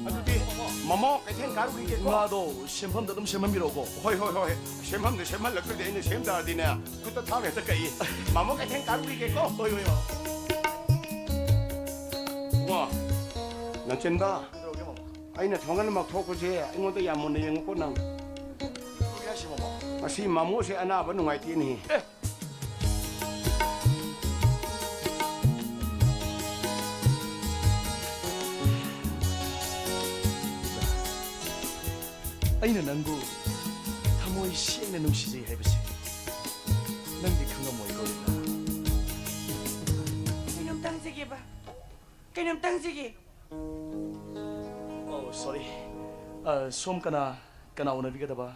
ꯑꯗꯨꯗꯤ ꯃꯃꯣ ꯀꯩꯊꯦꯜ ꯀꯥꯔꯨꯈꯤꯒꯦꯀꯣ꯫ ꯉꯥꯗꯣ ꯁꯦꯝꯐꯝꯗ ꯑꯗꯨꯝ ꯁꯦꯝꯍꯟꯕꯤꯔꯛꯑꯣꯀꯣ꯫ ꯍꯣꯏ, ꯍꯣꯏ, ꯍꯣꯏ꯫ ꯁꯦꯝꯐꯝꯗ ꯁꯦꯝꯍꯜꯂꯛꯇ꯭ꯔꯗꯤ ꯑꯩꯅ ꯁꯦꯝ ꯇꯥꯔꯗꯤꯅꯦ, ꯈꯨꯠꯇ ꯊꯥꯡ ꯍꯦꯛꯇ ꯀꯛꯏ꯫ ꯃꯃꯣ ꯀꯩꯊꯦꯜ ꯀꯥꯔꯨꯈꯤꯒꯦꯀꯣ꯫ ꯍꯣꯏ, ꯍꯣꯏ, ꯃꯃꯣ꯫ ꯋꯥ, ꯅꯆꯦꯟꯕ꯫ ꯀꯩꯗꯧꯔꯒꯦ, ꯃꯃꯣ? ꯑꯩꯅ ꯊꯣꯡꯒꯥꯟꯃꯛ ꯊꯣꯛꯄꯁꯦ ꯑꯩꯉꯣꯟꯗ ꯌꯥꯝ ꯃꯨꯟꯅ ꯌꯦꯡꯉꯨꯀꯣ ꯅꯪ꯫ ꯀꯔꯤ ꯍꯥꯏꯁꯤꯕꯣ, ꯃꯥꯃꯣ? ꯉꯁꯤ ꯃꯥꯃꯣꯁꯦ ꯑꯅꯥꯕ ꯅꯨꯡꯉꯥꯏꯇꯦꯅꯦꯍꯦ꯫ ꯑꯦ! ꯑꯩꯅ ꯅꯪꯕꯨ ꯊꯃꯣꯏ ꯁꯦꯡꯅ ꯅꯨꯡꯁꯤꯖꯩ ꯍꯥꯏꯕꯁꯦ ꯅꯪꯗꯤ ꯈꯪꯉꯝꯃꯣꯏꯀꯣ, ꯂꯤꯂꯥ꯫ ꯀꯩꯅꯣꯝꯇ ꯍꯪꯖꯒꯦꯕ꯫ ꯀꯩꯅꯣꯝꯇ ꯍꯪꯖꯒꯦ꯫ ꯑꯣ, sorry꯫ ꯑ, ꯁꯣꯝ ꯀꯅꯥ, ꯀꯅꯥ ꯎꯅꯕꯤꯒꯗꯕ?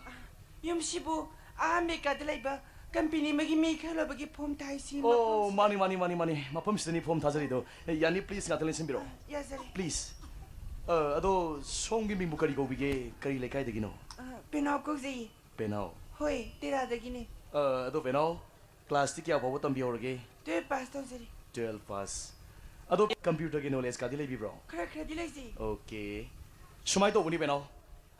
ꯌꯨꯝꯁꯤꯕꯨ ꯑꯥ ꯑꯃꯦꯔꯤꯀꯥꯗ ꯂꯩꯕ ꯀꯝꯄꯦꯅꯤ ꯑꯃꯒꯤ ꯃꯤ ꯈꯔ ꯂꯧꯕꯒꯤ ꯐꯣꯝ ꯊꯥꯏꯁꯤ ꯑꯣ, ꯃꯐꯝꯁꯤꯗ꯫ ꯃꯥꯅꯤ, ꯃꯥꯅꯤ, ꯃꯥꯅꯤ, ꯃꯥꯅꯤ꯫ ꯃꯐꯝꯁꯤꯗꯅꯤ ꯐꯣꯝ ꯊꯥꯖꯔꯤꯗꯣ꯫ ꯑꯦ, ꯌꯥꯅꯤ, please ꯉꯥꯛꯇ ꯂꯦꯡꯁꯤꯟꯕꯤꯔꯛꯑꯣ꯫ ꯌꯥꯖꯔꯦ꯫ Please꯫ ꯑ, ꯑꯗꯣ ꯁꯣꯝꯒꯤ ꯃꯤꯡꯕꯨ ꯀꯔꯤ ꯀꯧꯕꯤꯒꯦ? ꯀꯔꯤ ꯂꯩꯀꯥꯏꯗꯒꯤꯅꯣ? ꯑ, ꯄꯦꯅꯥꯎ ꯀꯧꯖꯩꯌꯦ꯫ ꯄꯦꯅꯥꯎ꯫ ꯍꯣꯏ, ꯇꯦꯔꯥꯗꯒꯤꯅꯦ꯫ ꯑ, ꯑꯗꯣ ꯄꯦꯅꯥꯎ, class ꯇꯤ ꯀꯌꯥ ꯐꯥꯎꯕ ꯇꯝꯕꯤꯍꯧꯔꯒꯦ? Twelve pass ꯇꯧꯖꯔꯦ꯫ Twelve pass꯫ ꯑꯗꯣ computer ꯒꯤ knowledge ꯀꯥꯗꯤ ꯂꯩꯕꯤꯕ꯭ꯔꯣ? ꯈꯔ ꯈꯔꯗꯤ ꯂꯩꯖꯩ꯫ Okay꯫ ꯁꯨꯃꯥꯏꯅ ꯇꯧꯕꯅꯤ ꯄꯦꯅꯥꯎ,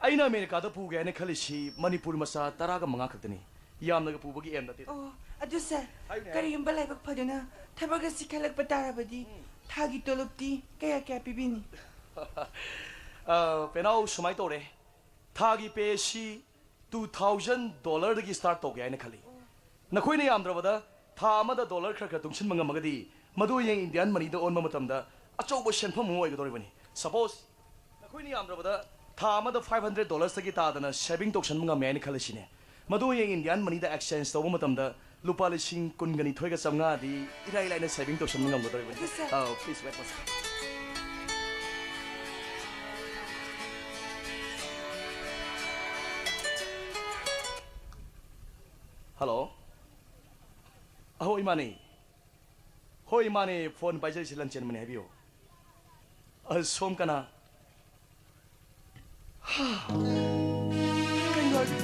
ꯑꯩꯅ ꯑꯃꯦꯔꯤꯀꯥꯗ ꯄꯨꯒꯦ ꯍꯥꯏꯅ ꯈꯜꯂꯤꯁꯤ ꯃꯅꯤꯄꯨꯔ ꯃꯆꯥ ꯇꯔꯥꯒ ꯃꯉꯥ ꯈꯛꯇꯅꯤ, ꯌꯥꯝꯅꯒ ꯄꯨꯕꯒꯤ aim ꯅꯠꯇꯦ꯫ ꯑꯣ, ꯑꯗꯨ sir, ꯍꯥꯏꯌꯨꯅꯦ, ꯍꯥꯏꯌꯨꯅꯦ꯫ ꯀꯔꯤꯒꯨꯝꯕ ꯂꯥꯏꯕꯛ ꯐꯗꯨꯅ ꯊꯕꯛ ꯑꯁꯤ ꯈꯜꯂꯛꯄ ꯇꯥꯔꯕꯗꯤ, ꯎꯝ꯫ ꯊꯥꯒꯤ ꯇꯣꯂꯣꯞꯇꯤ ꯀꯌꯥ ꯀꯌꯥ ꯄꯤꯕꯤꯅꯤ? ꯑ, ꯄꯦꯅꯥꯎ, ꯁꯨꯃꯥꯏꯅ ꯇꯧꯔꯦ, ꯊꯥꯒꯤ pay ꯑꯁꯤ two thousand dollar ꯗꯒꯤ start ꯇꯧꯒꯦ ꯍꯥꯏꯅ ꯈꯜꯂꯤ꯫ ꯅꯈꯣꯏꯅ ꯌꯥꯝꯗ꯭ꯔꯕꯗ ꯊꯥ ꯑꯃꯗ dollar ꯈꯔ ꯈꯔ ꯇꯨꯡꯁꯤꯟꯕ ꯉꯝꯃꯒꯗꯤ, ꯃꯗꯨ ꯍꯌꯦꯡ Indian money ꯗ ꯑꯣꯟꯕ ꯃꯇꯝꯗ ꯑꯆꯧꯕ ꯁꯦꯟꯐꯝ ꯑꯃ ꯑꯣꯏꯒꯗꯧꯔꯤꯕꯅꯤ꯫ Suppose, ꯅꯈꯣꯏꯅ ꯌꯥꯝꯗ꯭ꯔꯕꯗ ꯊꯥ ꯑꯃꯗ five hundred dollars ꯇꯒꯤ ꯇꯥꯗꯅ saving ꯇꯧꯁꯟꯕ ꯉꯝꯃꯦ ꯍꯥꯏꯅ ꯈꯜꯂꯁꯤꯅꯦ꯫ ꯃꯗꯨ ꯍꯌꯦꯡ Indian money ꯗ exchange ꯇꯧꯕ ꯃꯇꯝꯗ ꯂꯨꯄꯥ ꯂꯤꯁꯤꯡ ꯀꯨꯟꯒ ꯅꯤꯊꯣꯏꯒ ꯆꯥꯝꯃꯉꯥꯗꯤ ꯏꯔꯥꯏ ꯂꯥꯏꯅ saving ꯇꯧꯁꯟꯕ ꯉꯝꯒꯗꯧꯔꯤꯕꯅꯤ꯫ ꯑꯗꯨ, sir꯫ ꯑ, please wait for a second꯫ Hello꯫ ꯑꯍꯣꯏ, ꯃꯥꯅꯦ꯫ ꯍꯣꯏ, ꯃꯥꯅꯦ, phone ꯄꯥꯏꯖꯔꯤꯁꯤ ꯂꯟꯆꯦꯟꯕꯅꯦ, ꯍꯥꯏꯕꯤꯌꯨ꯫ ꯑ, ꯁꯣꯝ ꯀꯅꯥ? ꯍꯥ? ꯀꯩꯅꯣ ꯍꯥꯏꯁꯤ?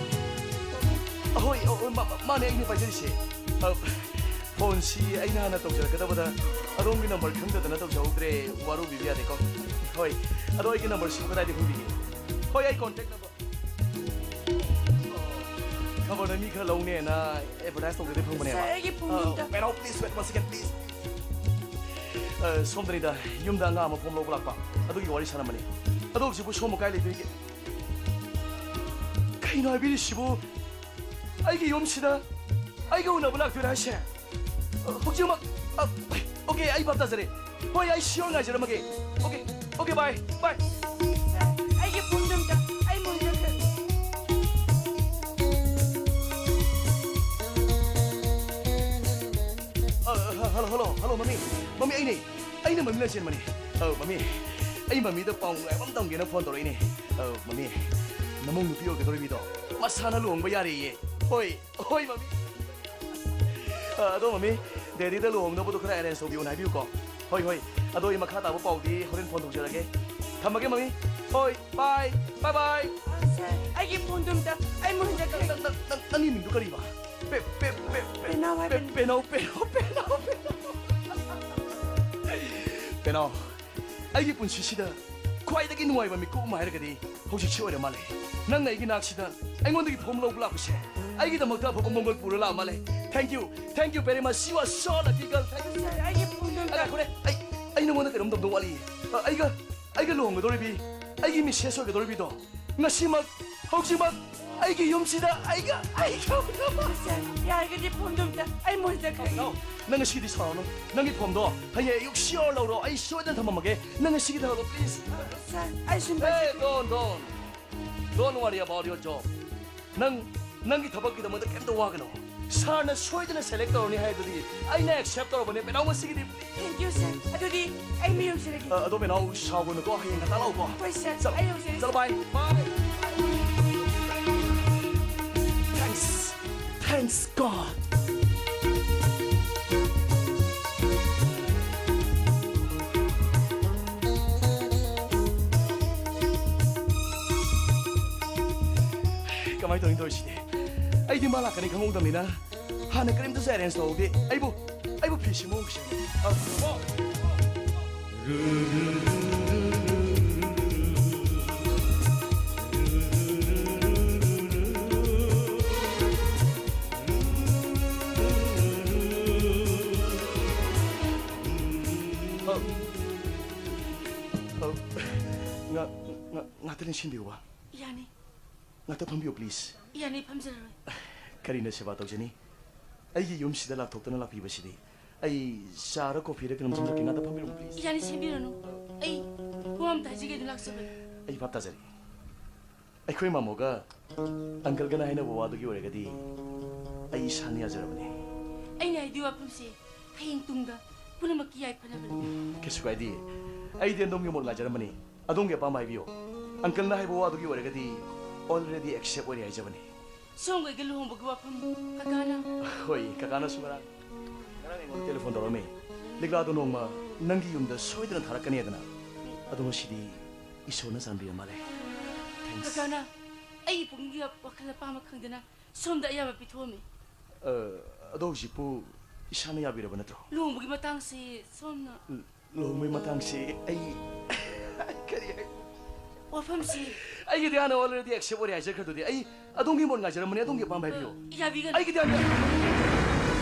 ꯑꯍꯣꯏ, ꯑ, ꯑ, ꯃꯥ-, ꯃꯥꯅꯦ, ꯑꯩꯅ ꯄꯥꯏꯖꯔꯤꯁꯦ꯫ ꯑ, phone ꯁꯤ ꯑꯩꯅ ꯍꯥꯟꯅ ꯇꯧꯖꯔꯛꯀꯗꯕꯗ ꯑꯗꯣꯝꯒꯤ number ꯈꯪꯗꯗꯅ ꯇꯧꯖꯍꯧꯗ꯭ꯔꯦ, ꯋꯥꯔꯧꯕꯤꯕ ꯌꯥꯗꯦꯀꯣ꯫ ꯍꯣꯏ, ꯑꯗꯣ ꯑꯩꯒꯤ number ꯁꯤꯕꯨ ꯀꯗꯥꯏꯗ ꯐꯪꯕꯤꯒꯦ? ꯍꯣꯏ, ꯑꯩ contact number꯫ ꯈꯕꯔꯗ ꯃꯤ ꯈꯔ ꯂꯧꯅꯦꯅ advertise ꯇꯧꯗꯗꯤ ꯐꯪꯕꯅꯦꯕ꯫ Sir, ꯑꯩꯒꯤ phone ꯑ, ꯑꯝꯇ꯫ ꯄꯦꯅꯥꯎ, please wait one second, please꯫ ꯑ, ꯁꯣꯝꯗꯅꯤꯗ, ꯌꯨꯝꯗ ꯑꯉꯥꯡ ꯑꯃ form ꯂꯧꯕ ꯂꯥꯛꯄ, ꯑꯗꯨꯒꯤ ꯋꯥꯔꯤ ꯁꯥꯔꯝꯕꯅꯤ꯫ ꯑꯗꯣ ꯍꯧꯖꯤꯛꯄꯨ ꯁꯣꯝꯕꯨ ꯀꯥꯏ ꯂꯩꯕꯤꯔꯤꯒꯦ? ꯀꯩꯅꯣ ꯍꯥꯏꯕꯤꯔꯤꯁꯤꯕꯨ? ꯑꯩꯒꯤ ꯌꯨꯝꯁꯤꯗ ꯑꯩꯒ ꯎꯅꯕ ꯂꯥꯛꯇꯣꯏꯔꯥ ꯍꯥꯏꯁꯦ? ꯍꯧꯖꯤꯛꯃꯛ? ꯑ, ꯑꯣꯀꯦ, ꯑꯩ ꯚꯥꯞ ꯇꯥꯖꯔꯦ꯫ ꯍꯣꯏ, ꯑꯩ ꯁꯤꯌꯣꯔ ꯉꯥꯏꯖꯔꯝꯃꯒꯦ꯫ ꯑꯣꯀꯦ, ꯑꯣꯀꯦ, ꯕꯥꯏ, ꯕꯥꯏ꯫ ꯑꯩꯒꯤ ꯐꯣꯟꯗꯣ ꯑꯝꯇ, ꯑꯩ ꯃꯨꯟꯖꯈ꯭ꯔꯦ꯫ ꯑ, ꯍꯜꯂꯣ, ꯍꯜꯂꯣ, ꯍꯜꯂꯣ, ꯃꯃꯤ꯫ ꯃꯃꯤ, ꯑꯩꯅꯦ꯫ ꯑꯩꯅ ꯃꯃꯤ ꯂꯟꯆꯦꯟꯕꯅꯦ꯫ ꯑ, ꯃꯃꯤ, ꯑꯩ ꯃꯃꯤꯗ ꯄꯥꯎ ꯅꯨꯡꯉꯥꯏꯕ ꯑꯃ ꯇꯝꯒꯦꯅ ꯐꯣꯟ ꯇꯧꯔꯛꯏꯅꯦ꯫ ꯑ, ꯃꯃꯤ, ꯅꯃꯧ ꯅꯨꯄꯤ ꯑꯣꯏꯒꯗꯧꯔꯤꯕꯤꯗꯣ ꯃꯁꯥꯅ ꯂꯨꯍꯣꯡꯕ ꯌꯥꯔꯦꯌꯦ꯫ ꯍꯣꯏ, ꯍꯣꯏ, ꯃꯃꯤ꯫ ꯑ, ꯑꯗꯣ ꯃꯃꯤ, ꯗꯦꯗꯤꯗ ꯂꯨꯍꯣꯡꯅꯕꯗꯣ ꯈꯔ ꯑꯦꯔꯦꯟꯖ ꯇꯧꯕꯤꯌꯣꯅ ꯍꯥꯏꯕꯤꯌꯨꯀꯣ꯫ ꯍꯣꯏ, ꯍꯣꯏ꯫ ꯑꯗꯣ ꯑꯩ ꯃꯈꯥ ꯇꯥꯕ ꯄꯥꯎꯗꯤ ꯍꯣꯔꯦꯟ ꯐꯣꯟ ꯇꯧꯖꯔꯛꯀꯦ꯫ ꯊꯝꯃꯒꯦ, ꯃꯃꯤ꯫ ꯍꯣꯏ, ꯕꯥꯏ, ꯕꯥꯏ, ꯕꯥꯏ꯫ ꯁꯥꯔ, ꯑꯩꯒꯤ ꯐꯣꯟꯗꯨ ꯑꯝꯇ, ꯑꯩ ꯃꯨꯟꯖꯈ꯭ꯔꯦ꯫ ꯅꯪ, ꯅꯪ, ꯅꯪ, ꯅꯪꯒꯤ ꯃꯤꯡꯗꯨ ꯀꯔꯤꯕ? ꯄꯦ-, ꯄꯦ-, ꯄꯦ-, ꯄꯦ-, ꯄꯦꯅꯥꯎ ꯄꯦ-, ꯍꯥꯏꯕꯅꯤ꯫ ꯄꯦꯅꯥꯎ, ꯄꯦꯅꯥꯎ, ꯄꯦꯅꯥꯎ, ꯄꯦꯅꯥꯎ꯫ ꯄꯦꯅꯥꯎ, ꯑꯩꯒꯤ ꯄꯨꯟꯁꯤꯁꯤꯗ ꯈ꯭ꯋꯥꯏꯗꯒꯤ ꯅꯨꯡꯉꯥꯏꯕ ꯃꯤꯀꯨꯞ ꯑꯃ ꯍꯥꯏꯔꯒꯗꯤ ꯍꯧꯖꯤꯛꯁꯤ ꯑꯣꯏꯔ ꯃꯥꯜꯂꯦ꯫ ꯅꯪꯅ ꯑꯩꯒꯤ ꯅꯥꯛꯁꯤꯗ ꯑꯩꯉꯣꯟꯗꯒꯤ ꯐꯣꯝ ꯂꯧꯕ ꯂꯥꯛꯄꯁꯦ ꯑꯩꯒꯤꯗꯃꯛꯇ ꯑꯐꯕ ꯃꯪꯒꯣꯜ ꯄꯨꯔ ꯂꯥꯛꯑ ꯃꯥꯜꯂꯦ꯫ Thank you, thank you very much, you are so lucky girl, thank you꯫ ꯁꯥꯔ, ꯑꯩꯒꯤ ꯐꯣꯟꯗꯣ ꯑ, ꯑꯝꯇ꯫ ꯉꯥꯏꯈꯣꯅꯦ, ꯑꯩ, ꯑꯩ ꯅꯉꯣꯟꯗ ꯀꯩꯅꯣꯝ ꯇꯝꯗꯧ ꯋꯥꯠꯂꯤ꯫ ꯑ, ꯑꯩꯒ, ꯑꯩꯒ ꯂꯨꯍꯣꯡꯒꯗꯧꯔꯤꯕꯤ, ꯑꯩꯒꯤ ꯃꯤꯁꯦꯁ ꯑꯣꯏꯒꯗꯧꯔꯤꯕꯤꯗꯣ ꯉꯁꯤꯃꯛ, ꯍꯧꯖꯤꯛꯃꯛ ꯑꯩꯒꯤ ꯌꯨꯝꯁꯤꯗ ꯑꯩꯒ, ꯑꯩꯒ ꯁꯥꯔ, ꯌꯥꯔꯒꯗꯤ ꯐꯣꯟꯗꯣ ꯑꯝꯇ, ꯑꯩ ꯃꯨꯟꯖꯈ꯭ꯔꯦ꯫ No, ꯅꯪ ꯉꯁꯤꯗꯤ ꯁꯥꯎꯔꯅꯨ꯫ ꯅꯪꯒꯤ ꯐꯣꯝꯗꯣ ꯍꯌꯦꯡ ꯑꯌꯨꯛ ꯁꯤꯌꯣꯔ ꯂꯧꯔꯣ꯫ ꯑꯩ ꯁꯣꯏꯗꯅ ꯊꯝꯃꯝꯃꯒꯦ꯫ ꯅꯪ ꯉꯁꯤꯒꯤ ꯊꯕꯛꯇꯣ, please꯫ ꯁꯥꯔ, ꯑꯩ ꯁꯨꯝ Hey, don't, don't. Don't worry about your job. ꯅꯪ, ꯅꯪꯒꯤ ꯊꯕꯛꯀꯤꯗꯃꯛꯇ ꯀꯩꯝꯇ ꯋꯥꯒꯅꯨ꯫ ꯁꯥꯔꯅ ꯁꯣꯏꯗꯅ ꯁꯦꯂꯦꯛ ꯇꯧꯔꯅꯤ ꯍꯥꯏꯗꯨꯗꯤ ꯑꯩꯅ ꯑꯦꯛꯁꯦꯞ ꯇꯧꯔꯕꯅꯦ, ꯃꯦꯗꯥꯝ, ꯉꯁꯤꯒꯤꯗꯤ꯫ Thank you, ꯁꯥꯔ꯫ ꯑꯗꯨꯗꯤ ꯑꯩ ꯃꯤ ꯌꯧꯖꯔꯒꯦ꯫ ꯑ, ꯑꯗꯣ ꯃꯦꯗꯥꯝ, ꯁꯥꯎꯒꯅꯨꯀꯣ, ꯍꯌꯦꯡ ꯉꯟꯇꯥ ꯂꯥꯛꯎꯀꯣ꯫ ꯍꯣꯏ, ꯁꯥꯔ꯫ ꯆꯠꯂꯣ꯫ ꯑꯩ ꯌꯧꯖꯔꯒꯦ꯫ ꯆꯠꯂꯣ, ꯕꯥꯏ꯫ ꯕꯥꯏ꯫ Thanks. Thanks God. ꯀꯃꯥꯏꯅ ꯇꯧꯅꯤ ꯇꯧꯔꯤꯁꯤꯗꯤ? ꯑꯩꯗꯤ ꯃꯥ ꯂꯥꯛꯀꯅꯤ ꯈꯪꯍꯧꯗꯕꯅꯤꯅ ꯍꯥꯟꯅ ꯀꯔꯤꯝꯇꯁꯨ ꯑꯦꯔꯦꯟꯖ ꯇꯧꯍꯧꯗꯦ꯫ ꯑꯩꯕꯨ, ꯑꯩꯕꯨ ꯐꯤ ꯁꯤꯃꯨꯛ ꯑꯃꯨꯛ ꯁꯦꯝꯒꯦ꯫ ꯑ, ꯑꯣ꯫ ꯑ, ꯑ, ꯉ-, ꯉ-, ꯉꯥꯛꯇ ꯂꯦꯡꯁꯤꯟꯕꯤꯌꯨꯕ꯫ ꯌꯥꯅꯤ꯫ ꯉꯥꯛꯇ ꯐꯝꯕꯤꯌꯨ, please꯫ ꯌꯥꯅꯤ, ꯐꯝꯖꯔꯔꯣꯏ꯫ ꯀꯔꯤꯅ ꯁꯦꯕꯥ ꯇꯧꯖꯅꯤ? ꯑꯩꯒꯤ ꯌꯨꯝꯁꯤꯗ ꯂꯥꯛꯊꯣꯛꯇꯅ ꯂꯥꯛꯄꯤꯕꯁꯤꯗꯤ꯫ ꯑꯩ ꯆꯥꯔ ꯀꯣꯐꯤꯔ ꯀꯩꯅꯣꯝ ꯁꯦꯝꯖꯔꯛꯀꯦ꯫ ꯉꯥꯛꯇ ꯐꯝꯕꯤꯔꯝꯃꯨ, please꯫ ꯌꯥꯅꯤ, ꯁꯦꯝꯕꯤꯔꯅꯨ꯫ ꯑꯩ ꯋꯥ ꯑꯝꯇ ꯍꯥꯏꯖꯒꯦ ꯑꯗꯨꯅ ꯂꯥꯛꯆꯕꯅꯤ꯫ ꯑꯩ ꯚꯥꯞ ꯇꯥꯖꯔꯦ꯫ ꯑꯩꯈꯣꯏ ꯃꯥꯃꯣꯒ ꯑꯪꯀꯜꯒꯅ ꯍꯥꯏꯅꯕ ꯋꯥꯗꯨꯒꯤ ꯑꯣꯏꯔꯒꯗꯤ ꯑꯩ ꯏꯁꯥꯅ ꯌꯥꯖꯔꯕꯅꯤ꯫ ꯑꯩꯅ ꯍꯥꯏꯗꯤ ꯋꯥꯐꯝꯁꯦ ꯍꯌꯦꯡ ꯇꯨꯡꯗ ꯄꯨꯝꯅꯃꯛꯀꯤ ꯌꯥꯏꯐꯅꯕꯅꯤ꯫ ꯀꯩꯁꯨ ꯀꯥꯏꯗꯦ꯫ ꯑꯩꯗꯤ ꯑꯗꯣꯝꯒꯤ ꯃꯣꯠ ꯉꯥꯏꯖꯔꯝꯕꯅꯤ꯫ ꯑꯗꯣꯝꯒꯤ ꯑꯄꯥꯝꯕ ꯍꯥꯏꯕꯤꯌꯨ꯫ ꯑꯪꯀꯜꯅ ꯍꯥꯏꯕ ꯋꯥꯗꯨꯒꯤ ꯑꯣꯏꯔꯒꯗꯤ already accept ꯑꯣꯏꯔꯦ ꯍꯥꯏꯖꯕꯅꯤ꯫ ꯁꯣꯝꯒ ꯑꯩꯒ ꯂꯨꯍꯣꯡꯕꯒꯤ ꯋꯥꯐꯝ ꯀꯀꯥꯅ꯫ ꯍꯣꯏ, ꯀꯀꯥꯅꯁꯨ ꯉꯔꯥꯡ, ꯉꯔꯥꯡ ꯑꯩꯉꯣꯟꯗ ꯇꯦꯂꯤꯐꯣꯟ ꯇꯧꯔꯛꯑꯝꯃꯤ꯫ ꯂꯤꯛꯂꯥꯗꯣ ꯅꯣꯡꯃ ꯅꯪꯒꯤ ꯌꯨꯝꯗ ꯁꯣꯏꯗꯅ ꯊꯥꯔꯛꯀꯅꯤꯗꯅ꯫ ꯑꯗꯣ ꯉꯁꯤꯗꯤ ꯏꯁꯣꯔꯅ ꯆꯥꯟꯕꯤꯔ ꯃꯥꯜꯂꯦ꯫ Thanks꯫ ꯀꯀꯥꯅ ꯑꯩꯒꯤ ꯄꯨꯛꯅꯤꯡꯒꯤ ꯋꯥꯈꯜ ꯑꯄꯥꯝꯕ ꯈꯪꯗꯅ ꯁꯣꯝꯗ ꯑꯌꯥꯕ ꯄꯤꯊꯣꯛꯑꯝꯃꯤ꯫ ꯑ, ꯑꯗꯣ ꯍꯧꯖꯤꯛꯄꯨ ꯏꯁꯥꯅ ꯌꯥꯕꯤꯔꯕ ꯅꯠꯇ꯭ꯔꯣ? ꯂꯨꯍꯣꯡꯕꯒꯤ ꯃꯇꯥꯡꯁꯤ ꯁꯣꯝꯅ ꯂꯨꯍꯣꯡꯕꯒꯤ ꯃꯇꯥꯡꯁꯤ ꯑꯩ ꯀꯔꯤ ꯍꯥꯏ-, ꯋꯥꯐꯝꯁꯤ ꯑꯩꯒꯤꯗꯤ ꯍꯥꯟꯅ already accept ꯑꯣꯏꯔꯦ ꯍꯥꯏꯖꯈ꯭ꯔꯗꯨꯗꯤ꯫ ꯑꯩ ꯑꯗꯣꯝꯒꯤ ꯃꯣꯠ ꯉꯥꯏꯖꯔꯝꯕꯅꯤ, ꯑꯗꯣꯝꯒꯤ ꯑꯄꯥꯝꯕ ꯍꯥꯏꯕꯤꯌꯨ꯫ ꯌꯥꯕꯤꯒꯅꯤ꯫ ꯑꯩꯒꯤꯗꯤ ꯍꯥꯟꯅ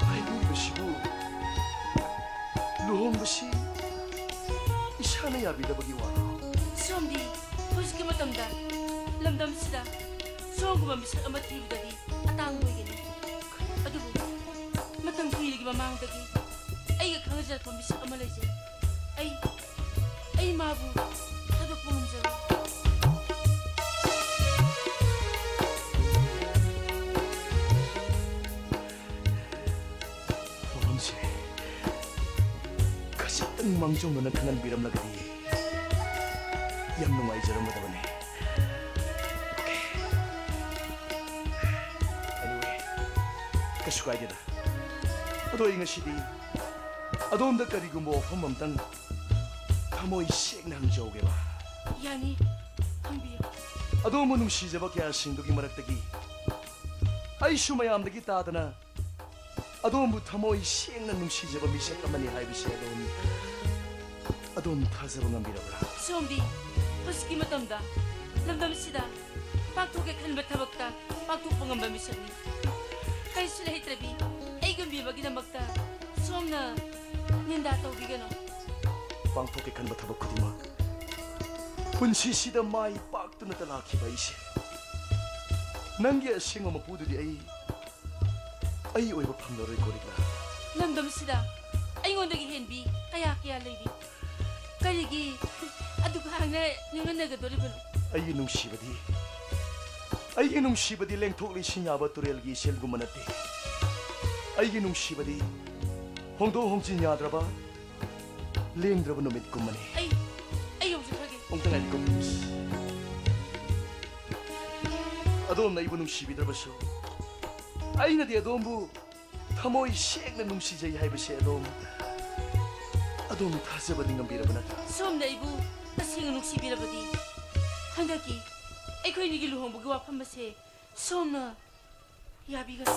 ꯍꯥꯏꯕꯤꯔꯤꯕꯁꯤꯕꯨ ꯂꯨꯍꯣꯡꯕꯁꯤ ꯏꯁꯥꯅ ꯌꯥꯕꯤꯗꯕꯒꯤ ꯋꯥꯔꯣ? ꯁꯣꯝꯗꯤ ꯍꯧꯖꯤꯛꯀꯤ ꯃꯇꯝꯗ ꯂꯝꯗꯝꯁꯤꯗ ꯁꯣꯝꯒꯨꯝꯕ ꯃꯤꯁꯛ ꯑꯃ ꯊꯤꯕꯗꯗꯤ ꯑꯇꯥꯡꯕ ꯑꯣꯏꯒꯅꯤ꯫ ꯑꯗꯨꯕꯨ ꯃꯇꯝ ꯀꯨꯏꯔꯒꯤ ꯃꯃꯥꯡꯗꯒꯤ ꯑꯩꯒ ꯈꯪꯅꯖꯔꯛꯄ ꯃꯤꯁꯛ ꯑꯃ ꯂꯩꯖꯩ꯫ ꯑꯩ, ꯑꯩ ꯃꯥꯕꯨ ꯊꯥꯗꯣꯛꯄ ꯉꯝꯖꯔꯣꯏ꯫ ꯋꯥꯐꯝꯁꯦ ꯈꯖꯤꯛꯇꯪ ꯃꯥꯡꯖꯧꯅꯅ ꯈꯪꯍꯟꯕꯤꯔꯝꯂꯒꯗꯤ ꯌꯥꯝ ꯅꯨꯡꯉꯥꯏꯖꯔꯝꯒꯗꯕꯅꯤ꯫ Okay. Anyway, ꯀꯩꯁꯨ ꯀꯥꯏꯗꯦꯗ꯫ ꯑꯗꯣ ꯑꯩ ꯉꯁꯤꯗꯤ ꯑꯗꯣꯝꯗ ꯀꯔꯤꯒꯨꯝꯕ ꯋꯥꯐꯝ ꯑꯝꯇꯪ ꯊꯃꯣꯏ ꯁꯦꯡꯅ ꯍꯪꯖꯍꯧꯒꯦꯕ꯫ ꯌꯥꯅꯤ, ꯍꯪꯕꯤꯌꯨ꯫ ꯑꯗꯣꯝꯕꯨ ꯅꯨꯡꯁꯤꯖꯕ ꯀꯌꯥꯁꯤꯡꯗꯨꯒꯤ ꯃꯔꯛꯇꯒꯤ ꯑꯩꯁꯨ ꯃꯌꯥꯝꯗꯒꯤ ꯇꯥꯗꯅ ꯑꯗꯣꯝꯕꯨ ꯊꯃꯣꯏ ꯁꯦꯡꯅ ꯅꯨꯡꯁꯤꯖꯕ ꯃꯤꯁꯛ ꯑꯃꯅꯤ ꯍꯥꯏꯕꯁꯤ ꯑꯗꯣꯝ ꯑꯗꯣꯝ ꯊꯥꯖꯕ ꯉꯝꯕꯤꯔꯕ꯭ꯔꯥ? ꯁꯣꯝꯗꯤ ꯍꯧꯖꯤꯛꯀꯤ ꯃꯇꯝꯗ ꯂꯝꯗꯝꯁꯤꯗ ꯄꯥꯡꯊꯣꯛꯀꯦ ꯈꯟꯕ ꯊꯕꯛꯇ ꯄꯥꯡꯊꯣꯛꯄ ꯉꯝꯕ ꯃꯤꯁꯛꯅꯤ꯫ ꯀꯔꯤꯁꯨ ꯂꯩꯇ꯭ꯔꯕꯤ ꯑꯩꯒꯨꯝꯕꯤ ꯑꯃꯒꯤꯗꯃꯛꯇ ꯁꯣꯝꯅ ꯅꯤꯟꯗꯥ ꯇꯧꯕꯤꯒꯅꯨ꯫ ꯄꯥꯡꯊꯣꯛꯀꯦ ꯈꯟꯕ ꯊꯕꯛ ꯈꯨꯗꯤꯡꯃꯛ ꯄꯨꯟꯁꯤꯁꯤꯗ ꯃꯥꯏ ꯄꯥꯛꯇꯨꯅꯇ ꯂꯥꯛꯈꯤꯕ ꯑꯩꯁꯦ, ꯅꯪꯒꯤ ꯑꯁꯦꯡꯕ ꯃꯄꯨꯗꯨꯗꯤ ꯑꯩ ꯑꯩ ꯑꯣꯏꯕ ꯐꯪꯂꯔꯣꯏꯀꯣ, ꯔꯤꯛꯂꯥ꯫ ꯂꯝꯗꯝꯁꯤꯗ ꯑꯩꯉꯣꯟꯗꯒꯤ ꯍꯦꯟꯕꯤ ꯀꯌꯥ ꯀꯌꯥ ꯂꯩꯔꯤ꯫ ꯀꯔꯤꯒꯤ ꯑꯗꯨꯒ ꯍꯥꯡꯅ ꯅꯤꯡꯍꯟꯅꯒꯗꯣꯔꯤꯕꯅꯣ? ꯑꯩꯒꯤ ꯅꯨꯡꯁꯤꯕꯗꯤ, ꯑꯩꯒꯤ ꯅꯨꯡꯁꯤꯕꯗꯤ ꯂꯦꯡꯊꯣꯛ ꯂꯩꯁꯤꯟ ꯌꯥꯕ ꯇꯨꯔꯦꯜꯒꯤ ꯏꯆꯦꯜꯒꯨꯝꯕ ꯅꯠꯇꯦ꯫ ꯑꯩꯒꯤ ꯅꯨꯡꯁꯤꯕꯗꯤ ꯍꯣꯡꯗꯣꯛ ꯍꯣꯡꯖꯤꯟ ꯌꯥꯗ꯭ꯔꯕ, ꯂꯦꯡꯗ꯭ꯔꯕ ꯅꯨꯃꯤꯠꯀꯨꯝꯕꯅꯤ꯫ ꯑꯩ, ꯑꯩ ꯌꯧꯖꯈ꯭ꯔꯒꯦ꯫ ꯑꯃꯨꯛꯇ ꯉꯥꯏꯕꯤꯌꯨ, ꯄ꯭ꯂꯤꯖ꯫ ꯑꯗꯣꯝꯅ ꯑꯩꯕꯨ ꯅꯨꯡꯁꯤꯕꯤꯗ꯭ꯔꯕꯁꯨ, ꯑꯩꯅꯗꯤ ꯑꯗꯣꯝꯕꯨ ꯊꯃꯣꯏ ꯁꯦꯡꯅ ꯅꯨꯡꯁꯤꯖꯩ ꯍꯥꯏꯕꯁꯦ ꯑꯗꯣꯝ, ꯑꯗꯣꯝ ꯊꯥꯖꯕꯗꯤ ꯉꯝꯕꯤꯔꯕ ꯅꯠꯇ꯭ꯔꯥ? ꯁꯣꯝꯅ ꯑꯩꯕꯨ ꯇꯁꯦꯡꯅ ꯅꯨꯡꯁꯤꯕꯤꯔꯕꯗꯤ, ꯍꯟꯗꯛꯀꯤ ꯑꯩꯈꯣꯏ ꯑꯅꯤꯒꯤ ꯂꯨꯍꯣꯡꯕꯒꯤ ꯋꯥꯐꯝ ꯑꯁꯦ ꯁꯣꯝꯅ ꯌꯥꯕꯤꯒꯅꯤ꯫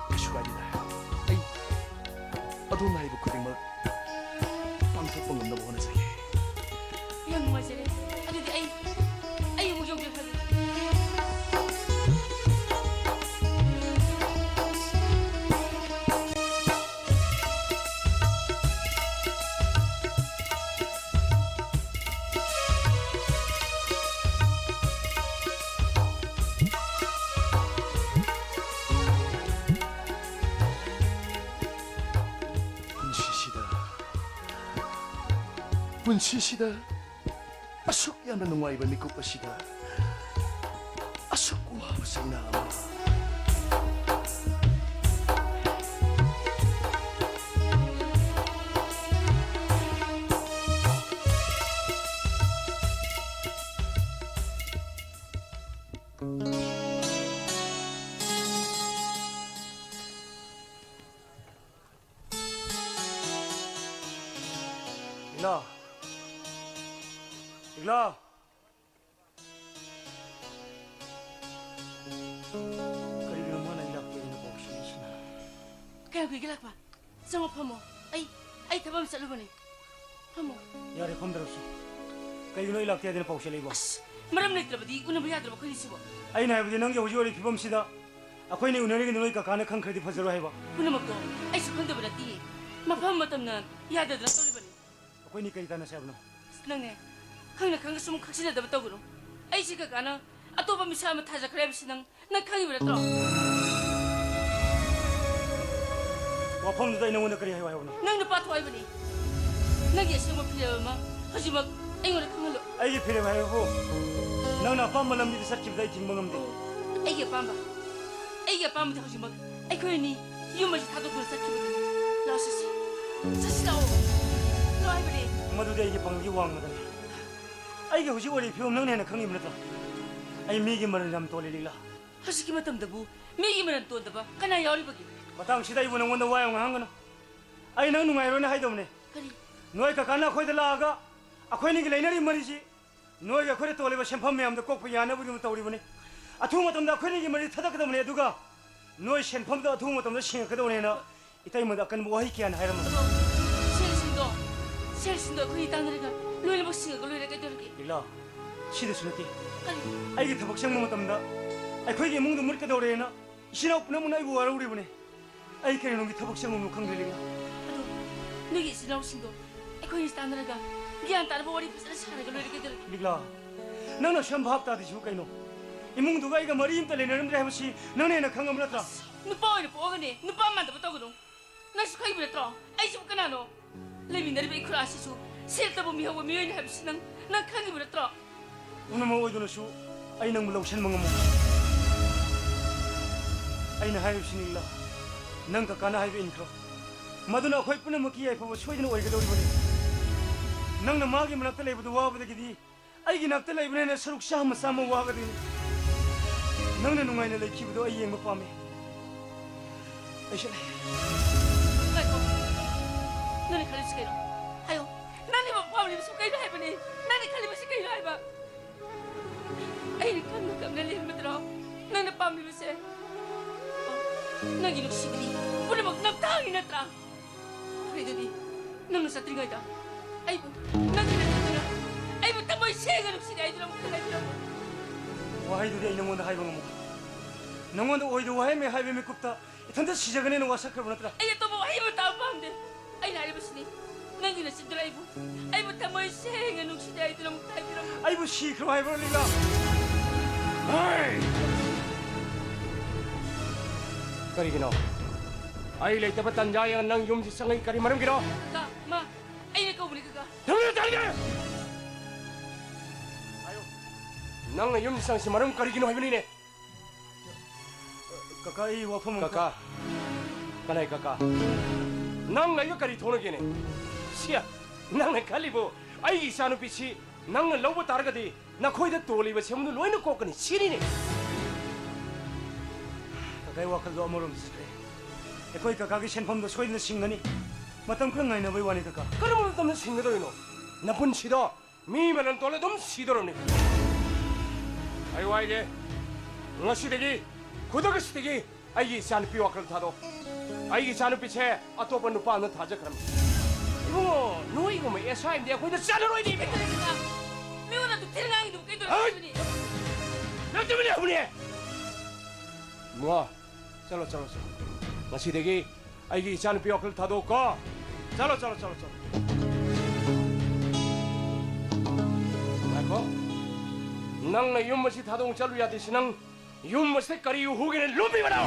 ꯀꯩꯁꯨ ꯀꯥꯏꯗꯦꯗ꯫ ꯑꯩ ꯑꯗꯣꯝꯅ ꯍꯥꯏꯕ ꯈꯨꯗꯤꯡꯃꯛ ꯄꯥꯡꯊꯣꯛꯄ ꯉꯝꯅꯕ ꯍꯣꯠꯅꯖꯒꯦ꯫ ꯌꯥꯝ ꯅꯨꯡꯉꯥꯏꯖꯔꯦ꯫ ꯑꯗꯨꯗꯤ ꯑꯩ, ꯑꯩ ꯑꯃꯨꯛ ꯌꯧꯖꯔꯛꯑꯒꯦ꯫ ꯄꯨꯟꯁꯤꯁꯤꯗ, ꯄꯨꯟꯁꯤꯁꯤꯗ ꯑꯁꯨꯛ ꯌꯥꯝꯅ ꯅꯨꯡꯉꯥꯏꯕ ꯃꯤꯀꯨꯞ ꯑꯁꯤꯗ ꯑꯁꯨꯛ ꯋꯥꯕ ꯆꯩꯅꯥ ꯑꯃ꯫ ꯂꯤꯛꯂꯥ! ꯂꯤꯛꯂꯥ! ꯀꯔꯤꯒꯤꯅꯣ ꯃꯥꯅ ꯑꯩ ꯂꯥꯛꯇꯦ ꯍꯥꯏꯅ ꯄꯥꯎ ꯁꯤꯜꯂꯤꯁꯤꯅ? ꯀꯌꯥꯝ ꯀꯨꯏꯒꯦ ꯂꯥꯛꯄ? ꯆꯪꯉꯣ, ꯐꯝꯃꯣ꯫ ꯑꯩ, ꯑꯩ ꯊꯕꯛ ꯑꯃ ꯆꯠꯂꯨꯕꯅꯦ꯫ ꯐꯝꯃꯣ꯫ ꯌꯥꯔꯦ, ꯐꯝꯗ꯭ꯔꯁꯨ꯫ ꯀꯩꯒꯤꯅꯣ ꯑꯩ ꯂꯥꯛꯇꯦ ꯍꯥꯏꯗꯅ ꯄꯥꯎ ꯁꯤꯜꯂꯛꯏꯕꯣ? ꯑꯁ, ꯃꯔꯝ ꯂꯩꯇ꯭ꯔꯕꯗꯤ ꯎꯅꯕ ꯌꯥꯗ꯭ꯔꯕ ꯑꯩꯈꯣꯏꯅꯤꯁꯤꯕꯣ? ꯑꯩꯅ ꯍꯥꯏꯕꯗꯤ ꯅꯪꯒꯤ ꯍꯧꯖꯤꯛ ꯑꯣꯏꯔꯤꯕ ꯐꯤꯕꯝꯁꯤꯗ ꯑꯩꯈꯣꯏꯅꯤ ꯎꯅꯔꯤꯉꯩꯗ ꯅꯣꯏ ꯀꯀꯥꯅ ꯈꯪꯈ꯭ꯔꯗꯤ ꯐꯖꯔꯣꯏ ꯍꯥꯏꯕ꯫ ꯄꯨꯝꯅꯃꯛꯇꯣ ꯑꯩꯁꯨ ꯈꯪꯗꯕ ꯅꯠꯇꯤꯌꯦ꯫ ꯃꯐꯝ ꯃꯇꯝꯅ ꯌꯥꯗꯗꯅ ꯇꯧꯔꯤꯕꯅꯤ꯫ ꯑꯩꯈꯣꯏꯅꯤ ꯀꯔꯤ ꯇꯥꯟꯅꯁꯦ ꯍꯥꯏꯕꯅꯣ? ꯑꯁ, ꯅꯪꯅꯦ, ꯈꯪꯅ ꯈꯪꯅ ꯁꯨꯝ ꯈꯛꯁꯤꯟꯅꯗꯕ ꯇꯧꯒꯅꯨ꯫ ꯑꯩꯁꯤ ꯀꯀꯥꯅ ꯑꯇꯣꯞꯄ ꯃꯤꯁꯛ ꯑꯃ ꯊꯥꯖꯈ꯭ꯔꯦ ꯍꯥꯏꯕꯁꯤ ꯅꯪ, ꯅꯪ ꯈꯪꯉꯤꯕ ꯅꯠꯇ꯭ꯔꯣ? ꯋꯥꯐꯝꯗꯨꯗ ꯑꯩ ꯅꯉꯣꯟꯗ ꯀꯔꯤ ꯍꯥꯏꯌꯨ ꯍꯥꯏꯕꯅꯣ? ꯅꯪ ꯅꯨꯄꯥ ꯊꯣꯛ ꯍꯥꯏꯕꯅꯤ꯫ ꯅꯪꯒꯤ ꯑꯁꯦꯡꯕ ꯐꯤꯔꯦꯞ ꯑꯃ ꯍꯧꯖꯤꯛꯃꯛ ꯑꯩꯉꯣꯟꯗ ꯈꯪꯍꯜꯂꯨ꯫ ꯑꯩꯒꯤ ꯐꯤꯔꯦꯞ ꯍꯥꯏꯕꯕꯨ ꯅꯪꯅ ꯑꯄꯥꯝꯕ ꯂꯝꯕꯤꯗ ꯆꯠꯈꯤꯕꯗ ꯑꯩ ꯊꯤꯡꯕ ꯉꯝꯗꯦ꯫ ꯑꯣ, ꯑꯩꯒꯤ ꯑꯄꯥꯝꯕ, ꯑꯩꯒꯤ ꯑꯄꯥꯝꯕꯗꯤ ꯍꯧꯖꯤꯛꯃꯛ ꯑꯩꯈꯣꯏ ꯑꯅꯤ ꯌꯨꯝ ꯑꯁꯤ ꯊꯥꯗꯣꯛꯇꯨꯅ ꯆꯠꯈꯤꯕꯅꯤ꯫ ꯂꯥꯛꯑꯣ, ꯆꯠꯁꯤ꯫ ꯆꯠꯁꯤ, ꯂꯥꯛꯑꯣ꯫ ꯂꯥꯛꯑꯣ ꯍꯥꯏꯕꯅꯦ꯫ ꯃꯗꯨꯗꯤ ꯑꯩꯒꯤ ꯄꯥꯡꯒꯜꯒꯤ ꯋꯥꯡꯃꯗꯅꯤ꯫ ꯑꯩꯒꯤ ꯍꯧꯖꯤꯛ ꯑꯣꯏꯔꯤꯕ ꯐꯤꯕꯝ ꯅꯪꯅ ꯍꯦꯟꯅ ꯈꯪꯉꯤꯕ ꯅꯠꯇ꯭ꯔꯣ? ꯑꯩ ꯃꯤꯒꯤ ꯃꯔꯟ ꯌꯥꯝ ꯇꯣꯜꯂꯤ, ꯂꯤꯛꯂꯥ꯫ ꯍꯧꯖꯤꯛꯀꯤ ꯃꯇꯝꯗꯕꯨ ꯃꯤꯒꯤ ꯃꯔꯟ ꯇꯣꯟꯗꯕ ꯀꯅꯥ ꯌꯥꯎꯔꯤꯕꯒꯦ? ꯃꯇꯥꯡꯁꯤꯗ ꯑꯩꯕꯨ ꯅꯪꯉꯣꯟꯗ ꯋꯥ ꯌꯥꯝ ꯉꯥꯡꯍꯟꯒꯅꯨ꯫ ꯑꯩ ꯅꯪ ꯅꯨꯡꯉꯥꯏꯔꯣꯏꯅ ꯍꯥꯏꯗꯕꯅꯦ꯫ ꯀꯔꯤ? ꯅꯣꯏ ꯀꯀꯥꯅ ꯑꯩꯈꯣꯏꯗ ꯂꯥꯛꯑꯒ ꯑꯩꯈꯣꯏꯅꯤꯒꯤ ꯂꯩꯅꯔꯤꯕ ꯃꯔꯤꯁꯤ ꯅꯣꯏꯒ ꯑꯩꯈꯣꯏꯗ ꯇꯣꯜꯂꯤꯕ ꯁꯦꯟꯐꯝ ꯃꯌꯥꯝꯗꯣ ꯀꯣꯛꯄ ꯌꯥꯅꯕꯒꯤꯗꯃꯛ ꯇꯧꯔꯤꯕꯅꯤ꯫ ꯑꯊꯨꯕ ꯃꯇꯝꯗ ꯑꯩꯈꯣꯏꯅꯤꯒꯤ ꯃꯔꯤ ꯊꯠꯇꯣꯛꯀꯗꯕꯅꯤ, ꯑꯗꯨꯒ ꯅꯣꯏ ꯁꯦꯟꯐꯝꯗꯣ ꯑꯊꯨꯕ ꯃꯇꯝꯗ ꯁꯤꯡꯉꯛꯀꯗꯕꯅꯤꯅ ꯏꯇꯩꯃꯗ ꯑꯀꯟꯕ ꯋꯥꯍꯩ ꯀꯌꯥꯅ ꯍꯥꯏꯔꯝꯃꯤ꯫ ꯑꯗꯣ ꯁꯦꯜꯁꯤꯡꯗꯣ, ꯁꯦꯜꯁꯤꯡꯗꯣ ꯑꯩꯈꯣꯏꯅꯤ ꯇꯥꯟꯅꯔꯒ ꯂꯣꯏꯅꯃꯛ ꯁꯤꯡꯉꯒ ꯂꯣꯏꯔꯦ, ꯀꯩꯗꯧꯔꯒꯦ? ꯂꯤꯛꯂꯥ, ꯁꯤꯗꯁꯨ ꯅꯠꯇꯦ꯫ ꯀꯔꯤ? ꯑꯩꯒꯤ ꯊꯕꯛ ꯆꯪꯕ ꯃꯇꯝꯗ ꯑꯩꯈꯣꯏꯒꯤ ꯏꯃꯨꯡꯗꯣ ꯃꯨꯠꯀꯗꯧꯔꯦꯅ ꯏꯆꯤꯟ ꯏꯅꯥꯎ ꯄꯨꯝꯅꯃꯛꯅ ꯑꯩꯕꯨ ꯋꯥꯔꯧꯔꯤꯕꯅꯤ꯫ ꯑꯩ ꯀꯔꯤꯅꯣꯒꯤ ꯊꯕꯛ ꯆꯪꯕꯅꯣ ꯈꯪꯗ꯭ꯔꯦ, ꯂꯤꯛꯂꯥ꯫ ꯑꯗꯣ ꯅꯣꯏꯒꯤ ꯏꯆꯤꯟ ꯏꯅꯥꯎꯁꯤꯡꯗꯣ ꯑꯩꯈꯣꯏꯅꯤ ꯇꯥꯟꯅꯔꯒ ꯒ꯭ꯌꯥꯟ ꯇꯥꯅꯕ ꯋꯥꯔꯤ ꯐꯖꯅ ꯁꯥꯔꯒ ꯂꯣꯏꯔꯦ, ꯀꯩꯗꯧꯔꯒꯦ? ꯂꯤꯛꯂꯥ, ꯅꯪꯅ ꯁꯨꯝ ꯚꯥꯞ ꯇꯥꯗ꯭ꯔꯤꯁꯤꯕꯨ ꯀꯩꯅꯣ? ꯏꯃꯨꯡꯗꯨꯒ ꯑꯩꯒ ꯃꯔꯤ ꯑꯃꯇ ꯂꯩꯅꯔꯝꯗ꯭ꯔꯦ ꯍꯥꯏꯕꯁꯤ ꯅꯪꯅ ꯍꯦꯟꯅ ꯈꯪꯉꯕ ꯅꯠꯇ꯭ꯔꯥ? ꯅꯨꯄꯥ ꯑꯣꯏꯅ ꯄꯣꯛꯑꯒꯅꯦ ꯅꯨꯄꯥ ꯃꯥꯟꯗꯕ ꯇꯧꯒꯅꯨ꯫ ꯅꯪꯁꯨ ꯈꯪꯉꯤꯕ ꯅꯠꯇ꯭ꯔꯣ? ꯑꯩꯁꯤꯕꯨ ꯀꯅꯥꯅꯣ? ꯂꯩꯃꯤꯟꯅꯔꯤꯕ ꯏꯈꯨꯔꯥ ꯑꯁꯤꯁꯨ ꯁꯦꯜ ꯇꯧꯕ ꯃꯤꯍꯧꯕ ꯃꯤꯑꯣꯏꯅꯤ ꯍꯥꯏꯕꯁꯤ ꯅꯪ, ꯅꯪ ꯈꯪꯉꯤꯕ ꯅꯠꯇ꯭ꯔꯣ? ꯄꯨꯝꯅꯃꯛ ꯑꯣꯏꯗꯨꯅꯁꯨ ꯑꯩ ꯅꯪꯕꯨ ꯂꯧꯁꯤꯟꯕ ꯉꯝꯃꯣꯏ꯫ ꯑꯩꯅ ꯍꯥꯏꯔꯤꯕꯁꯤꯅꯤ, ꯂꯤꯛꯂꯥ, ꯅꯪ ꯀꯀꯥꯅ ꯍꯥꯏꯕ ꯏꯟꯈ꯭ꯔꯣ꯫ ꯃꯗꯨꯅ ꯑꯩꯈꯣꯏ ꯄꯨꯝꯅꯃꯛꯀꯤ ꯌꯥꯏꯐꯕ ꯁꯣꯏꯗꯅ ꯑꯣꯏꯒꯗꯧꯔꯤꯕꯅꯤ꯫ ꯅꯪꯅ ꯃꯥꯒꯤ ꯃꯅꯥꯛꯇ ꯂꯩꯕꯗꯨ ꯋꯥꯕꯗꯒꯤꯗꯤ ꯑꯩꯒꯤ ꯅꯥꯛꯇ ꯂꯩꯕꯅ ꯍꯦꯟꯅ ꯁꯔꯨꯛ ꯆꯥꯝꯃ ꯆꯥꯝꯃ ꯋꯥꯒꯗꯣꯏꯅꯤ꯫ ꯅꯪꯅ ꯅꯨꯡꯉꯥꯏꯅ ꯂꯩꯈꯤꯕꯗꯣ ꯑꯩ ꯌꯦꯡꯕ ꯄꯥꯝꯃꯤ꯫ ꯑꯩ ꯆꯠꯂꯦ꯫ ꯉꯥꯏꯈꯣ꯫ ꯅꯪꯅ ꯈꯜꯂꯤꯁꯤ ꯀꯩꯅꯣ? ꯍꯥꯏꯌꯣ꯫ ꯄꯥꯝꯂꯤꯕꯁꯨ ꯀꯩꯅꯣ ꯍꯥꯏꯕꯅꯤ? ꯅꯪꯅ ꯈꯜꯂꯤꯕꯁꯤ ꯀꯩꯅꯣ ꯍꯥꯏꯕ? ꯑꯩꯅ ꯀꯟꯅ ꯀꯞꯅ ꯂꯩꯔꯝꯕꯗ꯭ꯔꯣ ꯅꯪꯅ ꯄꯥꯝꯂꯤꯕꯁꯦ? ꯑꯣ, ꯅꯪꯒꯤ ꯅꯨꯡꯁꯤꯕꯗꯤ ꯄꯨꯝꯅꯃꯛ ꯅꯝꯊꯥꯡꯅꯤ ꯅꯠꯇ꯭ꯔꯥ? ꯐꯔꯦ ꯑꯗꯨꯗꯤ, ꯅꯪꯅ ꯆꯠꯇ꯭ꯔꯤꯉꯩꯗ ꯑꯩꯕꯨ, ꯅꯪꯒꯤ ꯅꯠꯇ꯭ꯔꯒꯅ ꯑꯩꯕꯨ ꯊꯃꯣꯏ ꯁꯦꯡꯅ ꯅꯨꯡꯁꯤꯅꯦ ꯍꯥꯏꯗꯨꯅ ꯑꯃꯨꯛꯇ ꯍꯥꯏꯕꯤꯔꯝꯃꯨ꯫ ꯋꯥꯍꯩꯗꯨꯗꯤ ꯑꯩ ꯅꯉꯣꯟꯗ ꯍꯥꯏꯕ ꯉꯝꯃꯣꯏ꯫ ꯅꯉꯣꯟꯗ ꯑꯣꯏꯗ ꯋꯥꯍꯩ ꯃꯩ ꯍꯥꯏꯕ ꯃꯤꯀꯨꯞꯇ ꯏꯊꯟꯇ ꯁꯤꯖꯒꯅꯦꯅ ꯋꯥꯁꯛꯈ꯭ꯔꯕ ꯅꯠꯇ꯭ꯔꯥ? ꯑꯩ ꯑꯇꯣꯞꯄ ꯋꯥꯍꯩ ꯑꯃ ꯇꯥꯕ ꯄꯥꯝꯗꯦ꯫ ꯑꯩꯅ ꯍꯥꯏꯔꯤꯕꯁꯤꯅꯤ, ꯅꯪꯒꯤ ꯅꯆꯤꯟꯗꯨꯅ ꯑꯩꯕꯨ, ꯑꯩꯕꯨ ꯊꯃꯣꯏ ꯁꯦꯡꯅ ꯅꯨꯡꯁꯤꯗꯦ ꯍꯥꯏꯗꯨꯅ ꯑꯃꯨꯛꯇ ꯍꯥꯏꯕꯤꯔꯝꯃꯨ꯫ ꯑꯩꯕꯨ ꯁꯤꯈ꯭ꯔꯣ ꯍꯥꯏꯕ꯭ꯔꯣ, ꯂꯤꯂꯥ? ꯍꯩ! ꯀꯔꯤꯒꯤꯅꯣ? ꯑꯩ ꯂꯩꯇꯕ ꯇꯟꯖꯥ ꯌꯦꯡꯉ ꯅꯪ ꯌꯨꯝꯁꯤ ꯆꯪꯉꯛꯏ ꯀꯔꯤ ꯃꯔꯝꯒꯤꯅꯣ? ꯀꯀꯥ, ꯃꯥ, ꯑꯩꯅ ꯀꯧꯕꯅꯤ, ꯀꯀꯥ꯫ ꯊꯝꯂꯤꯕ ꯇꯥꯔꯤꯒꯦ! ꯍꯥꯏꯌꯨ꯫ ꯅꯪꯅ ꯌꯨꯝ ꯆꯪꯁꯤ ꯃꯔꯝ ꯀꯔꯤꯒꯤꯅꯣ ꯍꯥꯏꯕꯅꯤꯅꯦ? ꯀꯀꯥ, ꯑꯩ ꯋꯥꯐꯝ ꯑꯃ ꯀꯀꯥ, ꯀꯅꯥꯏ ꯀꯀꯥ? ꯅꯪ ꯑꯩꯒ ꯀꯔꯤ ꯊꯣꯛꯅꯒꯦꯅꯦ? ꯁꯤꯌꯥ, ꯅꯪꯅ ꯈꯜꯂꯤꯕꯨ ꯑꯩꯒꯤ ꯏꯆꯥꯅꯨꯄꯤꯁꯤ ꯅꯪꯅ ꯂꯧꯕ ꯇꯥꯔꯒꯗꯤ ꯅꯈꯣꯏꯗ ꯇꯣꯜꯂꯤꯕ ꯁꯦꯝꯕꯗꯨ ꯂꯣꯏꯅ ꯀꯣꯛꯀꯅꯤ ꯁꯤꯅꯤꯅꯦ꯫ ꯀꯀꯥ, ꯑꯩ ꯋꯥꯈꯜꯗꯣ ꯑꯃꯔꯣꯝꯗ ꯆꯠꯈ꯭ꯔꯦ꯫ ꯑꯩꯈꯣꯏ ꯀꯀꯥꯒꯤ ꯁꯦꯟꯐꯝꯗꯣ ꯁꯣꯏꯗꯅ ꯁꯤꯡꯒꯅꯤ꯫ ꯃꯇꯝ ꯈꯔ ꯉꯥꯏꯅꯕꯩ ꯋꯥꯅꯤ, ꯀꯀꯥ꯫ ꯀꯔꯝꯕ ꯃꯇꯝꯗ ꯁꯤꯡꯒꯗꯧꯔꯤꯅꯣ? ꯅꯄꯨꯟꯁꯤꯗꯣ ꯃꯤ ꯃꯔꯟ ꯇꯣꯜꯂ ꯑꯗꯨꯝ ꯁꯤꯗꯧꯔꯕꯅꯤ꯫ ꯑꯩ ꯋꯥꯏꯒꯦ꯫ ꯉꯁꯤꯗꯒꯤ, ꯈꯨꯗꯛ ꯑꯁꯤꯗꯒꯤ ꯑꯩꯒꯤ ꯏꯆꯥꯅꯨꯄꯤ ꯋꯥꯈꯜ ꯊꯥꯗꯣꯛ꯫ ꯑꯩꯒꯤ ꯏꯆꯥꯅꯨꯄꯤꯁꯦ ꯑꯇꯣꯞꯄ ꯅꯨꯄꯥ ꯑꯃꯅ ꯊꯥꯖꯈ꯭ꯔꯕꯅꯤ꯫ ꯏꯕꯨꯡꯉꯣ, ꯅꯣꯏꯒꯨꯝꯕ ꯑꯦꯁ ꯑꯥꯏ ꯑꯃꯗꯤ ꯑꯩꯈꯣꯏꯗ ꯆꯠꯂꯔꯣꯏꯅꯦ, ꯏꯕꯦꯝꯃ꯫ ꯃꯤꯉꯣꯟꯗ ꯑꯗꯨꯝ ꯊꯤꯅ ꯉꯥꯡꯉꯤꯗꯨꯕꯨ ꯀꯩꯗꯧꯔꯒꯦ ꯍꯩ! ꯍꯥꯏꯕꯅꯤ? ꯅꯪ ꯇꯨꯃꯤꯟ ꯂꯩꯍꯧꯅꯦ꯫ ꯏꯕꯨꯡꯉꯣ, ꯆꯠꯂꯣ, ꯆꯠꯂꯣ, ꯆꯠꯂꯣ꯫ ꯉꯁꯤꯗꯒꯤ ꯑꯩꯒꯤ ꯏꯆꯥꯅꯨꯄꯤ ꯋꯥꯈꯜ ꯊꯥꯗꯣꯛꯎꯀꯣ꯫ ꯆꯠꯂꯣ, ꯆꯠꯂꯣ, ꯆꯠꯂꯣ, ꯆꯠꯂꯣ꯫ ꯉꯥꯏꯈꯣ꯫ ꯅꯪꯅ ꯌꯨꯝ ꯑꯁꯤ ꯊꯥꯗꯣꯛ ꯆꯠꯂꯨ ꯌꯥꯗ꯭ꯔꯤꯁꯤ ꯅꯪ ꯌꯨꯝ ꯑꯁꯤꯗ ꯀꯔꯤ ꯎꯍꯨꯒꯦꯅ ꯂꯨꯝꯃꯤꯕꯅꯣ?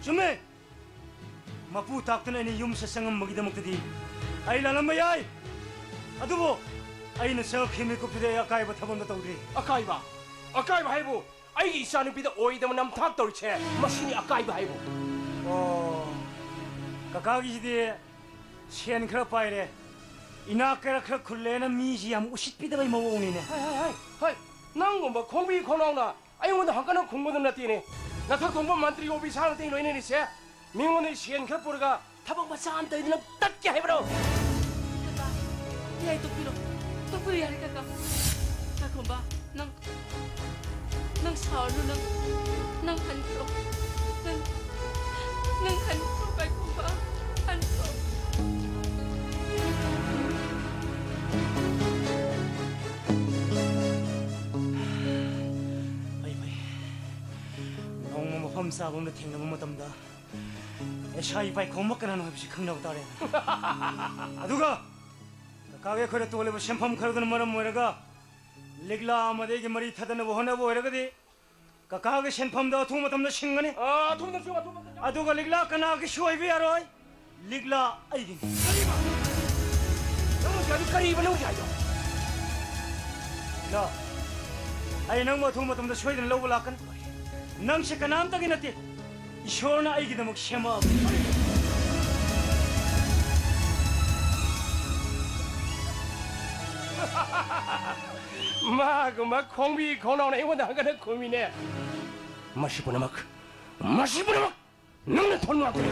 ꯆꯨꯝꯃꯦ꯫ ꯃꯄꯨ ꯇꯥꯛꯇꯅ ꯑꯩꯅ ꯌꯨꯝꯁꯤꯗ ꯆꯪꯉꯝꯕꯒꯤꯗꯃꯛꯇꯗꯤ ꯑꯩ ꯂꯥꯜꯂꯝꯕ ꯌꯥꯏ꯫ ꯑꯗꯨꯕꯨ ꯑꯩꯅ ꯆꯪꯉꯛꯈꯤꯕ ꯃꯤꯀꯨꯞꯇꯨꯗꯤ ꯑꯩ ꯑꯀꯥꯏꯕ ꯊꯕꯛ ꯑꯃꯠꯇ ꯇꯧꯗ꯭ꯔꯤ꯫ ꯑꯀꯥꯏꯕ? ꯑꯀꯥꯏꯕ ꯍꯥꯏꯕꯨ ꯑꯩꯒꯤ ꯏꯆꯥꯅꯨꯄꯤꯗ ꯑꯣꯏꯗꯕ ꯅꯝꯊꯥꯛ ꯇꯧꯔꯤꯁꯦ ꯃꯁꯤꯅꯤ ꯑꯀꯥꯏꯕ ꯍꯥꯏꯕꯨ꯫ ꯑꯣ, ꯀꯀꯥꯒꯤꯁꯤꯗꯤ ꯁꯦꯟ ꯈꯔ ꯄꯥꯏꯔꯦ, ꯏꯅꯥꯛ ꯀꯩꯔꯥꯛ ꯈꯔ ꯈꯨꯜꯂꯦꯅ ꯃꯤꯁꯤ ꯌꯥꯝ ꯎꯁꯤꯠꯄꯤꯗꯕꯩ ꯃꯑꯣꯡꯅꯤꯅꯦ꯫ ꯍꯥꯏ, ꯍꯥꯏ, ꯍꯥꯏ, ꯍꯥꯏ꯫ ꯅꯪꯒꯨꯝꯕ ꯈꯣꯡꯕꯤ ꯈꯣꯡꯅꯥꯎꯅ ꯑꯩꯉꯣꯟꯗ ꯍꯪꯀꯠꯅ ꯈꯨꯝꯒꯗꯕ ꯅꯠꯇꯦꯅꯦ꯫ ꯅꯊꯛ ꯊꯣꯡꯕ ꯃꯟꯇ꯭ꯔꯤ ꯑꯣꯐꯤꯁꯥꯔ ꯅꯠꯇꯦ ꯂꯣꯏꯅꯔꯤꯁꯦ꯫ ꯃꯤꯉꯣꯟꯗ ꯁꯦꯟ ꯈꯔ ꯄꯨꯔꯒ ꯊꯕꯛ ꯃꯆꯥ ꯑꯃ ꯇꯧꯔꯤꯗꯨꯅ ꯇꯠꯀꯦ ꯍꯥꯏꯕ꯭ꯔꯣ? ꯀꯀꯥ, ꯌꯥꯏ, ꯇꯣꯛꯄꯤꯔꯣ꯫ ꯇꯣꯛꯄꯤꯔꯣ ꯌꯥꯔꯦ, ꯀꯀꯥ꯫ ꯄꯥꯏꯈꯣꯝꯕ, ꯅꯪ, ꯅꯪ ꯁꯥꯎꯔꯅꯨ, ꯅꯪ, ꯅꯪ ꯍꯟꯈ꯭ꯔꯣ꯫ ꯅꯪ, ꯅꯪ ꯍꯟꯈ꯭ꯔꯣ, ꯄꯥꯏꯈꯣꯝꯕ, ꯍꯟꯈ꯭ꯔꯣ꯫ ꯐꯩ, ꯐꯩ꯫ ꯅꯣꯡꯃ ꯃꯐꯝ ꯆꯥꯕ ꯑꯃꯗ ꯊꯦꯡꯅꯕ ꯃꯇꯝꯗ ꯑꯦꯁꯥꯏ ꯄꯥꯏꯈꯣꯝꯕ ꯀꯅꯥꯅꯣ ꯍꯥꯏꯕꯁꯤ ꯈꯪꯅꯕ ꯇꯥꯔꯦ꯫ ꯑꯗꯨꯒ ꯀꯀꯥꯒꯤ ꯑꯩꯈꯣꯏꯅ ꯇꯣꯜꯂꯤꯕ ꯁꯦꯟꯐꯝ ꯈꯔꯗꯨꯅ ꯃꯔꯝ ꯑꯣꯏꯔꯒ ꯂꯤꯛꯂꯥ ꯑꯃꯗꯤ ꯑꯩꯒꯤ ꯃꯔꯤ ꯊꯗꯅꯕ ꯍꯣꯠꯅꯕ ꯑꯣꯏꯔꯒꯗꯤ ꯀꯀꯥꯒꯤ ꯁꯦꯟꯐꯝꯗꯣ ꯑꯊꯨꯕ ꯃꯇꯝꯗ ꯁꯤꯡꯒꯅꯤ꯫ ꯑꯥ, ꯑꯊꯨꯕ ꯃꯇꯝꯗ ꯁꯤꯡꯒꯅꯤ꯫ ꯑꯗꯨꯒ ꯂꯤꯛꯂꯥ ꯀꯅꯥꯒꯤꯁꯨ ꯑꯣꯏꯕ ꯌꯥꯔꯣꯏ꯫ ꯂꯤꯛꯂꯥ ꯑꯩꯒꯤꯅꯤ꯫ ꯀꯔꯤꯕ? ꯅꯪ ꯍꯧꯖꯤꯛ ꯍꯥꯏꯗꯣ ꯀꯔꯤꯕ ꯅꯪ ꯍꯧꯖꯤꯛ ꯍꯥꯏꯗꯣ? ꯂꯤꯛꯂꯥ, ꯑꯩ ꯅꯪꯕꯨ ꯑꯊꯨꯕ ꯃꯇꯝꯗ ꯁꯣꯏꯗꯅ ꯂꯧꯕ ꯂꯥꯛꯀꯅꯤ꯫ ꯅꯪꯁꯦ ꯀꯅꯥꯝꯇꯒꯤ ꯅꯠꯇꯦ꯫ ꯏꯁꯣꯔꯅ ꯑꯩꯒꯤꯗꯃꯛ ꯁꯦꯝꯃꯛꯑꯕꯅꯤ꯫ ꯃꯥꯒꯨꯝꯕ ꯈꯣꯡꯕꯤ ꯈꯣꯡꯅꯥꯎꯅ ꯑꯩꯉꯣꯟꯗ ꯍꯪꯒꯠꯅ ꯈꯨꯝꯃꯤꯅꯦ꯫ ꯃꯁꯤ ꯄꯨꯝꯅꯃꯛ, ꯃꯁꯤ ꯄꯨꯝꯅꯃꯛ ꯅꯪꯅ ꯊꯣꯟ ꯉꯥꯛꯇꯅꯤ꯫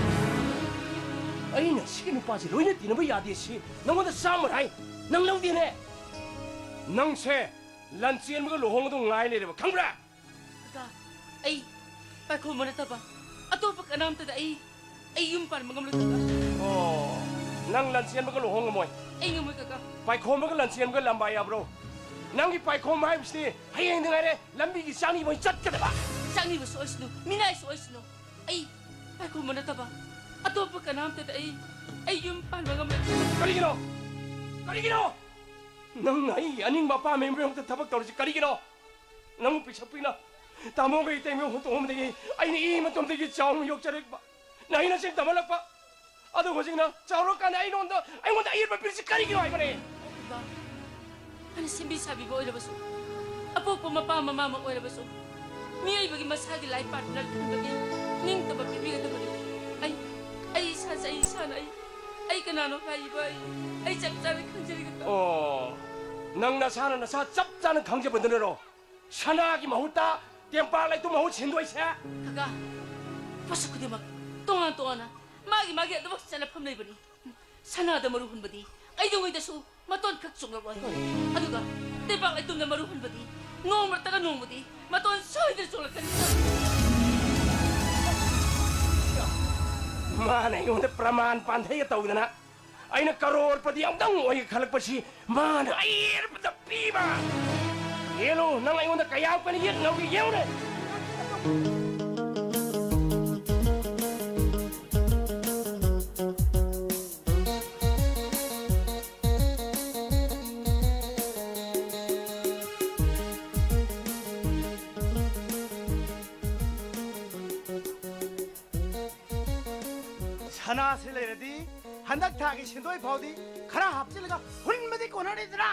ꯑꯩꯅ ꯁꯤꯒꯤ ꯅꯨꯄꯥꯁꯤ ꯂꯣꯏꯅ ꯇꯤꯟꯅꯕ ꯌꯥꯗꯦ ꯁꯤ ꯅꯪꯉꯣꯟꯗ ꯆꯥꯝꯃ ꯍꯥꯏ, ꯅꯪ ꯂꯧꯗꯦꯅꯦ꯫ ꯅꯪꯁꯦ ꯂꯟꯆꯦꯟꯕꯒ ꯂꯨꯍꯣꯡꯕꯗꯣ ꯉꯥꯏ ꯂꯩꯔꯕ, ꯈꯪꯕ꯭ꯔꯥ? ꯀꯀꯥ, ꯑꯩ ꯄꯥꯏꯈꯣꯝꯕ ꯅꯠꯇꯕ ꯑꯇꯣꯞꯄ ꯀꯅꯥꯝꯇꯗ ꯑꯩ, ꯑꯩ ꯌꯨꯝ ꯄꯥꯟꯕ ꯉꯝꯂꯣꯏ, ꯀꯀꯥ꯫ ꯑꯣ, ꯅꯪ ꯂꯟꯆꯦꯟꯕꯒ ꯂꯨꯍꯣꯡ ꯉꯝꯃꯣꯏ? ꯑꯩ ꯉꯝꯃꯣꯏ, ꯀꯀꯥ꯫ ꯄꯥꯏꯈꯣꯝꯕꯒ ꯂꯟꯆꯦꯟꯕꯒ ꯂꯝꯕꯥ ꯌꯥꯕ꯭ꯔꯣ? ꯅꯪꯒꯤ ꯄꯥꯏꯈꯣꯝꯕ ꯍꯥꯏꯕꯁꯤꯗꯤ ꯍꯌꯦꯡꯗꯤ ꯉꯥꯏꯔꯦ ꯂꯝꯕꯤꯒꯤ ꯆꯥꯛꯅꯤꯕ ꯑꯣꯏꯅ ꯆꯠꯀꯗꯕ꯫ ꯆꯥꯛꯅꯤꯕꯁꯨ ꯑꯣꯏꯁꯅꯨ, ꯃꯤꯅꯥꯏꯁꯨ ꯑꯣꯏꯁꯅꯨ, ꯑꯩ ꯄꯥꯏꯈꯣꯝꯕ ꯅꯠꯇꯕ ꯑꯇꯣꯞꯄ ꯀꯅꯥꯝꯇꯗ ꯑꯩ, ꯑꯩ ꯌꯨꯝ ꯄꯥꯟꯕ ꯉꯝꯂꯣꯏ꯫ ꯀꯔꯤꯒꯤꯅꯣ? ꯀꯔꯤꯒꯤꯅꯣ? ꯅꯪꯅ ꯑꯩꯒꯤ ꯑꯅꯤꯡꯕ ꯑꯄꯥꯝꯕꯒꯤ ꯃꯥꯌꯣꯛꯇ ꯊꯕꯛ ꯇꯧꯔꯤꯁꯤ ꯀꯔꯤꯒꯤꯅꯣ? ꯅꯪꯕꯨ ꯄꯤꯁꯛ ꯄꯤꯛꯅ ꯇꯥꯃꯣꯒ ꯏꯇꯩꯃꯒ ꯍꯨꯟꯇꯣꯛꯑꯝꯕꯗꯒꯤ ꯑꯩꯅ ꯏ ꯃꯇꯣꯝꯗꯒꯤ ꯆꯥꯎꯅ ꯌꯣꯛꯆꯔꯛꯄ, ꯅꯍꯩ ꯅꯁꯤꯡ ꯇꯝꯍꯜꯂꯛꯄ, ꯑꯗꯨꯒ ꯍꯧꯖꯤꯛꯅ ꯆꯥꯎꯔꯀꯥꯟꯗ ꯑꯩꯉꯣꯟꯗ, ꯑꯩꯉꯣꯟꯗ ꯑꯌꯦꯠꯄ ꯄꯤꯔꯤꯁꯤ ꯀꯔꯤꯒꯤꯅꯣ ꯍꯥꯏꯕꯅꯦ? ꯏꯕꯥ, ꯐꯅ ꯁꯦꯝꯕꯤ ꯁꯥꯕꯤꯕ ꯑꯣꯏꯔꯕꯁꯨ, ꯑꯄꯣꯛꯄ ꯃꯄꯥ ꯃꯃꯥꯃꯛ ꯑꯣꯏꯔꯕꯁꯨ, ꯃꯤꯑꯣꯏꯕꯒꯤ ꯃꯁꯥꯒꯤ life partner ꯈꯟꯕꯒꯤ ꯅꯤꯡꯇꯝꯕ ꯄꯤꯕꯤꯒꯗꯕꯅꯤ꯫ ꯑꯩ, ꯑꯩ ꯏꯁꯥꯁꯦ, ꯑꯩ ꯏꯁꯥꯅ ꯑꯩ, ꯑꯩ ꯀꯅꯥꯅꯣ ꯍꯥꯏꯔꯤꯕ ꯑꯩ, ꯑꯩ ꯆꯞ ꯆꯥꯅ ꯈꯪꯖꯔꯒ ꯑꯣ, ꯅꯪ ꯅꯁꯥꯅ ꯅꯁꯥ ꯆꯞ ꯆꯥꯅ ꯈꯪꯖꯕꯗꯨꯅꯔꯣ ꯁꯅꯥꯒꯤ ꯃꯍꯨꯠꯇ ꯇꯦꯝꯄꯥꯛ ꯂꯩꯇꯨꯝ ꯃꯍꯨꯠ ꯁꯤꯟꯗꯣꯏꯁꯦ? ꯀꯀꯥ, ꯄꯣꯠꯁꯛ ꯈꯨꯗꯤꯡꯃꯛ ꯇꯣꯉꯥꯟ ꯇꯣꯉꯥꯟꯅ ꯃꯥꯒꯤ ꯃꯥꯒꯤ ꯑꯗꯨꯃꯛ ꯆꯠꯅꯐꯝ ꯂꯩꯕꯅꯤ꯫ ꯁꯅꯥꯗ ꯃꯔꯨ ꯍꯨꯟꯕꯗꯤ ꯀꯩꯗꯧꯉꯩꯗꯁꯨ ꯃꯇꯣꯟ ꯈꯛ ꯆꯣꯡꯂꯛꯂꯣꯏ꯫ ꯑꯗꯨꯒ ꯂꯩꯕꯥꯛ ꯂꯩꯇꯨꯝꯗ ꯃꯔꯨ ꯍꯨꯟꯕꯗꯤ ꯅꯣꯡꯃ ꯅꯠꯇ꯭ꯔꯒ ꯅꯣꯡꯃꯗꯤ ꯃꯇꯣꯟ ꯁꯣꯏꯗꯅ ꯆꯣꯡꯂꯛꯀꯅꯤ꯫ ꯃꯥꯅ ꯑꯩꯉꯣꯟꯗ ꯄ꯭ꯔꯃꯥꯟ ꯄꯥꯟꯊꯩꯒ ꯇꯧꯗꯅ ꯑꯩꯅ ꯀꯔꯣꯔꯄꯇꯤ ꯑꯃꯨꯛꯇꯪ ꯑꯣꯏꯒꯦ ꯈꯜꯂꯛꯄꯁꯤ ꯃꯥꯅ ꯑꯌꯦꯔꯕꯗ ꯄꯤꯕ꯫ ꯌꯦꯡꯉꯨ, ꯅꯪ ꯑꯩꯉꯣꯟꯗ ꯀꯌꯥꯝ ꯀꯟꯅ ꯌꯦꯠ ꯉꯝꯒꯦ ꯌꯦꯡꯉꯨꯅꯦ꯫ ꯁꯅꯥꯁꯤ ꯂꯩꯔꯗꯤ ꯍꯟꯗꯛ ꯊꯥꯒꯤ ꯁꯦꯟꯗꯣꯏ ꯐꯥꯎꯗꯤ ꯈꯔ ꯍꯥꯞꯆꯤꯜꯂꯒ ꯍꯨꯟꯕꯗꯤ ꯀꯣꯟꯅꯔꯤꯗꯅ꯫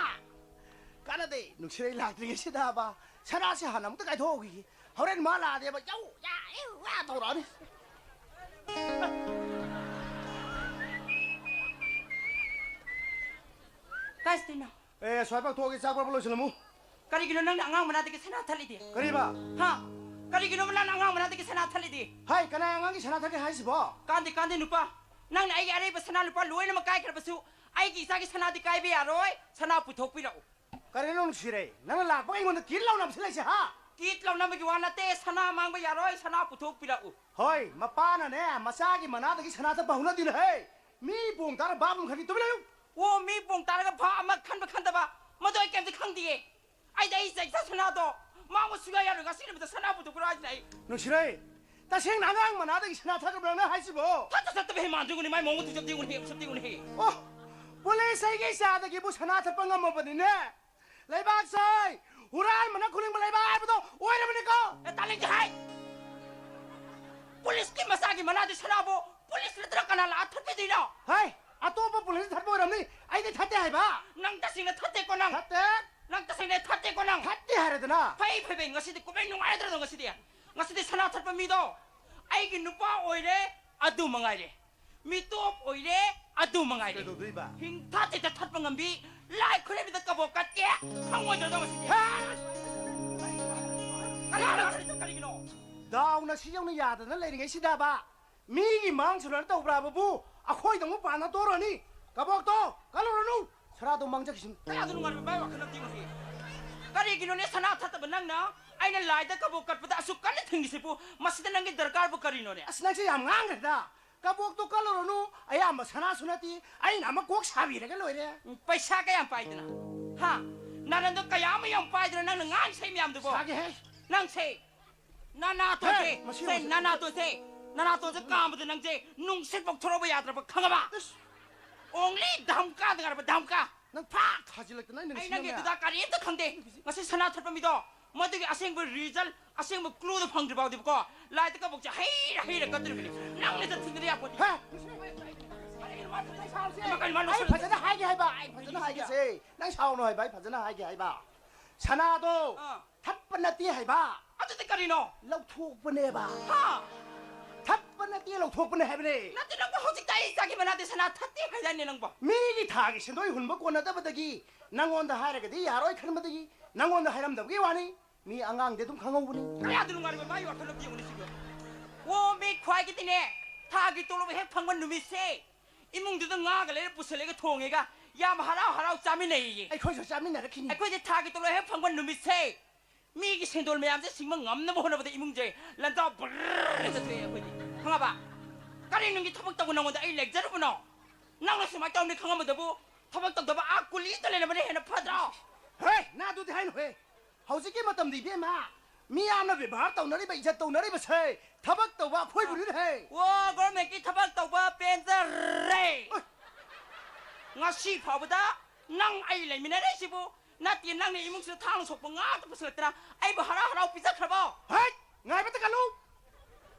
ꯀꯥꯟꯅꯗꯦ, ꯅꯨꯡꯁꯤꯔꯩ ꯂꯥꯛꯇ꯭ꯔꯤꯉꯩꯁꯤꯗꯕ ꯁꯅꯥꯁꯤ ꯍꯥꯟꯅ ꯑꯃꯨꯛꯇ ꯀꯥꯏꯊꯣꯛꯍꯧꯈꯤꯒꯦ꯫ ꯍꯣꯔꯦꯟ ꯃꯥ ꯂꯥꯛꯑꯗꯤꯕ ꯌꯧ ꯌꯥ ꯏꯎ ꯌꯥ ꯇꯧꯔꯛꯑꯅꯤ꯫ ꯀꯥꯏ ꯆꯠꯇꯣꯏꯅꯣ? ꯑꯦ, ꯁ꯭ꯋꯥꯏ ꯄꯥꯛꯊꯣꯛꯑꯒꯦ, ꯆꯥꯛ ꯄꯥꯛꯄ ꯂꯣꯏꯁꯤꯜꯂꯝꯃꯨ꯫ ꯀꯔꯤꯒꯤꯅꯣ ꯅꯪꯅ ꯑꯉꯥꯡ ꯃꯅꯥꯗꯒꯤ ꯁꯅꯥ ꯊꯠꯂꯤꯗꯤ? ꯀꯔꯤꯕ? ꯍꯥ? ꯀꯔꯤꯒꯤꯅꯣꯕ ꯅꯪꯅ ꯑꯉꯥꯡ ꯃꯅꯥꯗꯒꯤ ꯁꯅꯥ ꯊꯠꯂꯤꯗꯤ? ꯍꯥꯏ, ꯀꯅꯥ ꯑꯉꯥꯡꯒꯤ ꯁꯅꯥ ꯊꯠꯀꯦ ꯍꯥꯏꯁꯤꯕꯣ? ꯀꯥꯟꯗꯦ, ꯀꯥꯟꯗꯦ ꯅꯨꯄꯥ, ꯅꯪꯅ ꯑꯩꯒꯤ ꯑꯔꯩꯕ ꯁꯅꯥ ꯂꯨꯄꯥ ꯂꯣꯏꯅꯃꯛ ꯀꯥꯏꯈ꯭ꯔꯕꯁꯨ ꯑꯩꯒꯤ ꯏꯆꯥꯒꯤ ꯁꯅꯥꯗꯤ ꯀꯥꯏꯕ ꯌꯥꯔꯣꯏ꯫ ꯁꯅꯥ ꯄꯨꯊꯣꯛꯄꯤꯔꯛꯎ꯫ ꯀꯔꯤꯅꯣ ꯅꯨꯡꯁꯤꯔꯩ? ꯅꯪꯅ ꯂꯥꯛꯄꯒ ꯑꯩꯉꯣꯟꯗ ꯀꯤꯠ ꯂꯥꯎꯅ ꯅꯞꯁꯤꯜꯂꯛꯏꯁꯦ, ꯍꯥ? ꯀꯤꯠ ꯂꯥꯎꯅꯕꯒꯤ ꯋꯥ ꯅꯠꯇꯦ, ꯁꯅꯥ ꯃꯥꯡꯕ ꯌꯥꯔꯣꯏ, ꯁꯅꯥ ꯄꯨꯊꯣꯛꯄꯤꯔꯛꯎ꯫ ꯍꯣꯏ, ꯃꯄꯥꯅꯅꯦ ꯃꯆꯥꯒꯤ ꯃꯅꯥꯗꯒꯤ ꯁꯅꯥ ꯊꯠꯄ ꯍꯧꯅꯗꯦꯅꯦ, ꯍꯦ! ꯃꯤ ꯄꯣꯡ ꯇꯥꯔ ꯚꯥꯞ ꯑꯃ ꯈꯪꯗꯦ, ꯇꯨꯃꯤꯟ ꯂꯩꯌꯨ꯫ ꯑꯣ, ꯃꯤ ꯄꯣꯡ ꯇꯥꯔꯒ ꯚꯥꯞ ꯑꯃ ꯈꯟꯕ ꯈꯟꯗꯕ, ꯃꯗꯨ ꯑꯩ ꯀꯩꯝꯇ ꯈꯪꯗꯤꯌꯦ꯫ ꯑꯩꯗꯤ ꯑꯩ ꯏꯆꯥ ꯏꯆꯥ ꯁꯅꯥꯗꯣ ꯃꯥꯡꯕ ꯁꯨꯡꯌꯥ ꯌꯥꯔꯣꯏ, ꯉꯁꯤ ꯅꯨꯃꯤꯠꯇ ꯁꯅꯥ ꯄꯨꯊꯣꯛꯄꯤꯔꯛꯑꯣ ꯍꯥꯏꯁꯤꯅꯦ ꯑꯩ꯫ ꯅꯨꯡꯁꯤꯔꯩ, ꯇꯁꯦꯡꯅ ꯑꯉꯥꯡ ꯃꯅꯥꯗꯒꯤ ꯁꯅꯥ ꯊꯠꯈ꯭ꯔꯕ꯭ꯔꯥ ꯅꯪ ꯍꯥꯏꯁꯤꯕꯣ? ꯊꯠꯇ ꯊꯠꯇꯕ ꯍꯦ ꯃꯥꯟꯗ꯭ꯔꯤꯉꯨꯅꯦ, ꯃꯥꯏ ꯃꯑꯣꯡ ꯃꯇꯧ ꯆꯞꯇꯤ ꯎꯅ ꯍꯦ, ꯆꯞꯇꯤ ꯎꯅ ꯍꯦ꯫ ꯑꯣ, ꯄꯨꯂꯤꯁ ꯑꯩꯒꯤ ꯏꯆꯥꯗꯒꯤꯕꯨ ꯁꯅꯥ ꯊꯠꯄ ꯉꯝꯃꯕꯅꯤꯅꯦ꯫ ꯂꯩꯕꯥꯛꯁꯦ ꯍꯨꯔꯥꯟꯕꯅ ꯈꯨꯂꯤꯡꯕ ꯂꯩꯕꯥꯛ ꯍꯥꯏꯕꯗꯣ ꯑꯣꯏꯔꯕꯅꯤꯀꯣ꯫ ꯑꯦ, ꯇꯥꯅꯤꯡꯗꯦ ꯍꯥꯏ꯫ ꯄꯨꯂꯤꯁꯀꯤ ꯃꯆꯥꯒꯤ ꯃꯅꯥꯗꯤ ꯁꯅꯥꯕꯨ ꯄꯨꯂꯤꯁ ꯅꯠꯇ꯭ꯔ ꯀꯅꯥ ꯂꯥꯛꯑ ꯊꯠꯄꯤꯗꯣꯏꯅꯣ? ꯍꯩ, ꯑꯇꯣꯞꯄ ꯄꯨꯂꯤꯁꯅ ꯊꯠꯄ ꯑꯣꯏꯔꯝꯅꯤ, ꯑꯩꯗꯤ ꯊꯠꯇꯦ ꯍꯥꯏꯕ꯫ ꯅꯪ ꯇꯁꯦꯡꯅ ꯊꯠꯇꯦꯀꯣ ꯅꯪ? ꯊꯠꯇꯦ꯫ ꯅꯪ ꯇꯁꯦꯡꯅ ꯊꯠꯇꯦꯀꯣ ꯅꯪ? ꯊꯠꯇꯦ ꯍꯥꯏꯔꯦꯗꯅ꯫ ꯐꯩ, ꯐꯩ, ꯐꯩ, ꯉꯁꯤꯗꯤ ꯀꯨꯝꯍꯩ ꯅꯨꯡꯉꯥꯏꯗ꯭ꯔꯗꯣ ꯉꯁꯤꯗꯤ? ꯉꯁꯤꯗꯤ ꯁꯅꯥ ꯊꯠꯄ ꯃꯤꯗꯣ ꯑꯩꯒꯤ ꯅꯨꯄꯥ ꯑꯣꯏꯔꯦ, ꯑꯗꯨ ꯃꯉꯥꯏꯔꯦ꯫ ꯃꯤꯇꯣꯞ ꯑꯣꯏꯔꯦ, ꯑꯗꯨ ꯃꯉꯥꯏꯔꯦ꯫ ꯀꯩꯗꯧꯗꯣꯏꯕ? ꯍꯤꯡꯊꯥ ꯇꯦꯛꯇ ꯊꯠꯄ ꯉꯝꯕꯤ ꯂꯥꯏ ꯈꯨꯔꯨꯝꯕꯤꯗ ꯀꯕꯣꯛ ꯀꯠꯀꯦ ꯐꯪꯉꯣꯏꯗ꯭ꯔꯗꯣ ꯉꯁꯤꯗꯤ? ꯍꯦ! ꯀꯔꯤꯅꯣ ꯅꯪ ꯊꯠꯂꯤꯗꯣ ꯀꯔꯤꯒꯤꯅꯣ? ꯗꯥꯎꯅ ꯁꯤ ꯌꯧꯅ ꯌꯥꯗꯅ ꯂꯩꯔꯤꯉꯩꯁꯤꯗꯕ ꯃꯤꯒꯤ ꯃꯥꯡꯁꯨ ꯂꯣꯏꯅ ꯇꯧꯕ꯭ꯔꯥꯕꯕꯨ? ꯑꯩꯈꯣꯏꯗ ꯑꯃꯨꯛ ꯄꯥꯟꯅ ꯇꯣꯔꯅꯤ꯫ ꯀꯕꯣꯛꯇꯣ ꯀꯜꯂꯨꯔꯅꯨ, ꯁꯅꯥꯗꯣ ꯃꯥꯡꯖꯈꯤꯁꯅꯨ꯫ ꯀꯌꯥꯗ ꯅꯨꯡꯉꯥꯏꯕ ꯃꯥꯏ ꯋꯥꯈꯜ ꯑꯃꯗꯤ ꯉꯁꯤ? ꯀꯔꯤꯒꯤꯅꯣꯅꯦ ꯁꯅꯥ ꯊꯠꯇꯕ ꯅꯪꯅ ꯑꯩꯅ ꯂꯥꯏꯗ ꯀꯕꯣꯛ ꯀꯠꯄꯗ ꯑꯁꯨꯛ ꯀꯟꯅ ꯊꯤꯡꯉꯤꯁꯤꯕꯨ? ꯃꯁꯤꯗ ꯅꯪꯒꯤ ꯗꯔꯀꯥꯔꯕꯨ ꯀꯔꯤꯅꯣꯅꯦ? ꯑꯁ, ꯅꯪꯁꯦ ꯌꯥꯝ ꯉꯥꯡꯈ꯭ꯔꯦꯗ꯫ ꯀꯕꯣꯛꯇꯣ ꯀꯜꯂꯨꯔꯅꯨ, ꯑꯌꯥꯝꯕ ꯁꯅꯥꯁꯨ ꯅꯠꯇꯦ, ꯑꯩꯅ ꯑꯃ ꯀꯣꯛ ꯁꯥꯕꯤꯔꯒ ꯂꯣꯏꯔꯦ꯫ ꯎꯝ, ꯄꯩꯁꯥ ꯀꯌꯥꯝ ꯄꯥꯏꯗꯅ? ꯍꯥ? ꯅꯥꯔꯟꯗꯣ ꯀꯌꯥ ꯑꯃ ꯌꯥꯝ ꯄꯥꯏꯗꯅ ꯅꯪꯅ ꯉꯥꯡ ꯁꯩ ꯃꯌꯥꯝꯗꯨꯕꯣ? ꯁꯥꯒꯦꯍꯦ꯫ ꯅꯪꯁꯦ ꯅꯅꯥꯇꯣꯟꯁꯦ, ꯍꯦ, ꯃꯁꯤ ꯁꯦ, ꯃꯁꯤ꯫ ꯅꯅꯥꯇꯣꯟꯁꯦ, ꯅꯅꯥꯇꯣꯟꯁꯦ ꯀꯥꯝꯕꯗ ꯅꯪꯁꯦ ꯅꯨꯡꯁꯤꯠ ꯄꯣꯛꯊꯣꯔꯛꯄ ꯌꯥꯗ꯭ꯔꯕ, ꯈꯪꯉꯕ? ꯏꯁ꯫ Only ꯙꯝꯀꯥ ꯉꯥꯏꯔꯕ, ꯙꯝꯀꯥ꯫ ꯅꯪ ꯐꯥ ꯊꯥꯖꯤꯜꯂꯛꯇꯅ ꯑꯩꯅ ꯑꯩ ꯅꯪꯒꯤ ꯅꯤꯡꯁꯤꯡꯉꯝꯃꯦ꯫ ꯑꯗꯨꯗ ꯀꯔꯤꯝꯇ ꯈꯪꯗꯦ꯫ ꯉꯁꯤ ꯁꯅꯥ ꯊꯠꯄ ꯃꯤꯗꯣ, ꯃꯗꯨꯒꯤ ꯑꯁꯦꯡꯕ result, ꯑꯁꯦꯡꯕ clueꯗꯣ ꯐꯪꯗ꯭ꯔꯤ ꯐꯥꯎꯗꯤꯕꯀꯣ, ꯂꯥꯏꯗ ꯀꯕꯣꯛꯁꯦ ꯍꯩꯔ ꯍꯩꯔ ꯀꯠꯇꯣꯔꯤꯕꯅꯤ꯫ ꯅꯪꯅ ꯆꯠꯊꯤꯡꯗꯗꯤ ꯌꯥꯄꯣꯠꯇꯦ꯫ ꯍꯦ! ꯀꯔꯤꯅꯣ ꯃꯥ ꯊꯠꯊꯩ ꯁꯥꯕꯁꯦ? ꯀꯩꯅꯣ ꯃꯥ ꯑꯩ ꯅꯣꯛꯁꯜꯂꯤꯁꯦ? ꯐꯖꯅ ꯍꯥꯏꯒꯦ ꯍꯥꯏꯕ, ꯑꯩ ꯐꯖꯅ ꯍꯥꯏꯒꯦꯁꯦ꯫ ꯅꯪ ꯁꯥꯎꯅꯨ ꯍꯥꯏꯕ, ꯑꯩ ꯐꯖꯅ ꯍꯥꯏꯒꯦ ꯍꯥꯏꯕ꯫ ꯁꯅꯥꯗꯣ ꯑꯥ꯫ ꯊꯠꯄ ꯅꯠꯇꯦ ꯍꯥꯏꯕ꯫ ꯑꯗꯨꯗꯤ ꯀꯔꯤꯅꯣ? ꯂꯧꯊꯣꯛꯄꯅꯦꯕ꯫ ꯍꯥ? ꯊꯠꯄ ꯅꯠꯇꯦ, ꯂꯧꯊꯣꯛꯄꯅꯦ ꯍꯥꯏꯕꯅꯦ꯫ ꯅꯠꯇꯦ, ꯅꯪꯕꯨ ꯍꯧꯖꯤꯛꯇ ꯑꯩ ꯆꯥꯒꯤ ꯃꯅꯥꯗꯤ ꯁꯅꯥ ꯊꯠꯇꯦ ꯍꯥꯏꯗꯥꯏꯅꯦ ꯅꯪꯕꯣ? ꯃꯤꯒꯤ ꯊꯥꯒꯤ ꯁꯦꯟꯗꯣꯏ ꯍꯨꯟꯕ ꯀꯣꯟꯅꯗꯕꯗꯒꯤ ꯅꯪꯉꯣꯟꯗ ꯍꯥꯏꯔꯒꯗꯤ ꯌꯥꯔꯣꯏ ꯈꯟꯕꯗꯒꯤ ꯅꯪꯉꯣꯟꯗ ꯍꯥꯏꯔꯝꯗꯕꯒꯤ ꯋꯥꯅꯤ꯫ ꯃꯤ ꯑꯉꯥꯡꯗꯤ ꯑꯗꯨꯝ ꯈꯪꯍꯧꯕꯅꯤ꯫ ꯀꯌꯥꯗ ꯅꯨꯡꯉꯥꯏꯔꯤꯕ ꯃꯥꯒꯤ ꯋꯥꯈꯜꯂꯣꯟꯗꯤ ꯌꯦꯡꯉꯨꯅꯦ ꯁꯤꯕꯣ꯫ ꯑꯣ, ꯃꯤ ꯈ꯭ꯋꯥꯏꯒꯤꯗꯤꯅꯦ, ꯊꯥꯒꯤ ꯇꯣꯂꯣꯞ ꯍꯦꯛ ꯐꯪꯕ ꯅꯨꯃꯤꯠꯁꯦ ꯏꯃꯨꯡꯗꯨꯗ ꯉꯥꯒ ꯂꯩꯔ ꯄꯨꯁꯜꯂꯒ ꯊꯣꯡꯉꯦꯒ, ꯌꯥꯝ ꯍꯔꯥꯎ ꯍꯔꯥꯎ ꯆꯥꯃꯤꯟꯅꯩꯌꯦ꯫ ꯑꯩꯈꯣꯏꯁꯨ ꯆꯥꯃꯤꯟꯅꯔꯛꯈꯤꯅꯤ꯫ ꯑꯩꯈꯣꯏꯗꯤ ꯊꯥꯒꯤ ꯇꯣꯂꯣꯞ ꯍꯦꯛ ꯐꯪꯕ ꯅꯨꯃꯤꯠꯁꯦ ꯃꯤꯒꯤ ꯁꯦꯟꯗꯣꯜ ꯃꯌꯥꯝꯁꯦ ꯁꯤꯡꯕ ꯉꯝꯅꯕ ꯍꯣꯠꯅꯕꯗ ꯏꯃꯨꯡꯁꯦ ꯂꯟꯖꯥꯎ ꯕ꯭ꯔꯔ ꯍꯦꯛꯇ ꯊꯣꯛꯑꯦ ꯑꯩꯈꯣꯏꯗꯤ꯫ ꯈꯪꯉꯕ? ꯀꯔꯤ ꯅꯨꯡꯒꯤ ꯊꯕꯛ ꯇꯧꯕ ꯅꯪꯉꯣꯟꯗ ꯑꯩ ꯂꯦꯛꯆꯔꯨꯕꯅꯣ? ꯅꯪꯅ ꯁꯨꯃꯥꯏꯅ ꯇꯧꯔꯝꯅꯤ ꯈꯪꯉꯝꯕꯗꯕꯨ ꯊꯕꯛ ꯇꯧꯗꯕ ꯑꯥ ꯀꯨꯂꯤꯗ ꯂꯩꯔꯝꯕꯅ ꯍꯦꯟꯅ ꯐꯗ꯭ꯔꯣ? ꯍꯦ, ꯅꯪ ꯑꯗꯨꯗꯤ ꯍꯥꯏꯅꯨꯍꯦ꯫ ꯍꯧꯖꯤꯛꯀꯤ ꯃꯇꯝꯗ ꯏꯕꯦꯝꯃ, ꯃꯤꯌꯥꯝꯅ ꯕꯦꯕꯥꯔ ꯇꯧꯅꯔꯤꯕ, ꯏꯖꯠ ꯇꯧꯅꯔꯤꯕꯁꯦ ꯊꯕꯛ ꯇꯧꯕ ꯑꯩꯈꯣꯏꯕꯨꯅꯤꯅꯦꯍꯦ꯫ ꯑꯣ, governmentꯀꯤ ꯊꯕꯛ ꯇꯧꯕ ꯄꯦꯟꯖꯔꯦ꯫ ꯑꯣꯏ꯫ ꯉꯁꯤ ꯐꯥꯎꯕꯗ ꯅꯪ ꯑꯩ ꯂꯩꯃꯤꯟꯅꯔꯛꯏꯁꯤꯕꯨ ꯅꯠꯇꯦ, ꯅꯪꯅ ꯏꯃꯨꯡꯁꯤꯗ ꯊꯥꯡꯅ ꯁꯣꯛꯄ ꯉꯥꯛꯇ ꯄꯨꯁꯤꯜꯂꯛꯇꯅ ꯑꯩꯕꯨ ꯍꯔꯥꯎ ꯍꯔꯥꯎ ꯄꯤꯖꯈ꯭ꯔꯕꯣ? ꯍꯩꯠ! ꯉꯥꯏꯕꯇ ꯀꯜꯂꯨ!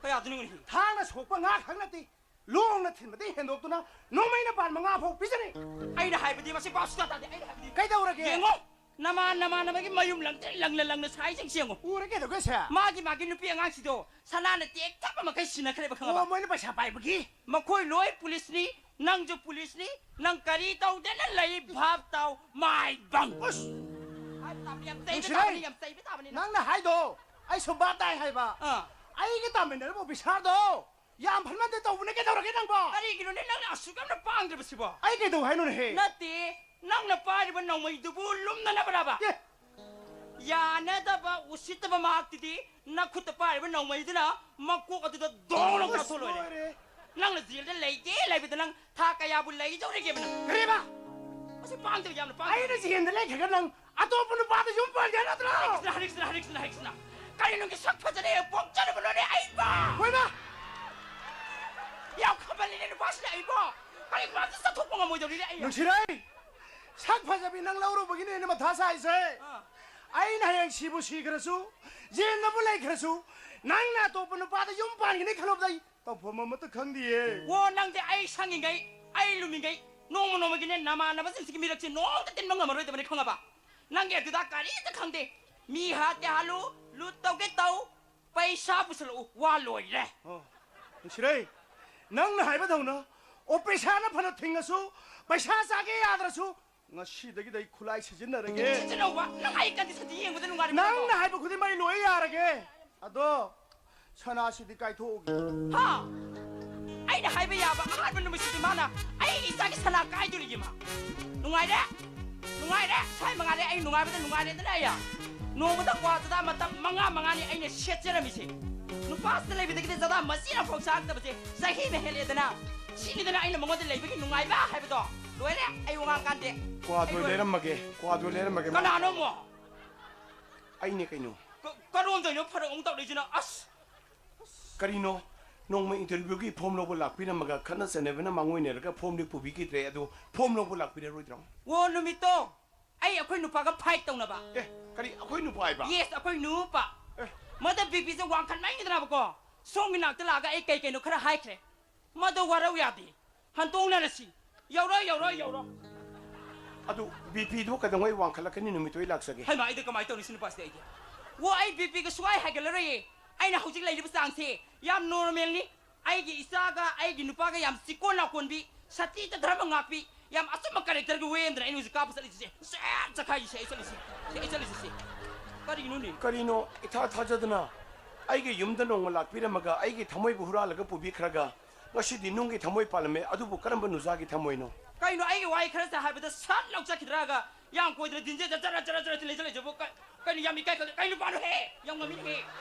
ꯀꯌꯥꯗꯨꯅꯤꯡꯉꯨꯅꯦ? ꯊꯥꯡꯅ ꯁꯣꯛꯄ ꯉꯥ ꯈꯛ ꯅꯠꯇꯦ, ꯂꯣꯡꯅ ꯊꯤꯟꯕꯗꯒꯤ ꯍꯦꯟꯗꯣꯛꯇꯨꯅ ꯅꯣꯡꯃꯩꯅ ꯄꯥꯟꯕ ꯉꯥ ꯐꯥꯎ ꯄꯤꯖꯅꯤ꯫ ꯑꯩꯅ ꯍꯥꯏꯕꯗꯤ ꯃꯁꯤ ꯚꯥꯞ ꯁꯨꯡꯇꯥ ꯇꯥꯗꯦ꯫ ꯑꯩꯅ ꯍꯥꯏꯕꯗꯤ ꯀꯩꯗꯧꯔꯒꯦ? ꯌꯦꯡꯉꯣ, ꯅꯃꯥꯟ ꯅꯃꯥꯟꯅꯕꯒꯤ ꯃꯌꯨꯝ ꯂꯪꯇ꯭ꯔꯤꯛ ꯂꯪꯅ ꯂꯪꯅ ꯁꯥꯏꯁꯤꯡꯁꯦ ꯌꯦꯡꯉꯣ꯫ ꯎꯔꯦ, ꯀꯩꯗꯧꯒꯦ ꯁꯦ? ꯃꯥꯒꯤ ꯃꯥꯒꯤ ꯅꯨꯄꯤ ꯑꯉꯥꯡꯁꯤꯗꯣ ꯁꯅꯥꯅ ꯇꯦꯛ ꯊꯞꯄ ꯃꯈꯩ ꯁꯤꯟꯅꯈ꯭ꯔꯦꯕ, ꯈꯪꯉꯕ? ꯑꯣ, ꯃꯣꯏꯅ ꯄꯩꯁꯥ ꯄꯥꯏꯕꯒꯤ? ꯃꯈꯣꯏ ꯂꯣꯏ ꯄꯨꯂꯤꯁꯅꯤ, ꯅꯪꯁꯨ ꯄꯨꯂꯤꯁꯅꯤ, ꯅꯪ ꯀꯔꯤ ꯇꯧꯗꯅ ꯂꯩ? ꯚꯥꯞ ꯇꯥꯎ, ꯃꯥꯏꯕꯪ꯫ ꯑꯁ! ꯍꯥꯏꯕ ꯇꯥꯕꯅꯤ, ꯌꯥꯝ ꯆꯩꯕ ꯅꯨꯡꯁꯤꯔꯦ꯫ ꯇꯥꯕꯅꯤ, ꯌꯥꯝ ꯆꯩꯕ ꯇꯥꯕꯅꯤ ꯅꯪ꯫ ꯅꯪꯅ ꯍꯥꯏꯗꯣ ꯑꯩ ꯁꯨꯝ ꯚꯥꯞ ꯇꯥꯏ ꯍꯥꯏꯕ꯫ ꯑꯥ꯫ ꯑꯩꯒ ꯇꯥꯃꯤꯟꯅꯔꯤꯕ ꯑꯣꯐꯤꯁꯥꯔꯗꯣ ꯌꯥꯝ ꯐꯠꯃꯟꯗꯦ ꯇꯧꯕꯅꯦ, ꯀꯩꯗꯧꯔꯒꯦ ꯅꯪꯕꯣ? ꯀꯔꯤꯒꯤꯅꯣꯅꯦ ꯅꯪꯅ ꯑꯁꯨꯛ ꯌꯥꯝꯅ ꯄꯥꯡꯗ꯭ꯔꯕꯁꯤꯕꯣ? ꯑꯩ ꯀꯩꯗꯧ ꯍꯥꯏꯅꯣꯅꯦꯍꯦ? ꯅꯠꯇꯦ, ꯅꯪꯅ ꯄꯥꯏꯔꯤꯕ ꯅꯣꯡꯃꯩꯗꯨꯕꯨ ꯂꯨꯝꯅꯅꯕꯔꯕ? ꯑꯦ! ꯌꯥꯅꯗꯕ, ꯎꯁꯤꯠꯇꯕ ꯃꯍꯥꯛꯇꯨꯗꯤ ꯅꯈꯨꯠꯇ ꯄꯥꯏꯔꯤꯕ ꯅꯣꯡꯃꯩꯗꯨꯅ ꯃꯀꯣꯛ ꯑꯗꯨꯗ ꯗꯣꯡ ꯂꯥꯎ ꯑꯁ, ꯀꯥꯞꯊꯣꯛ ꯂꯣꯏꯔꯦ꯫ ꯂꯣꯏꯔꯦ꯫ ꯅꯪꯅ ꯖꯦꯜꯗ ꯂꯩꯒꯦ ꯂꯩꯕꯗ ꯅꯪ ꯊꯥ ꯀꯌꯥꯕꯨ ꯂꯩꯗꯧꯔꯤꯒꯦꯕ ꯅꯪ? ꯀꯔꯤꯕ? ꯑꯁꯤ ꯄꯥꯡꯗꯕ ꯌꯥꯝꯅ ꯄꯥꯡꯗꯕ꯫ ꯑꯩꯅ ꯖꯦꯜꯗ ꯂꯩꯈ꯭ꯔꯒ ꯅꯪ ꯑꯇꯣꯞꯄ ꯅꯨꯄꯥꯗ ꯌꯨꯝ ꯄꯥꯟꯒꯦ ꯍꯥꯏ ꯅꯠꯇ꯭ꯔꯣ? ꯍꯔꯤ ꯀ꯭ꯔꯤꯁꯅ, ꯍꯔꯤ ꯀ꯭ꯔꯤꯁꯅ, ꯍꯔꯤ ꯀ꯭ꯔꯤꯁꯅ, ꯍꯔꯤ ꯀ꯭ꯔꯤꯁꯅ꯫ ꯀꯔꯤ ꯅꯪꯒꯤ ꯁꯛ ꯐꯖꯔꯦ ꯄꯣꯛꯆꯔꯕ ꯂꯣꯏꯔꯦ ꯑꯩꯕ? ꯍꯣꯏꯕ꯫ ꯌꯥꯝ ꯈꯝꯕꯜꯂꯤꯅꯦ ꯅꯨꯄꯥꯁꯤꯅ ꯑꯩꯕꯣ꯫ ꯀꯔꯤ ꯄꯥꯝꯗ ꯆꯠꯊꯣꯛꯄ ꯉꯝꯃꯣꯏꯗꯧꯔꯤꯅꯦ ꯑꯩ꯫ ꯅꯨꯡꯁꯤꯔꯩ, ꯁꯛ ꯐꯖꯕꯤ ꯅꯪ ꯂꯧꯔꯨꯕꯒꯤꯅꯦ ꯑꯩꯅ ꯃꯊꯥ ꯁꯥꯏꯁꯦ꯫ ꯑꯥ꯫ ꯑꯩꯅ ꯍꯌꯦꯡ ꯁꯤꯕꯨ ꯁꯤꯈ꯭ꯔꯁꯨ, ꯖꯦꯜꯗꯕꯨ ꯂꯩꯈ꯭ꯔꯁꯨ, ꯅꯪꯅ ꯑꯇꯣꯞꯄ ꯅꯨꯄꯥꯗ ꯌꯨꯝ ꯄꯥꯟꯒꯅꯤ ꯈꯜꯂꯨꯕꯗ ꯑꯩ ꯇꯧꯐꯝ ꯑꯃꯠꯇ ꯈꯪꯗꯤꯌꯦ꯫ ꯑꯣ, ꯅꯪꯗꯤ ꯑꯩ ꯁꯪꯉꯤꯉꯩ, ꯑꯩ ꯂꯨꯝꯃꯤꯉꯩ, ꯅꯣꯡꯃ ꯅꯣꯡꯃꯒꯤꯅꯦ ꯅꯃꯥꯟꯅꯕꯁꯤꯡꯁꯤꯒꯤ ꯃꯤꯔꯛꯁꯦ ꯅꯣꯡꯃꯇ ꯇꯤꯟꯕ ꯉꯝꯃꯔꯣꯏꯗꯕꯅꯤ ꯈꯪꯉꯕ? ꯅꯪꯒꯤ ꯑꯗꯨꯗ ꯀꯔꯤꯝꯇ ꯈꯪꯗꯦ꯫ ꯃꯤ ꯍꯥꯠꯇꯦ ꯍꯥꯠꯂꯨ, ꯂꯨꯠ ꯇꯧꯒꯦ ꯇꯧ, ꯄꯩꯁꯥ ꯄꯨꯁꯜꯂꯛꯎ, ꯋꯥ ꯂꯣꯏꯔꯦ꯫ ꯑꯣ, ꯅꯨꯡꯁꯤꯔꯩ, ꯅꯪꯅ ꯍꯥꯏꯕꯗꯧꯅ ꯑꯣ ꯄꯩꯁꯥꯅ ꯐꯅ ꯊꯤꯡꯉꯁꯨ, ꯄꯩꯁꯥ ꯆꯥꯒꯦ ꯌꯥꯗ꯭ꯔꯁꯨ, ꯉꯁꯤꯗꯒꯤꯗꯤ ꯑꯩ ꯈꯨꯠꯂꯥꯏ ꯁꯤꯖꯤꯟꯅꯔꯒꯦ꯫ ꯁꯤꯖꯤꯟꯅꯧꯕ, ꯅꯪ ꯑꯩ ꯀꯟꯗꯤꯁꯟꯗꯤ ꯌꯦꯡꯕꯗ ꯅꯨꯡꯉꯥꯏꯔꯤꯕ ꯅꯪꯅ ꯅꯠꯇ꯭ꯔꯣ? ꯍꯥꯏꯕ ꯈꯨꯗꯤꯡꯃꯛ ꯑꯩ ꯂꯣꯏ ꯌꯥꯔꯒꯦ꯫ ꯑꯗꯣ ꯁꯅꯥꯁꯤꯗꯤ ꯀꯥꯏꯊꯣꯛꯎꯒꯦ꯫ ꯍꯥ? ꯑꯩꯅ ꯍꯥꯏꯕ ꯌꯥꯕ ꯑꯍꯥꯟꯕ ꯅꯨꯃꯤꯠꯁꯤꯗꯤ ꯃꯥꯅ ꯑꯩ ꯏꯆꯥꯒꯤ ꯁꯅꯥ ꯀꯥꯏꯗꯣꯔꯤꯒꯦ ꯃꯥ꯫ ꯅꯨꯡꯉꯥꯏꯔꯦ? ꯅꯨꯡꯉꯥꯏꯔꯦ? ꯁ꯭ꯋꯥꯏ ꯃꯉꯥꯏꯔꯦ ꯑꯩ ꯅꯨꯡꯉꯥꯏꯕꯗ ꯅꯨꯡꯉꯥꯏꯔꯦꯗꯅ ꯑꯩ꯫ ꯅꯣꯡꯃꯗ ꯀ꯭ꯋꯥ ꯆꯗꯥ ꯃꯇꯝ ꯃꯉꯥ ꯃꯉꯥꯅꯤ ꯑꯩꯅ ꯁꯦꯠꯆꯔꯝꯃꯤꯁꯦ꯫ ꯅꯨꯄꯥꯁꯤꯗ ꯂꯩꯕꯗꯒꯤꯗꯤ ꯆꯗꯥ ꯃꯆꯦꯠ ꯑꯃꯐꯥꯎ ꯆꯥꯔꯛꯇꯕꯁꯦ ꯆꯍꯤꯅ ꯍꯦꯜꯂꯦꯗꯅ꯫ ꯁꯤꯅꯤꯗꯅ ꯑꯩꯅ ꯃꯉꯣꯟꯗ ꯂꯩꯕꯒꯤ ꯅꯨꯡꯉꯥꯏꯕ ꯍꯥꯏꯕꯗꯣ꯫ ꯂꯣꯏꯔꯦ, ꯑꯩ ꯋꯥ ꯉꯥꯡ ꯀꯥꯟꯗꯦ꯫ ꯀ꯭ꯋꯥꯗꯣ ꯑꯩ ꯂꯣꯏꯔꯦ꯫ ꯂꯩꯔꯝꯃꯒꯦ, ꯀ꯭ꯋꯥꯗꯣ ꯂꯩꯔꯝꯃꯒꯦ꯫ ꯀꯅꯥꯅꯣ ꯑꯃꯨꯛ? ꯑꯩꯅꯦ ꯀꯩꯅꯣ꯫ ꯀ-, ꯀꯔꯣꯝꯗꯩꯅꯣ ꯐꯔꯛ ꯑꯃꯨꯛ ꯇꯧꯔꯛꯏꯁꯤꯅ? ꯑꯁ! ꯀꯔꯤꯅꯣ? ꯅꯣꯡꯃ ꯏꯟꯇꯔꯚ꯭ꯌꯨꯒꯤ ꯐꯣꯝ ꯂꯧꯕ ꯂꯥꯛꯄꯤꯔꯝꯃꯒ ꯈꯠꯅ ꯆꯩꯅꯕꯅ ꯃꯥꯡꯑꯣꯏꯅꯔꯒ ꯐꯣꯝꯗꯤ ꯄꯨꯕꯤꯈꯤꯗ꯭ꯔꯦ, ꯑꯗꯨ ꯐꯣꯝ ꯂꯧꯕ ꯂꯥꯛꯄꯤꯔꯔꯣꯏꯗ꯭ꯔꯣ? ꯑꯣ, ꯅꯨꯃꯤꯠꯇꯣ ꯑꯩ ꯑꯩꯈꯣꯏ ꯅꯨꯄꯥꯒ ꯐꯥꯏꯠ ꯇꯧꯅꯕ꯫ ꯑꯦ, ꯀꯔꯤ ꯑꯩꯈꯣꯏ ꯅꯨꯄꯥ ꯍꯥꯏꯕ? ꯌꯦꯁ, ꯑꯩꯈꯣꯏ ꯅꯨꯄꯥ꯫ ꯑꯦ꯫ ꯃꯗ ꯕꯤ ꯄꯤꯁꯦ ꯋꯥꯡꯈꯠꯃꯟꯈꯤꯗꯅꯕꯀꯣ, ꯁꯣꯝꯒꯤ ꯅꯥꯛꯇ ꯂꯥꯛꯑꯒ ꯑꯩ ꯀꯩ ꯀꯩꯅꯣ ꯈꯔ ꯍꯥꯏꯈ꯭ꯔꯦ꯫ ꯃꯗꯣ ꯋꯥꯔꯧ ꯌꯥꯗꯦ꯫ ꯍꯟꯇꯣꯛꯅꯔꯁꯤ꯫ ꯌꯧꯔꯣ, ꯌꯧꯔꯣ, ꯌꯧꯔꯣ꯫ ꯑꯗꯨ ꯕꯤ ꯄꯤꯗꯨ ꯀꯩꯗꯧꯉꯩ ꯋꯥꯡꯈꯠꯂꯛꯀꯅꯤ? ꯅꯨꯃꯤꯠꯇꯨ ꯑꯩ ꯂꯥꯛꯆꯒꯦ꯫ ꯍꯩꯃꯥ, ꯑꯩꯗꯤ ꯀꯃꯥꯏꯅ ꯇꯧꯅꯤ ꯁꯤ ꯅꯨꯄꯥꯁꯤꯗꯤ ꯑꯩꯗꯤ? ꯑꯣ, ꯑꯩ ꯕꯤ ꯄꯤꯒ ꯁꯨꯡꯍꯥꯏ ꯍꯥꯏꯒꯠꯂꯔꯣꯏꯌꯦ꯫ ꯑꯩꯅ ꯍꯧꯖꯤꯛ ꯂꯩꯔꯤꯕ ꯆꯥꯡꯁꯦ ꯌꯥꯝ ꯅꯣꯔꯃꯦꯜꯅꯤ꯫ ꯑꯩꯒꯤ ꯏꯆꯥꯒ ꯑꯩꯒꯤ ꯅꯨꯄꯥꯒ ꯌꯥꯝ ꯆꯤꯛꯀꯣꯟ ꯅꯥꯀꯣꯟꯕꯤ, ꯁꯇꯤꯗ ꯙꯔꯃ ꯉꯥꯛꯄꯤ, ꯌꯥꯝ ꯑꯆꯨꯝꯕ ꯀꯦꯔꯦꯛꯇꯔꯒꯤ ꯋꯦ ꯑꯃꯗꯅ ꯑꯩꯅ ꯍꯧꯖꯤꯛ ꯀꯥꯞꯄ ꯆꯠꯂꯤꯁꯦ꯫ ꯁꯦ, ꯆꯈꯥꯏꯔꯤꯁꯦ ꯑꯩ ꯆꯠꯂꯤꯁꯦ꯫ ꯁꯦ, ꯑꯩ ꯆꯠꯂꯤꯁꯦ ꯁꯦ꯫ ꯀꯔꯤꯅꯣꯅꯦ? ꯀꯔꯤꯅꯣ ꯏꯊꯥ ꯊꯥꯖꯗꯅ? ꯑꯩꯒꯤ ꯌꯨꯝꯗ ꯅꯣꯡꯃ ꯂꯥꯛꯄꯤꯔꯝꯃꯒ ꯑꯩꯒꯤ ꯊꯃꯣꯏꯕꯨ ꯍꯨꯔꯥꯜꯂꯒ ꯄꯨꯕꯤꯈ꯭ꯔꯒ ꯉꯁꯤꯗꯤ ꯅꯨꯡꯒꯤ ꯊꯃꯣꯏ ꯄꯥꯜꯂꯝꯃꯦ꯫ ꯑꯗꯨꯕꯨ ꯀꯔꯝꯕ ꯅꯨꯖꯥꯒꯤ ꯊꯃꯣꯏꯅꯣ? ꯀꯩꯅꯣ, ꯑꯩꯒꯤ ꯋꯥꯍꯩ ꯈꯔꯁꯦ ꯍꯥꯏꯕꯗ ꯁꯠ ꯂꯥꯎ ꯆꯠꯈꯤꯗ꯭ꯔꯒ ꯌꯥꯝ ꯀꯣꯏꯗꯅ ꯗꯤꯟꯖꯦꯗ ꯖꯔ ꯖꯔ ꯖꯔ ꯂꯩꯖ ꯂꯩꯖꯕꯨ ꯀ-, ꯀꯩꯅꯣ, ꯌꯥꯝ ꯏꯀꯥꯏ ꯈꯪꯗꯦ꯫ ꯀꯩ ꯅꯨꯄꯥꯅꯣꯍꯦ? ꯌꯥꯝ ꯉꯝꯃꯤꯅꯦꯍꯦ꯫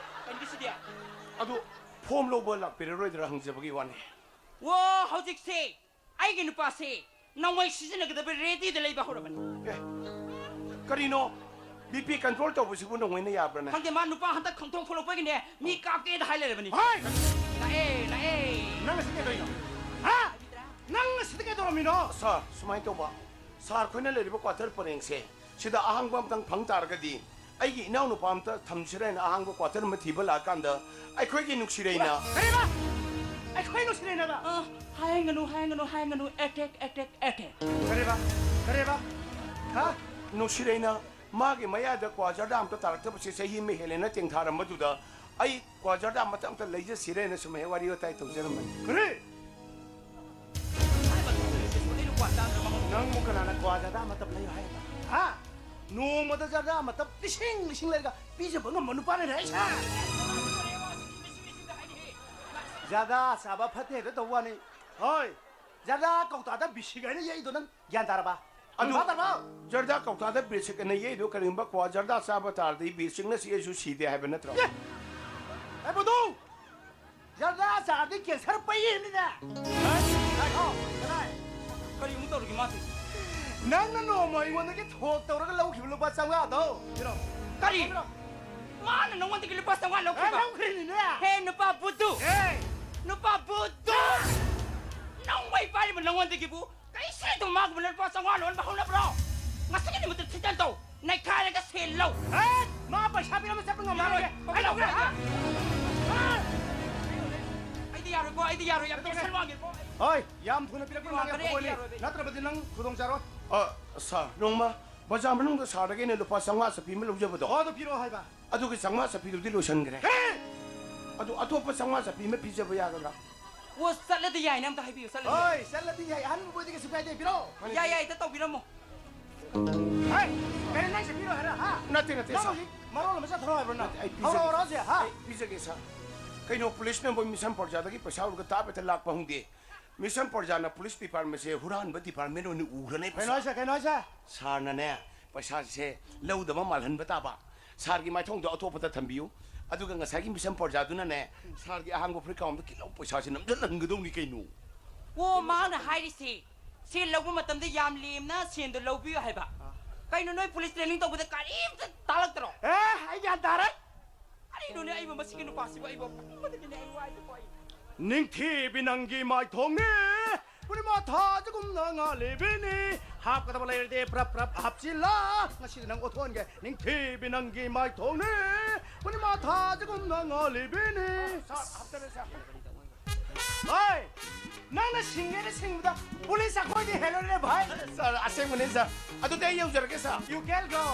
ꯀꯩꯅꯣꯒꯤ ꯁꯤꯗꯤ? ꯑꯗꯨ ꯐꯣꯝ ꯂꯧꯕ ꯂꯥꯛꯄꯤꯔꯔꯣꯏꯗ꯭ꯔꯥ ꯍꯪꯖꯕꯒꯤ ꯋꯥꯅꯤ꯫ ꯑꯣ, ꯍꯧꯖꯤꯛꯁꯦ ꯑꯩꯒꯤ ꯅꯨꯄꯥꯁꯦ ꯅꯣꯡꯃꯩ ꯁꯤꯖꯤꯟꯅꯒꯗꯕ ꯔꯦꯗꯤꯗ ꯂꯩꯕ ꯍꯧꯔꯕꯅꯤ꯫ ꯑꯦ, ꯀꯔꯤꯅꯣ? ꯕꯤ ꯄꯤ ꯀꯟꯇ꯭ꯔꯣꯜ ꯇꯧꯕꯁꯤꯕꯨ ꯅꯣꯡꯃꯩꯅ ꯌꯥꯕ꯭ꯔꯥꯅꯦ? ꯈꯪꯗꯦ, ꯃꯥ ꯅꯨꯄꯥ ꯍꯟꯗꯛ ꯈꯪꯊꯣꯛ ꯊꯣꯛꯂꯛꯄꯒꯤꯅꯦ, ꯃꯤ ꯀꯥꯞꯀꯦꯗ ꯍꯥꯏ ꯂꯩꯔꯕꯅꯤ꯫ ꯍꯣꯏ! ꯂꯥꯛꯑꯦ, ꯂꯥꯛꯑꯦ꯫ ꯅꯪ ꯑꯁꯤꯗ ꯀꯩꯗꯧꯔꯤꯅꯣ? ꯍꯥ? ꯅꯪ ꯑꯁꯤꯗ ꯀꯩꯗꯧꯔꯝꯃꯤꯅꯣ? ꯁꯥꯔ, ꯁꯨꯃꯥꯏꯅ ꯇꯧꯕ, ꯁꯥꯔ ꯈꯣꯏꯅ ꯂꯩꯔꯤꯕ ꯀ꯭ꯋꯥꯇꯔ ꯄꯔꯦꯡꯁꯦ, ꯁꯤꯗ ꯑꯍꯥꯡꯕ ꯑꯝꯇꯪ ꯐꯪ ꯇꯥꯔꯒꯗꯤ ꯑꯩꯒꯤ ꯏꯅꯥꯎꯅꯨꯄꯥ ꯑꯝꯇ ꯊꯝꯁꯤꯔ ꯍꯥꯏꯅ ꯑꯍꯥꯡꯕ ꯀ꯭ꯋꯥꯇꯔ ꯑꯃ ꯊꯤꯕ ꯂꯥꯛꯑꯀꯥꯟꯗ ꯑꯩꯈꯣꯏꯒꯤ ꯅꯨꯡꯁꯤꯔꯩꯅ ꯀꯔꯤꯕ? ꯑꯩꯈꯣꯏ ꯅꯨꯡꯁꯤꯔꯩꯅꯕ? ꯑ, ꯍꯥꯏꯒꯅꯨ, ꯍꯥꯏꯒꯅꯨ, ꯍꯥꯏꯒꯅꯨ꯫ Attack, attack, attack. ꯀꯔꯤꯕ? ꯀꯔꯤꯕ? ꯍꯥ? ꯅꯨꯡꯁꯤꯔꯩꯅ ꯃꯥꯒꯤ ꯃꯌꯥꯗ ꯀ꯭ꯋꯥ ꯖꯔꯗꯥ ꯑꯝꯇ ꯇꯥꯔꯛꯇꯕꯁꯦ ꯆꯍꯤ ꯑꯃ ꯍꯦꯜꯂꯦꯅ ꯇꯦꯡꯊꯥꯔꯝꯕꯗꯨꯗ ꯑꯩ ꯀ꯭ꯋꯥ ꯖꯔꯗꯥ ꯃꯇꯞ ꯑꯝꯇ ꯂꯩꯖꯁꯤꯔꯦꯅ ꯁꯨꯝ ꯍꯦꯛ ꯋꯥꯔꯤ ꯋꯥꯇꯥꯏ ꯇꯧꯖꯔꯝꯕꯅꯤ꯫ ꯀꯔꯤ? ꯅꯪꯕꯨ ꯀꯅꯥꯅ ꯀ꯭ꯋꯥ ꯖꯔꯗꯥ ꯑꯃꯇꯞ ꯂꯩꯌꯨ ꯍꯥꯏꯕ? ꯍꯥ? ꯅꯣꯡꯃꯗ ꯖꯔꯗꯥ ꯑꯃꯇꯞ ꯂꯤꯁꯤꯡ ꯂꯤꯁꯤꯡ ꯂꯩꯔꯒ ꯄꯤꯖꯕ ꯉꯝꯕ ꯅꯨꯄꯥꯅꯅꯦ ꯑꯩꯁꯦ? ꯖꯔꯗꯥ ꯆꯥꯕ ꯐꯠꯇꯦ ꯍꯦꯛꯇ ꯇꯧꯕ ꯋꯥꯅꯤ꯫ ꯍꯣꯏ, ꯖꯔꯗꯥ ꯀꯧꯇꯥꯗ ꯕꯤꯁꯤꯛ ꯍꯥꯏꯅ ꯌꯩꯗꯣ ꯅꯪ ꯒ꯭ꯌꯥꯟ ꯇꯥꯔꯕ? ꯑꯗꯨ ꯚꯥꯞ ꯇꯥꯔꯕ? ꯖꯔꯗꯥ ꯀꯧꯇꯥꯗ ꯕꯤꯁꯤꯛ ꯑꯅ ꯌꯩꯗꯣ ꯀꯔꯤꯒꯨꯝꯕ ꯀ꯭ꯋꯥ ꯖꯔꯗꯥ ꯆꯥꯕ ꯇꯥꯔꯗꯤ ꯕꯤꯁꯤꯛꯅ ꯆꯤꯛꯑꯁꯨ ꯁꯤꯗꯦ ꯍꯥꯏꯕ ꯅꯠꯇ꯭ꯔꯣ? ꯑꯦ! ꯑꯦ, ꯕꯨꯗꯨ! ꯖꯔꯗꯥ ꯆꯥꯔꯗꯤ ꯀꯦꯟꯁꯔ ꯄꯩꯌꯦꯅꯤꯅꯦ꯫ ꯍꯥꯏ? ꯍꯥꯏ, ꯍꯥꯎ, ꯀꯗꯥꯏ? ꯀꯔꯤ ꯑꯃꯨꯛ ꯇꯧꯔꯒꯦ ꯃꯥꯁꯦ? ꯅꯪꯅ ꯅꯣꯡꯃ ꯑꯩꯉꯣꯟꯗꯒꯤ ꯊꯣꯛ ꯇꯧꯔꯒ ꯂꯧꯈꯤꯕ ꯂꯨꯄꯥ ꯆꯥꯝꯃꯉꯥꯗꯣ, ꯄꯤꯔꯣ꯫ ꯀꯔꯤ? ꯄꯤꯔꯣ꯫ ꯃꯥꯅ ꯅꯉꯣꯟꯗꯒꯤ ꯂꯨꯄꯥ ꯆꯥꯝꯃꯉꯥ ꯑꯦ, ꯂꯧꯈꯤꯕ? ꯂꯧꯈ꯭ꯔꯤꯅꯤꯅꯦ꯫ ꯍꯦ, ꯅꯨꯄꯥ ꯕꯨꯗꯨ! ꯑꯦ! ꯅꯨꯄꯥ ꯕꯨꯗꯨ! ꯅꯣꯡꯃꯩ ꯄꯥꯏꯔꯤꯕ ꯅꯉꯣꯟꯗꯒꯤꯕꯨ ꯀꯩꯁꯨ ꯃꯥꯒꯨꯝꯕꯅ ꯂꯨꯄꯥ ꯆꯥꯝꯃꯉꯥ ꯂꯣꯟꯕ ꯍꯧꯅꯕ꯭ꯔꯣ? ꯉꯁꯤꯒꯤ ꯅꯨꯃꯤꯠꯇ ꯊꯤꯖꯟ ꯇꯧ, ꯅꯩꯈꯥꯏꯔꯒ ꯁꯦꯜ ꯂꯧ꯫ ꯍꯦ! ꯃꯥ ꯄꯩꯁꯥ ꯄꯤꯔꯝꯕ ꯆꯠꯄ ꯉꯝꯃꯔꯣꯏ꯫ ꯌꯥꯔꯣꯏ, ꯌꯥꯔꯣꯏ, ꯌꯥꯔꯣꯏ, ꯌꯥꯔꯣꯏ꯫ ꯑꯩꯗꯤ ꯌꯥꯔꯣꯏꯀꯣ, ꯑꯩꯗꯤ ꯌꯥꯔꯣꯏ, ꯌꯥꯝ ꯇꯦꯟꯁꯟ ꯋꯥꯡꯉꯦꯀꯣ꯫ ꯍꯣꯏ, ꯌꯥꯝ ꯊꯨꯅ ꯄꯤꯔꯛꯄ ꯌꯥꯔꯣꯏ, ꯉꯝꯃꯦ, ꯑꯩꯗꯤ ꯌꯥꯔꯣꯏ꯫ ꯅꯠꯇ꯭ꯔꯕꯗꯤ ꯅꯪ ꯈꯨꯗꯣꯡ ꯆꯥꯔꯣꯏ꯫ ꯑ, ꯁꯥꯔ, ꯅꯣꯡꯃ ꯕꯖꯥꯔ ꯃꯅꯨꯡꯗ ꯁꯥꯔꯗꯒꯤ ꯑꯩꯅ ꯂꯨꯄꯥ ꯆꯥꯝꯃꯉꯥ ꯆꯠꯄꯤ ꯑꯃ ꯂꯧꯖꯕꯗꯣ꯫ ꯑꯣ, ꯑꯗꯨ ꯄꯤꯔꯛꯑꯣ ꯍꯥꯏꯕ꯫ ꯑꯗꯨꯒꯤ ꯆꯥꯝꯃꯉꯥ ꯆꯠꯄꯤꯗꯨꯗꯤ ꯂꯣꯏꯁꯤꯟꯈ꯭ꯔꯦ꯫ ꯍꯦ! ꯑꯗꯨ ꯑꯇꯣꯞꯄ ꯆꯥꯝꯃꯉꯥ ꯆꯠꯄꯤ ꯑꯃ ꯄꯤꯖꯕ ꯌꯥꯒꯗ꯭ꯔꯥ? ꯑꯣ, ꯆꯠꯂꯗꯤ ꯌꯥꯏꯅꯦ, ꯑꯝꯇ ꯍꯥꯏꯕꯤꯌꯨ, ꯆꯠꯂꯗꯤ ꯌꯥꯏ꯫ ꯍꯣꯏ, ꯆꯠꯂꯗꯤ ꯌꯥꯏ, ꯑꯍꯟꯕ ꯑꯣꯏꯗꯤ ꯀꯩꯁꯨ ꯀꯥꯏꯗꯦ, ꯄꯤꯔꯛꯑꯣ꯫ ꯌꯥꯏ, ꯌꯥꯏ, ꯍꯦꯛꯇ ꯇꯧꯕꯤꯔꯝꯃꯣ꯫ ꯍꯩ! ꯀꯩꯅꯣ ꯅꯪ ꯁꯤ ꯄꯤꯔꯣꯏ ꯍꯥꯏꯔ, ꯍꯥ? ꯅꯠꯇꯦ, ꯅꯠꯇꯦ, ꯅꯪ ꯁꯥꯔ꯫ ꯍꯧꯖꯤꯛ ꯃꯔꯣꯜ ꯑꯃ ꯆꯠꯊꯔꯣ ꯍꯥꯏꯕ꯭ꯔꯣ ꯅꯪ? ꯅꯠꯇꯦ, ꯑꯩ ꯄꯤꯖꯒꯦ꯫ ꯍꯧꯔꯛꯑꯣ, ꯍꯧꯔꯛꯑꯣ, ꯁꯦ, ꯍꯥ? ꯑꯩ ꯄꯤꯖꯒꯦ, ꯁꯥꯔ꯫ ꯀꯩꯅꯣ, ꯄꯨꯂꯤꯁꯅ ꯃꯣꯏ ꯃꯤꯁꯝ ꯄ꯭ꯔꯖꯥꯗꯒꯤ ꯄꯩꯁꯥ ꯎꯔꯒ ꯇꯥꯞ ꯍꯦꯛꯇ ꯂꯥꯛꯄ ꯍꯧꯅꯗꯦ꯫ ꯃꯤꯁꯝ ꯄ꯭ꯔꯖꯥꯅ ꯄꯨꯂꯤꯁ ꯗꯤꯄꯥꯔꯠꯃꯦꯟꯁꯦ ꯍꯨꯔꯥꯟꯕ ꯗꯤꯄꯥꯔꯠꯃꯦꯟ ꯑꯣꯏꯅ ꯎꯈ꯭ꯔꯅꯦ, ꯀꯩꯅꯣ ꯁꯥꯔ꯫ ꯍꯥꯏꯁꯦ? ꯀꯩꯅꯣ ꯍꯥꯏꯁꯦ? ꯁꯥꯔꯅꯅꯦ, ꯄꯩꯁꯥꯁꯦ ꯂꯧꯗꯕ ꯃꯥꯜꯍꯟꯕ ꯇꯥꯕ꯫ ꯁꯥꯔꯒꯤ ꯃꯥꯏꯊꯣꯡꯗꯣ ꯑꯇꯣꯞꯄꯗ ꯊꯝꯕꯤꯌꯨ꯫ ꯑꯗꯨꯒ ꯉꯁꯥꯏꯒꯤ ꯃꯤꯁꯝ ꯄ꯭ꯔꯖꯥꯗꯨꯅꯅꯦ, ꯁꯥꯔꯒꯤ ꯑꯍꯥꯡꯕ ꯐꯨꯔꯤꯠ ꯈꯥꯎ ꯑꯝꯗ ꯀꯤꯂꯧ ꯄꯩꯁꯥꯁꯦ ꯅꯝꯁꯤꯜꯍꯟꯒꯗꯧꯅꯤ ꯀꯩꯅꯣ꯫ ꯑꯣ, ꯃꯥꯅ ꯍꯥꯏꯔꯤꯁꯦ, ꯁꯦꯜ ꯂꯧꯕ ꯃꯇꯝꯗ ꯌꯥꯝ ꯂꯦꯝꯅ ꯁꯦꯜꯗꯣ ꯂꯧꯕꯤꯌꯨ ꯍꯥꯏꯕ꯫ ꯑꯥ꯫ ꯀꯩꯅꯣ, ꯅꯣꯏ ꯄꯨꯂꯤꯁ ꯇ꯭ꯔꯦꯅꯤꯡ ꯇꯧꯕꯗ ꯀꯔꯤꯝꯇ ꯇꯥꯛꯂꯛꯇ꯭ꯔꯣ? ꯑꯦ, ꯑꯩ ꯒ꯭ꯌꯥꯟ ꯇꯥꯔꯦ꯫ ꯀꯔꯤꯅꯣꯅꯦ, ꯑꯩꯕꯨ ꯃꯁꯤꯒꯤ ꯅꯨꯄꯥꯁꯤꯕꯨ ꯑꯩꯕꯨ ꯑꯄꯪꯕꯗꯒꯤꯅꯦ ꯑꯩ ꯋꯥꯏꯗꯀꯣ ꯑꯩ꯫ ꯅꯤꯡꯊꯤꯕꯤ ꯅꯪꯒꯤ ꯃꯥꯏꯊꯣꯡꯅꯦ, ꯄꯨꯔꯅꯤꯃꯥ ꯊꯥꯁꯤꯒꯨꯝꯅ ꯉꯥꯜꯂꯤꯕꯤꯅꯤ꯫ ꯍꯥꯞꯀꯗꯕ ꯂꯩꯔꯗꯤ ꯄ꯭ꯔꯞ ꯄ꯭ꯔꯞ ꯍꯥꯞꯆꯤꯜꯂ, ꯉꯁꯤꯗꯤ ꯅꯪ ꯑꯣꯊꯣꯛꯍꯟꯒꯦ꯫ ꯅꯤꯡꯊꯤꯕꯤ ꯅꯪꯒꯤ ꯃꯥꯏꯊꯣꯡꯅꯦ, ꯄꯨꯔꯅꯤꯃꯥ ꯊꯥꯁꯤꯒꯨꯝꯅ ꯉꯥꯜꯂꯤꯕꯤꯅꯤ꯫ ꯁꯥꯔ, ꯍꯥꯞꯆꯔꯦ, ꯁꯥꯔ꯫ ꯍꯣꯏ, ꯅꯪꯅ ꯁꯤꯡꯒꯦꯅ ꯁꯤꯡꯕꯗ ꯄꯨꯂꯤꯁ ꯑꯩꯈꯣꯏꯗꯤ ꯍꯦꯜꯂꯣꯏꯅꯦ ꯚꯥꯏ꯫ ꯁꯥꯔ, ꯑꯁꯦꯡꯕꯅꯤ ꯁꯥꯔ꯫ ꯑꯗꯨꯗꯤ ꯑꯩ ꯌꯧꯖꯔꯒꯦ ꯁꯥꯔ꯫ You can go.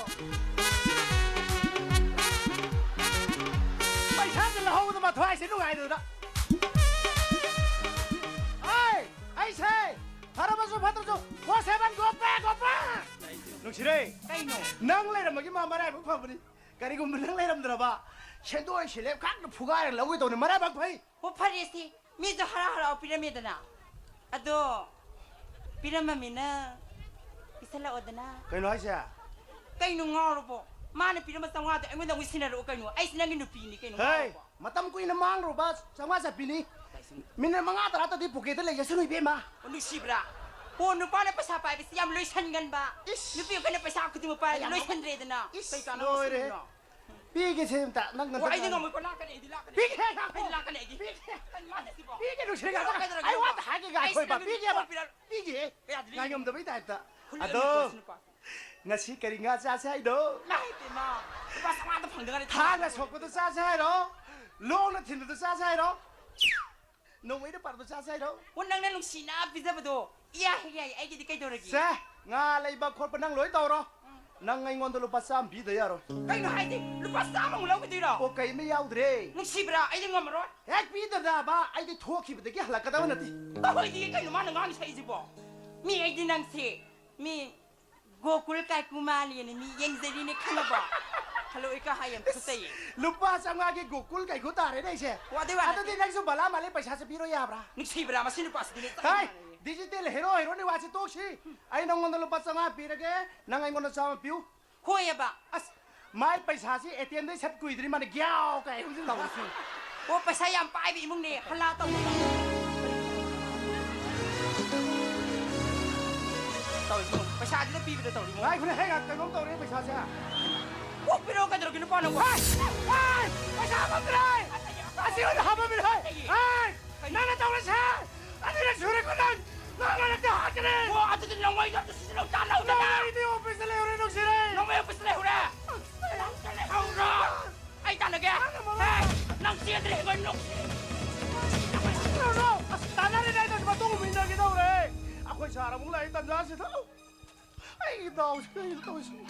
ꯄꯩꯁꯥꯁꯦ ꯂꯧꯍꯧꯕꯗ ꯃꯊ꯭ꯋꯥꯏꯁꯦ ꯅꯨꯡꯉꯥꯏꯗꯅ꯫ ꯑꯩ, ꯑꯩꯁꯦ ꯐꯔꯕꯁꯨ ꯐꯠꯇ꯭ꯔꯁꯨ ꯐꯣꯔ ꯁꯦꯚꯦꯟ ꯒꯣꯄꯦ, ꯒꯣꯄꯦ꯫ ꯅꯨꯡꯁꯤꯔꯦ꯫ ꯀꯩꯅꯣ? ꯅꯪ ꯂꯩꯔꯝꯕꯒꯤ ꯃꯥ ꯃꯔꯥꯏꯕꯛ ꯐꯕꯅꯤ꯫ ꯀꯔꯤꯒꯨꯝꯕ ꯅꯪ ꯂꯩꯔꯝꯗ꯭ꯔꯕ, ꯁꯦꯟꯗꯣꯏ ꯁꯦꯂꯦꯞ ꯈꯛꯇ ꯐꯨꯒꯥꯏꯔ ꯂꯧꯒꯦ ꯇꯧꯅꯤ, ꯃꯔꯥꯏꯕꯛ ꯐꯩ꯫ ꯑꯣ, ꯐꯔꯦꯁꯦ, ꯃꯤꯁꯨ ꯍꯔꯥꯎ ꯍꯔꯥꯎ ꯄꯤꯔꯝꯃꯦꯗꯅ꯫ ꯑꯗꯣ ꯄꯤꯔꯝꯃꯃꯤꯅ ꯄꯤꯁꯜꯂꯛꯑꯣꯗꯅ꯫ ꯀꯩꯅꯣ ꯍꯥꯏꯁꯦ? ꯀꯩꯅꯣ ꯉꯥꯎꯔꯕꯣ? ꯃꯥꯅ ꯄꯤꯔꯝꯕ ꯆꯥꯝꯃꯉꯥꯗꯣ ꯑꯩꯉꯣꯟꯗ ꯑꯃꯨꯛ ꯁꯤꯟꯅꯔꯛꯑꯣ ꯀꯩꯅꯣ? ꯑꯩꯁꯦ ꯅꯪꯒꯤ ꯅꯨꯄꯤꯅꯤ ꯀꯩꯅꯣ, ꯍꯦ, ꯉꯥꯎꯔꯕꯣ? ꯃꯇꯝ ꯀꯨꯏꯅ ꯃꯥꯡꯂꯨꯕ ꯆꯥꯝꯃꯉꯥ ꯆꯠꯄꯤꯅꯤ꯫ ꯃꯤꯅꯤꯠ ꯃꯉꯥ ꯇꯔꯥꯇꯗꯤ ꯄꯣꯀꯦꯠꯇ ꯂꯩꯖꯁꯅꯨ, ꯏꯕꯦꯝꯃ꯫ ꯑꯣ, ꯅꯨꯡꯁꯤꯕ꯭ꯔꯥ? ꯑꯣ, ꯅꯨꯄꯥꯅ ꯄꯩꯁꯥ ꯄꯥꯏꯕꯁꯤ ꯌꯥꯝ ꯂꯣꯏꯁꯟꯒꯟꯕ꯫ ꯏꯁ꯫ ꯅꯨꯄꯤ ꯑꯩꯈꯣꯏꯅ ꯄꯩꯁꯥ ꯈꯨꯗꯤꯡꯃꯛ ꯄꯥꯏꯔꯗꯤ ꯌꯥꯝ ꯂꯣꯏꯁꯟꯗ꯭ꯔꯦꯗꯅ꯫ ꯏꯁ, ꯀꯩ ꯀꯥꯟꯅꯕ ꯂꯣꯏꯔꯦ꯫ ꯁꯤꯖꯤꯟꯅꯕꯅꯣ? ꯄꯤꯒꯦꯁꯦ ꯑꯝꯇ, ꯅꯪ ꯑꯣ, ꯅꯊꯟ ꯑꯩꯗꯤ ꯉꯥꯏꯔꯣ꯫ ꯉꯝꯃꯣꯏꯀꯣ, ꯂꯥꯛꯀꯅꯤ, ꯑꯩꯗꯤ ꯂꯥꯛꯀꯅꯤ꯫ ꯄꯤꯒꯦ, ꯑꯩꯗꯤ ꯂꯥꯛꯀꯅꯤ, ꯑꯩꯗꯤ꯫ ꯄꯤꯒꯦ꯫ ꯀꯩꯅꯣ ꯃꯥꯅ ꯁꯤꯕꯣ? ꯄꯤꯒꯦ, ꯅꯨꯡꯁꯤꯔꯦ, ꯀꯩꯅꯣ ꯉꯥꯏꯈꯣ꯫ ꯀꯩꯗꯧꯔꯒꯦ ꯑꯩ ꯋꯥ ꯅꯪꯕꯣ? ꯑꯝꯇ ꯍꯥꯏꯒꯦ, ꯑꯩ ꯉꯥꯏꯈꯣ, ꯁꯤꯗ ꯏꯕ꯫ ꯅꯨꯄꯤ ꯄꯤꯒꯦꯕ꯫ ꯀꯣꯜ ꯄꯤꯔꯛ-, ꯄꯤꯒꯦ꯫ ꯀꯌꯥꯗꯤ ꯉꯥꯏꯉꯝꯗꯕꯩ ꯇꯥꯏꯞꯇ꯫ ꯍꯨꯜꯂꯛꯑꯅꯨꯀꯣ ꯑꯗꯣ, ꯁꯤ ꯅꯨꯄꯥꯁꯦ꯫ ꯉꯁꯤ ꯀꯔꯤ ꯉꯥ ꯆꯥꯁꯦ ꯍꯥꯏꯅꯣ? ꯏꯃꯥꯏ ꯄꯦꯝꯃ, ꯂꯨꯄꯥ ꯆꯥꯝꯃꯉꯥꯗ ꯐꯪꯗ ꯉꯥꯏꯔꯤ꯫ ꯊꯥꯡꯅ ꯁꯣꯛꯄꯗꯣ ꯆꯥꯁꯦ ꯍꯥꯏꯔꯣ? ꯂꯣꯡꯅ ꯊꯤꯟꯕꯗꯣ ꯆꯥꯁꯦ ꯍꯥꯏꯔꯣ? ꯅꯣꯡꯃꯩꯅ ꯄꯥꯟꯕꯗꯣ ꯆꯥꯁꯦ ꯍꯥꯏꯔꯣ? ꯑꯣ, ꯅꯪꯅ ꯅꯨꯡꯁꯤꯅ ꯄꯤꯖꯕꯗꯣ꯫ ꯏꯌꯥ ꯍꯦꯛ ꯌꯥꯏ, ꯑꯩꯒꯤꯗꯤ ꯀꯩꯗꯧꯔꯒꯦ? ꯁꯦ, ꯉꯥ ꯂꯩꯕ ꯈꯣꯠꯄ ꯅꯪ ꯂꯣꯏ ꯇꯧꯔꯣ꯫ ꯎꯝ꯫ ꯅꯪ ꯑꯩꯉꯣꯟꯗ ꯂꯨꯄꯥ ꯆꯥꯝꯃ ꯄꯤꯗ ꯌꯥꯔꯣꯏ꯫ ꯀꯩꯅꯣ ꯍꯥꯏꯁꯦ? ꯂꯨꯄꯥ ꯆꯥꯝꯃꯃꯨꯛ ꯂꯧꯈꯤꯗꯣꯏꯔꯣ? ꯑꯣ, ꯀꯩꯝ ꯌꯥꯎꯗ꯭ꯔꯦ꯫ ꯅꯨꯡꯁꯤꯕ꯭ꯔꯥ? ꯑꯩꯗꯤ ꯉꯝꯃꯔꯣꯏ꯫ ꯍꯦꯛ ꯄꯤꯗꯕ, ꯑꯩꯗꯤ ꯊꯣꯛꯈꯤꯕꯗꯒꯤ ꯍꯜꯂꯛꯀꯗꯕ ꯅꯠꯇꯦ꯫ ꯑꯩꯈꯣꯏꯗꯤ ꯀꯩꯅꯣ ꯃꯥꯅ ꯉꯥꯡꯉꯤ ꯁꯛꯏꯁꯤꯕꯣ? ꯃꯤ ꯑꯩꯗꯤ ꯅꯪꯁꯦ, ꯃꯤ ꯒꯣꯀꯨꯜ ꯀꯥꯏꯀꯨ ꯃꯥꯜꯂꯦꯅ ꯃꯤ ꯌꯦꯡꯖꯔꯤꯅꯦ, ꯈꯪꯉꯕꯣ? ꯍꯜꯂꯣ, ꯏꯀꯥ ꯍꯥꯏ ꯌꯥꯝ ꯐꯖꯩꯌꯦ꯫ ꯂꯨꯄꯥ ꯆꯥꯝꯃꯉꯥꯒꯤ ꯒꯣꯀꯨꯜ ꯀꯥꯏꯀꯨ ꯇꯥꯔꯦꯅꯦ ꯑꯩꯁꯦ꯫ ꯑꯣ, ꯑꯗꯨꯏ ꯋꯥ ꯅꯠꯇꯦ꯫ ꯑꯗꯨꯗꯤ ꯅꯪꯁꯨ ꯕꯂꯥ ꯃꯥꯜꯂꯦ, ꯄꯩꯁꯥꯁꯦ ꯄꯤꯔꯣ ꯌꯥꯕ꯭ꯔꯥ? ꯅꯨꯡꯁꯤꯕ꯭ꯔꯥ? ꯃꯁꯤ ꯅꯨꯄꯥꯁꯤꯗꯤꯅꯦ, ꯆꯞ ꯍꯥꯏ, ꯃꯥꯟꯅꯩꯌꯦ꯫ ꯗꯤꯖꯤꯇꯦꯜ ꯍꯦꯔꯣ ꯍꯦꯔꯣꯅꯤ ꯋꯥꯁꯤ ꯇꯣꯛꯁꯤ꯫ ꯑꯩ ꯅꯪꯉꯣꯟꯗ ꯂꯨꯄꯥ ꯆꯥꯝꯃꯉꯥ ꯄꯤꯔꯒꯦ, ꯅꯪ ꯑꯩꯉꯣꯟꯗ ꯆꯥꯝꯃ ꯄꯤꯌꯨ꯫ ꯍꯣꯏꯑꯕ꯫ ꯑꯁ, ꯃꯥꯏ ꯄꯩꯁꯥꯁꯤ ꯑꯦ ꯇꯤ ꯑꯦꯝꯗꯩ ꯁꯠ ꯀꯨꯏꯗ꯭ꯔꯤ ꯃꯥꯅ ꯒ꯭ꯌꯥꯎ ꯀꯥꯏ ꯍꯧꯖꯤꯛ ꯇꯧꯔꯤꯁꯤ꯫ ꯑꯣ, ꯄꯩꯁꯥ ꯌꯥꯝ ꯄꯥꯏꯕ ꯏꯃꯨꯡꯅꯦ, ꯍꯜꯂꯥ ꯇꯧꯕ꯫ ꯇꯧꯔꯤꯁꯤ ꯌꯦꯡꯉꯨ, ꯄꯩꯁꯥꯁꯤꯗ ꯄꯤꯕꯗ ꯇꯧꯔꯤ ꯃꯑꯣꯡ꯫ ꯉꯥꯏꯈꯣꯅꯦ, ꯍꯦ, ꯉꯥꯏ-, ꯀꯩꯅꯣꯝ ꯇꯧꯔꯦ ꯄꯩꯁꯥꯁꯦ꯫ ꯀꯣꯛ ꯄꯤꯔꯛꯑꯣ, ꯀꯩꯗꯧꯔꯒꯦ ꯅꯨꯄꯥ ꯅꯪꯕꯣ? ꯍꯥꯏ! ꯍꯥꯏ! ꯄꯩꯁꯥ ꯍꯥꯞꯄꯝꯗ꯭ꯔꯦ! ꯑꯁꯤ ꯑꯣꯏꯅ ꯍꯥꯞꯄꯝꯃꯤꯅꯦ! ꯍꯥꯏ! ꯀꯩꯅꯣ? ꯅꯪꯅ ꯇꯧꯔꯤꯁꯦ! ꯑꯅꯤꯔꯛ ꯁꯨꯔꯦꯀꯣ ꯅꯪ! ꯅꯪ ꯃꯔꯛꯇ ꯍꯥꯠꯀꯅꯤ! ꯑꯣ, ꯑꯗꯨꯗꯤ ꯅꯣꯡꯃꯩꯗꯣ ꯑꯗꯨ ꯁꯤꯖꯤꯟꯅꯧ, ꯇꯥꯟꯅꯧꯗꯅ! ꯅꯣꯡꯃꯩꯗꯤ ꯑꯣꯐꯤꯁꯇ ꯂꯩꯍꯧꯔꯦ, ꯅꯨꯡꯁꯤꯔꯦ! ꯅꯣꯡꯃꯩ ꯑꯣꯐꯤꯁꯇ ꯂꯩꯍꯧꯔꯦ? ꯅꯪ ꯂꯩꯍꯧꯔꯣ! ꯑꯩ ꯇꯥꯟꯅꯒꯦ! ꯅꯪꯅ ꯃꯔꯣꯜ ꯍꯦ! ꯅꯪ ꯆꯦꯟꯗ꯭ꯔꯦ, ꯑꯩꯈꯣꯏ ꯅꯨꯡꯁꯤ! ꯅꯣ, ꯅꯣ! ꯑꯁ, ꯇꯥꯟꯅꯔꯦꯅꯦ, ꯑꯩ ꯃꯇꯨꯡ ꯏꯟꯅꯒꯦ ꯇꯧꯔꯦ! ꯑꯩꯈꯣꯏ ꯁꯥꯔ ꯑꯃꯨꯛ ꯂꯥꯛꯑꯦ ꯇꯟꯖꯥꯁꯤꯗ! ꯑꯩꯒꯤ ꯗꯥꯎꯁꯦ ꯀꯩꯅꯣ ꯇꯧꯔꯤꯁꯤꯕꯣ?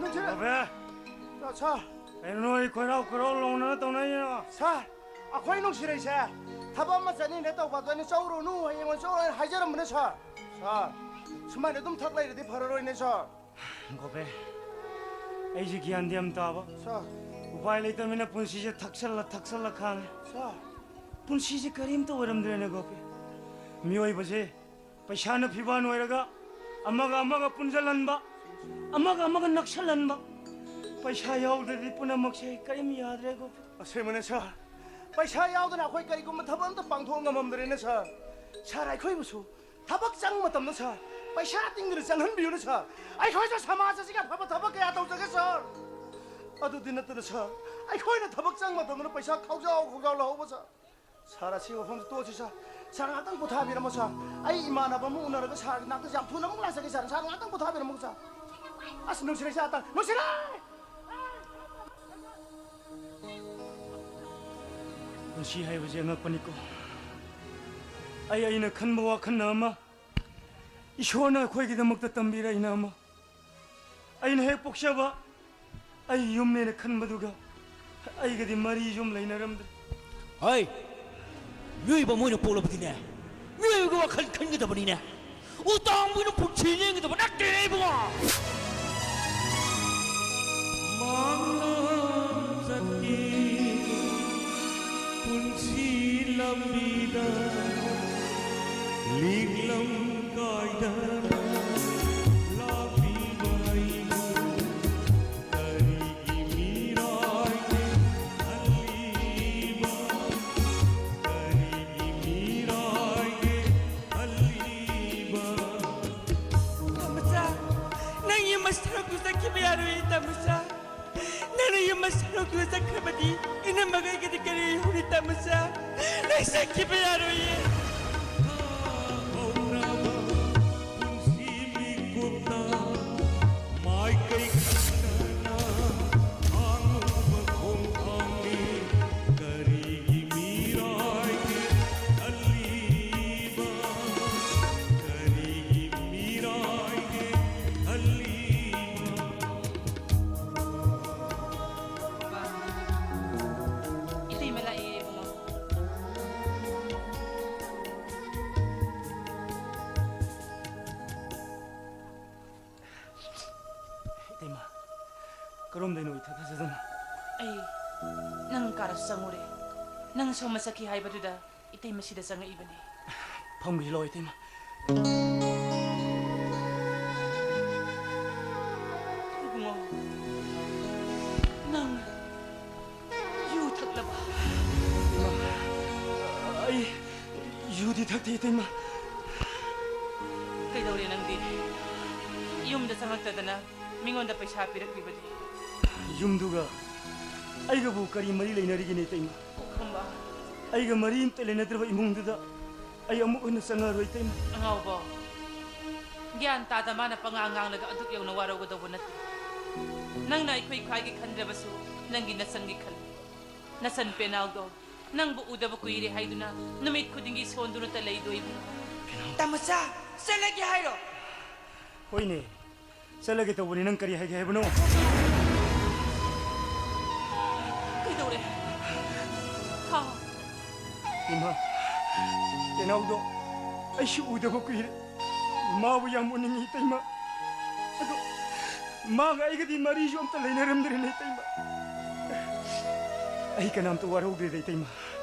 ꯅꯨꯡꯁꯤꯔꯦ꯫ ꯑꯕꯦ! ꯁꯥꯔ꯫ ꯀꯩꯅꯣ ꯅꯣꯏ ꯈꯣꯏꯔꯥꯎ ꯈꯣꯏꯔꯥꯎ ꯂꯥꯎꯅ ꯇꯧꯅꯩꯁꯤꯅ? ꯁꯥꯔ, ꯑꯩꯈꯣꯏ ꯅꯨꯡꯁꯤꯔꯩꯁꯦ ꯊꯕꯛ ꯑꯃ ꯆꯠꯅꯤꯅ ꯇꯧꯕ, ꯑꯗꯣ ꯑꯩꯅ "ꯆꯧꯔꯨꯅꯨ, ꯍꯌꯦꯡ ꯑꯣꯏꯅ ꯆꯧꯔꯨ" ꯍꯥꯏꯅ ꯍꯥꯏꯖꯔꯝꯕꯅꯦ ꯁꯥꯔ꯫ ꯁꯥꯔ, ꯁꯨꯃꯥꯏꯅ ꯑꯗꯨꯝ ꯊꯛ ꯂꯩꯔꯗꯤ ꯐꯔꯔꯣꯏꯅꯦ ꯁꯥꯔ꯫ ꯒꯣꯄꯦ, ꯑꯩꯁꯦ ꯒ꯭ꯌꯥꯟꯗꯤ ꯌꯥꯝ ꯇꯥꯕ꯫ ꯁꯥꯔ꯫ ꯎꯄꯥꯏ ꯂꯩꯇꯕꯅꯤꯅ ꯄꯨꯟꯁꯤꯁꯦ ꯊꯛꯁꯜꯂ ꯊꯛꯁꯜꯂ ꯈꯥꯡꯉꯦ꯫ ꯁꯥꯔ꯫ ꯄꯨꯟꯁꯤꯁꯦ ꯀꯔꯤꯝꯇ ꯑꯣꯏꯔꯝꯗ꯭ꯔꯦꯅꯦ ꯒꯣꯄꯦ꯫ ꯃꯤꯑꯣꯏꯕꯁꯦ ꯄꯩꯁꯥꯅ ꯐꯤꯕꯥꯟ ꯑꯣꯏꯔꯒ ꯑꯃꯒ ꯑꯃꯒ ꯄꯨꯟꯖꯜꯍꯟꯕ, ꯑꯃꯒ ꯑꯃꯒ ꯅꯛꯁꯜꯍꯟꯕ꯫ ꯄꯩꯁꯥ ꯌꯥꯎꯗ꯭ꯔꯗꯤ ꯄꯨꯝꯅꯃꯛꯁꯦ ꯀꯔꯤꯝ ꯌꯥꯗ꯭ꯔꯦ ꯒꯣꯄꯦ꯫ ꯑꯁꯦꯡꯕꯅꯦ ꯁꯥꯔ, ꯄꯩꯁꯥ ꯌꯥꯎꯗꯅ ꯑꯩꯈꯣꯏ ꯀꯔꯤꯒꯨꯝꯕ ꯊꯕꯛ ꯑꯝꯇ ꯄꯥꯡꯊꯣꯛ ꯉꯝꯃꯝꯗ꯭ꯔꯦꯅꯦ ꯁꯥꯔ꯫ ꯁꯥꯔ, ꯑꯩꯈꯣꯏꯕꯨꯁꯨ ꯊꯕꯛ ꯆꯪꯕ ꯃꯇꯝꯗ ꯁꯥꯔ, ꯄꯩꯁꯥ ꯇꯤꯡꯗꯅ ꯆꯪꯍꯟꯕꯤꯌꯨꯅꯦ ꯁꯥꯔ꯫ ꯑꯩꯈꯣꯏꯁꯨ ꯁꯃꯥꯖ ꯑꯁꯤꯒꯤ ꯑꯐꯕ ꯊꯕꯛ ꯀꯌꯥ ꯇꯧꯖꯒꯦ ꯁꯥꯔ꯫ ꯑꯗꯨꯗꯤ ꯅꯠꯇꯅ ꯁꯥꯔ, ꯑꯩꯈꯣꯏꯅ ꯊꯕꯛ ꯆꯪꯕ ꯃꯇꯝꯗꯅ ꯄꯩꯁꯥ ꯈꯥꯎꯖꯥꯎ ꯈꯥꯎꯖꯥꯎ ꯂꯧꯍꯧꯕ ꯁꯥꯔ꯫ ꯁꯥꯔ, ꯑꯁꯤꯒꯤ ꯋꯥꯐꯝꯁꯤ ꯇꯣꯛꯑꯁꯤ ꯁꯥꯔ꯫ ꯁꯥꯔ, ꯉꯥꯛꯇꯪ ꯄꯣꯊꯥꯕꯤꯔꯝꯃꯣ ꯁꯥꯔ꯫ ꯑꯩ ꯏꯃꯥꯟꯅꯕ ꯑꯃ ꯎꯅꯔꯒ ꯁꯥꯔꯒꯤ ꯅꯥꯛꯇ ꯌꯥꯝ ꯊꯨꯅ ꯑꯃꯨꯛ ꯂꯥꯛꯆꯒꯦ ꯁꯥꯔ꯫ ꯁꯥꯔ, ꯉꯥꯛꯇꯪ ꯄꯣꯊꯥꯕꯤꯔꯝꯃꯣ ꯁꯥꯔ꯫ ꯑꯁ, ꯅꯨꯡꯁꯤꯔꯩ ꯁꯥꯔ, ꯅꯨꯡꯁꯤꯔꯩ! ꯄꯨꯟꯁꯤ ꯍꯥꯏꯕꯁꯦ ꯑꯉꯛꯄꯅꯤꯀꯣ꯫ ꯑꯩ, ꯑꯩꯅ ꯈꯟꯕ ꯋꯥꯈꯜꯅ ꯑꯃ, ꯏꯁꯣꯔꯅ ꯑꯩꯈꯣꯏꯒꯤꯗꯃꯛꯇ ꯇꯝꯕꯤꯔꯛꯏꯅ ꯑꯃ꯫ ꯑꯩꯅ ꯍꯦꯛ ꯄꯣꯛꯆꯕ ꯑꯩ ꯌꯨꯝꯅꯦꯅ ꯈꯟꯕꯗꯨꯒ ꯑꯩꯒꯗꯤ ꯃꯔꯤꯁꯨ ꯑꯃ ꯂꯩꯅꯔꯝꯗ꯭ꯔꯦ꯫ ꯍꯣꯏ, ꯃꯤꯑꯣꯏꯕ ꯑꯃ ꯑꯣꯏꯅ ꯄꯣꯛꯂꯕꯗꯤꯅꯦ, ꯃꯤꯑꯣꯏꯕꯒꯤ ꯋꯥꯈꯜ ꯈꯟꯒꯗꯕꯅꯤꯅꯦ꯫ ꯎꯇꯥꯡꯕꯤꯅ ꯄꯨꯟꯁꯤ ꯂꯦꯟꯒꯗꯕ ꯅꯠꯇꯦꯅꯦ ꯏꯕꯨꯡꯉꯣ꯫ ꯃꯥꯡꯂꯣꯝ ꯆꯠꯈꯤ ꯄꯨꯟꯁꯤ ꯂꯝꯕꯤꯗ ꯂꯤꯛꯂꯝ ꯀꯥꯏꯗꯅ ꯂꯥꯛꯂꯤꯕ ꯑꯩꯕꯨ ꯀꯔꯤꯒꯤ ꯃꯤꯔꯥꯏꯒꯦ ꯈꯜꯂꯤꯕ? ꯀꯔꯤꯒꯤ ꯃꯤꯔꯥꯏꯒꯦ ꯈꯜꯂꯤꯕ? ꯇꯥꯃꯣꯆꯥ, ꯅꯪ ꯌꯨꯝ ꯃꯁꯥꯔꯣꯛꯇꯨ ꯆꯠꯈꯤꯕ ꯌꯥꯔꯣꯏꯌꯦ, ꯇꯥꯃꯣꯆꯥ꯫ ꯅꯪꯅ ꯌꯨꯝ ꯃꯁꯥꯔꯣꯛꯇꯨ ꯆꯠꯈ꯭ꯔꯕꯗꯤ ꯏꯅꯝꯃꯒ ꯑꯩꯒꯗꯤ ꯀꯔꯤ ꯂꯩꯍꯧꯅꯤ, ꯇꯥꯃꯣꯆꯥ? ꯅꯪ ꯆꯠꯈꯤꯕ ꯌꯥꯔꯣꯏꯌꯦ꯫ ꯍꯧꯔꯕ ꯄꯨꯟꯁꯤ ꯃꯤꯀꯨꯞꯇ ꯃꯥꯏꯀꯩ ꯈꯪꯗꯅ ꯍꯥꯡꯂꯨꯕ ꯈꯣꯡꯊꯥꯡꯅꯤ꯫ ꯀꯔꯤꯒꯤ ꯃꯤꯔꯥꯏꯒꯦ ꯈꯜꯂꯤꯕ? ꯀꯔꯤꯒꯤ ꯃꯤꯔꯥꯏꯒꯦ ꯈꯜꯂꯤꯕ? ꯏꯇꯩꯃ ꯂꯥꯛꯑꯦ, ꯏꯕꯨꯡꯉꯣ꯫ ꯏꯇꯩꯃ, ꯀꯔꯣꯝꯗꯩꯅꯣ ꯏꯊꯥ ꯊꯥꯖꯗꯅ? ꯑꯩ ꯅꯪ ꯀꯥꯗꯁꯨ ꯆꯪꯉꯨꯔꯦ꯫ ꯅꯪ ꯁꯣꯝꯗ ꯆꯠꯈꯤ ꯍꯥꯏꯕꯗꯨꯗ ꯏꯇꯩꯃ ꯁꯤꯗ ꯆꯪꯉꯛꯏꯕꯅꯤ꯫ ꯐꯝꯈꯤꯁꯤ ꯂꯥꯛꯑꯣ, ꯏꯇꯩꯃ꯫ ꯏꯕꯨꯡꯉꯣ, ꯅꯪ ꯌꯨ ꯊꯛꯂꯕ? ꯏꯃꯥ, ꯑꯩ ꯌꯨꯗꯤ ꯊꯛꯇꯦ, ꯏꯇꯩꯃ꯫ ꯀꯩꯗꯧꯔꯦ ꯅꯪꯗꯤ? ꯌꯨꯝꯗ ꯆꯪꯉꯛꯇꯗꯅ ꯃꯤꯉꯣꯟꯗ ꯄꯩꯁꯥ ꯄꯤꯔꯛꯂꯤꯕꯗꯤ? ꯌꯨꯝꯗꯨꯒ ꯑꯩꯒꯕꯨ ꯀꯔꯤ ꯃꯔꯤ ꯂꯩꯅꯔꯤꯒꯦꯅꯦ, ꯏꯇꯩꯃ? ꯄꯨꯈ꯭ꯔꯝꯕ꯫ ꯑꯩꯒ ꯃꯔꯤ ꯑꯝꯇ ꯂꯩꯅꯗ꯭ꯔꯕ ꯏꯃꯨꯡꯗꯨꯗ ꯑꯩ ꯑꯃꯨꯛ ꯍꯟꯅ ꯆꯪꯉꯔꯣꯏ, ꯏꯇꯩꯃ꯫ ꯑꯉꯥꯎꯕ, ꯒ꯭ꯌꯥꯟ ꯇꯥꯗ ꯃꯥꯅ ꯄꯉꯥꯡ ꯉꯥꯡꯂꯒ ꯑꯗꯨꯛ ꯌꯧꯅ ꯋꯥꯔꯧꯒꯗꯧꯕ ꯅꯠꯇꯦ꯫ ꯅꯪꯅ ꯑꯩꯈꯣꯏ ꯈ꯭ꯋꯥꯏꯒꯤ ꯈꯟꯗ꯭ꯔꯕꯁꯨ ꯅꯪꯒꯤ ꯅꯆꯟꯒꯤ ꯈꯜꯂꯤ꯫ ꯅꯆꯟ ꯄꯦꯅꯥꯎꯗꯣ ꯅꯪꯕꯨ ꯎꯗꯕ ꯀꯨꯏꯔꯦ ꯍꯥꯏꯗꯨꯅ ꯅꯨꯃꯤꯠ ꯈꯨꯗꯤꯡꯒꯤ ꯁꯣꯟꯗꯨꯅꯇ ꯂꯩꯗꯣꯏꯕꯨ? ꯇꯥꯃꯣꯆꯥ, ꯆꯠꯂꯒꯦ ꯍꯥꯏꯔꯣ? ꯍꯣꯏꯅꯦ, ꯆꯠꯂꯒꯦ ꯇꯧꯕꯅꯤ꯫ ꯅꯪ ꯀꯔꯤ ꯍꯥꯏꯒꯦ ꯍꯥꯏꯕꯅꯣ? ꯀꯩꯗꯧꯔꯦ? ꯍꯥ? ꯏꯃꯥ, ꯄꯦꯅꯥꯎꯗꯣ ꯑꯩꯁꯨ ꯎꯗꯕ ꯀꯨꯏꯔꯦ꯫ ꯃꯥꯕꯨ ꯌꯥꯝ ꯎꯅꯤꯡꯉꯤ, ꯏꯇꯩꯃ꯫ ꯑꯗꯣ ꯃꯥꯒ ꯑꯩꯒꯗꯤ ꯃꯔꯤꯁꯨ ꯑꯝꯇ ꯂꯩꯅꯔꯝꯗ꯭ꯔꯦꯅꯦ, ꯏꯇꯩꯃ꯫ ꯑꯩ ꯀꯅꯥꯝꯇ ꯋꯥꯔꯧꯗ꯭ꯔꯦꯗ, ꯏꯇꯩꯃ꯫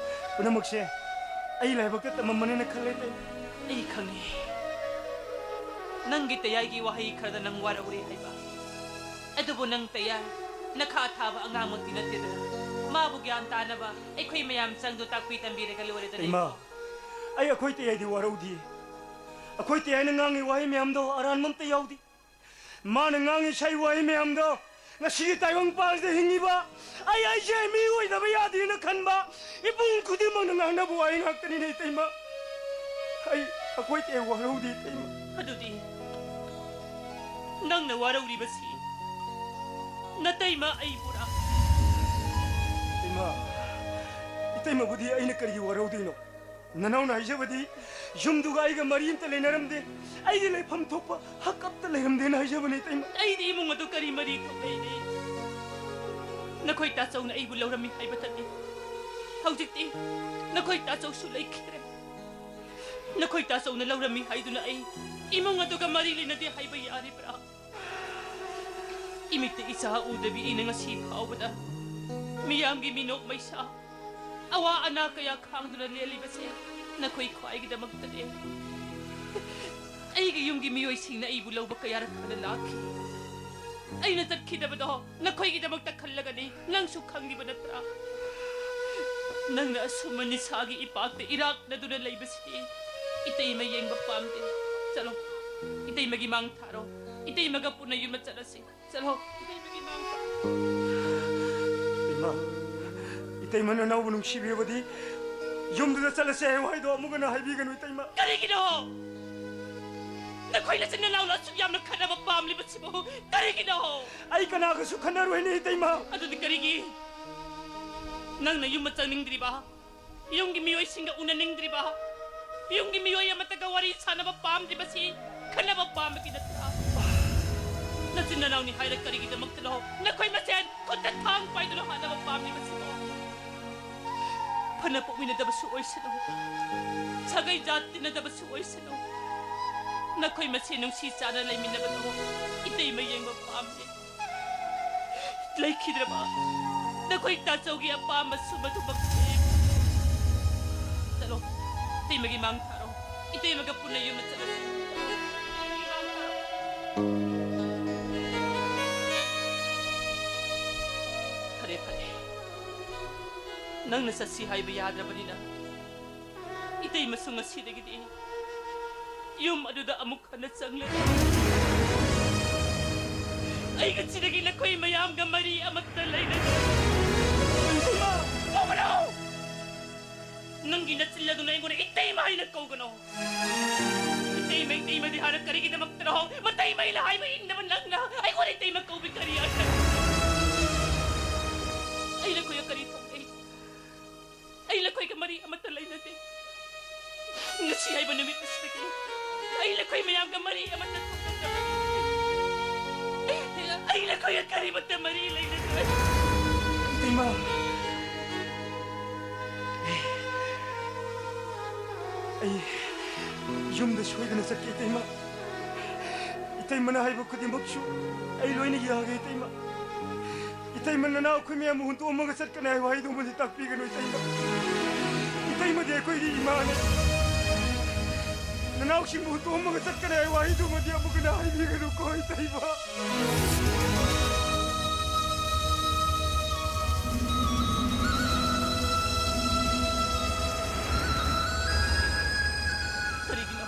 ꯄꯨꯝꯅꯃꯛꯁꯦ ꯑꯩ ꯂꯥꯏꯕꯛꯇ ꯇꯝꯃꯝꯕꯅꯦꯅ ꯈꯜꯂꯦ, ꯏꯇꯩꯃ꯫ ꯑꯩ ꯈꯪꯉꯤ, ꯅꯪꯒꯤ ꯇꯌꯥꯏꯒꯤ ꯋꯥꯍꯩ ꯈꯔꯗ ꯅꯪ ꯋꯥꯔꯧꯔꯦ ꯍꯥꯏꯕ꯫ ꯑꯗꯨꯕꯨ ꯅꯪ ꯇꯌꯥꯏ, ꯅꯈꯥ ꯊꯥꯕ ꯑꯉꯥꯡꯃꯛꯇꯤ ꯅꯠꯇꯦꯗꯅ꯫ ꯃꯥꯕꯨ ꯒ꯭ꯌꯥꯟ ꯇꯥꯅꯕ ꯑꯩꯈꯣꯏ ꯃꯌꯥꯝ ꯆꯪꯗꯨ ꯇꯥꯛꯄꯤ ꯇꯝꯕꯤꯔꯒ ꯂꯣꯏꯔꯦꯗꯅ, ꯏꯃꯥ꯫ ꯏꯕꯨꯡꯉꯣ꯫ ꯑꯩ ꯑꯩꯈꯣꯏ ꯇꯌꯥꯏꯗꯤ ꯋꯥꯔꯧꯗꯦ꯫ ꯑꯩꯈꯣꯏ ꯇꯌꯥꯏꯅ ꯉꯥꯡꯉꯤ ꯋꯥꯍꯩ ꯃꯌꯥꯝꯗꯣ ꯑꯔꯥꯟꯕ ꯑꯝꯇ ꯌꯥꯎꯗꯦ꯫ ꯃꯥꯅ ꯉꯥꯡꯉꯤ ꯁꯥꯏ ꯋꯥꯍꯩ ꯃꯌꯥꯝꯗꯣ ꯉꯁꯤꯒꯤ ꯇꯥꯏꯕꯪꯄꯥꯜꯁꯤꯗ ꯍꯤꯡꯉꯤꯕ ꯑꯩ, ꯑꯩꯁꯦ ꯃꯤ ꯑꯣꯏꯗꯕ ꯌꯥꯗꯦꯅ ꯈꯟꯕ ꯏꯕꯨꯡ ꯈꯨꯗꯤꯡꯃꯛꯅ ꯉꯥꯡꯅꯕ ꯋꯥꯍꯩ ꯉꯥꯛꯇꯅꯤꯅꯦ, ꯏꯇꯩꯃ꯫ ꯑꯩ ꯑꯩꯈꯣꯏ ꯇꯌꯥꯏ ꯋꯥꯔꯧꯗꯦ, ꯏꯇꯩꯃ꯫ ꯑꯗꯨꯗꯤ ꯅꯪꯅ ꯋꯥꯔꯧꯔꯤꯕꯁꯤ ꯅꯇꯩꯃ ꯑꯩꯕꯨꯔꯥ? ꯏꯃꯥ, ꯏꯇꯩꯃꯕꯨꯗꯤ ꯑꯩꯅ ꯀꯔꯤꯒꯤ ꯋꯥꯔꯧꯗꯣꯏꯅꯣ? ꯅꯅꯥꯎꯅ ꯍꯥꯏꯖꯕꯗꯤ ꯌꯨꯝꯗꯨꯒ ꯑꯩꯒ ꯃꯔꯤ ꯑꯝꯇ ꯂꯩꯅꯔꯝꯗꯦ꯫ ꯑꯩꯒꯤ ꯂꯩꯐꯝ ꯊꯣꯛꯄ ꯍꯛ ꯑꯝꯇ ꯂꯩꯔꯝꯗꯦꯅ ꯍꯥꯏꯖꯕꯅꯤ, ꯏꯇꯩꯃ꯫ ꯑꯩꯗꯤ ꯏꯃꯨꯡ ꯑꯗꯨ ꯀꯔꯤ ꯃꯔꯤ ꯊꯣꯛꯅꯩꯅꯦ? ꯅꯈꯣꯏ ꯇꯥꯆꯧꯅ ꯑꯩꯕꯨ ꯂꯧꯔꯝꯃꯤ ꯍꯥꯏꯕꯇꯅꯤ꯫ ꯍꯧꯖꯤꯛꯇꯤ ꯅꯈꯣꯏ ꯇꯥꯆꯧꯁꯨ ꯂꯩꯈꯤꯗ꯭ꯔꯦ꯫ ꯅꯈꯣꯏ ꯇꯥꯆꯧꯅ ꯂꯧꯔꯝꯃꯤ ꯍꯥꯏꯗꯨꯅ ꯑꯩ ꯏꯃꯨꯡ ꯑꯗꯨꯒ ꯃꯔꯤ ꯂꯩꯅꯗꯦ ꯍꯥꯏꯕ ꯌꯥꯔꯤꯕ꯭ꯔꯥ? ꯏꯃꯤꯠꯇ ꯏꯆꯥ ꯎꯗꯕꯤ ꯑꯩꯅ ꯉꯁꯤ ꯐꯥꯎꯕꯗ ꯃꯤꯌꯥꯝꯒꯤ ꯃꯤꯅꯣꯛ ꯃꯩꯁꯥ, ꯑꯋꯥ ꯑꯅꯥ ꯀꯌꯥ ꯈꯥꯡꯗꯨꯅ ꯂꯦꯜꯂꯤꯕꯁꯦ ꯅꯈꯣꯏ ꯈ꯭ꯋꯥꯏꯒꯤꯗꯃꯛꯇꯅꯦ꯫ ꯑꯩꯒꯤ ꯌꯨꯝꯒꯤ ꯃꯤꯑꯣꯏꯁꯤꯡꯅ ꯑꯩꯕꯨ ꯂꯧꯕ ꯀꯌꯥꯔꯛ ꯍꯟꯅ ꯂꯥꯛꯈꯤ꯫ ꯑꯩꯅ ꯆꯠꯈꯤꯗꯕꯗꯣ ꯅꯈꯣꯏꯒꯤꯗꯃꯛꯇ ꯈꯜꯂꯒꯅꯤ, ꯅꯪꯁꯨ ꯈꯪꯂꯤꯕ ꯅꯠꯇ꯭ꯔꯥ? ꯅꯪꯅ ꯑꯁꯨꯝꯕ ꯅꯤꯁꯥꯒꯤ ꯏꯄꯥꯛꯇ ꯏꯔꯥꯛꯅꯗꯨꯅ ꯂꯩꯕꯁꯤ ꯏꯇꯩꯃ ꯌꯦꯡꯕ ꯄꯥꯝꯗꯦ꯫ ꯆꯠꯂꯣ, ꯏꯇꯩꯃꯒꯤ ꯃꯥꯡ ꯊꯥꯔꯣ, ꯏꯇꯩꯃꯒ ꯄꯨꯟꯅ ꯌꯨꯝꯗ ꯆꯠꯂꯁꯤ꯫ ꯆꯠꯂꯣ, ꯏꯇꯩꯃꯒꯤ ꯃꯥꯡ ꯊꯥꯔꯣ꯫ ꯏꯃꯥ, ꯏꯇꯩꯃ ꯅꯅꯥꯎꯕꯨ ꯅꯨꯡꯁꯤꯕꯤꯔꯕꯗꯤ ꯌꯨꯝꯗꯨꯗ ꯆꯠꯂꯁꯦ ꯍꯥꯏꯌꯨ ꯍꯥꯏꯗꯣ ꯑꯃꯨꯛ ꯍꯟꯅ ꯍꯥꯏꯕꯤꯒꯅꯨ, ꯏꯇꯩꯃ꯫ ꯀꯔꯤꯒꯤꯅꯣ? ꯅꯈꯣꯏ ꯅꯆꯤꯟ ꯅꯅꯥꯎꯅ ꯑꯁꯨꯛ ꯌꯥꯝꯅ ꯈꯠꯅꯕ ꯄꯥꯝꯂꯤꯕꯁꯤꯕꯨ ꯀꯔꯤꯒꯤꯅꯣ? ꯑꯩ ꯀꯅꯥꯒꯁꯨ ꯈꯠꯅꯔꯣꯏꯅꯦ, ꯏꯇꯩꯃ꯫ ꯑꯗꯨꯗꯤ ꯀꯔꯤꯒꯤ ꯅꯪꯅ ꯌꯨꯝ ꯆꯪꯅꯤꯡꯗ꯭ꯔꯤꯕ? ꯌꯨꯝꯒꯤ ꯃꯤꯑꯣꯏꯁꯤꯡꯒ ꯎꯅꯅꯤꯡꯗ꯭ꯔꯤꯕ? ꯌꯨꯝꯒꯤ ꯃꯤꯑꯣꯏ ꯑꯃꯠꯇꯒ ꯋꯥꯔꯤ ꯁꯥꯟꯅꯕ ꯄꯥꯝꯗ꯭ꯔꯤꯕꯁꯤ ꯈꯠꯅꯕ ꯄꯥꯝꯕꯒꯤ ꯅꯠꯇ꯭ꯔꯥ? ꯅꯆꯤꯟ ꯅꯅꯥꯎꯅꯤ ꯍꯥꯏꯔ ꯀꯔꯤꯒꯤꯗꯃꯛꯇꯅꯣ ꯅꯈꯣꯏ ꯃꯁꯦꯟ ꯈꯨꯠꯇ ꯊꯥꯡ ꯄꯥꯏꯗꯨꯅ ꯍꯥꯠꯅꯕ ꯄꯥꯝꯂꯤꯕꯁꯤꯕꯣ? ꯐꯅ ꯄꯣꯛꯃꯤꯟꯅꯗꯕꯁꯨ ꯑꯣꯏꯁꯅꯨ, ꯁꯥꯒꯩ ꯖꯥꯠ ꯇꯤꯟꯅꯗꯕꯁꯨ ꯑꯣꯏꯁꯅꯨ, ꯅꯈꯣꯏ ꯃꯁꯦꯟ ꯅꯨꯡꯁꯤ ꯆꯥꯟꯅ ꯂꯩꯃꯤꯟꯅꯕꯗꯣ ꯏꯇꯩꯃ ꯌꯦꯡꯕ ꯄꯥꯝꯗꯦ꯫ ꯂꯩꯈꯤꯗ꯭ꯔꯕ ꯅꯈꯣꯏ ꯇꯥꯆꯧꯒꯤ ꯑꯄꯥꯝꯕꯁꯨ ꯃꯗꯨꯃꯛ ꯆꯠꯂꯣ, ꯏꯇꯩꯃꯒꯤ ꯃꯥꯡ ꯊꯥꯔꯣ꯫ ꯏꯇꯩꯃꯒ ꯄꯨꯟꯅ ꯌꯨꯝꯗ ꯆꯠꯂꯁꯤ꯫ ꯐꯔꯦ, ꯐꯔꯦ꯫ ꯅꯪꯅ ꯆꯠꯁꯤ ꯍꯥꯏꯕ ꯌꯥꯗ꯭ꯔꯕꯅꯤꯅ, ꯏꯇꯩꯃꯁꯨ ꯉꯁꯤꯗꯒꯤꯗꯤ ꯌꯨꯝ ꯑꯗꯨꯗ ꯑꯃꯨꯛ ꯍꯟꯅ ꯆꯪꯂꯔꯣꯏ꯫ ꯑꯩ ꯉꯁꯤꯗꯒꯤ ꯅꯈꯣꯏ ꯃꯌꯥꯝꯒ ꯃꯔꯤ ꯑꯃꯠꯇ ꯂꯩꯅꯔꯣꯏ꯫ ꯏꯃꯥ! ꯀꯧꯒꯅꯨ! ꯅꯪꯒꯤ ꯅꯆꯤꯜ ꯑꯗꯨꯅ ꯑꯩꯉꯣꯟꯗ ꯏꯇꯩꯃ ꯍꯥꯏꯅ ꯀꯧꯒꯅꯨ꯫ ꯏꯇꯩꯃ, ꯏꯇꯩꯃꯗꯤ ꯍꯥꯟꯅ ꯀꯔꯤꯒꯤꯗꯃꯛꯇꯅꯣ? ꯃꯇꯩꯃꯩꯅ ꯍꯥꯏꯕ ꯏꯟꯗꯕ ꯅꯪꯅ ꯑꯩꯉꯣꯟꯗ ꯏꯇꯩꯃ ꯀꯧꯕꯤ ꯀꯔꯤ ꯑꯔꯊ? ꯑꯩ ꯅꯈꯣꯏꯒ ꯀꯔꯤ ꯊꯣꯛꯅꯩ? ꯑꯩ ꯅꯈꯣꯏꯒ ꯃꯔꯤ ꯑꯃꯠꯇ ꯂꯩꯅꯗꯦ꯫ ꯉꯁꯤ ꯍꯥꯏꯕ ꯅꯨꯃꯤꯠ ꯑꯁꯤꯗꯒꯤ ꯑꯩ ꯅꯈꯣꯏ ꯃꯌꯥꯝꯒ ꯃꯔꯤ ꯑꯃꯠꯇ ꯊꯣꯛꯅꯗꯕꯅꯤ꯫ ꯑꯩ ꯅꯈꯣꯏꯒ ꯀꯔꯤꯃꯠꯇ ꯃꯔꯤ ꯂꯩꯅꯗꯦ꯫ ꯏꯇꯩꯃ, ꯑꯩ ꯌꯨꯝꯗ ꯁꯣꯏꯗꯅ ꯆꯠꯀꯦ, ꯏꯇꯩꯃ꯫ ꯏꯇꯩꯃꯅ ꯍꯥꯏꯕ ꯈꯨꯗꯤꯡꯃꯛꯁꯨ ꯑꯩ ꯂꯣꯏꯅ ꯌꯥꯒꯦ, ꯏꯇꯩꯃ꯫ ꯏꯇꯩꯃ, ꯅꯅꯥꯎ ꯑꯩꯈꯣꯏ ꯃꯌꯥꯝꯕꯨ ꯍꯨꯟꯗꯣꯛꯑꯝꯃꯒ ꯆꯠꯀꯅꯤ ꯍꯥꯏꯕ ꯋꯥꯍꯩꯗꯨꯃꯗꯤ ꯇꯥꯛꯄꯤꯒꯅꯨ, ꯏꯇꯩꯃ꯫ ꯏꯇꯩꯃꯗꯤ ꯑꯩꯈꯣꯏꯒꯤ ꯏꯃꯥꯅꯤ꯫ ꯅꯅꯥꯎꯁꯤꯡꯕꯨ ꯍꯨꯟꯗꯣꯛꯑꯝꯃꯒ ꯆꯠꯀꯅꯤ ꯍꯥꯏꯕ ꯋꯥꯍꯩꯗꯨꯃꯗꯤ ꯑꯃꯨꯛ ꯍꯟꯅ ꯍꯥꯏꯕꯤꯒꯅꯨꯀꯣ, ꯏꯇꯩꯃ꯫ ꯀꯔꯤꯒꯤꯅꯣ?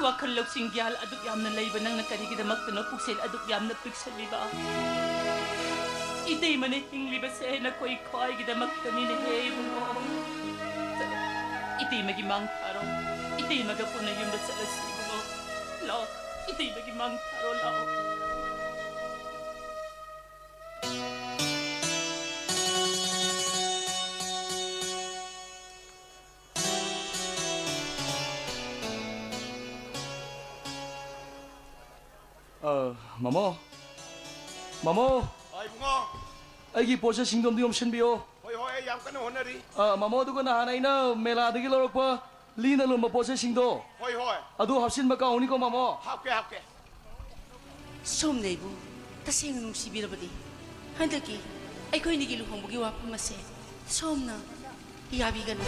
ꯋꯥꯈꯜ ꯂꯧꯁꯤꯡ ꯒ꯭ꯌꯥꯟ ꯑꯗꯨꯛ ꯌꯥꯝꯅ ꯂꯩꯕ ꯅꯪꯅ ꯀꯔꯤꯒꯤꯗꯃꯛꯇꯅꯣ ꯄꯨꯛꯆꯦꯜ ꯑꯗꯨꯛ ꯌꯥꯝꯅ ꯄꯤꯛꯁꯜꯂꯤꯕ? ꯏꯇꯩꯃꯅ ꯍꯤꯡꯂꯤꯕꯁꯦ ꯅꯈꯣꯏ ꯈ꯭ꯋꯥꯏꯒꯤꯗꯃꯛꯇꯅꯤꯅꯦꯍꯦ, ꯏꯕꯨꯡꯉꯣ꯫ ꯏꯇꯩꯃꯒꯤ ꯃꯥꯡ ꯊꯥꯔꯣ꯫ ꯏꯇꯩꯃꯒ ꯄꯨꯟꯅ ꯌꯨꯝꯗ ꯆꯠꯂꯁꯤ, ꯏꯕꯨꯡꯉꯣ꯫ ꯂꯥꯛꯑꯣ, ꯏꯇꯩꯃꯒꯤ ꯃꯥꯡ ꯊꯥꯔꯣ, ꯂꯥꯛꯑꯣ꯫ ꯑ, ꯃꯃꯣ꯫ ꯃꯃꯣ꯫ ꯑ, ꯏꯕꯨꯡꯉꯣ꯫ ꯑꯩꯒꯤ ꯄꯣꯠ ꯆꯩꯁꯤꯡꯗꯣ ꯑꯝꯇ ꯌꯣꯝꯁꯤꯟꯕꯤꯌꯣ꯫ ꯍꯣꯏ, ꯍꯣꯏ, ꯑꯩ ꯌꯥꯝ ꯀꯟꯅ ꯍꯣꯠꯅꯔꯤ꯫ ꯑ, ꯃꯃꯣ, ꯑꯗꯨꯒ ꯅꯍꯥꯟ ꯑꯩꯅ ꯃꯦꯂꯥꯗꯒꯤ ꯂꯧꯔꯛꯄ ꯂꯤꯅ ꯂꯣꯟꯕ ꯄꯣꯠ ꯆꯩꯁꯤꯡꯗꯣ ꯍꯣꯏ, ꯍꯣꯏ꯫ ꯑꯗꯨ ꯍꯥꯞꯆꯤꯟꯕ ꯀꯥꯎꯅꯤꯀꯣ, ꯃꯥꯃꯣ꯫ ꯍꯥꯞꯀꯦ, ꯍꯥꯞꯀꯦ꯫ ꯁꯣꯝꯅ ꯑꯩꯕꯨ ꯇꯁꯦꯡꯅ ꯅꯨꯡꯁꯤꯕꯤꯔꯕꯗꯤ, ꯍꯟꯗꯛꯀꯤ ꯑꯩꯈꯣꯏꯅꯤꯒꯤ ꯂꯨꯍꯣꯡꯕꯒꯤ ꯋꯥꯐꯝ ꯑꯁꯦ ꯁꯣꯝꯅ ꯌꯥꯕꯤꯒꯅꯨ꯫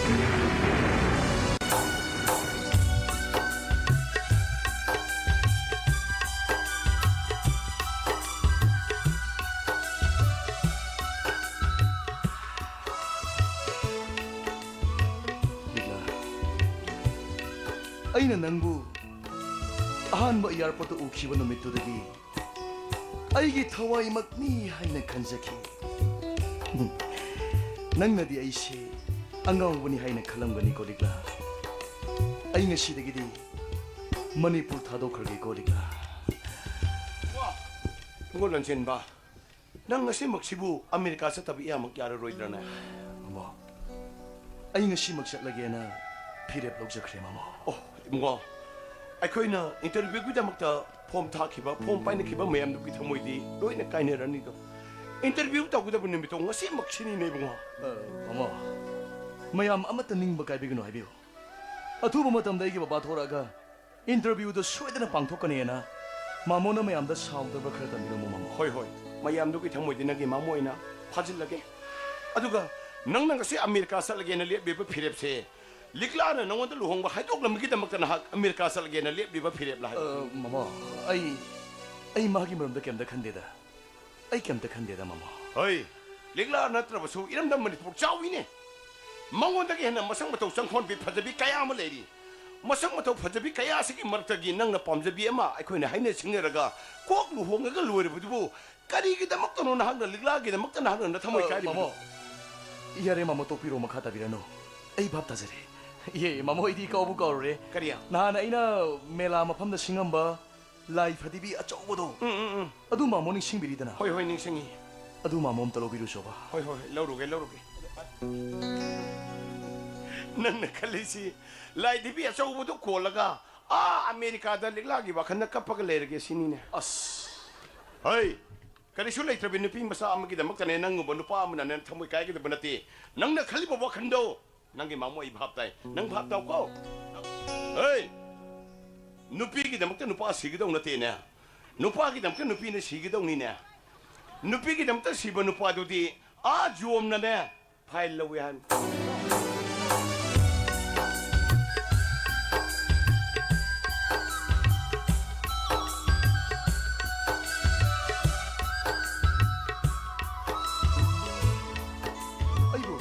ꯂꯤꯛꯂꯥ, ꯑꯩꯅ ꯅꯪꯕꯨ ꯑꯍꯥꯟꯕ ꯑꯦꯌꯥꯔꯄꯣꯔꯠꯇ ꯎꯈꯤꯕ ꯅꯨꯃꯤꯠꯇꯨꯗꯒꯤ ꯑꯩꯒꯤ ꯊꯋꯥꯏꯃꯛꯅꯤ ꯍꯥꯏꯅ ꯈꯟꯖꯈꯤ꯫ ꯅꯪꯅꯗꯤ ꯑꯩꯁꯦ ꯑꯉꯥꯎꯕꯅꯤ ꯍꯥꯏꯅ ꯈꯜꯂꯝꯒꯅꯤꯀꯣ, ꯂꯤꯛꯂꯥ꯫ ꯑꯩ ꯉꯁꯤꯗꯒꯤꯗꯤ ꯃꯅꯤꯄꯨꯔ ꯊꯥꯗꯣꯛꯈ꯭ꯔꯒꯦꯀꯣ, ꯂꯤꯛꯂꯥ꯫ ꯋꯥ! ꯏꯕꯨꯡꯉꯣ ꯂꯟꯆꯦꯟꯕ, ꯅꯪ ꯉꯁꯤꯃꯛꯁꯤꯕꯨ ꯑꯃꯦꯔꯤꯀꯥ ꯆꯠꯇꯕ ꯏꯌꯥꯃꯛ ꯌꯥꯔꯔꯣꯏꯗ꯭ꯔꯅꯦ? ꯃꯥꯃꯣ, ꯑꯩ ꯉꯁꯤꯃꯛ ꯆꯠꯂꯒꯦꯅ ꯐꯤꯔꯦꯞ ꯂꯧꯖꯈ꯭ꯔꯦ, ꯃꯥꯃꯣ꯫ ꯑꯣ, ꯏꯕꯨꯡꯉꯣ, ꯑꯩꯈꯣꯏꯅ ꯏꯟꯇꯔꯚ꯭ꯌꯨꯒꯤꯗꯃꯛꯇ ꯐꯣꯝ ꯊꯥꯈꯤꯕ, ꯐꯣꯝ ꯄꯥꯏꯅꯈꯤꯕ ꯃꯌꯥꯝꯗꯨꯒꯤ ꯊꯃꯣꯏꯗꯤ ꯂꯣꯏꯅ ꯀꯥꯏꯅꯔꯅꯤꯗꯣ꯫ ꯏꯟꯇꯔꯚ꯭ꯌꯨ ꯇꯧꯒꯗꯕ ꯅꯨꯃꯤꯠꯇꯣ ꯉꯁꯤꯃꯛꯁꯤꯅꯤꯅꯦ, ꯏꯕꯨꯡꯉꯣ꯫ ꯑ, ꯃꯥꯃꯣ, ꯃꯌꯥꯝ ꯑꯃꯠꯇ ꯅꯤꯡꯕ ꯀꯥꯏꯕꯤꯒꯅꯨ ꯍꯥꯏꯕꯤꯌꯨ꯫ ꯑꯊꯨꯕ ꯃꯇꯝꯗ ꯑꯩꯒꯤ ꯕꯕꯥ ꯊꯣꯔꯛꯑꯒ ꯏꯟꯇꯔꯚ꯭ꯌꯨꯗꯨ ꯁꯣꯏꯗꯅ ꯄꯥꯡꯊꯣꯛꯀꯅꯤꯅ ꯃꯥꯃꯣꯅ ꯃꯌꯥꯝꯗ ꯁꯥꯎꯗꯕ ꯈꯔ ꯇꯝꯕꯤꯔꯝꯃꯨ, ꯃꯥꯃꯣ꯫ ꯍꯣꯏ, ꯍꯣꯏ꯫ ꯃꯌꯥꯝꯗꯨꯒꯤ ꯊꯃꯣꯏꯗꯤ ꯅꯪꯒꯤ ꯃꯥꯃꯣ ꯑꯣꯏꯅ ꯐꯥꯖꯤꯜꯂꯒꯦ꯫ ꯑꯗꯨꯒ ꯅꯪꯅ ꯉꯁꯤ ꯑꯃꯦꯔꯤꯀꯥ ꯆꯠꯂꯒꯦꯅ ꯂꯦꯞꯂꯤꯕ ꯐꯤꯔꯦꯞꯁꯦ ꯂꯤꯛꯂꯥꯅ ꯅꯉꯣꯟꯗ ꯂꯨꯍꯣꯡꯕ ꯍꯥꯏꯗꯣꯛꯂꯝꯕꯒꯤꯗꯃꯛꯇ ꯅꯍꯥꯛ ꯑꯃꯦꯔꯤꯀꯥ ꯆꯠꯂꯒꯦꯅ ꯂꯦꯞꯂꯤꯕ ꯐꯤꯔꯦꯞꯂ ꯍꯥꯏꯕ? ꯑ, ꯃꯥꯃꯣ, ꯑꯩ, ꯑꯩ ꯃꯥꯒꯤ ꯃꯔꯝꯗ ꯀꯩꯝꯇ ꯈꯟꯗꯦꯗ꯫ ꯑꯩ ꯀꯩꯝꯇ ꯈꯟꯗꯦꯗ, ꯃꯥꯃꯣ꯫ ꯍꯣꯏ, ꯂꯤꯛꯂꯥ ꯅꯠꯇ꯭ꯔꯕꯁꯨ ꯏꯔꯝꯗꯝ ꯃꯅꯤꯄꯨꯔ ꯆꯥꯎꯏꯅꯦ꯫ ꯃꯉꯣꯟꯗꯒꯤ ꯍꯦꯟꯅ ꯃꯁꯛ ꯃꯇꯧ ꯆꯪꯈꯣꯟꯕꯤ ꯐꯖꯕꯤ ꯀꯌꯥ ꯑꯃ ꯂꯩꯔꯤ꯫ ꯃꯁꯛ ꯃꯇꯧ ꯐꯖꯕꯤ ꯀꯌꯥ ꯑꯁꯤꯒꯤ ꯃꯔꯛꯇꯒꯤ ꯅꯪꯅ ꯄꯥꯝꯖꯕꯤ ꯑꯃ ꯑꯩꯈꯣꯏꯅ ꯍꯥꯏꯅ ꯁꯤꯡꯅꯔꯒ ꯀꯣꯛ ꯂꯨꯍꯣꯡꯉꯒ ꯂꯣꯏꯔꯕꯗꯨꯕꯨ ꯀꯔꯤꯒꯤꯗꯃꯛꯇꯅꯣ ꯅꯍꯥꯛꯅ ꯂꯤꯛꯂꯥꯒꯤꯗꯃꯛꯇ ꯅꯍꯥꯛꯅ ꯅꯊꯃꯣꯏ ꯑ, ꯀꯥꯏꯔꯤꯕꯗꯨ? ꯃꯥꯃꯣ, ꯌꯥꯔꯦ, ꯃꯥꯃꯣ, ꯇꯣꯛꯄꯤꯔꯣ, ꯃꯈꯥ ꯇꯥꯕꯤꯔꯅꯨ꯫ ꯑꯩ ꯚꯥꯞ ꯇꯥꯖꯔꯦ꯫ ꯌꯦ, ꯃꯥꯃꯣ, ꯑꯩꯗꯤ ꯀꯥꯎꯕꯨ ꯀꯥꯎꯔꯨꯔꯦ꯫ ꯀꯔꯤ? ꯅꯍꯥꯟ ꯑꯩꯅ ꯃꯦꯂꯥ ꯃꯐꯝꯗ ꯁꯤꯡꯉꯝꯕ ꯂꯥꯏ ꯐꯗꯤꯕꯤ ꯑꯆꯧꯕꯗꯣ꯫ ꯎꯝ, ꯎꯝ, ꯎꯝ꯫ ꯑꯗꯨ ꯃꯥꯃꯣ ꯅꯤꯡꯁꯤꯡꯕꯤꯔꯤꯗꯅ? ꯍꯣꯏ, ꯍꯣꯏ, ꯅꯤꯡꯁꯤꯡꯉꯤ꯫ ꯑꯗꯨ ꯃꯥꯃꯣ ꯑꯝꯇ ꯂꯧꯕꯤꯔꯨꯆꯣꯕ꯫ ꯍꯣꯏ, ꯍꯣꯏ, ꯍꯣꯏ, ꯂꯧꯔꯨꯒꯦ, ꯂꯧꯔꯨꯒꯦ꯫ ꯅꯪꯅ ꯈꯜꯂꯤꯁꯤ ꯂꯥꯏ ꯐꯗꯤꯕꯤ ꯑꯆꯧꯕꯗꯨ ꯀꯣꯜꯂꯒ ꯑꯥ ꯑꯃꯦꯔꯤꯀꯥꯗ ꯂꯤꯛꯂꯥꯒꯤ ꯋꯥꯈꯜꯗ ꯀꯞꯄꯒ ꯂꯩꯔꯒꯦ ꯁꯤꯅꯤꯅꯦ꯫ ꯑꯁ꯫ ꯍꯩ, ꯀꯔꯤꯁꯨ ꯂꯩꯇ꯭ꯔꯕꯤ ꯅꯨꯄꯤ ꯃꯆꯥ ꯑꯃꯒꯤꯗꯃꯛꯇꯅꯦ ꯅꯪꯒꯨꯝꯕ ꯅꯨꯄꯥ ꯑꯃꯅꯅꯦ ꯊꯃꯣꯏ ꯀꯥꯏꯒꯗꯕ ꯅꯠꯇꯦ꯫ ꯅꯪꯅ ꯈꯜꯂꯤꯕ ꯋꯥꯈꯜꯗꯣ ꯅꯪꯒꯤ ꯃꯥꯡꯃꯨ ꯑꯩ ꯚꯥꯞ ꯇꯥꯏ꯫ ꯅꯪ ꯚꯥꯞ ꯇꯥꯎꯀꯣ꯫ ꯍꯦ! ꯅꯨꯄꯤꯒꯤꯗꯃꯛꯇ ꯅꯨꯄꯥ ꯁꯤꯒꯗꯧ ꯅꯠꯇꯦꯅꯦ꯫ ꯅꯨꯄꯥꯒꯤꯗꯃꯛꯇ ꯅꯨꯄꯤꯅ ꯁꯤꯒꯗꯧꯅꯤꯅꯦ꯫ ꯅꯨꯄꯤꯒꯤꯗꯃꯛꯇ ꯁꯤꯕ ꯅꯨꯄꯥꯗꯨꯗꯤ ꯑꯥ ꯖꯣꯝꯅꯅꯦ ꯐꯥꯏꯜ ꯂꯧꯋꯦ ꯍꯥꯏꯕꯅꯤ꯫ ꯑꯩꯕꯨ,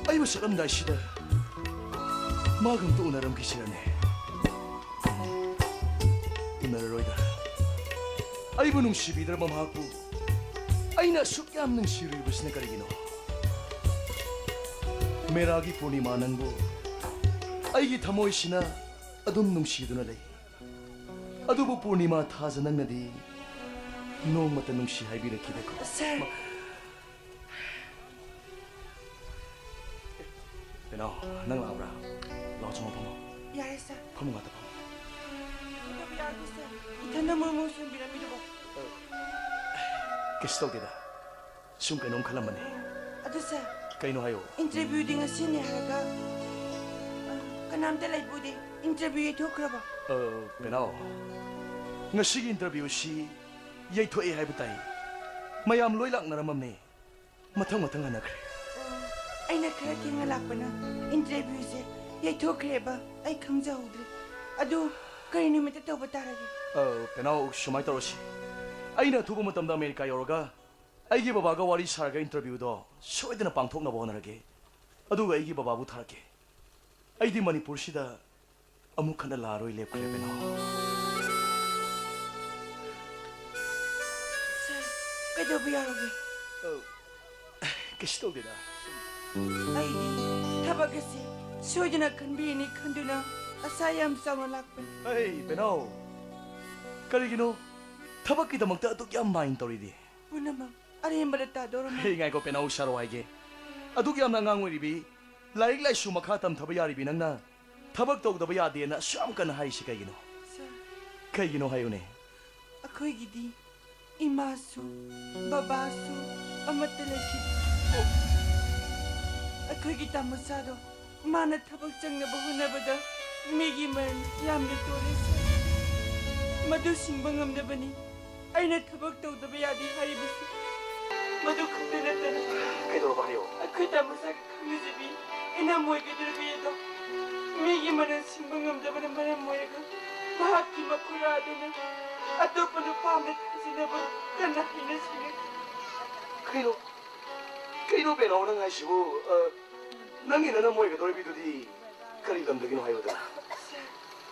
ꯑꯩꯕꯨ ꯆꯠꯂꯝꯗꯥꯏꯁꯤꯗ ꯃꯥꯒ ꯑꯝꯇ ꯎꯅꯔꯝꯈꯤꯁꯤꯔꯅꯦ? ꯎꯅꯔꯔꯣꯏꯗ꯫ ꯑꯩꯕꯨ ꯅꯨꯡꯁꯤꯕꯤꯗ꯭ꯔꯕ ꯃꯍꯥꯛꯄꯨ ꯑꯩꯅ ꯑꯁꯨꯛ ꯌꯥꯝ ꯅꯨꯡꯁꯤꯔꯨꯔꯤꯕꯁꯤꯅ ꯀꯔꯤꯒꯤꯅꯣ? ꯃꯦꯔꯥꯒꯤ ꯄꯨꯔꯅꯤꯃꯥ, ꯅꯪꯕꯨ ꯑꯩꯒꯤ ꯊꯃꯣꯏꯁꯤꯅ ꯑꯗꯨꯝ ꯅꯨꯡꯁꯤꯗꯨꯅ ꯂꯩ꯫ ꯑꯗꯨꯕꯨ ꯄꯨꯔꯅꯤꯃꯥ ꯊꯥꯖ ꯅꯪꯅꯗꯤ ꯅꯣꯡꯃꯇ ꯅꯨꯡꯁꯤ ꯍꯥꯏꯕꯤꯔꯛꯈꯤꯗꯦꯀꯣ? ꯁꯔ꯫ ꯄꯦꯅꯥꯎ, ꯅꯪ ꯂꯥꯛꯑꯕ꯭ꯔꯥ? ꯂꯥꯛꯑꯣ, ꯆꯪꯉꯣ, ꯐꯝꯃꯣ꯫ ꯌꯥꯔꯦ, ꯁꯔ꯫ ꯐꯝꯃꯣ, ꯉꯥꯛꯇ ꯐꯝꯃꯣ꯫ ꯀꯩꯗꯧꯕ ꯌꯥꯔꯒꯦ, ꯁꯔ? ꯏꯊꯟꯗ ꯃꯣꯏ ꯃꯣꯏ ꯁꯣꯟꯕꯤꯔꯝꯃꯤꯗꯨꯕꯣ? ꯀꯩꯁꯨ ꯇꯧꯗꯦꯗ꯫ ꯁꯨꯝ ꯀꯩꯅꯣꯝ ꯈꯜꯂꯝꯕꯅꯤ꯫ ꯑꯗꯨ, ꯁꯔ, ꯀꯩꯅꯣ ꯍꯥꯏꯌꯣ꯫ ꯏꯟꯇꯔꯚ꯭ꯌꯨꯗꯤ ꯉꯁꯤꯅꯦ ꯍꯥꯏꯔꯒ, ꯑ, ꯀꯅꯥꯝꯇ ꯂꯩꯕꯨꯗꯤ꯫ ꯏꯟꯇꯔꯚ꯭ꯌꯨ ꯌꯩꯊꯣꯛꯈ꯭ꯔꯕ? ꯑ, ꯄꯦꯅꯥꯎ, ꯉꯁꯤꯒꯤ ꯏꯟꯇꯔꯚ꯭ꯌꯨꯁꯤ ꯌꯩꯊꯣꯛꯑꯦ ꯍꯥꯏꯕ ꯇꯥꯏ꯫ ꯃꯌꯥꯝ ꯂꯣꯏ ꯂꯥꯛꯅꯔꯝꯃꯕꯅꯦ꯫ ꯃꯊꯪ ꯃꯊꯪ ꯍꯟꯅꯈ꯭ꯔꯦ꯫ ꯑꯣ, ꯑꯩꯅ ꯈꯔ ꯊꯦꯡꯅ ꯂꯥꯛꯄꯅ ꯏꯟꯇꯔꯚ꯭ꯌꯨꯁꯦ ꯌꯩꯊꯣꯛꯈ꯭ꯔꯦꯕ꯫ ꯑꯩ ꯈꯪꯖꯍꯧꯗ꯭ꯔꯦ꯫ ꯑꯗꯨ ꯀꯔꯤ ꯅꯨꯃꯤꯠꯇ ꯇꯧꯕ ꯇꯥꯔꯒꯦ? ꯑ, ꯄꯦꯅꯥꯎ, ꯁꯨꯃꯥꯏꯅ ꯇꯧꯔꯁꯤ꯫ ꯑꯩꯅ ꯑꯊꯨꯕ ꯃꯇꯝꯗ ꯑꯃꯦꯔꯤꯀꯥ ꯌꯧꯔꯒ ꯑꯩꯒꯤ ꯕꯕꯥꯒ ꯋꯥꯔꯤ ꯁꯥꯔꯒ ꯏꯟꯇꯔꯚ꯭ꯌꯨꯗꯣ ꯁꯣꯏꯗꯅ ꯄꯥꯡꯊꯣꯛꯅꯕ ꯍꯣꯠꯅꯔꯒꯦ꯫ ꯑꯗꯨꯒ ꯑꯩꯒꯤ ꯕꯕꯥꯕꯨ ꯊꯥꯔꯛꯀꯦ꯫ ꯑꯩꯗꯤ ꯃꯅꯤꯄꯨꯔꯁꯤꯗ ꯑꯃꯨꯛ ꯍꯟꯅ ꯂꯥꯛꯑꯔꯣꯏ ꯂꯦꯞꯈ꯭ꯔꯦ, ꯄꯦꯅꯥꯎ꯫ ꯁꯔ, ꯀꯩꯗꯧꯕ ꯌꯥꯎꯔꯒꯦ? ꯑ, ꯀꯩꯁꯨ ꯇꯧꯗꯦꯗ꯫ ꯑꯩꯗꯤ ꯊꯕꯛ ꯑꯁꯤ ꯁꯣꯏꯗꯅ ꯈꯟꯕꯤꯔꯅꯤ ꯈꯟꯗꯨꯅ ꯑꯁꯥ ꯌꯥꯝ ꯆꯥꯎꯅ ꯂꯥꯛꯄꯅꯤ꯫ ꯑꯩ, ꯄꯦꯅꯥꯎ, ꯀꯔꯤꯒꯤꯅꯣ ꯊꯕꯛꯀꯤꯗꯃꯛꯇ ꯑꯗꯨꯛ ꯌꯥꯝ ꯃꯥꯏꯟ ꯇꯧꯔꯤꯗꯤ? ꯄꯨꯝꯅꯃꯛ ꯑꯔꯦꯝꯕꯗ ꯇꯥꯗꯧꯔꯝꯃꯦ꯫ ꯍꯦ, ꯉꯥꯏꯈꯣ, ꯄꯦꯅꯥꯎ, ꯁꯥꯔꯣ ꯍꯥꯏꯒꯦ꯫ ꯑꯗꯨꯛ ꯌꯥꯝꯅ ꯑꯉꯥꯡ ꯑꯣꯏꯔꯤꯕꯤ, ꯂꯥꯏꯔꯤꯛ ꯂꯥꯏꯁꯨ ꯃꯈꯥ ꯇꯝꯊꯕ ꯌꯥꯔꯤꯕꯤ ꯅꯪꯅ ꯊꯕꯛ ꯇꯧꯗꯕ ꯌꯥꯗꯦꯅ ꯑꯁꯨꯛ ꯌꯥꯝ ꯀꯟꯅ ꯍꯥꯏꯔꯤꯁꯤ ꯀꯩꯒꯤꯅꯣ? ꯁꯔ, ꯀꯩꯒꯤꯅꯣ ꯍꯥꯏꯌꯨꯅꯦ? ꯑꯩꯈꯣꯏꯒꯤꯗꯤ ꯏꯃꯥꯁꯨ ꯕꯕꯥꯁꯨ ꯑꯃꯠꯇ ꯂꯩꯈꯤꯗꯦ꯫ ꯑꯩꯈꯣꯏꯒꯤ ꯇꯥꯃꯣꯆꯥꯗꯣ ꯃꯥꯅ ꯊꯕꯛ ꯆꯪꯅꯕ ꯍꯣꯠꯅꯕꯗ ꯃꯤꯒꯤ ꯃꯔꯟ ꯌꯥꯝꯅ ꯇꯣꯜꯂꯦ, ꯁꯥꯔ꯫ ꯃꯗꯨ ꯁꯤꯡꯕ ꯉꯝꯅꯕꯅꯤ ꯑꯩꯅ ꯊꯕꯛ ꯇꯧꯗꯕ ꯌꯥꯗꯦ ꯍꯥꯏꯔꯤꯕꯁꯤ꯫ ꯃꯗꯨ ꯈꯛꯇ ꯅꯠꯇꯅ, ꯀꯩꯗꯧꯔꯕ ꯍꯥꯏꯌꯣ? ꯑꯩꯈꯣꯏ ꯇꯥꯃꯣꯆꯥꯒꯤ ꯈꯪꯅꯖꯕꯤ ꯏꯅꯝ ꯑꯣꯏꯒꯗꯧꯔꯤꯕꯤ ꯑꯗꯣ ꯃꯤꯒꯤ ꯃꯔꯟ ꯁꯤꯡꯕ ꯉꯝꯗꯕꯅ ꯃꯔꯝ ꯑꯣꯏꯔꯒ ꯃꯍꯥꯛꯀꯤ ꯃꯈꯨꯔꯥ ꯑꯗꯨꯅ ꯑꯇꯣꯞꯄ ꯅꯨꯄꯥ ꯑꯃꯗ ꯊꯥꯖꯤꯟꯅꯕ ꯀꯟꯅ ꯍꯥꯏꯅ ꯁꯤꯡꯅꯔꯤ꯫ ꯀꯩꯅꯣ? ꯀꯩꯅꯣ ꯕꯦꯅꯥꯎ ꯅꯪ ꯍꯥꯏꯁꯤꯕꯨ? ꯑ, ꯅꯪꯒꯤ ꯅꯅꯝ ꯑꯣꯏꯒꯗꯧꯔꯤꯕꯤꯗꯨꯗꯤ ꯀꯔꯤ ꯂꯝꯗꯒꯤꯅꯣ ꯍꯥꯏꯕꯗ?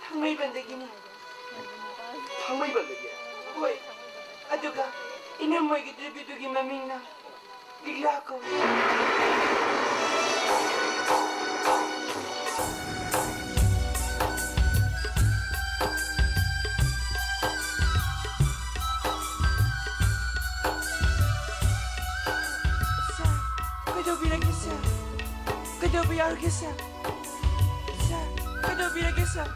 ꯊꯥꯡꯃꯩꯕꯟꯗꯒꯤꯅꯤ꯫ ꯊꯥꯡꯃꯩꯕꯟꯗꯒꯤ? ꯍꯣꯏ꯫ ꯑꯗꯨꯒ ꯏꯅꯝ ꯑꯣꯏꯒꯗꯧꯔꯤꯕꯤꯗꯨꯒꯤ ꯃꯃꯤꯡꯅ ꯂꯤꯛꯂꯥ ꯀꯧꯏ꯫ ꯁꯥꯔ, ꯀꯩꯗꯧꯕꯤꯔꯒꯦ, ꯁꯥꯔ? ꯀꯩꯗꯧꯕ ꯌꯥꯎꯔꯒꯦ, ꯁꯥꯔ? ꯁꯥꯔ, ꯀꯩꯗꯧꯕꯤꯔꯒꯦ, ꯁꯥꯔ?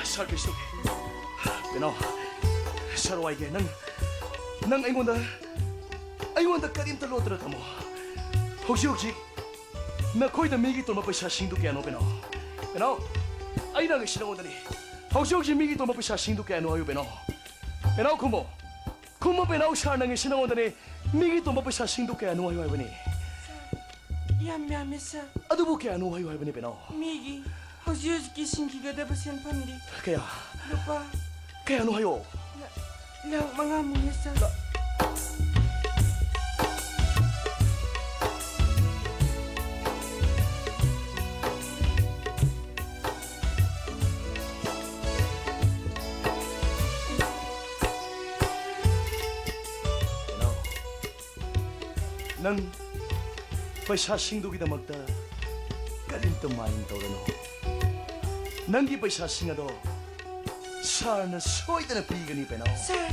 ꯁꯥꯔ ꯕꯤꯁꯅꯨ, ꯀꯩꯅꯣ, ꯁꯥꯔ ꯋꯥꯏꯒꯦ, ꯅꯪ, ꯅꯪ ꯑꯩꯉꯣꯟꯗ, ꯑꯩꯉꯣꯟꯗ ꯀꯔꯤꯝꯇ ꯂꯣꯠꯇꯅ ꯊꯝꯃꯣ꯫ ꯍꯧꯖꯤꯛ ꯍꯧꯖꯤꯛ ꯅꯈꯣꯏꯗ ꯃꯤꯒꯤ ꯇꯣꯟꯕ ꯄꯩꯁꯥꯁꯤꯡꯗꯨ ꯀꯌꯥꯅꯣ, ꯕꯦꯅꯥꯎ? ꯕꯦꯅꯥꯎ, ꯑꯩꯅ ꯍꯪꯉꯤꯁꯤ ꯅꯉꯣꯟꯗꯅꯤ꯫ ꯍꯧꯖꯤꯛ ꯍꯧꯖꯤꯛ ꯃꯤꯒꯤ ꯇꯣꯟꯕ ꯄꯩꯁꯥꯁꯤꯡꯗꯨ ꯀꯌꯥꯅꯣ ꯍꯥꯏꯌꯨ, ꯕꯦꯅꯥꯎ꯫ ꯕꯦꯅꯥꯎ ꯈꯨꯝꯃꯣ꯫ ꯈꯨꯝꯃꯣ, ꯕꯦꯅꯥꯎ, ꯁꯥꯔꯅ ꯍꯪꯉꯤꯁꯤ ꯅꯉꯣꯟꯗꯅꯤ꯫ ꯃꯤꯒꯤ ꯇꯣꯟꯕ ꯄꯩꯁꯥꯁꯤꯡꯗꯨ ꯀꯌꯥꯅꯣ ꯍꯥꯏꯌꯨ ꯍꯥꯏꯕꯅꯤ꯫ ꯌꯥꯝ ꯌꯥꯝꯃꯤ, ꯁꯥꯔ꯫ ꯑꯗꯨꯕꯨ ꯀꯌꯥꯅꯣ ꯍꯥꯏꯌꯨ ꯍꯥꯏꯕꯅꯤ, ꯕꯦꯅꯥꯎ꯫ ꯃꯤꯒꯤ ꯍꯧꯖꯤꯛ ꯍꯧꯖꯤꯛꯀꯤ ꯁꯤꯡꯈꯤꯒꯗꯕ ꯁꯦꯟꯐꯝꯗꯤ ꯀꯌꯥ? ꯂꯨꯄꯥ ꯀꯌꯥꯅꯣ ꯍꯥꯏꯌꯣ? ꯂꯥꯛ ꯃꯉꯥꯃꯨꯛꯅꯤ, ꯁꯥꯔ꯫ ꯀꯩꯅꯣ? ꯅꯪ ꯄꯩꯁꯥꯁꯤꯡꯗꯨꯒꯤꯗꯃꯛꯇ ꯀꯔꯤꯝꯇ mind ꯇꯧꯔꯅꯨ꯫ ꯅꯪꯒꯤ ꯄꯩꯁꯥꯁꯤꯡ ꯑꯗꯣ ꯁꯥꯔꯅ ꯁꯣꯏꯗꯅ ꯄꯤꯒꯅꯤ, ꯕꯦꯅꯥꯎ꯫ ꯁꯥꯔ,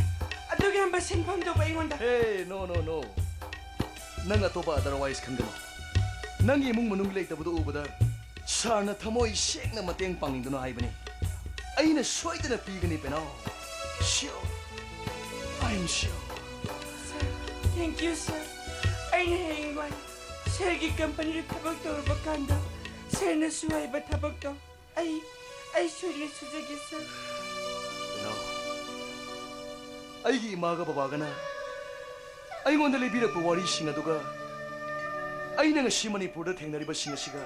ꯑꯗꯨꯒꯨꯝꯕ ꯁꯦꯟꯐꯝꯗꯨꯕꯨ ꯑꯩꯉꯣꯟꯗ Hey, no, no, no. ꯅꯪ ꯑꯇꯣꯞꯄ otherwise ꯈꯟꯒꯅꯨ꯫ ꯅꯪꯒꯤ ꯏꯃꯨꯡ ꯃꯅꯨꯡ ꯂꯩꯇꯕꯗꯨ ꯎꯕꯗ ꯁꯥꯔꯅ ꯊꯃꯣꯏ ꯁꯦꯡꯅ ꯃꯇꯦꯡ ꯄꯥꯡꯅꯤꯡꯗꯨꯅ ꯍꯥꯏꯕꯅꯤ꯫ ꯑꯩꯅ ꯁꯣꯏꯗꯅ ꯄꯤꯒꯅꯤ, ꯕꯦꯅꯥꯎ꯫ Sure. I am sure. Sir, thank you, sir. ꯑꯩꯅ ꯍꯌꯦꯡꯋꯥꯏ ꯁꯥꯔꯒꯤ ꯀꯝꯄꯅꯤꯗ ꯊꯕꯛ ꯇꯧꯔꯨꯕ ꯀꯥꯟꯗ ꯁꯥꯔꯅꯁꯨ ꯍꯥꯏꯕ ꯊꯕꯛꯇꯣ ꯑꯩ ꯑꯩ ꯁꯣꯏꯗꯅ ꯁꯨꯖꯒꯦ, ꯁꯥꯔ꯫ ꯀꯩꯅꯣ, ꯑꯩꯒꯤ ꯏꯃꯥꯒ ꯕꯕꯥꯒꯅ ꯑꯩꯉꯣꯟꯗ ꯂꯤꯕꯤꯔꯛꯄ ꯋꯥꯔꯤꯁꯤꯡ ꯑꯗꯨꯒ ꯑꯩꯅ ꯉꯁꯤ ꯃꯅꯤꯄꯨꯔꯗ ꯊꯦꯡꯅꯔꯤꯕꯁꯤꯡ ꯑꯁꯤꯒ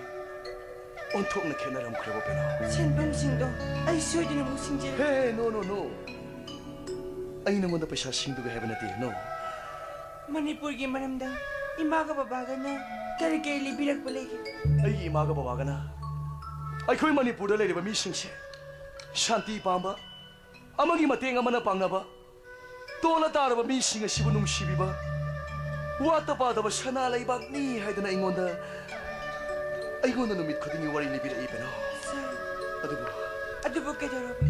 ꯑꯣꯟꯊꯣꯛꯅ ꯈꯦꯠꯅꯔꯝꯈ꯭ꯔꯦꯕ, ꯄꯦꯅꯥꯎ꯫ ꯁꯦꯟꯐꯝꯁꯤꯡꯗꯣ ꯑꯩ ꯁꯣꯏꯗꯅ ꯑꯃꯨꯛ ꯁꯤꯡꯖꯔꯒꯦ꯫ ꯍꯦ, ꯅꯣ, ꯅꯣ, ꯅꯣ꯫ ꯑꯩ ꯅꯉꯣꯟꯗ ꯄꯩꯁꯥ ꯁꯤꯡꯗꯨꯒꯦ ꯍꯥꯏꯕ ꯅꯠꯇꯦ, ꯅꯣ꯫ ꯃꯅꯤꯄꯨꯔꯒꯤ ꯃꯔꯝꯗ ꯏꯃꯥꯒ ꯕꯕꯥꯒꯅ ꯀꯔꯤ ꯀꯔꯤ ꯂꯤꯕꯤꯔꯛꯄ ꯂꯩꯒꯦ? ꯑꯩꯒꯤ ꯏꯃꯥꯒ ꯕꯕꯥꯒꯅ ꯑꯩꯈꯣꯏ ꯃꯅꯤꯄꯨꯔꯗ ꯂꯩꯔꯤꯕ ꯃꯤꯁꯤꯡꯁꯦ ꯁꯥꯟꯇꯤ ꯄꯥꯝꯕ, ꯑꯃꯒꯤ ꯃꯇꯦꯡ ꯑꯃꯅ ꯄꯥꯡꯅꯕ, ꯇꯣꯜꯂ ꯇꯥꯔꯕ ꯃꯤꯁꯤꯡ ꯑꯁꯤꯕꯨ ꯅꯨꯡꯁꯤꯕꯤꯕ, ꯋꯥꯠꯇ ꯄꯥꯗꯕ ꯁꯅꯥ ꯂꯩꯕꯥꯛꯅꯤ ꯍꯥꯏꯗꯅ ꯑꯩꯉꯣꯟꯗ, ꯑꯩꯉꯣꯟꯗ ꯅꯨꯃꯤꯠ ꯈꯨꯗꯤꯡꯒꯤ ꯋꯥꯔꯤ ꯂꯤꯕꯤꯔꯛꯏ, ꯄꯦꯅꯥꯎ꯫ ꯁꯥꯔ, ꯑꯗꯨꯕꯨ ꯑꯗꯨꯕꯨ ꯀꯩꯗꯧꯔꯕ?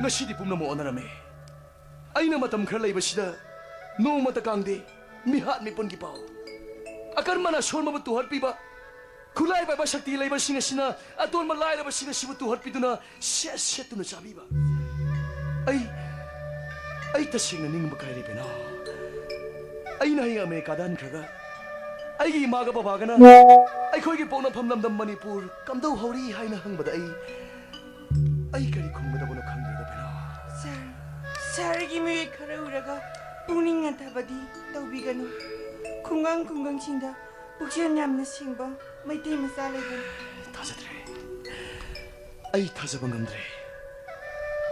ꯉꯁꯤꯗꯤ ꯄꯨꯝꯅꯃꯛ ꯑꯣꯟꯅꯔꯝꯃꯦ꯫ ꯑꯩꯅ ꯃꯇꯝ ꯈꯔ ꯂꯩꯕꯁꯤꯗ ꯅꯣꯡꯃꯇ ꯀꯥꯡꯗꯦ, ꯃꯤꯍꯥꯠ ꯃꯤꯄꯨꯟꯒꯤ ꯄꯥꯎ, ꯑꯀꯟꯕꯅ ꯑꯁꯣꯟꯕꯕꯨ ꯇꯨꯍꯠꯄꯤꯕ, ꯈꯨꯠꯂꯥꯏ ꯄꯥꯏꯕ ꯁꯛꯇꯤ ꯂꯩꯕꯁꯤꯡ ꯑꯁꯤꯅ ꯑꯇꯣꯟꯕ ꯂꯥꯏꯔꯕꯁꯤꯡ ꯑꯁꯤꯕꯨ ꯇꯨꯍꯠꯄꯤꯗꯨꯅ ꯁꯦꯠ ꯁꯦꯠꯇꯨꯅ ꯆꯥꯕꯤꯕ꯫ ꯑꯩ, ꯑꯩ ꯇꯁꯦꯡꯅ ꯅꯤꯡꯕ ꯀꯥꯏꯔꯦ, ꯄꯦꯅꯥꯎ꯫ ꯑꯩꯅ ꯍꯌꯦꯡ ꯑꯃꯦꯔꯤꯀꯥꯗ ꯍꯟꯈ꯭ꯔꯒ ꯑꯩꯒꯤ ꯏꯃꯥꯒ ꯕꯕꯥꯒꯅ ꯑꯩꯈꯣꯏꯒꯤ ꯄꯣꯛꯅꯐꯝ ꯂꯝꯗꯝ ꯃꯅꯤꯄꯨꯔ ꯀꯝꯗꯧꯍꯧꯔꯤ ꯍꯥꯏꯅ ꯍꯪꯕꯗ ꯑꯩ, ꯑꯩ ꯀꯔꯤ ꯈꯨꯝꯒꯗꯕꯅꯣ ꯈꯪꯗ꯭ꯔꯦꯗ, ꯄꯦꯅꯥꯎ꯫ ꯁꯥꯔ, ꯁꯥꯔꯒꯤ ꯃꯤꯑꯣꯏ ꯈꯔ ꯎꯔꯒ ꯄꯨꯛꯅꯤꯡ ꯍꯟꯊꯕꯗꯤ ꯇꯧꯕꯤꯒꯅꯨ꯫ ꯈꯨꯡꯒꯪ ꯈꯨꯡꯒꯪꯁꯤꯡꯗ ꯄꯨꯛꯆꯦꯜ ꯌꯥꯝꯅ ꯁꯦꯡꯕ ꯃꯩꯇꯩ ꯃꯆꯥ ꯂꯩꯕꯅꯤ꯫ ꯊꯥꯖꯗ꯭ꯔꯦ꯫ ꯑꯩ ꯊꯥꯖꯕ ꯉꯝꯗ꯭ꯔꯦ꯫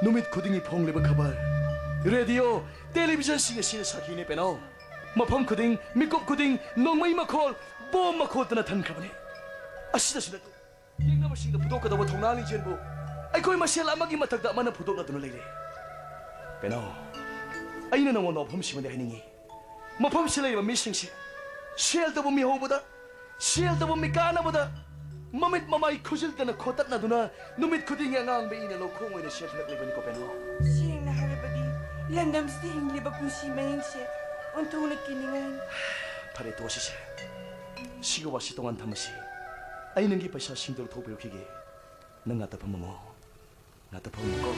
ꯅꯨꯃꯤꯠ ꯈꯨꯗꯤꯡꯒꯤ ꯐꯣꯡꯂꯤꯕ ꯈꯕꯔ, ꯔꯦꯗꯤꯑꯣ, ꯇꯦꯂꯤꯚꯤꯖꯟꯁꯤꯡ ꯑꯁꯤꯅ ꯁꯥꯈꯤꯅꯦ, ꯄꯦꯅꯥꯎ꯫ ꯃꯐꯝ ꯈꯨꯗꯤꯡ, ꯃꯤꯀꯨꯞ ꯈꯨꯗꯤꯡ ꯅꯣꯡꯃꯩ ꯃꯈꯣꯜ, ꯕꯣꯝ ꯃꯈꯣꯜꯇꯅ ꯊꯟꯈ꯭ꯔꯕꯅꯤ꯫ ꯑꯁꯤꯗꯁꯨ ꯅꯠꯇꯦ, ꯌꯦꯛꯅꯕꯁꯤꯡꯗ ꯐꯨꯗꯣꯛꯀꯗꯧꯕ ꯊꯧꯅꯥ ꯂꯤꯡꯖꯦꯜꯕꯨ ꯑꯩꯈꯣꯏ ꯃꯁꯦꯜ ꯑꯃꯒꯤ ꯃꯊꯛꯇ ꯑꯃꯅ ꯐꯨꯗꯣꯛꯅꯗꯨꯅ ꯂꯩꯔꯦ꯫ ꯄꯦꯅꯥꯎ, ꯑꯩꯅ ꯅꯉꯣꯟꯗ ꯋꯥꯐꯝꯁꯤꯃꯗꯤ ꯍꯥꯏꯅꯤꯡꯏ꯫ ꯃꯐꯝꯁꯤꯗ ꯂꯩꯔꯤꯕ ꯃꯤꯁꯤꯡꯁꯦ ꯁꯦꯜ ꯇꯧꯕ ꯃꯤꯍꯧꯕꯗ, ꯁꯦꯜ ꯇꯧꯕ ꯃꯤꯀꯥꯟꯅꯕꯗ ꯃꯃꯤꯠ ꯃꯃꯥꯏ ꯈꯨꯖꯤꯜꯗꯅ ꯈꯣꯠꯇꯠꯅꯗꯨꯅ ꯅꯨꯃꯤꯠ ꯈꯨꯗꯤꯡꯒꯤ ꯑꯉꯥꯡꯕ ꯏꯅ ꯂꯧꯈꯣꯡ ꯑꯣꯏꯅ ꯁꯦꯜ ꯊꯜꯂꯛꯂꯤꯕꯅꯤꯀꯣ, ꯄꯦꯅꯥꯎ꯫ ꯁꯦꯡꯅ ꯍꯥꯏꯔꯕꯗꯤ, ꯂꯝꯗꯝꯁꯤꯗ ꯍꯤꯡꯂꯤꯕ ꯄꯨꯟꯁꯤ ꯃꯍꯤꯡꯁꯦ ꯑꯣꯟꯊꯣꯛꯅ ꯀꯤꯅꯤꯡꯉꯥꯏ꯫ ꯐꯔꯦ, ꯇꯣꯛꯑꯁꯤꯁꯦ꯫ ꯁꯤꯒꯤ ꯋꯥꯁꯤ ꯇꯣꯉꯥꯟ ꯊꯝꯃꯁꯤ꯫ ꯑꯩ ꯅꯪꯒꯤ ꯄꯩꯁꯥꯁꯤꯡꯗꯨ ꯂꯧꯊꯣꯛꯄꯤꯔꯛꯈꯤꯒꯦ꯫ ꯅꯪ ꯉꯥꯛꯇ ꯐꯝꯃꯝꯃꯣ꯫ ꯉꯥꯛꯇ ꯐꯝꯃꯝꯃꯣꯀꯣ꯫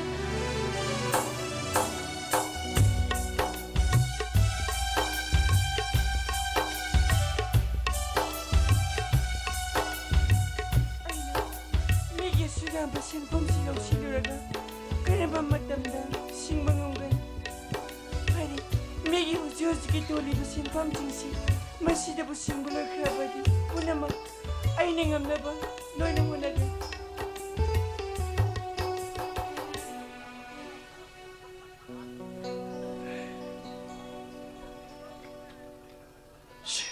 ꯍꯧꯖꯤꯛꯀꯤ ꯇꯣꯜꯂꯤꯕ ꯁꯦꯟꯐꯝꯁꯤꯡꯁꯤ ꯃꯁꯤꯗꯕꯨ ꯁꯤꯡꯕ ꯂꯣꯏꯈ꯭ꯔꯕꯗꯤ ꯄꯨꯝꯅꯃꯛ ꯑꯩꯅ ꯉꯝꯅꯕ ꯂꯣꯏꯅ ꯍꯣꯠꯅꯒꯦ꯫ ꯁꯤ,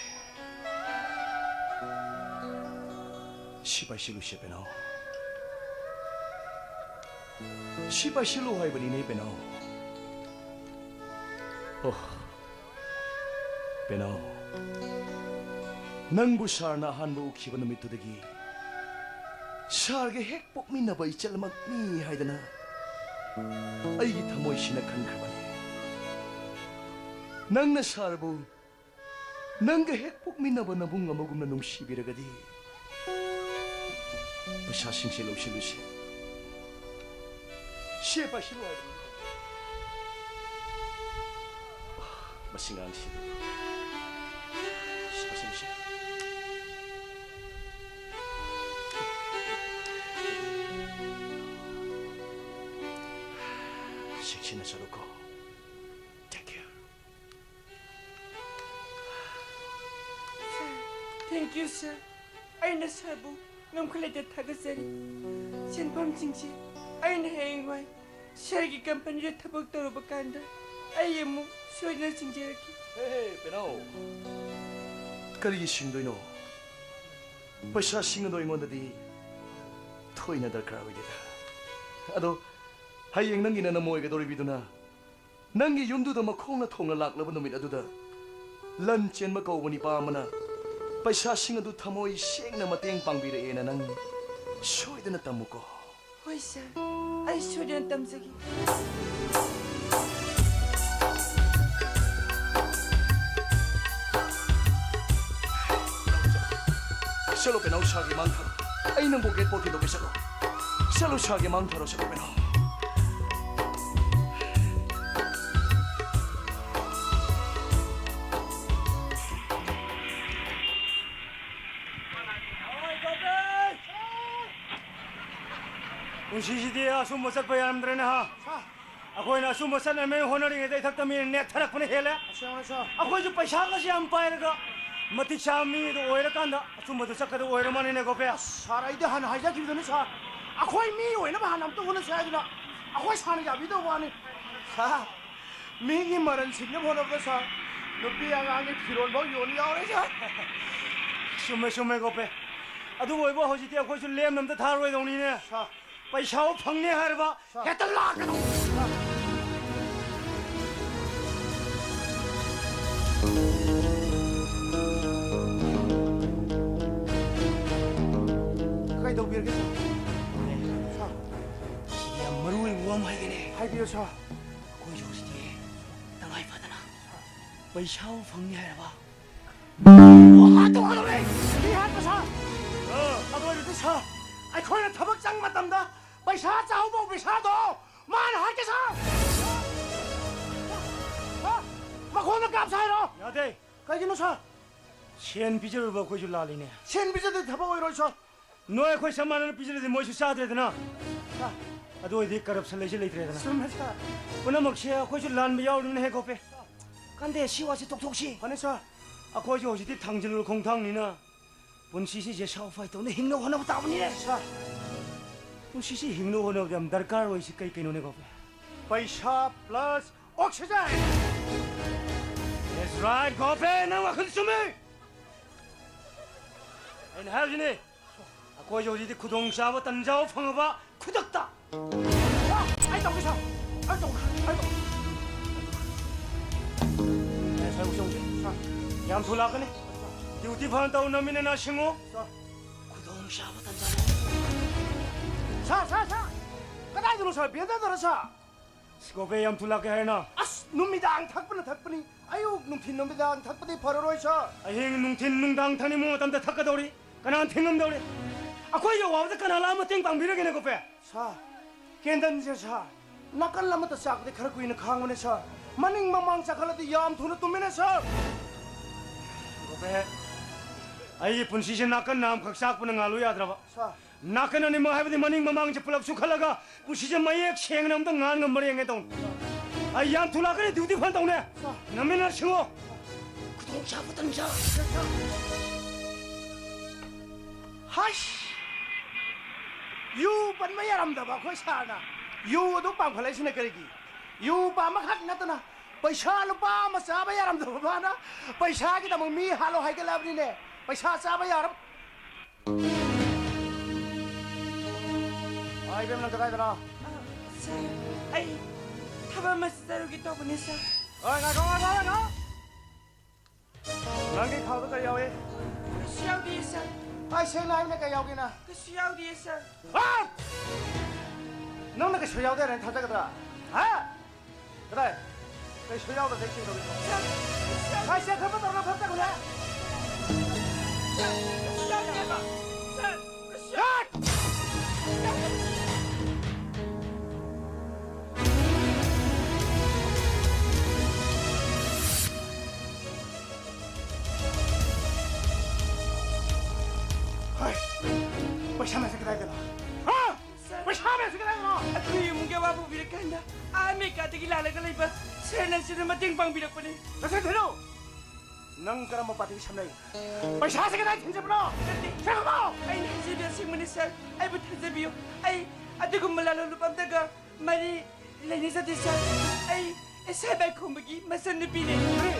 ꯁꯤ ꯄꯥꯏꯁꯤꯜꯂꯨꯁꯦ ꯄꯦꯅꯥꯎ꯫ ꯁꯤ ꯄꯥꯏꯁꯤꯜꯂꯨ ꯍꯥꯏꯕꯅꯤꯅꯦ ꯄꯦꯅꯥꯎ꯫ ꯑꯣ, ꯄꯦꯅꯥꯎ, ꯅꯪꯕꯨ ꯁꯥꯔꯅ ꯑꯍꯥꯟꯕ ꯎꯈꯤꯕ ꯅꯨꯃꯤꯠꯇꯨꯗꯒꯤ ꯁꯥꯔꯒ ꯍꯦꯛ ꯄꯣꯛꯃꯤꯟꯅꯕ ꯏꯆꯜꯃꯛꯅꯤ ꯍꯥꯏꯗꯅ ꯑꯩꯒꯤ ꯊꯃꯣꯏꯁꯤꯅ ꯈꯟꯈ꯭ꯔꯕꯅꯤ꯫ ꯅꯪꯅ ꯁꯥꯔꯕꯨ ꯅꯪꯒ ꯍꯦꯛ ꯄꯣꯛꯃꯤꯟꯅꯕ ꯅꯕꯨꯡ ꯑꯃꯒꯨꯝꯅ ꯅꯨꯡꯁꯤꯕꯤꯔꯒꯗꯤ, ꯄꯩꯁꯥꯁꯤꯡꯁꯦ ꯂꯧꯁꯤꯜꯂꯨꯁꯦ꯫ ꯁꯦ, ꯄꯥꯏꯁꯤꯜꯂꯨ ꯍꯥꯏꯕꯅꯤ꯫ ꯃꯁꯤ ꯉꯥꯡꯁꯤꯗꯤ꯫ ꯁꯦ, ꯄꯥꯏꯁꯤꯜꯂꯨꯁꯦ꯫ ꯆꯦꯛꯁꯤꯟꯅ ꯆꯠꯂꯨꯀꯣ꯫ Take care꯫ Sir, thank you, sir. ꯑꯩꯅ ꯁꯥꯔꯕꯨ ꯉꯝꯈꯩ ꯂꯩꯇ ꯊꯥꯒꯠꯆꯔꯤ꯫ ꯁꯦꯟꯐꯝꯁꯤꯡꯁꯤ ꯑꯩꯅ ꯍꯌꯦꯡꯋꯥꯏ ꯁꯥꯔꯒꯤ ꯀꯝꯄꯅꯤꯗ ꯊꯕꯛ ꯇꯧꯔꯨꯕ ꯀꯥꯟꯗ ꯑꯩ ꯑꯃꯨꯛ ꯁꯣꯏꯗꯅ ꯁꯤꯡꯖꯔꯛꯀꯦ꯫ ꯍꯦ, ꯍꯦ, ꯄꯦꯅꯥꯎ꯫ ꯀꯔꯤꯒꯤ ꯁꯤꯡꯗꯣꯏꯅꯣ? ꯄꯩꯁꯥꯁꯤꯡ ꯑꯗꯣ ꯑꯩꯉꯣꯟꯗꯗꯤ ꯊꯣꯏꯅ ꯗꯔꯀꯥꯔ ꯑꯣꯏꯗꯦꯗ꯫ ꯑꯗꯣ ꯍꯌꯦꯡ ꯅꯪꯒꯤ ꯅꯅꯝꯃ ꯑꯣꯏꯒꯗꯧꯔꯤꯕꯤꯗꯨꯅ ꯅꯪꯒꯤ ꯌꯨꯝꯗꯨꯗ ꯃꯈꯣꯡꯅ ꯊꯣꯡꯅ ꯂꯥꯛꯂꯕ ꯅꯨꯃꯤꯠ ꯑꯗꯨꯗ ꯂꯟ ꯆꯦꯟꯕ ꯀꯧꯕ ꯅꯤꯄꯥ ꯑꯃꯅ ꯄꯩꯁꯥꯁꯤꯡ ꯑꯗꯨ ꯊꯃꯣꯏ ꯁꯦꯡꯅ ꯃꯇꯦꯡ ꯄꯥꯡꯕꯤꯔꯛꯑꯦꯅ ꯅꯪ ꯁꯣꯏꯗꯅ ꯇꯝꯃꯨꯀꯣ꯫ ꯍꯣꯏ ꯁꯥꯔ, ꯑꯩ ꯁꯣꯏꯗꯅ ꯇꯝꯖꯒꯦ꯫ ꯆꯠꯂꯣ ꯄꯦꯅꯥꯎ, ꯁꯥꯔꯒꯤ ꯃꯥꯡ ꯊꯥꯔꯣ꯫ ꯑꯩ ꯅꯪꯕꯨ ꯒꯦꯠ ꯐꯥꯎ ꯊꯤꯟꯗꯣꯛꯀꯦ, ꯆꯠꯂꯣ꯫ ꯆꯠꯂꯣ, ꯁꯥꯔꯒꯤ ꯃꯥꯡ ꯊꯥꯔꯣ, ꯆꯠꯂꯣ ꯄꯦꯅꯥꯎ꯫ ꯄꯨꯟꯁꯤꯁꯤꯗꯤ ꯑꯆꯨꯝꯕ ꯆꯠꯄ ꯌꯥꯔꯝꯗ꯭ꯔꯦꯅꯦ ꯍꯥ? ꯑꯩꯈꯣꯏꯅ ꯑꯆꯨꯝꯕ ꯆꯠꯅꯉꯥꯏ ꯍꯣꯠꯅꯔꯤꯉꯩꯗ ꯏꯊꯛꯇ ꯃꯤꯅ ꯅꯦꯠꯊꯔꯛꯄꯅ ꯍꯦꯜꯂꯦ꯫ ꯑꯁꯦꯡꯕꯅꯦ ꯁꯥꯔ꯫ ꯑꯩꯈꯣꯏꯁꯨ ꯄꯩꯁꯥꯒꯁꯦ ꯌꯥꯝ ꯄꯥꯏꯔꯒ ꯃꯇꯤꯛ ꯆꯥꯕ ꯃꯤꯗꯣ ꯑꯣꯏꯔꯀꯥꯟꯗ ꯑꯆꯨꯝꯕꯗꯣ ꯆꯠꯀꯗꯕ ꯑꯣꯏꯔ ꯃꯥꯜꯂꯦꯅꯦ ꯒꯣꯄꯦ꯫ ꯑꯁ, ꯁꯥꯔ, ꯑꯩꯗꯤ ꯍꯥꯟꯅ ꯍꯥꯏꯖꯈꯤꯕꯗꯨꯅꯤ ꯁꯥꯔ꯫ ꯑꯩꯈꯣꯏ ꯃꯤ ꯑꯣꯏꯅꯕ ꯍꯥꯟꯅ ꯑꯝꯇ ꯍꯣꯠꯅꯁꯦ ꯍꯥꯏꯗꯅ ꯑꯩꯈꯣꯏ ꯁꯥꯔꯅ ꯌꯥꯕꯤꯗꯕ ꯋꯥꯅꯤ꯫ ꯁꯥꯔ, ꯃꯤꯒꯤ ꯃꯔꯟ ꯁꯤꯡꯅꯕ ꯍꯣꯠꯅꯕꯗ ꯁꯥꯔ, ꯅꯨꯄꯤ ꯑꯉꯥꯡꯒꯤ ꯐꯤꯔꯣꯜ ꯐꯥꯎ ꯌꯣꯟ ꯌꯥꯎꯔꯦ ꯁꯥꯔ꯫ ꯆꯨꯝꯃꯦ, ꯆꯨꯝꯃꯦ ꯒꯣꯄꯦ꯫ ꯑꯗꯨꯕꯨ ꯑꯣꯏꯕ ꯍꯧꯖꯤꯛꯇꯤ ꯑꯩꯈꯣꯏꯁꯨ ꯂꯦꯝꯅ ꯑꯝꯇ ꯊꯥꯔꯣꯏꯗꯧꯅꯤꯅꯦ꯫ ꯁꯥꯔ꯫ ꯄꯩꯁꯥꯕꯨ ꯐꯪꯅꯤ ꯍꯥꯏꯔꯕ ꯁꯥꯔ꯫ ꯍꯦꯛꯇ ꯂꯥꯛꯀꯗꯧ꯫ ꯀꯩꯗꯧꯕꯤꯔꯒꯦ ꯁꯥꯔ? ꯁꯥꯔ꯫ ꯁꯤꯗꯤ ꯌꯥꯝ ꯃꯔꯨ ꯑꯣꯏꯕ ꯋꯥ ꯑꯃ ꯍꯥꯏꯒꯦꯅꯦ꯫ ꯍꯥꯏꯕꯤꯌꯨ ꯁꯥꯔ꯫ ꯑꯩꯈꯣꯏꯁꯨ ꯍꯧꯖꯤꯛꯇꯤ ꯇꯉꯥꯏ ꯐꯗꯅ ꯄꯩꯁꯥꯕꯨ ꯐꯪꯅꯤ ꯍꯥꯏꯔꯕ ꯍꯥꯠꯇꯣꯛꯀꯗꯧꯔꯦ! ꯃꯤ ꯍꯥꯠꯄ ꯁꯥꯔ! ꯑꯥ꯫ ꯑꯗꯨ ꯑꯣꯏꯔꯗꯤ ꯁꯥꯔ, ꯑꯩꯈꯣꯏꯅ ꯊꯕꯛ ꯆꯪ ꯃꯇꯝꯗ ꯄꯩꯁꯥ ꯆꯥꯍꯧꯕ ꯄꯩꯁꯥꯗꯣ ꯃꯥꯅ ꯍꯥꯠꯀꯦ ꯁꯥꯔ! ꯍꯥ? ꯃꯈꯣꯡꯗ ꯀꯥꯞꯁꯦ ꯍꯥꯏꯔꯣ? ꯌꯥꯗꯦ꯫ ꯀꯩꯒꯤꯅꯣ ꯁꯥꯔ? ꯁꯦꯟ ꯄꯤꯖꯔꯨꯕ ꯑꯩꯈꯣꯏꯁꯨ ꯂꯥꯜꯂꯤꯅꯦ꯫ ꯁꯦꯟ ꯄꯤꯖꯗꯗꯤ ꯊꯕꯛ ꯑꯣꯏꯔꯣꯏ ꯁꯥꯔ꯫ ꯅꯣꯏ ꯑꯩꯈꯣꯏ ꯆꯞ ꯃꯥꯟꯅꯅ ꯄꯤꯖꯔꯗꯤ ꯃꯣꯏꯁꯨ ꯆꯥꯗ꯭ꯔꯦꯗꯅ꯫ ꯁꯥꯔ꯫ ꯑꯗꯨ ꯑꯣꯏꯔꯗꯤ corruption ꯂꯩꯁꯦ ꯂꯩꯇ꯭ꯔꯦꯗꯅ꯫ ꯆꯨꯝꯃꯦ ꯁꯥꯔ꯫ ꯄꯨꯝꯅꯃꯛꯁꯦ ꯑꯩꯈꯣꯏꯁꯨ ꯂꯥꯟꯕ ꯌꯥꯎꯔꯤꯕꯅꯦ ꯍꯦ ꯒꯣꯄꯦ꯫ ꯀꯥꯟꯗꯦ, ꯁꯤ ꯋꯥꯁꯤ ꯇꯣꯛꯊꯣꯛꯁꯤ꯫ ꯐꯅꯤ ꯁꯥꯔ꯫ ꯑꯩꯈꯣꯏꯁꯨ ꯍꯧꯖꯤꯛꯇꯤ ꯊꯥꯡꯖꯤꯜꯂꯨꯔ ꯈꯣꯡꯊꯥꯡꯅꯤꯅ ꯄꯨꯟꯁꯤꯁꯤ ꯖꯦꯁꯥꯎ ꯐꯥꯏ ꯇꯧꯅ ꯍꯤꯡꯅꯕ ꯍꯣꯠꯅꯕ ꯇꯥꯕꯅꯤꯅꯦ꯫ ꯁꯥꯔ꯫ ꯄꯨꯟꯁꯤꯁꯤ ꯍꯤꯡꯅꯕ ꯍꯣꯠꯅꯕꯗ ꯌꯥꯝ ꯗꯔꯀꯥꯔ ꯑꯣꯏꯁꯤ ꯀꯩ ꯀꯩꯅꯣꯅꯦ ꯒꯣꯄꯦ? ꯄꯩꯁꯥ plus oxygen! That's right, ꯒꯣꯄꯦ, ꯅꯪ ꯋꯥꯈꯜ ꯆꯨꯝꯃꯤ꯫ ꯑꯩꯅ ꯍꯥꯏꯕꯁꯤꯅꯤ꯫ ꯑꯩꯈꯣꯏꯁꯨ ꯍꯧꯖꯤꯛꯇꯤ ꯈꯨꯗꯣꯡꯆꯥꯕ ꯇꯟꯖꯥ ꯐꯪꯉꯕ ꯈꯨꯗꯛꯇ꯫ ꯑꯩ ꯇꯧꯒꯦ ꯁꯥꯔ꯫ ꯑꯩ ꯇꯧꯒꯦ꯫ ꯑꯩ ꯇꯧꯒꯦ꯫ ꯑꯦ, ꯁꯥꯔ, ꯎꯁꯣꯞꯁꯦ꯫ ꯁꯥꯔ꯫ ꯌꯥꯝ ꯊꯨ ꯂꯥꯛꯀꯅꯤ꯫ Duty ꯐꯅ ꯇꯧ, ꯅꯃꯤꯟꯅ ꯅꯥꯁꯤꯡꯉꯨ꯫ ꯁꯥꯔ꯫ ꯈꯨꯗꯣꯡꯆꯥꯕ ꯇꯟꯖꯥ꯫ ꯁꯥꯔ, ꯁꯥꯔ, ꯁꯥꯔ! ꯀꯗꯥꯏꯗꯅꯣ ꯁꯥꯔ? ꯚꯦꯟꯗꯔꯗꯔ ꯁꯥꯔ? ꯁ꯭ꯀꯣꯄꯦ ꯌꯥꯝ ꯊꯨ ꯂꯥꯛꯀꯦ ꯍꯥꯏꯔꯅ? ꯑꯁ, ꯅꯨꯃꯤꯗꯥꯡ ꯊꯛꯄꯅ ꯊꯛꯄꯅꯤ꯫ ꯑꯌꯨꯛ, ꯅꯨꯡꯊꯤꯟ, ꯅꯨꯃꯤꯗꯥꯡ ꯊꯛꯄꯗꯤ ꯐꯔꯔꯣꯏ, ꯁꯥꯔ꯫ ꯑꯍꯤꯡ, ꯅꯨꯡꯊꯤꯟ, ꯅꯨꯡꯗꯥꯡ ꯊꯛꯅꯤꯡꯕ ꯃꯇꯝꯗ ꯊꯛꯀꯗꯧꯔꯤ꯫ ꯀꯅꯥꯅ ꯊꯤꯡꯉꯝꯗꯧꯔꯤ? ꯑꯩꯈꯣꯏꯒꯤ ꯑꯋꯥꯕꯗ ꯀꯅꯥ ꯂꯥꯛꯑ ꯃꯇꯦꯡ ꯄꯥꯡꯕꯤꯔꯒꯦꯅꯦ, ꯀꯣꯄꯦ? ꯁꯥꯔ, ꯀꯦꯟꯗꯜꯁꯦ, ꯁꯥꯔ, ꯅꯥꯀꯜ ꯑꯃꯗ ꯆꯥꯛꯄꯗꯤ ꯈꯔ ꯀꯨꯏꯅ ꯈꯥꯡꯕꯅꯦ, ꯁꯥꯔ꯫ ꯃꯅꯤꯡ ꯃꯃꯥꯡ ꯆꯥꯈꯠꯂꯗꯤ ꯌꯥꯝ ꯊꯨꯅ ꯇꯨꯝꯃꯤꯅꯦ, ꯁꯥꯔ꯫ ꯀꯣꯄꯦ, ꯑꯩꯒꯤ ꯄꯨꯟꯁꯤꯁꯦ ꯅꯥꯀꯟ ꯅꯥꯝꯈꯛ ꯆꯥꯛꯄꯅ ꯉꯥꯜꯂꯨ ꯌꯥꯗ꯭ꯔꯕ꯫ ꯁꯥꯔ꯫ ꯅꯥꯀꯟ ꯑꯅꯤꯃꯛ ꯍꯥꯏꯕꯗꯤ ꯃꯅꯤꯡ ꯃꯃꯥꯡꯁꯦ ꯄꯨꯂꯞꯁꯨ ꯈꯜꯂꯒ ꯄꯨꯟꯁꯤꯁꯦ ꯃꯌꯦꯛ ꯁꯦꯡꯅ ꯑꯝꯇ ꯉꯥꯟ ꯉꯝꯕ꯭ꯔꯥ ꯌꯦꯡꯒꯦ ꯇꯧꯅꯤ꯫ ꯑꯩ ꯌꯥꯝ ꯊꯨꯂꯥꯛꯀꯅꯤ, ꯗ꯭ꯌꯨꯇꯤ ꯐꯟ ꯇꯧꯅꯦ꯫ ꯅꯝꯃꯤꯟꯅ ꯁꯤꯡꯉꯣ꯫ ꯈꯨꯗꯣꯡ ꯆꯥꯕ ꯇꯟꯖꯥ꯫ ꯍꯁ! ꯌꯨ ꯄꯟꯕ ꯌꯥꯔꯝꯗꯕ ꯑꯩꯈꯣꯏ ꯁꯥꯔꯅ ꯌꯨ ꯑꯗꯨ ꯄꯥꯝꯈꯠꯂꯛꯏꯁꯤꯅ ꯀꯔꯤꯒꯤ? ꯌꯨ ꯄꯥꯝꯕ ꯈꯛ ꯅꯠꯇꯅ ꯄꯩꯁꯥ ꯂꯨꯄꯥ ꯑꯃ ꯆꯥꯕ ꯌꯥꯔꯝꯗꯕ ꯃꯥꯅ ꯄꯩꯁꯥꯒꯤꯗꯃꯛ ꯃꯤ ꯍꯥꯠꯂꯣ ꯍꯥꯏꯒꯠꯂꯕꯅꯤꯅꯦ꯫ ꯄꯩꯁꯥ ꯆꯥꯕ ꯌꯥꯔ- ꯑꯥ, ꯏꯕꯦꯝ, ꯅꯪ ꯀꯗꯥꯏꯗꯅꯣ? ꯑ, ꯁꯥꯔ, ꯑꯩ ꯊꯕꯛ ꯑꯃ ꯆꯠꯆꯔꯨꯒꯦ ꯇꯧꯕꯅꯦ, ꯁꯥꯔ꯫ ꯑꯣꯏ, ꯉꯥꯏꯈꯣ, ꯉꯥꯏꯈꯣ, ꯉꯥꯏꯈꯣ! ꯅꯪꯒꯤ ꯈꯥꯎꯗ ꯀꯔꯤ ꯌꯥꯎꯏ? ꯀꯩꯁꯨ ꯌꯥꯎꯗꯤꯌꯦ, ꯁꯥꯔ꯫ ꯑꯩ ꯁꯦꯡꯅ ꯍꯥꯏꯕꯅꯦ, ꯀꯔꯤ ꯌꯥꯎꯒꯦꯅ? ꯀꯩꯁꯨ ꯌꯥꯎꯗꯤꯌꯦ, ꯁꯥꯔ꯫ ꯑꯥ! ꯅꯪꯅ ꯀꯩꯁꯨ ꯌꯥꯎꯗꯦ ꯍꯥꯏꯅ ꯊꯥꯖꯒꯗ꯭ꯔꯥ? ꯍꯥ? ꯀꯗꯥꯏ? ꯀꯩꯁꯨ ꯌꯥꯎꯗ꯭ꯔꯗꯤ ꯑꯩ ꯆꯦꯛ ꯇꯧꯒꯦ꯫ ꯁꯥꯔ, ꯀꯩꯁꯨ ꯌꯥꯎꯗꯦ꯫ ꯁꯥꯔ, ꯆꯦꯛ ꯈꯔ ꯇꯧꯔꯒ ꯐꯠꯇ ꯍꯨꯟꯗꯣꯛꯑꯦ꯫ ꯁꯥꯔ, ꯀꯩꯁꯨ ꯌꯥꯎꯗꯦꯕ꯫ ꯁꯥꯔ, ꯀꯩꯁꯨ ꯌꯥꯎꯗꯦ꯫ ꯍꯣꯏ, ꯄꯩꯁꯥ ꯃꯌꯥꯝꯁꯦ ꯀꯗꯥꯏꯗꯅꯣ? ꯍꯥ? ꯁꯥꯔ, ꯄꯩꯁꯥ ꯃꯌꯥꯝꯁꯦ ꯀꯗꯥꯏꯗꯅꯣ? ꯑꯩꯈꯣꯏ ꯏꯃꯨꯡꯒꯤ ꯑꯋꯥꯕ ꯎꯕꯤꯔꯀꯥꯟꯗ ꯑꯥ ꯑꯃꯦꯔꯤꯀꯥꯗꯒꯤ ꯂꯥꯛꯂꯒ ꯂꯩꯕ ꯁꯥꯔꯅ ꯁꯤꯗ ꯃꯇꯦꯡ ꯄꯥꯡꯕꯤꯔꯛꯄꯅꯤ꯫ ꯅꯆꯤꯟ ꯊꯤꯅꯨ! ꯅꯪ ꯀꯔꯝꯕ ꯄꯥꯔꯇꯤꯒ ꯁꯝꯅꯩ? ꯄꯩꯁꯥꯁꯦ ꯀꯗꯥꯏ ꯊꯤꯟꯖꯕꯅꯣ? ꯅꯠꯇꯦ꯫ ꯁꯦꯡꯉꯣ! ꯑꯩꯅ ꯍꯥꯏꯖꯕꯗꯤ ꯑꯁꯦꯡꯕꯅꯤ, ꯁꯥꯔ꯫ ꯑꯩꯕꯨ ꯊꯥꯖꯕꯤꯌꯨ꯫ ꯑꯩ ꯑꯗꯨꯒꯨꯝꯕ ꯂꯥꯂꯣꯡ ꯂꯨꯄꯥ ꯑꯝꯇꯒ ꯃꯔꯤ ꯂꯩꯅꯖꯗꯦ, ꯁꯥꯔ꯫ ꯑꯩ ꯏꯁꯥ ꯏꯕꯥꯏ ꯈꯣꯝꯕꯒꯤ ꯃꯆꯟꯅꯨꯄꯤꯅꯦ꯫ ꯀꯔꯤ?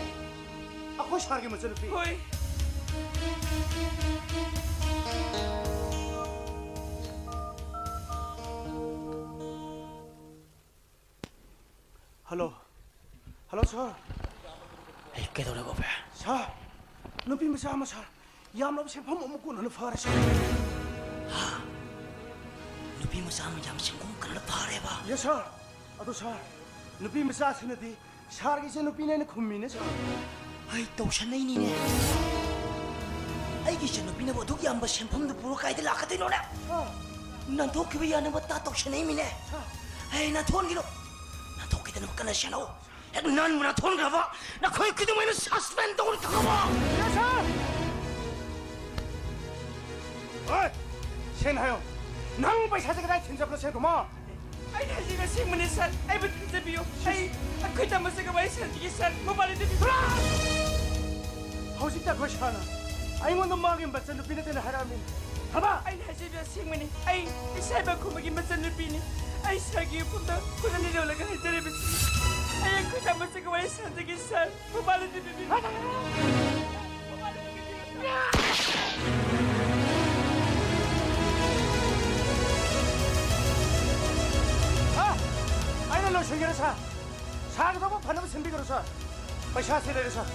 ꯑꯩꯈꯣꯏ ꯁꯥꯔꯒꯤ ꯃꯆꯟꯅꯨꯄꯤ? ꯍꯣꯏ꯫ ꯍꯜꯂꯣ꯫ ꯍꯜꯂꯣ, ꯁꯥꯔ꯫ ꯑꯩ ꯀꯩꯗꯧꯔꯦ, ꯒꯣꯄꯦ? ꯁꯥꯔ, ꯅꯨꯄꯤ ꯃꯆꯥ ꯑꯃ, ꯁꯥꯔ, ꯌꯥꯝꯂꯕ ꯁꯦꯟꯐꯝ ꯑꯃ ꯀꯣꯟꯅꯅ ꯐꯥꯔꯦ, ꯁꯥꯔ꯫ ꯍꯥ? ꯅꯨꯄꯤ ꯃꯆꯥ ꯑꯃ ꯌꯥꯝ ꯁꯦꯟꯐꯝ ꯀꯣꯟꯅꯅ ꯐꯥꯔꯦꯕ? ꯌꯦꯁ, ꯁꯥꯔ꯫ ꯑꯗꯣ, ꯁꯥꯔ, ꯅꯨꯄꯤ ꯃꯆꯥꯁꯤꯅꯗꯤ ꯁꯥꯔꯒꯤ ꯏꯆꯟꯅꯨꯄꯤꯅꯦꯅ ꯈꯨꯝꯃꯤꯅꯦ, ꯁꯥꯔ꯫ ꯑꯩ ꯇꯧꯁꯟꯅꯩꯅꯤꯅꯦ꯫ ꯑꯩꯒꯤ ꯏꯆꯟꯅꯨꯄꯤꯅꯕꯨ ꯑꯗꯨꯛ ꯌꯥꯝꯕ ꯁꯦꯟꯐꯝꯗꯨ ꯄꯨꯔ ꯀꯥꯏꯗ ꯂꯥꯛꯀꯗꯣꯏꯅꯣꯅꯦ? ꯁꯥꯔ꯫ ꯅꯥꯟꯊꯣꯛꯈꯤꯕ ꯌꯥꯅꯕ ꯇꯥ ꯇꯧꯁꯟꯅꯩꯃꯤꯅꯦ꯫ ꯁꯥꯔ꯫ ꯑꯩ ꯅꯥꯟꯊꯣꯛꯍꯟꯈꯤꯅꯨ꯫ ꯅꯥꯟꯊꯣꯛꯈꯤꯗꯅꯕ ꯀꯟꯅ ꯁꯦꯟꯅꯧ꯫ ꯍꯦꯛ ꯅꯥꯟꯕ ꯅꯥꯟꯊꯣꯛꯍꯟꯈ꯭ꯔꯕ ꯅꯈꯣꯏ ꯈꯨꯗꯤꯡꯃꯛ ꯑꯩꯅ ꯁꯁꯄꯦꯟ ꯇꯧꯔ ꯊꯝꯃꯕ꯫ ꯌꯦꯁ, ꯁꯥꯔ꯫ ꯍꯣꯏ! ꯁꯦꯡꯅ ꯍꯥꯏꯌꯣ, ꯅꯪ ꯄꯩꯁꯥꯁꯦ ꯀꯗꯥꯏ ꯊꯤꯟꯖꯕꯅꯣ, ꯁꯦꯡꯅ ꯈꯨꯝꯃꯣ꯫ ꯑꯩꯅ ꯍꯥꯏꯖꯩ, ꯑꯁꯦꯡꯕꯅꯤ ꯁꯥꯔ, ꯑꯩꯕꯨ ꯊꯤꯟꯖꯕꯤꯌꯨ꯫ ꯑꯩ ꯑꯩꯈꯣꯏ ꯇꯥꯃꯣꯁꯤꯒ ꯋꯥꯔꯤ ꯁꯥꯟꯅꯈꯤꯒꯦ ꯁꯥꯔ, ꯃꯣꯕꯥꯏꯜ ꯑꯗꯨ ꯄꯤꯕꯤꯌꯨ꯫ ꯍꯧꯖꯤꯛꯇ ꯑꯩꯈꯣꯏ ꯁꯥꯔꯅ ꯑꯩꯉꯣꯟꯗ ꯃꯥꯒꯤ ꯃꯆꯟꯅꯨꯄꯤ ꯅꯠꯇꯦꯅ ꯍꯥꯏꯔꯛꯑꯝꯃꯤ꯫ ꯊꯕ! ꯑꯩꯅ ꯍꯥꯏꯖꯕꯤꯌꯨ, ꯑꯁꯦꯡꯕꯅꯤ, ꯑꯩ ꯏꯁꯥ ꯏꯕ ꯈꯨꯝꯕꯒꯤ ꯃꯆꯟꯅꯨꯄꯤꯅꯤ꯫ ꯑꯩ ꯁꯥꯔꯒꯤ ꯌꯨꯝꯐꯝꯗ ꯈꯨꯠ ꯑꯅꯤ ꯂꯣꯜꯂꯒ ꯍꯥꯏꯖꯔꯤꯕꯁꯤ꯫ ꯑꯩ ꯑꯩꯈꯣꯏ ꯇꯥꯃꯣꯁꯤꯒ ꯋꯥꯔꯤ ꯁꯥꯟꯅꯖꯒꯦ ꯁꯥꯔ, ꯃꯣꯕꯥꯏꯜ ꯑꯗꯨ ꯄꯤꯕꯤꯌꯨ꯫ ꯍꯥ? ꯑꯩꯅ ꯂꯣꯏꯁꯤꯟꯒꯦꯔꯥ, ꯁꯥꯔ? ꯁꯥꯔꯒꯤꯗꯃꯛ ꯐꯅꯕ ꯁꯤꯟꯕꯤꯒꯔꯣ, ꯁꯥꯔ꯫ ꯄꯩꯁꯥꯁꯤ ꯂꯩꯔꯦ, ꯁꯥꯔ꯫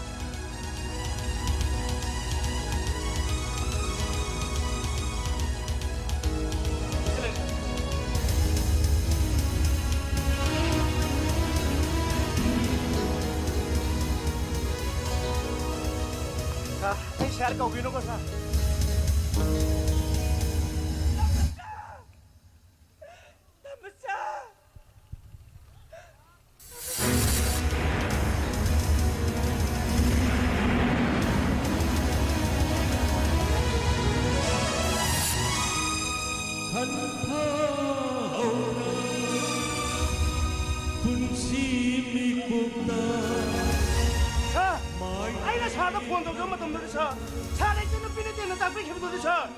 ꯁꯥꯔ, ꯑꯩ ꯁꯥꯔ ꯀꯧꯕꯤꯅꯨꯀꯣ, ꯁꯥꯔ꯫ ꯇꯥꯃꯣꯆꯥ! ꯍꯟꯊꯍꯧꯔ ꯄꯨꯟꯁꯤ ꯃꯤꯀꯨꯞꯇ ꯁꯥꯔ, ꯃꯥꯏ ꯑꯩꯅ ꯁꯥꯔꯗ ꯐꯣꯟ ꯇꯧꯖꯕ ꯃꯇꯝꯗꯗꯤ, ꯁꯥꯔ, ꯁꯥꯔ, ꯑꯩꯁꯦ ꯅꯨꯄꯤ ꯅꯠꯇꯦꯅ ꯇꯥꯛꯄꯤꯈꯤꯕꯗꯨꯗꯤ, ꯁꯥꯔ꯫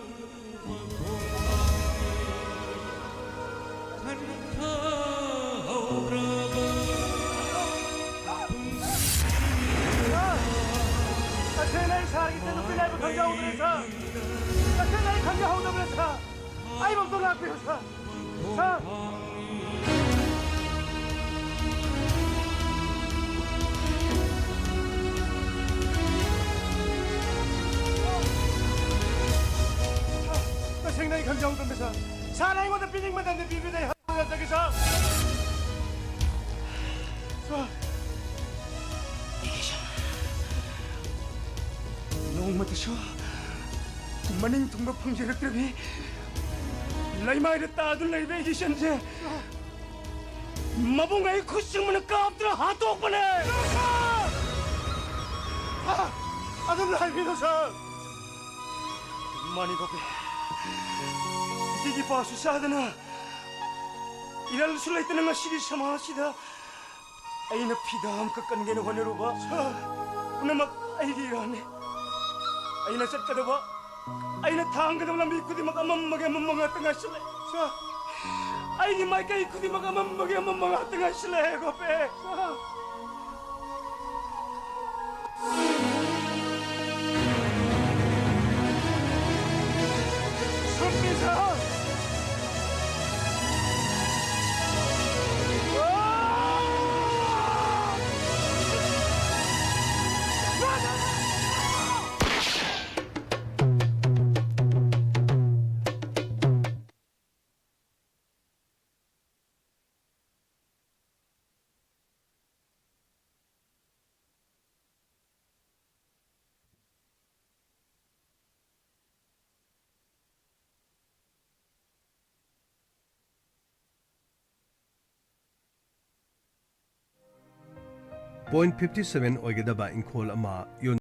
ꯁꯥꯔ, ꯇꯁꯦꯡꯅ ꯑꯩ ꯁꯥꯔꯒꯤ ꯏꯆꯟꯅꯨꯄꯤꯅꯤ ꯍꯥꯏꯕ ꯈꯪꯖꯍꯧꯗ꯭ꯔꯦ, ꯁꯥꯔ꯫ ꯇꯁꯦꯡꯅ ꯑꯩ ꯈꯪꯖꯍꯧꯗꯕꯅꯦ, ꯁꯥꯔ꯫ ꯑꯩꯕꯨ ꯑꯝꯇ ꯉꯥꯛꯄꯤꯌꯨ, ꯁꯥꯔ꯫ ꯁꯥꯔ꯫ ꯇꯁꯦꯡꯅ ꯑꯩ ꯈꯪꯖꯍꯧꯗꯕꯅꯦ, ꯁꯥꯔ꯫ ꯁꯥꯔꯅ ꯑꯩꯉꯣꯟꯗ ꯄꯤꯅꯤꯡꯕꯗ ꯑꯩ ꯄꯤꯕꯤꯔꯦ꯫ ꯁꯥꯔ, ꯅꯣꯡꯃꯇꯁꯨ ꯃꯅꯤꯡ ꯊꯨꯡꯕ ꯐꯪꯖꯔꯛꯇ꯭ꯔꯕꯤ ꯂꯩꯃꯥꯏꯗ ꯇꯥꯗꯨꯅ ꯂꯩꯕ ꯑꯩꯒꯤ ꯏꯆꯟꯁꯦ ꯃꯕꯨꯡ ꯑꯩ ꯈꯨꯠ ꯆꯤꯡꯕꯅ ꯀꯥꯞꯇꯨꯅ ꯍꯥꯠꯇꯣꯛꯄꯅꯦ꯫ ꯁꯥꯔ! ꯑꯗꯨꯝ ꯍꯥꯏꯕꯤꯔꯣ, ꯁꯥꯔ꯫ ꯃꯥꯅꯤ, ꯄꯥꯄꯤ꯫ ꯑꯩꯒꯤ ꯄꯥꯁꯨ ꯆꯥꯗꯅ, ꯏꯔꯜꯁꯨ ꯂꯩꯇꯅ ꯉꯁꯤꯒꯤ ꯁꯃꯥꯖꯁꯤꯗ ꯑꯩꯅ ꯐꯤꯗꯥ ꯑꯃꯈꯛ ꯀꯟꯒꯦꯅ ꯍꯣꯠꯅꯔꯨꯕ ꯄꯨꯝꯅꯃꯛ ꯑꯩꯒꯤ ꯏꯔꯥꯟꯅꯤ꯫ ꯑꯩꯅ ꯆꯠꯀꯗꯕ, ꯑꯩꯅ ꯊꯥꯡꯒꯗꯕ ꯂꯝꯕꯤ ꯈꯨꯗꯤꯡꯃꯛ ꯑꯃꯝꯕꯒꯤ ꯑꯃꯝꯕ ꯉꯥꯛꯇ ꯉꯥꯏꯁꯤꯜꯂꯦ꯫ ꯑꯩꯒꯤ ꯃꯥꯏꯀꯩ ꯈꯨꯗꯤꯡꯃꯛ ꯑꯃꯝꯕꯒꯤ ꯑꯃꯝꯕ ꯉꯥꯛꯇ ꯉꯥꯏꯁꯤꯜꯂꯦ, ꯒꯣꯄꯦ꯫ Point fifty seven ꯑꯣꯏꯒꯗꯕ ꯏꯪꯈꯣꯜ ꯑꯃ ꯌꯣꯟ-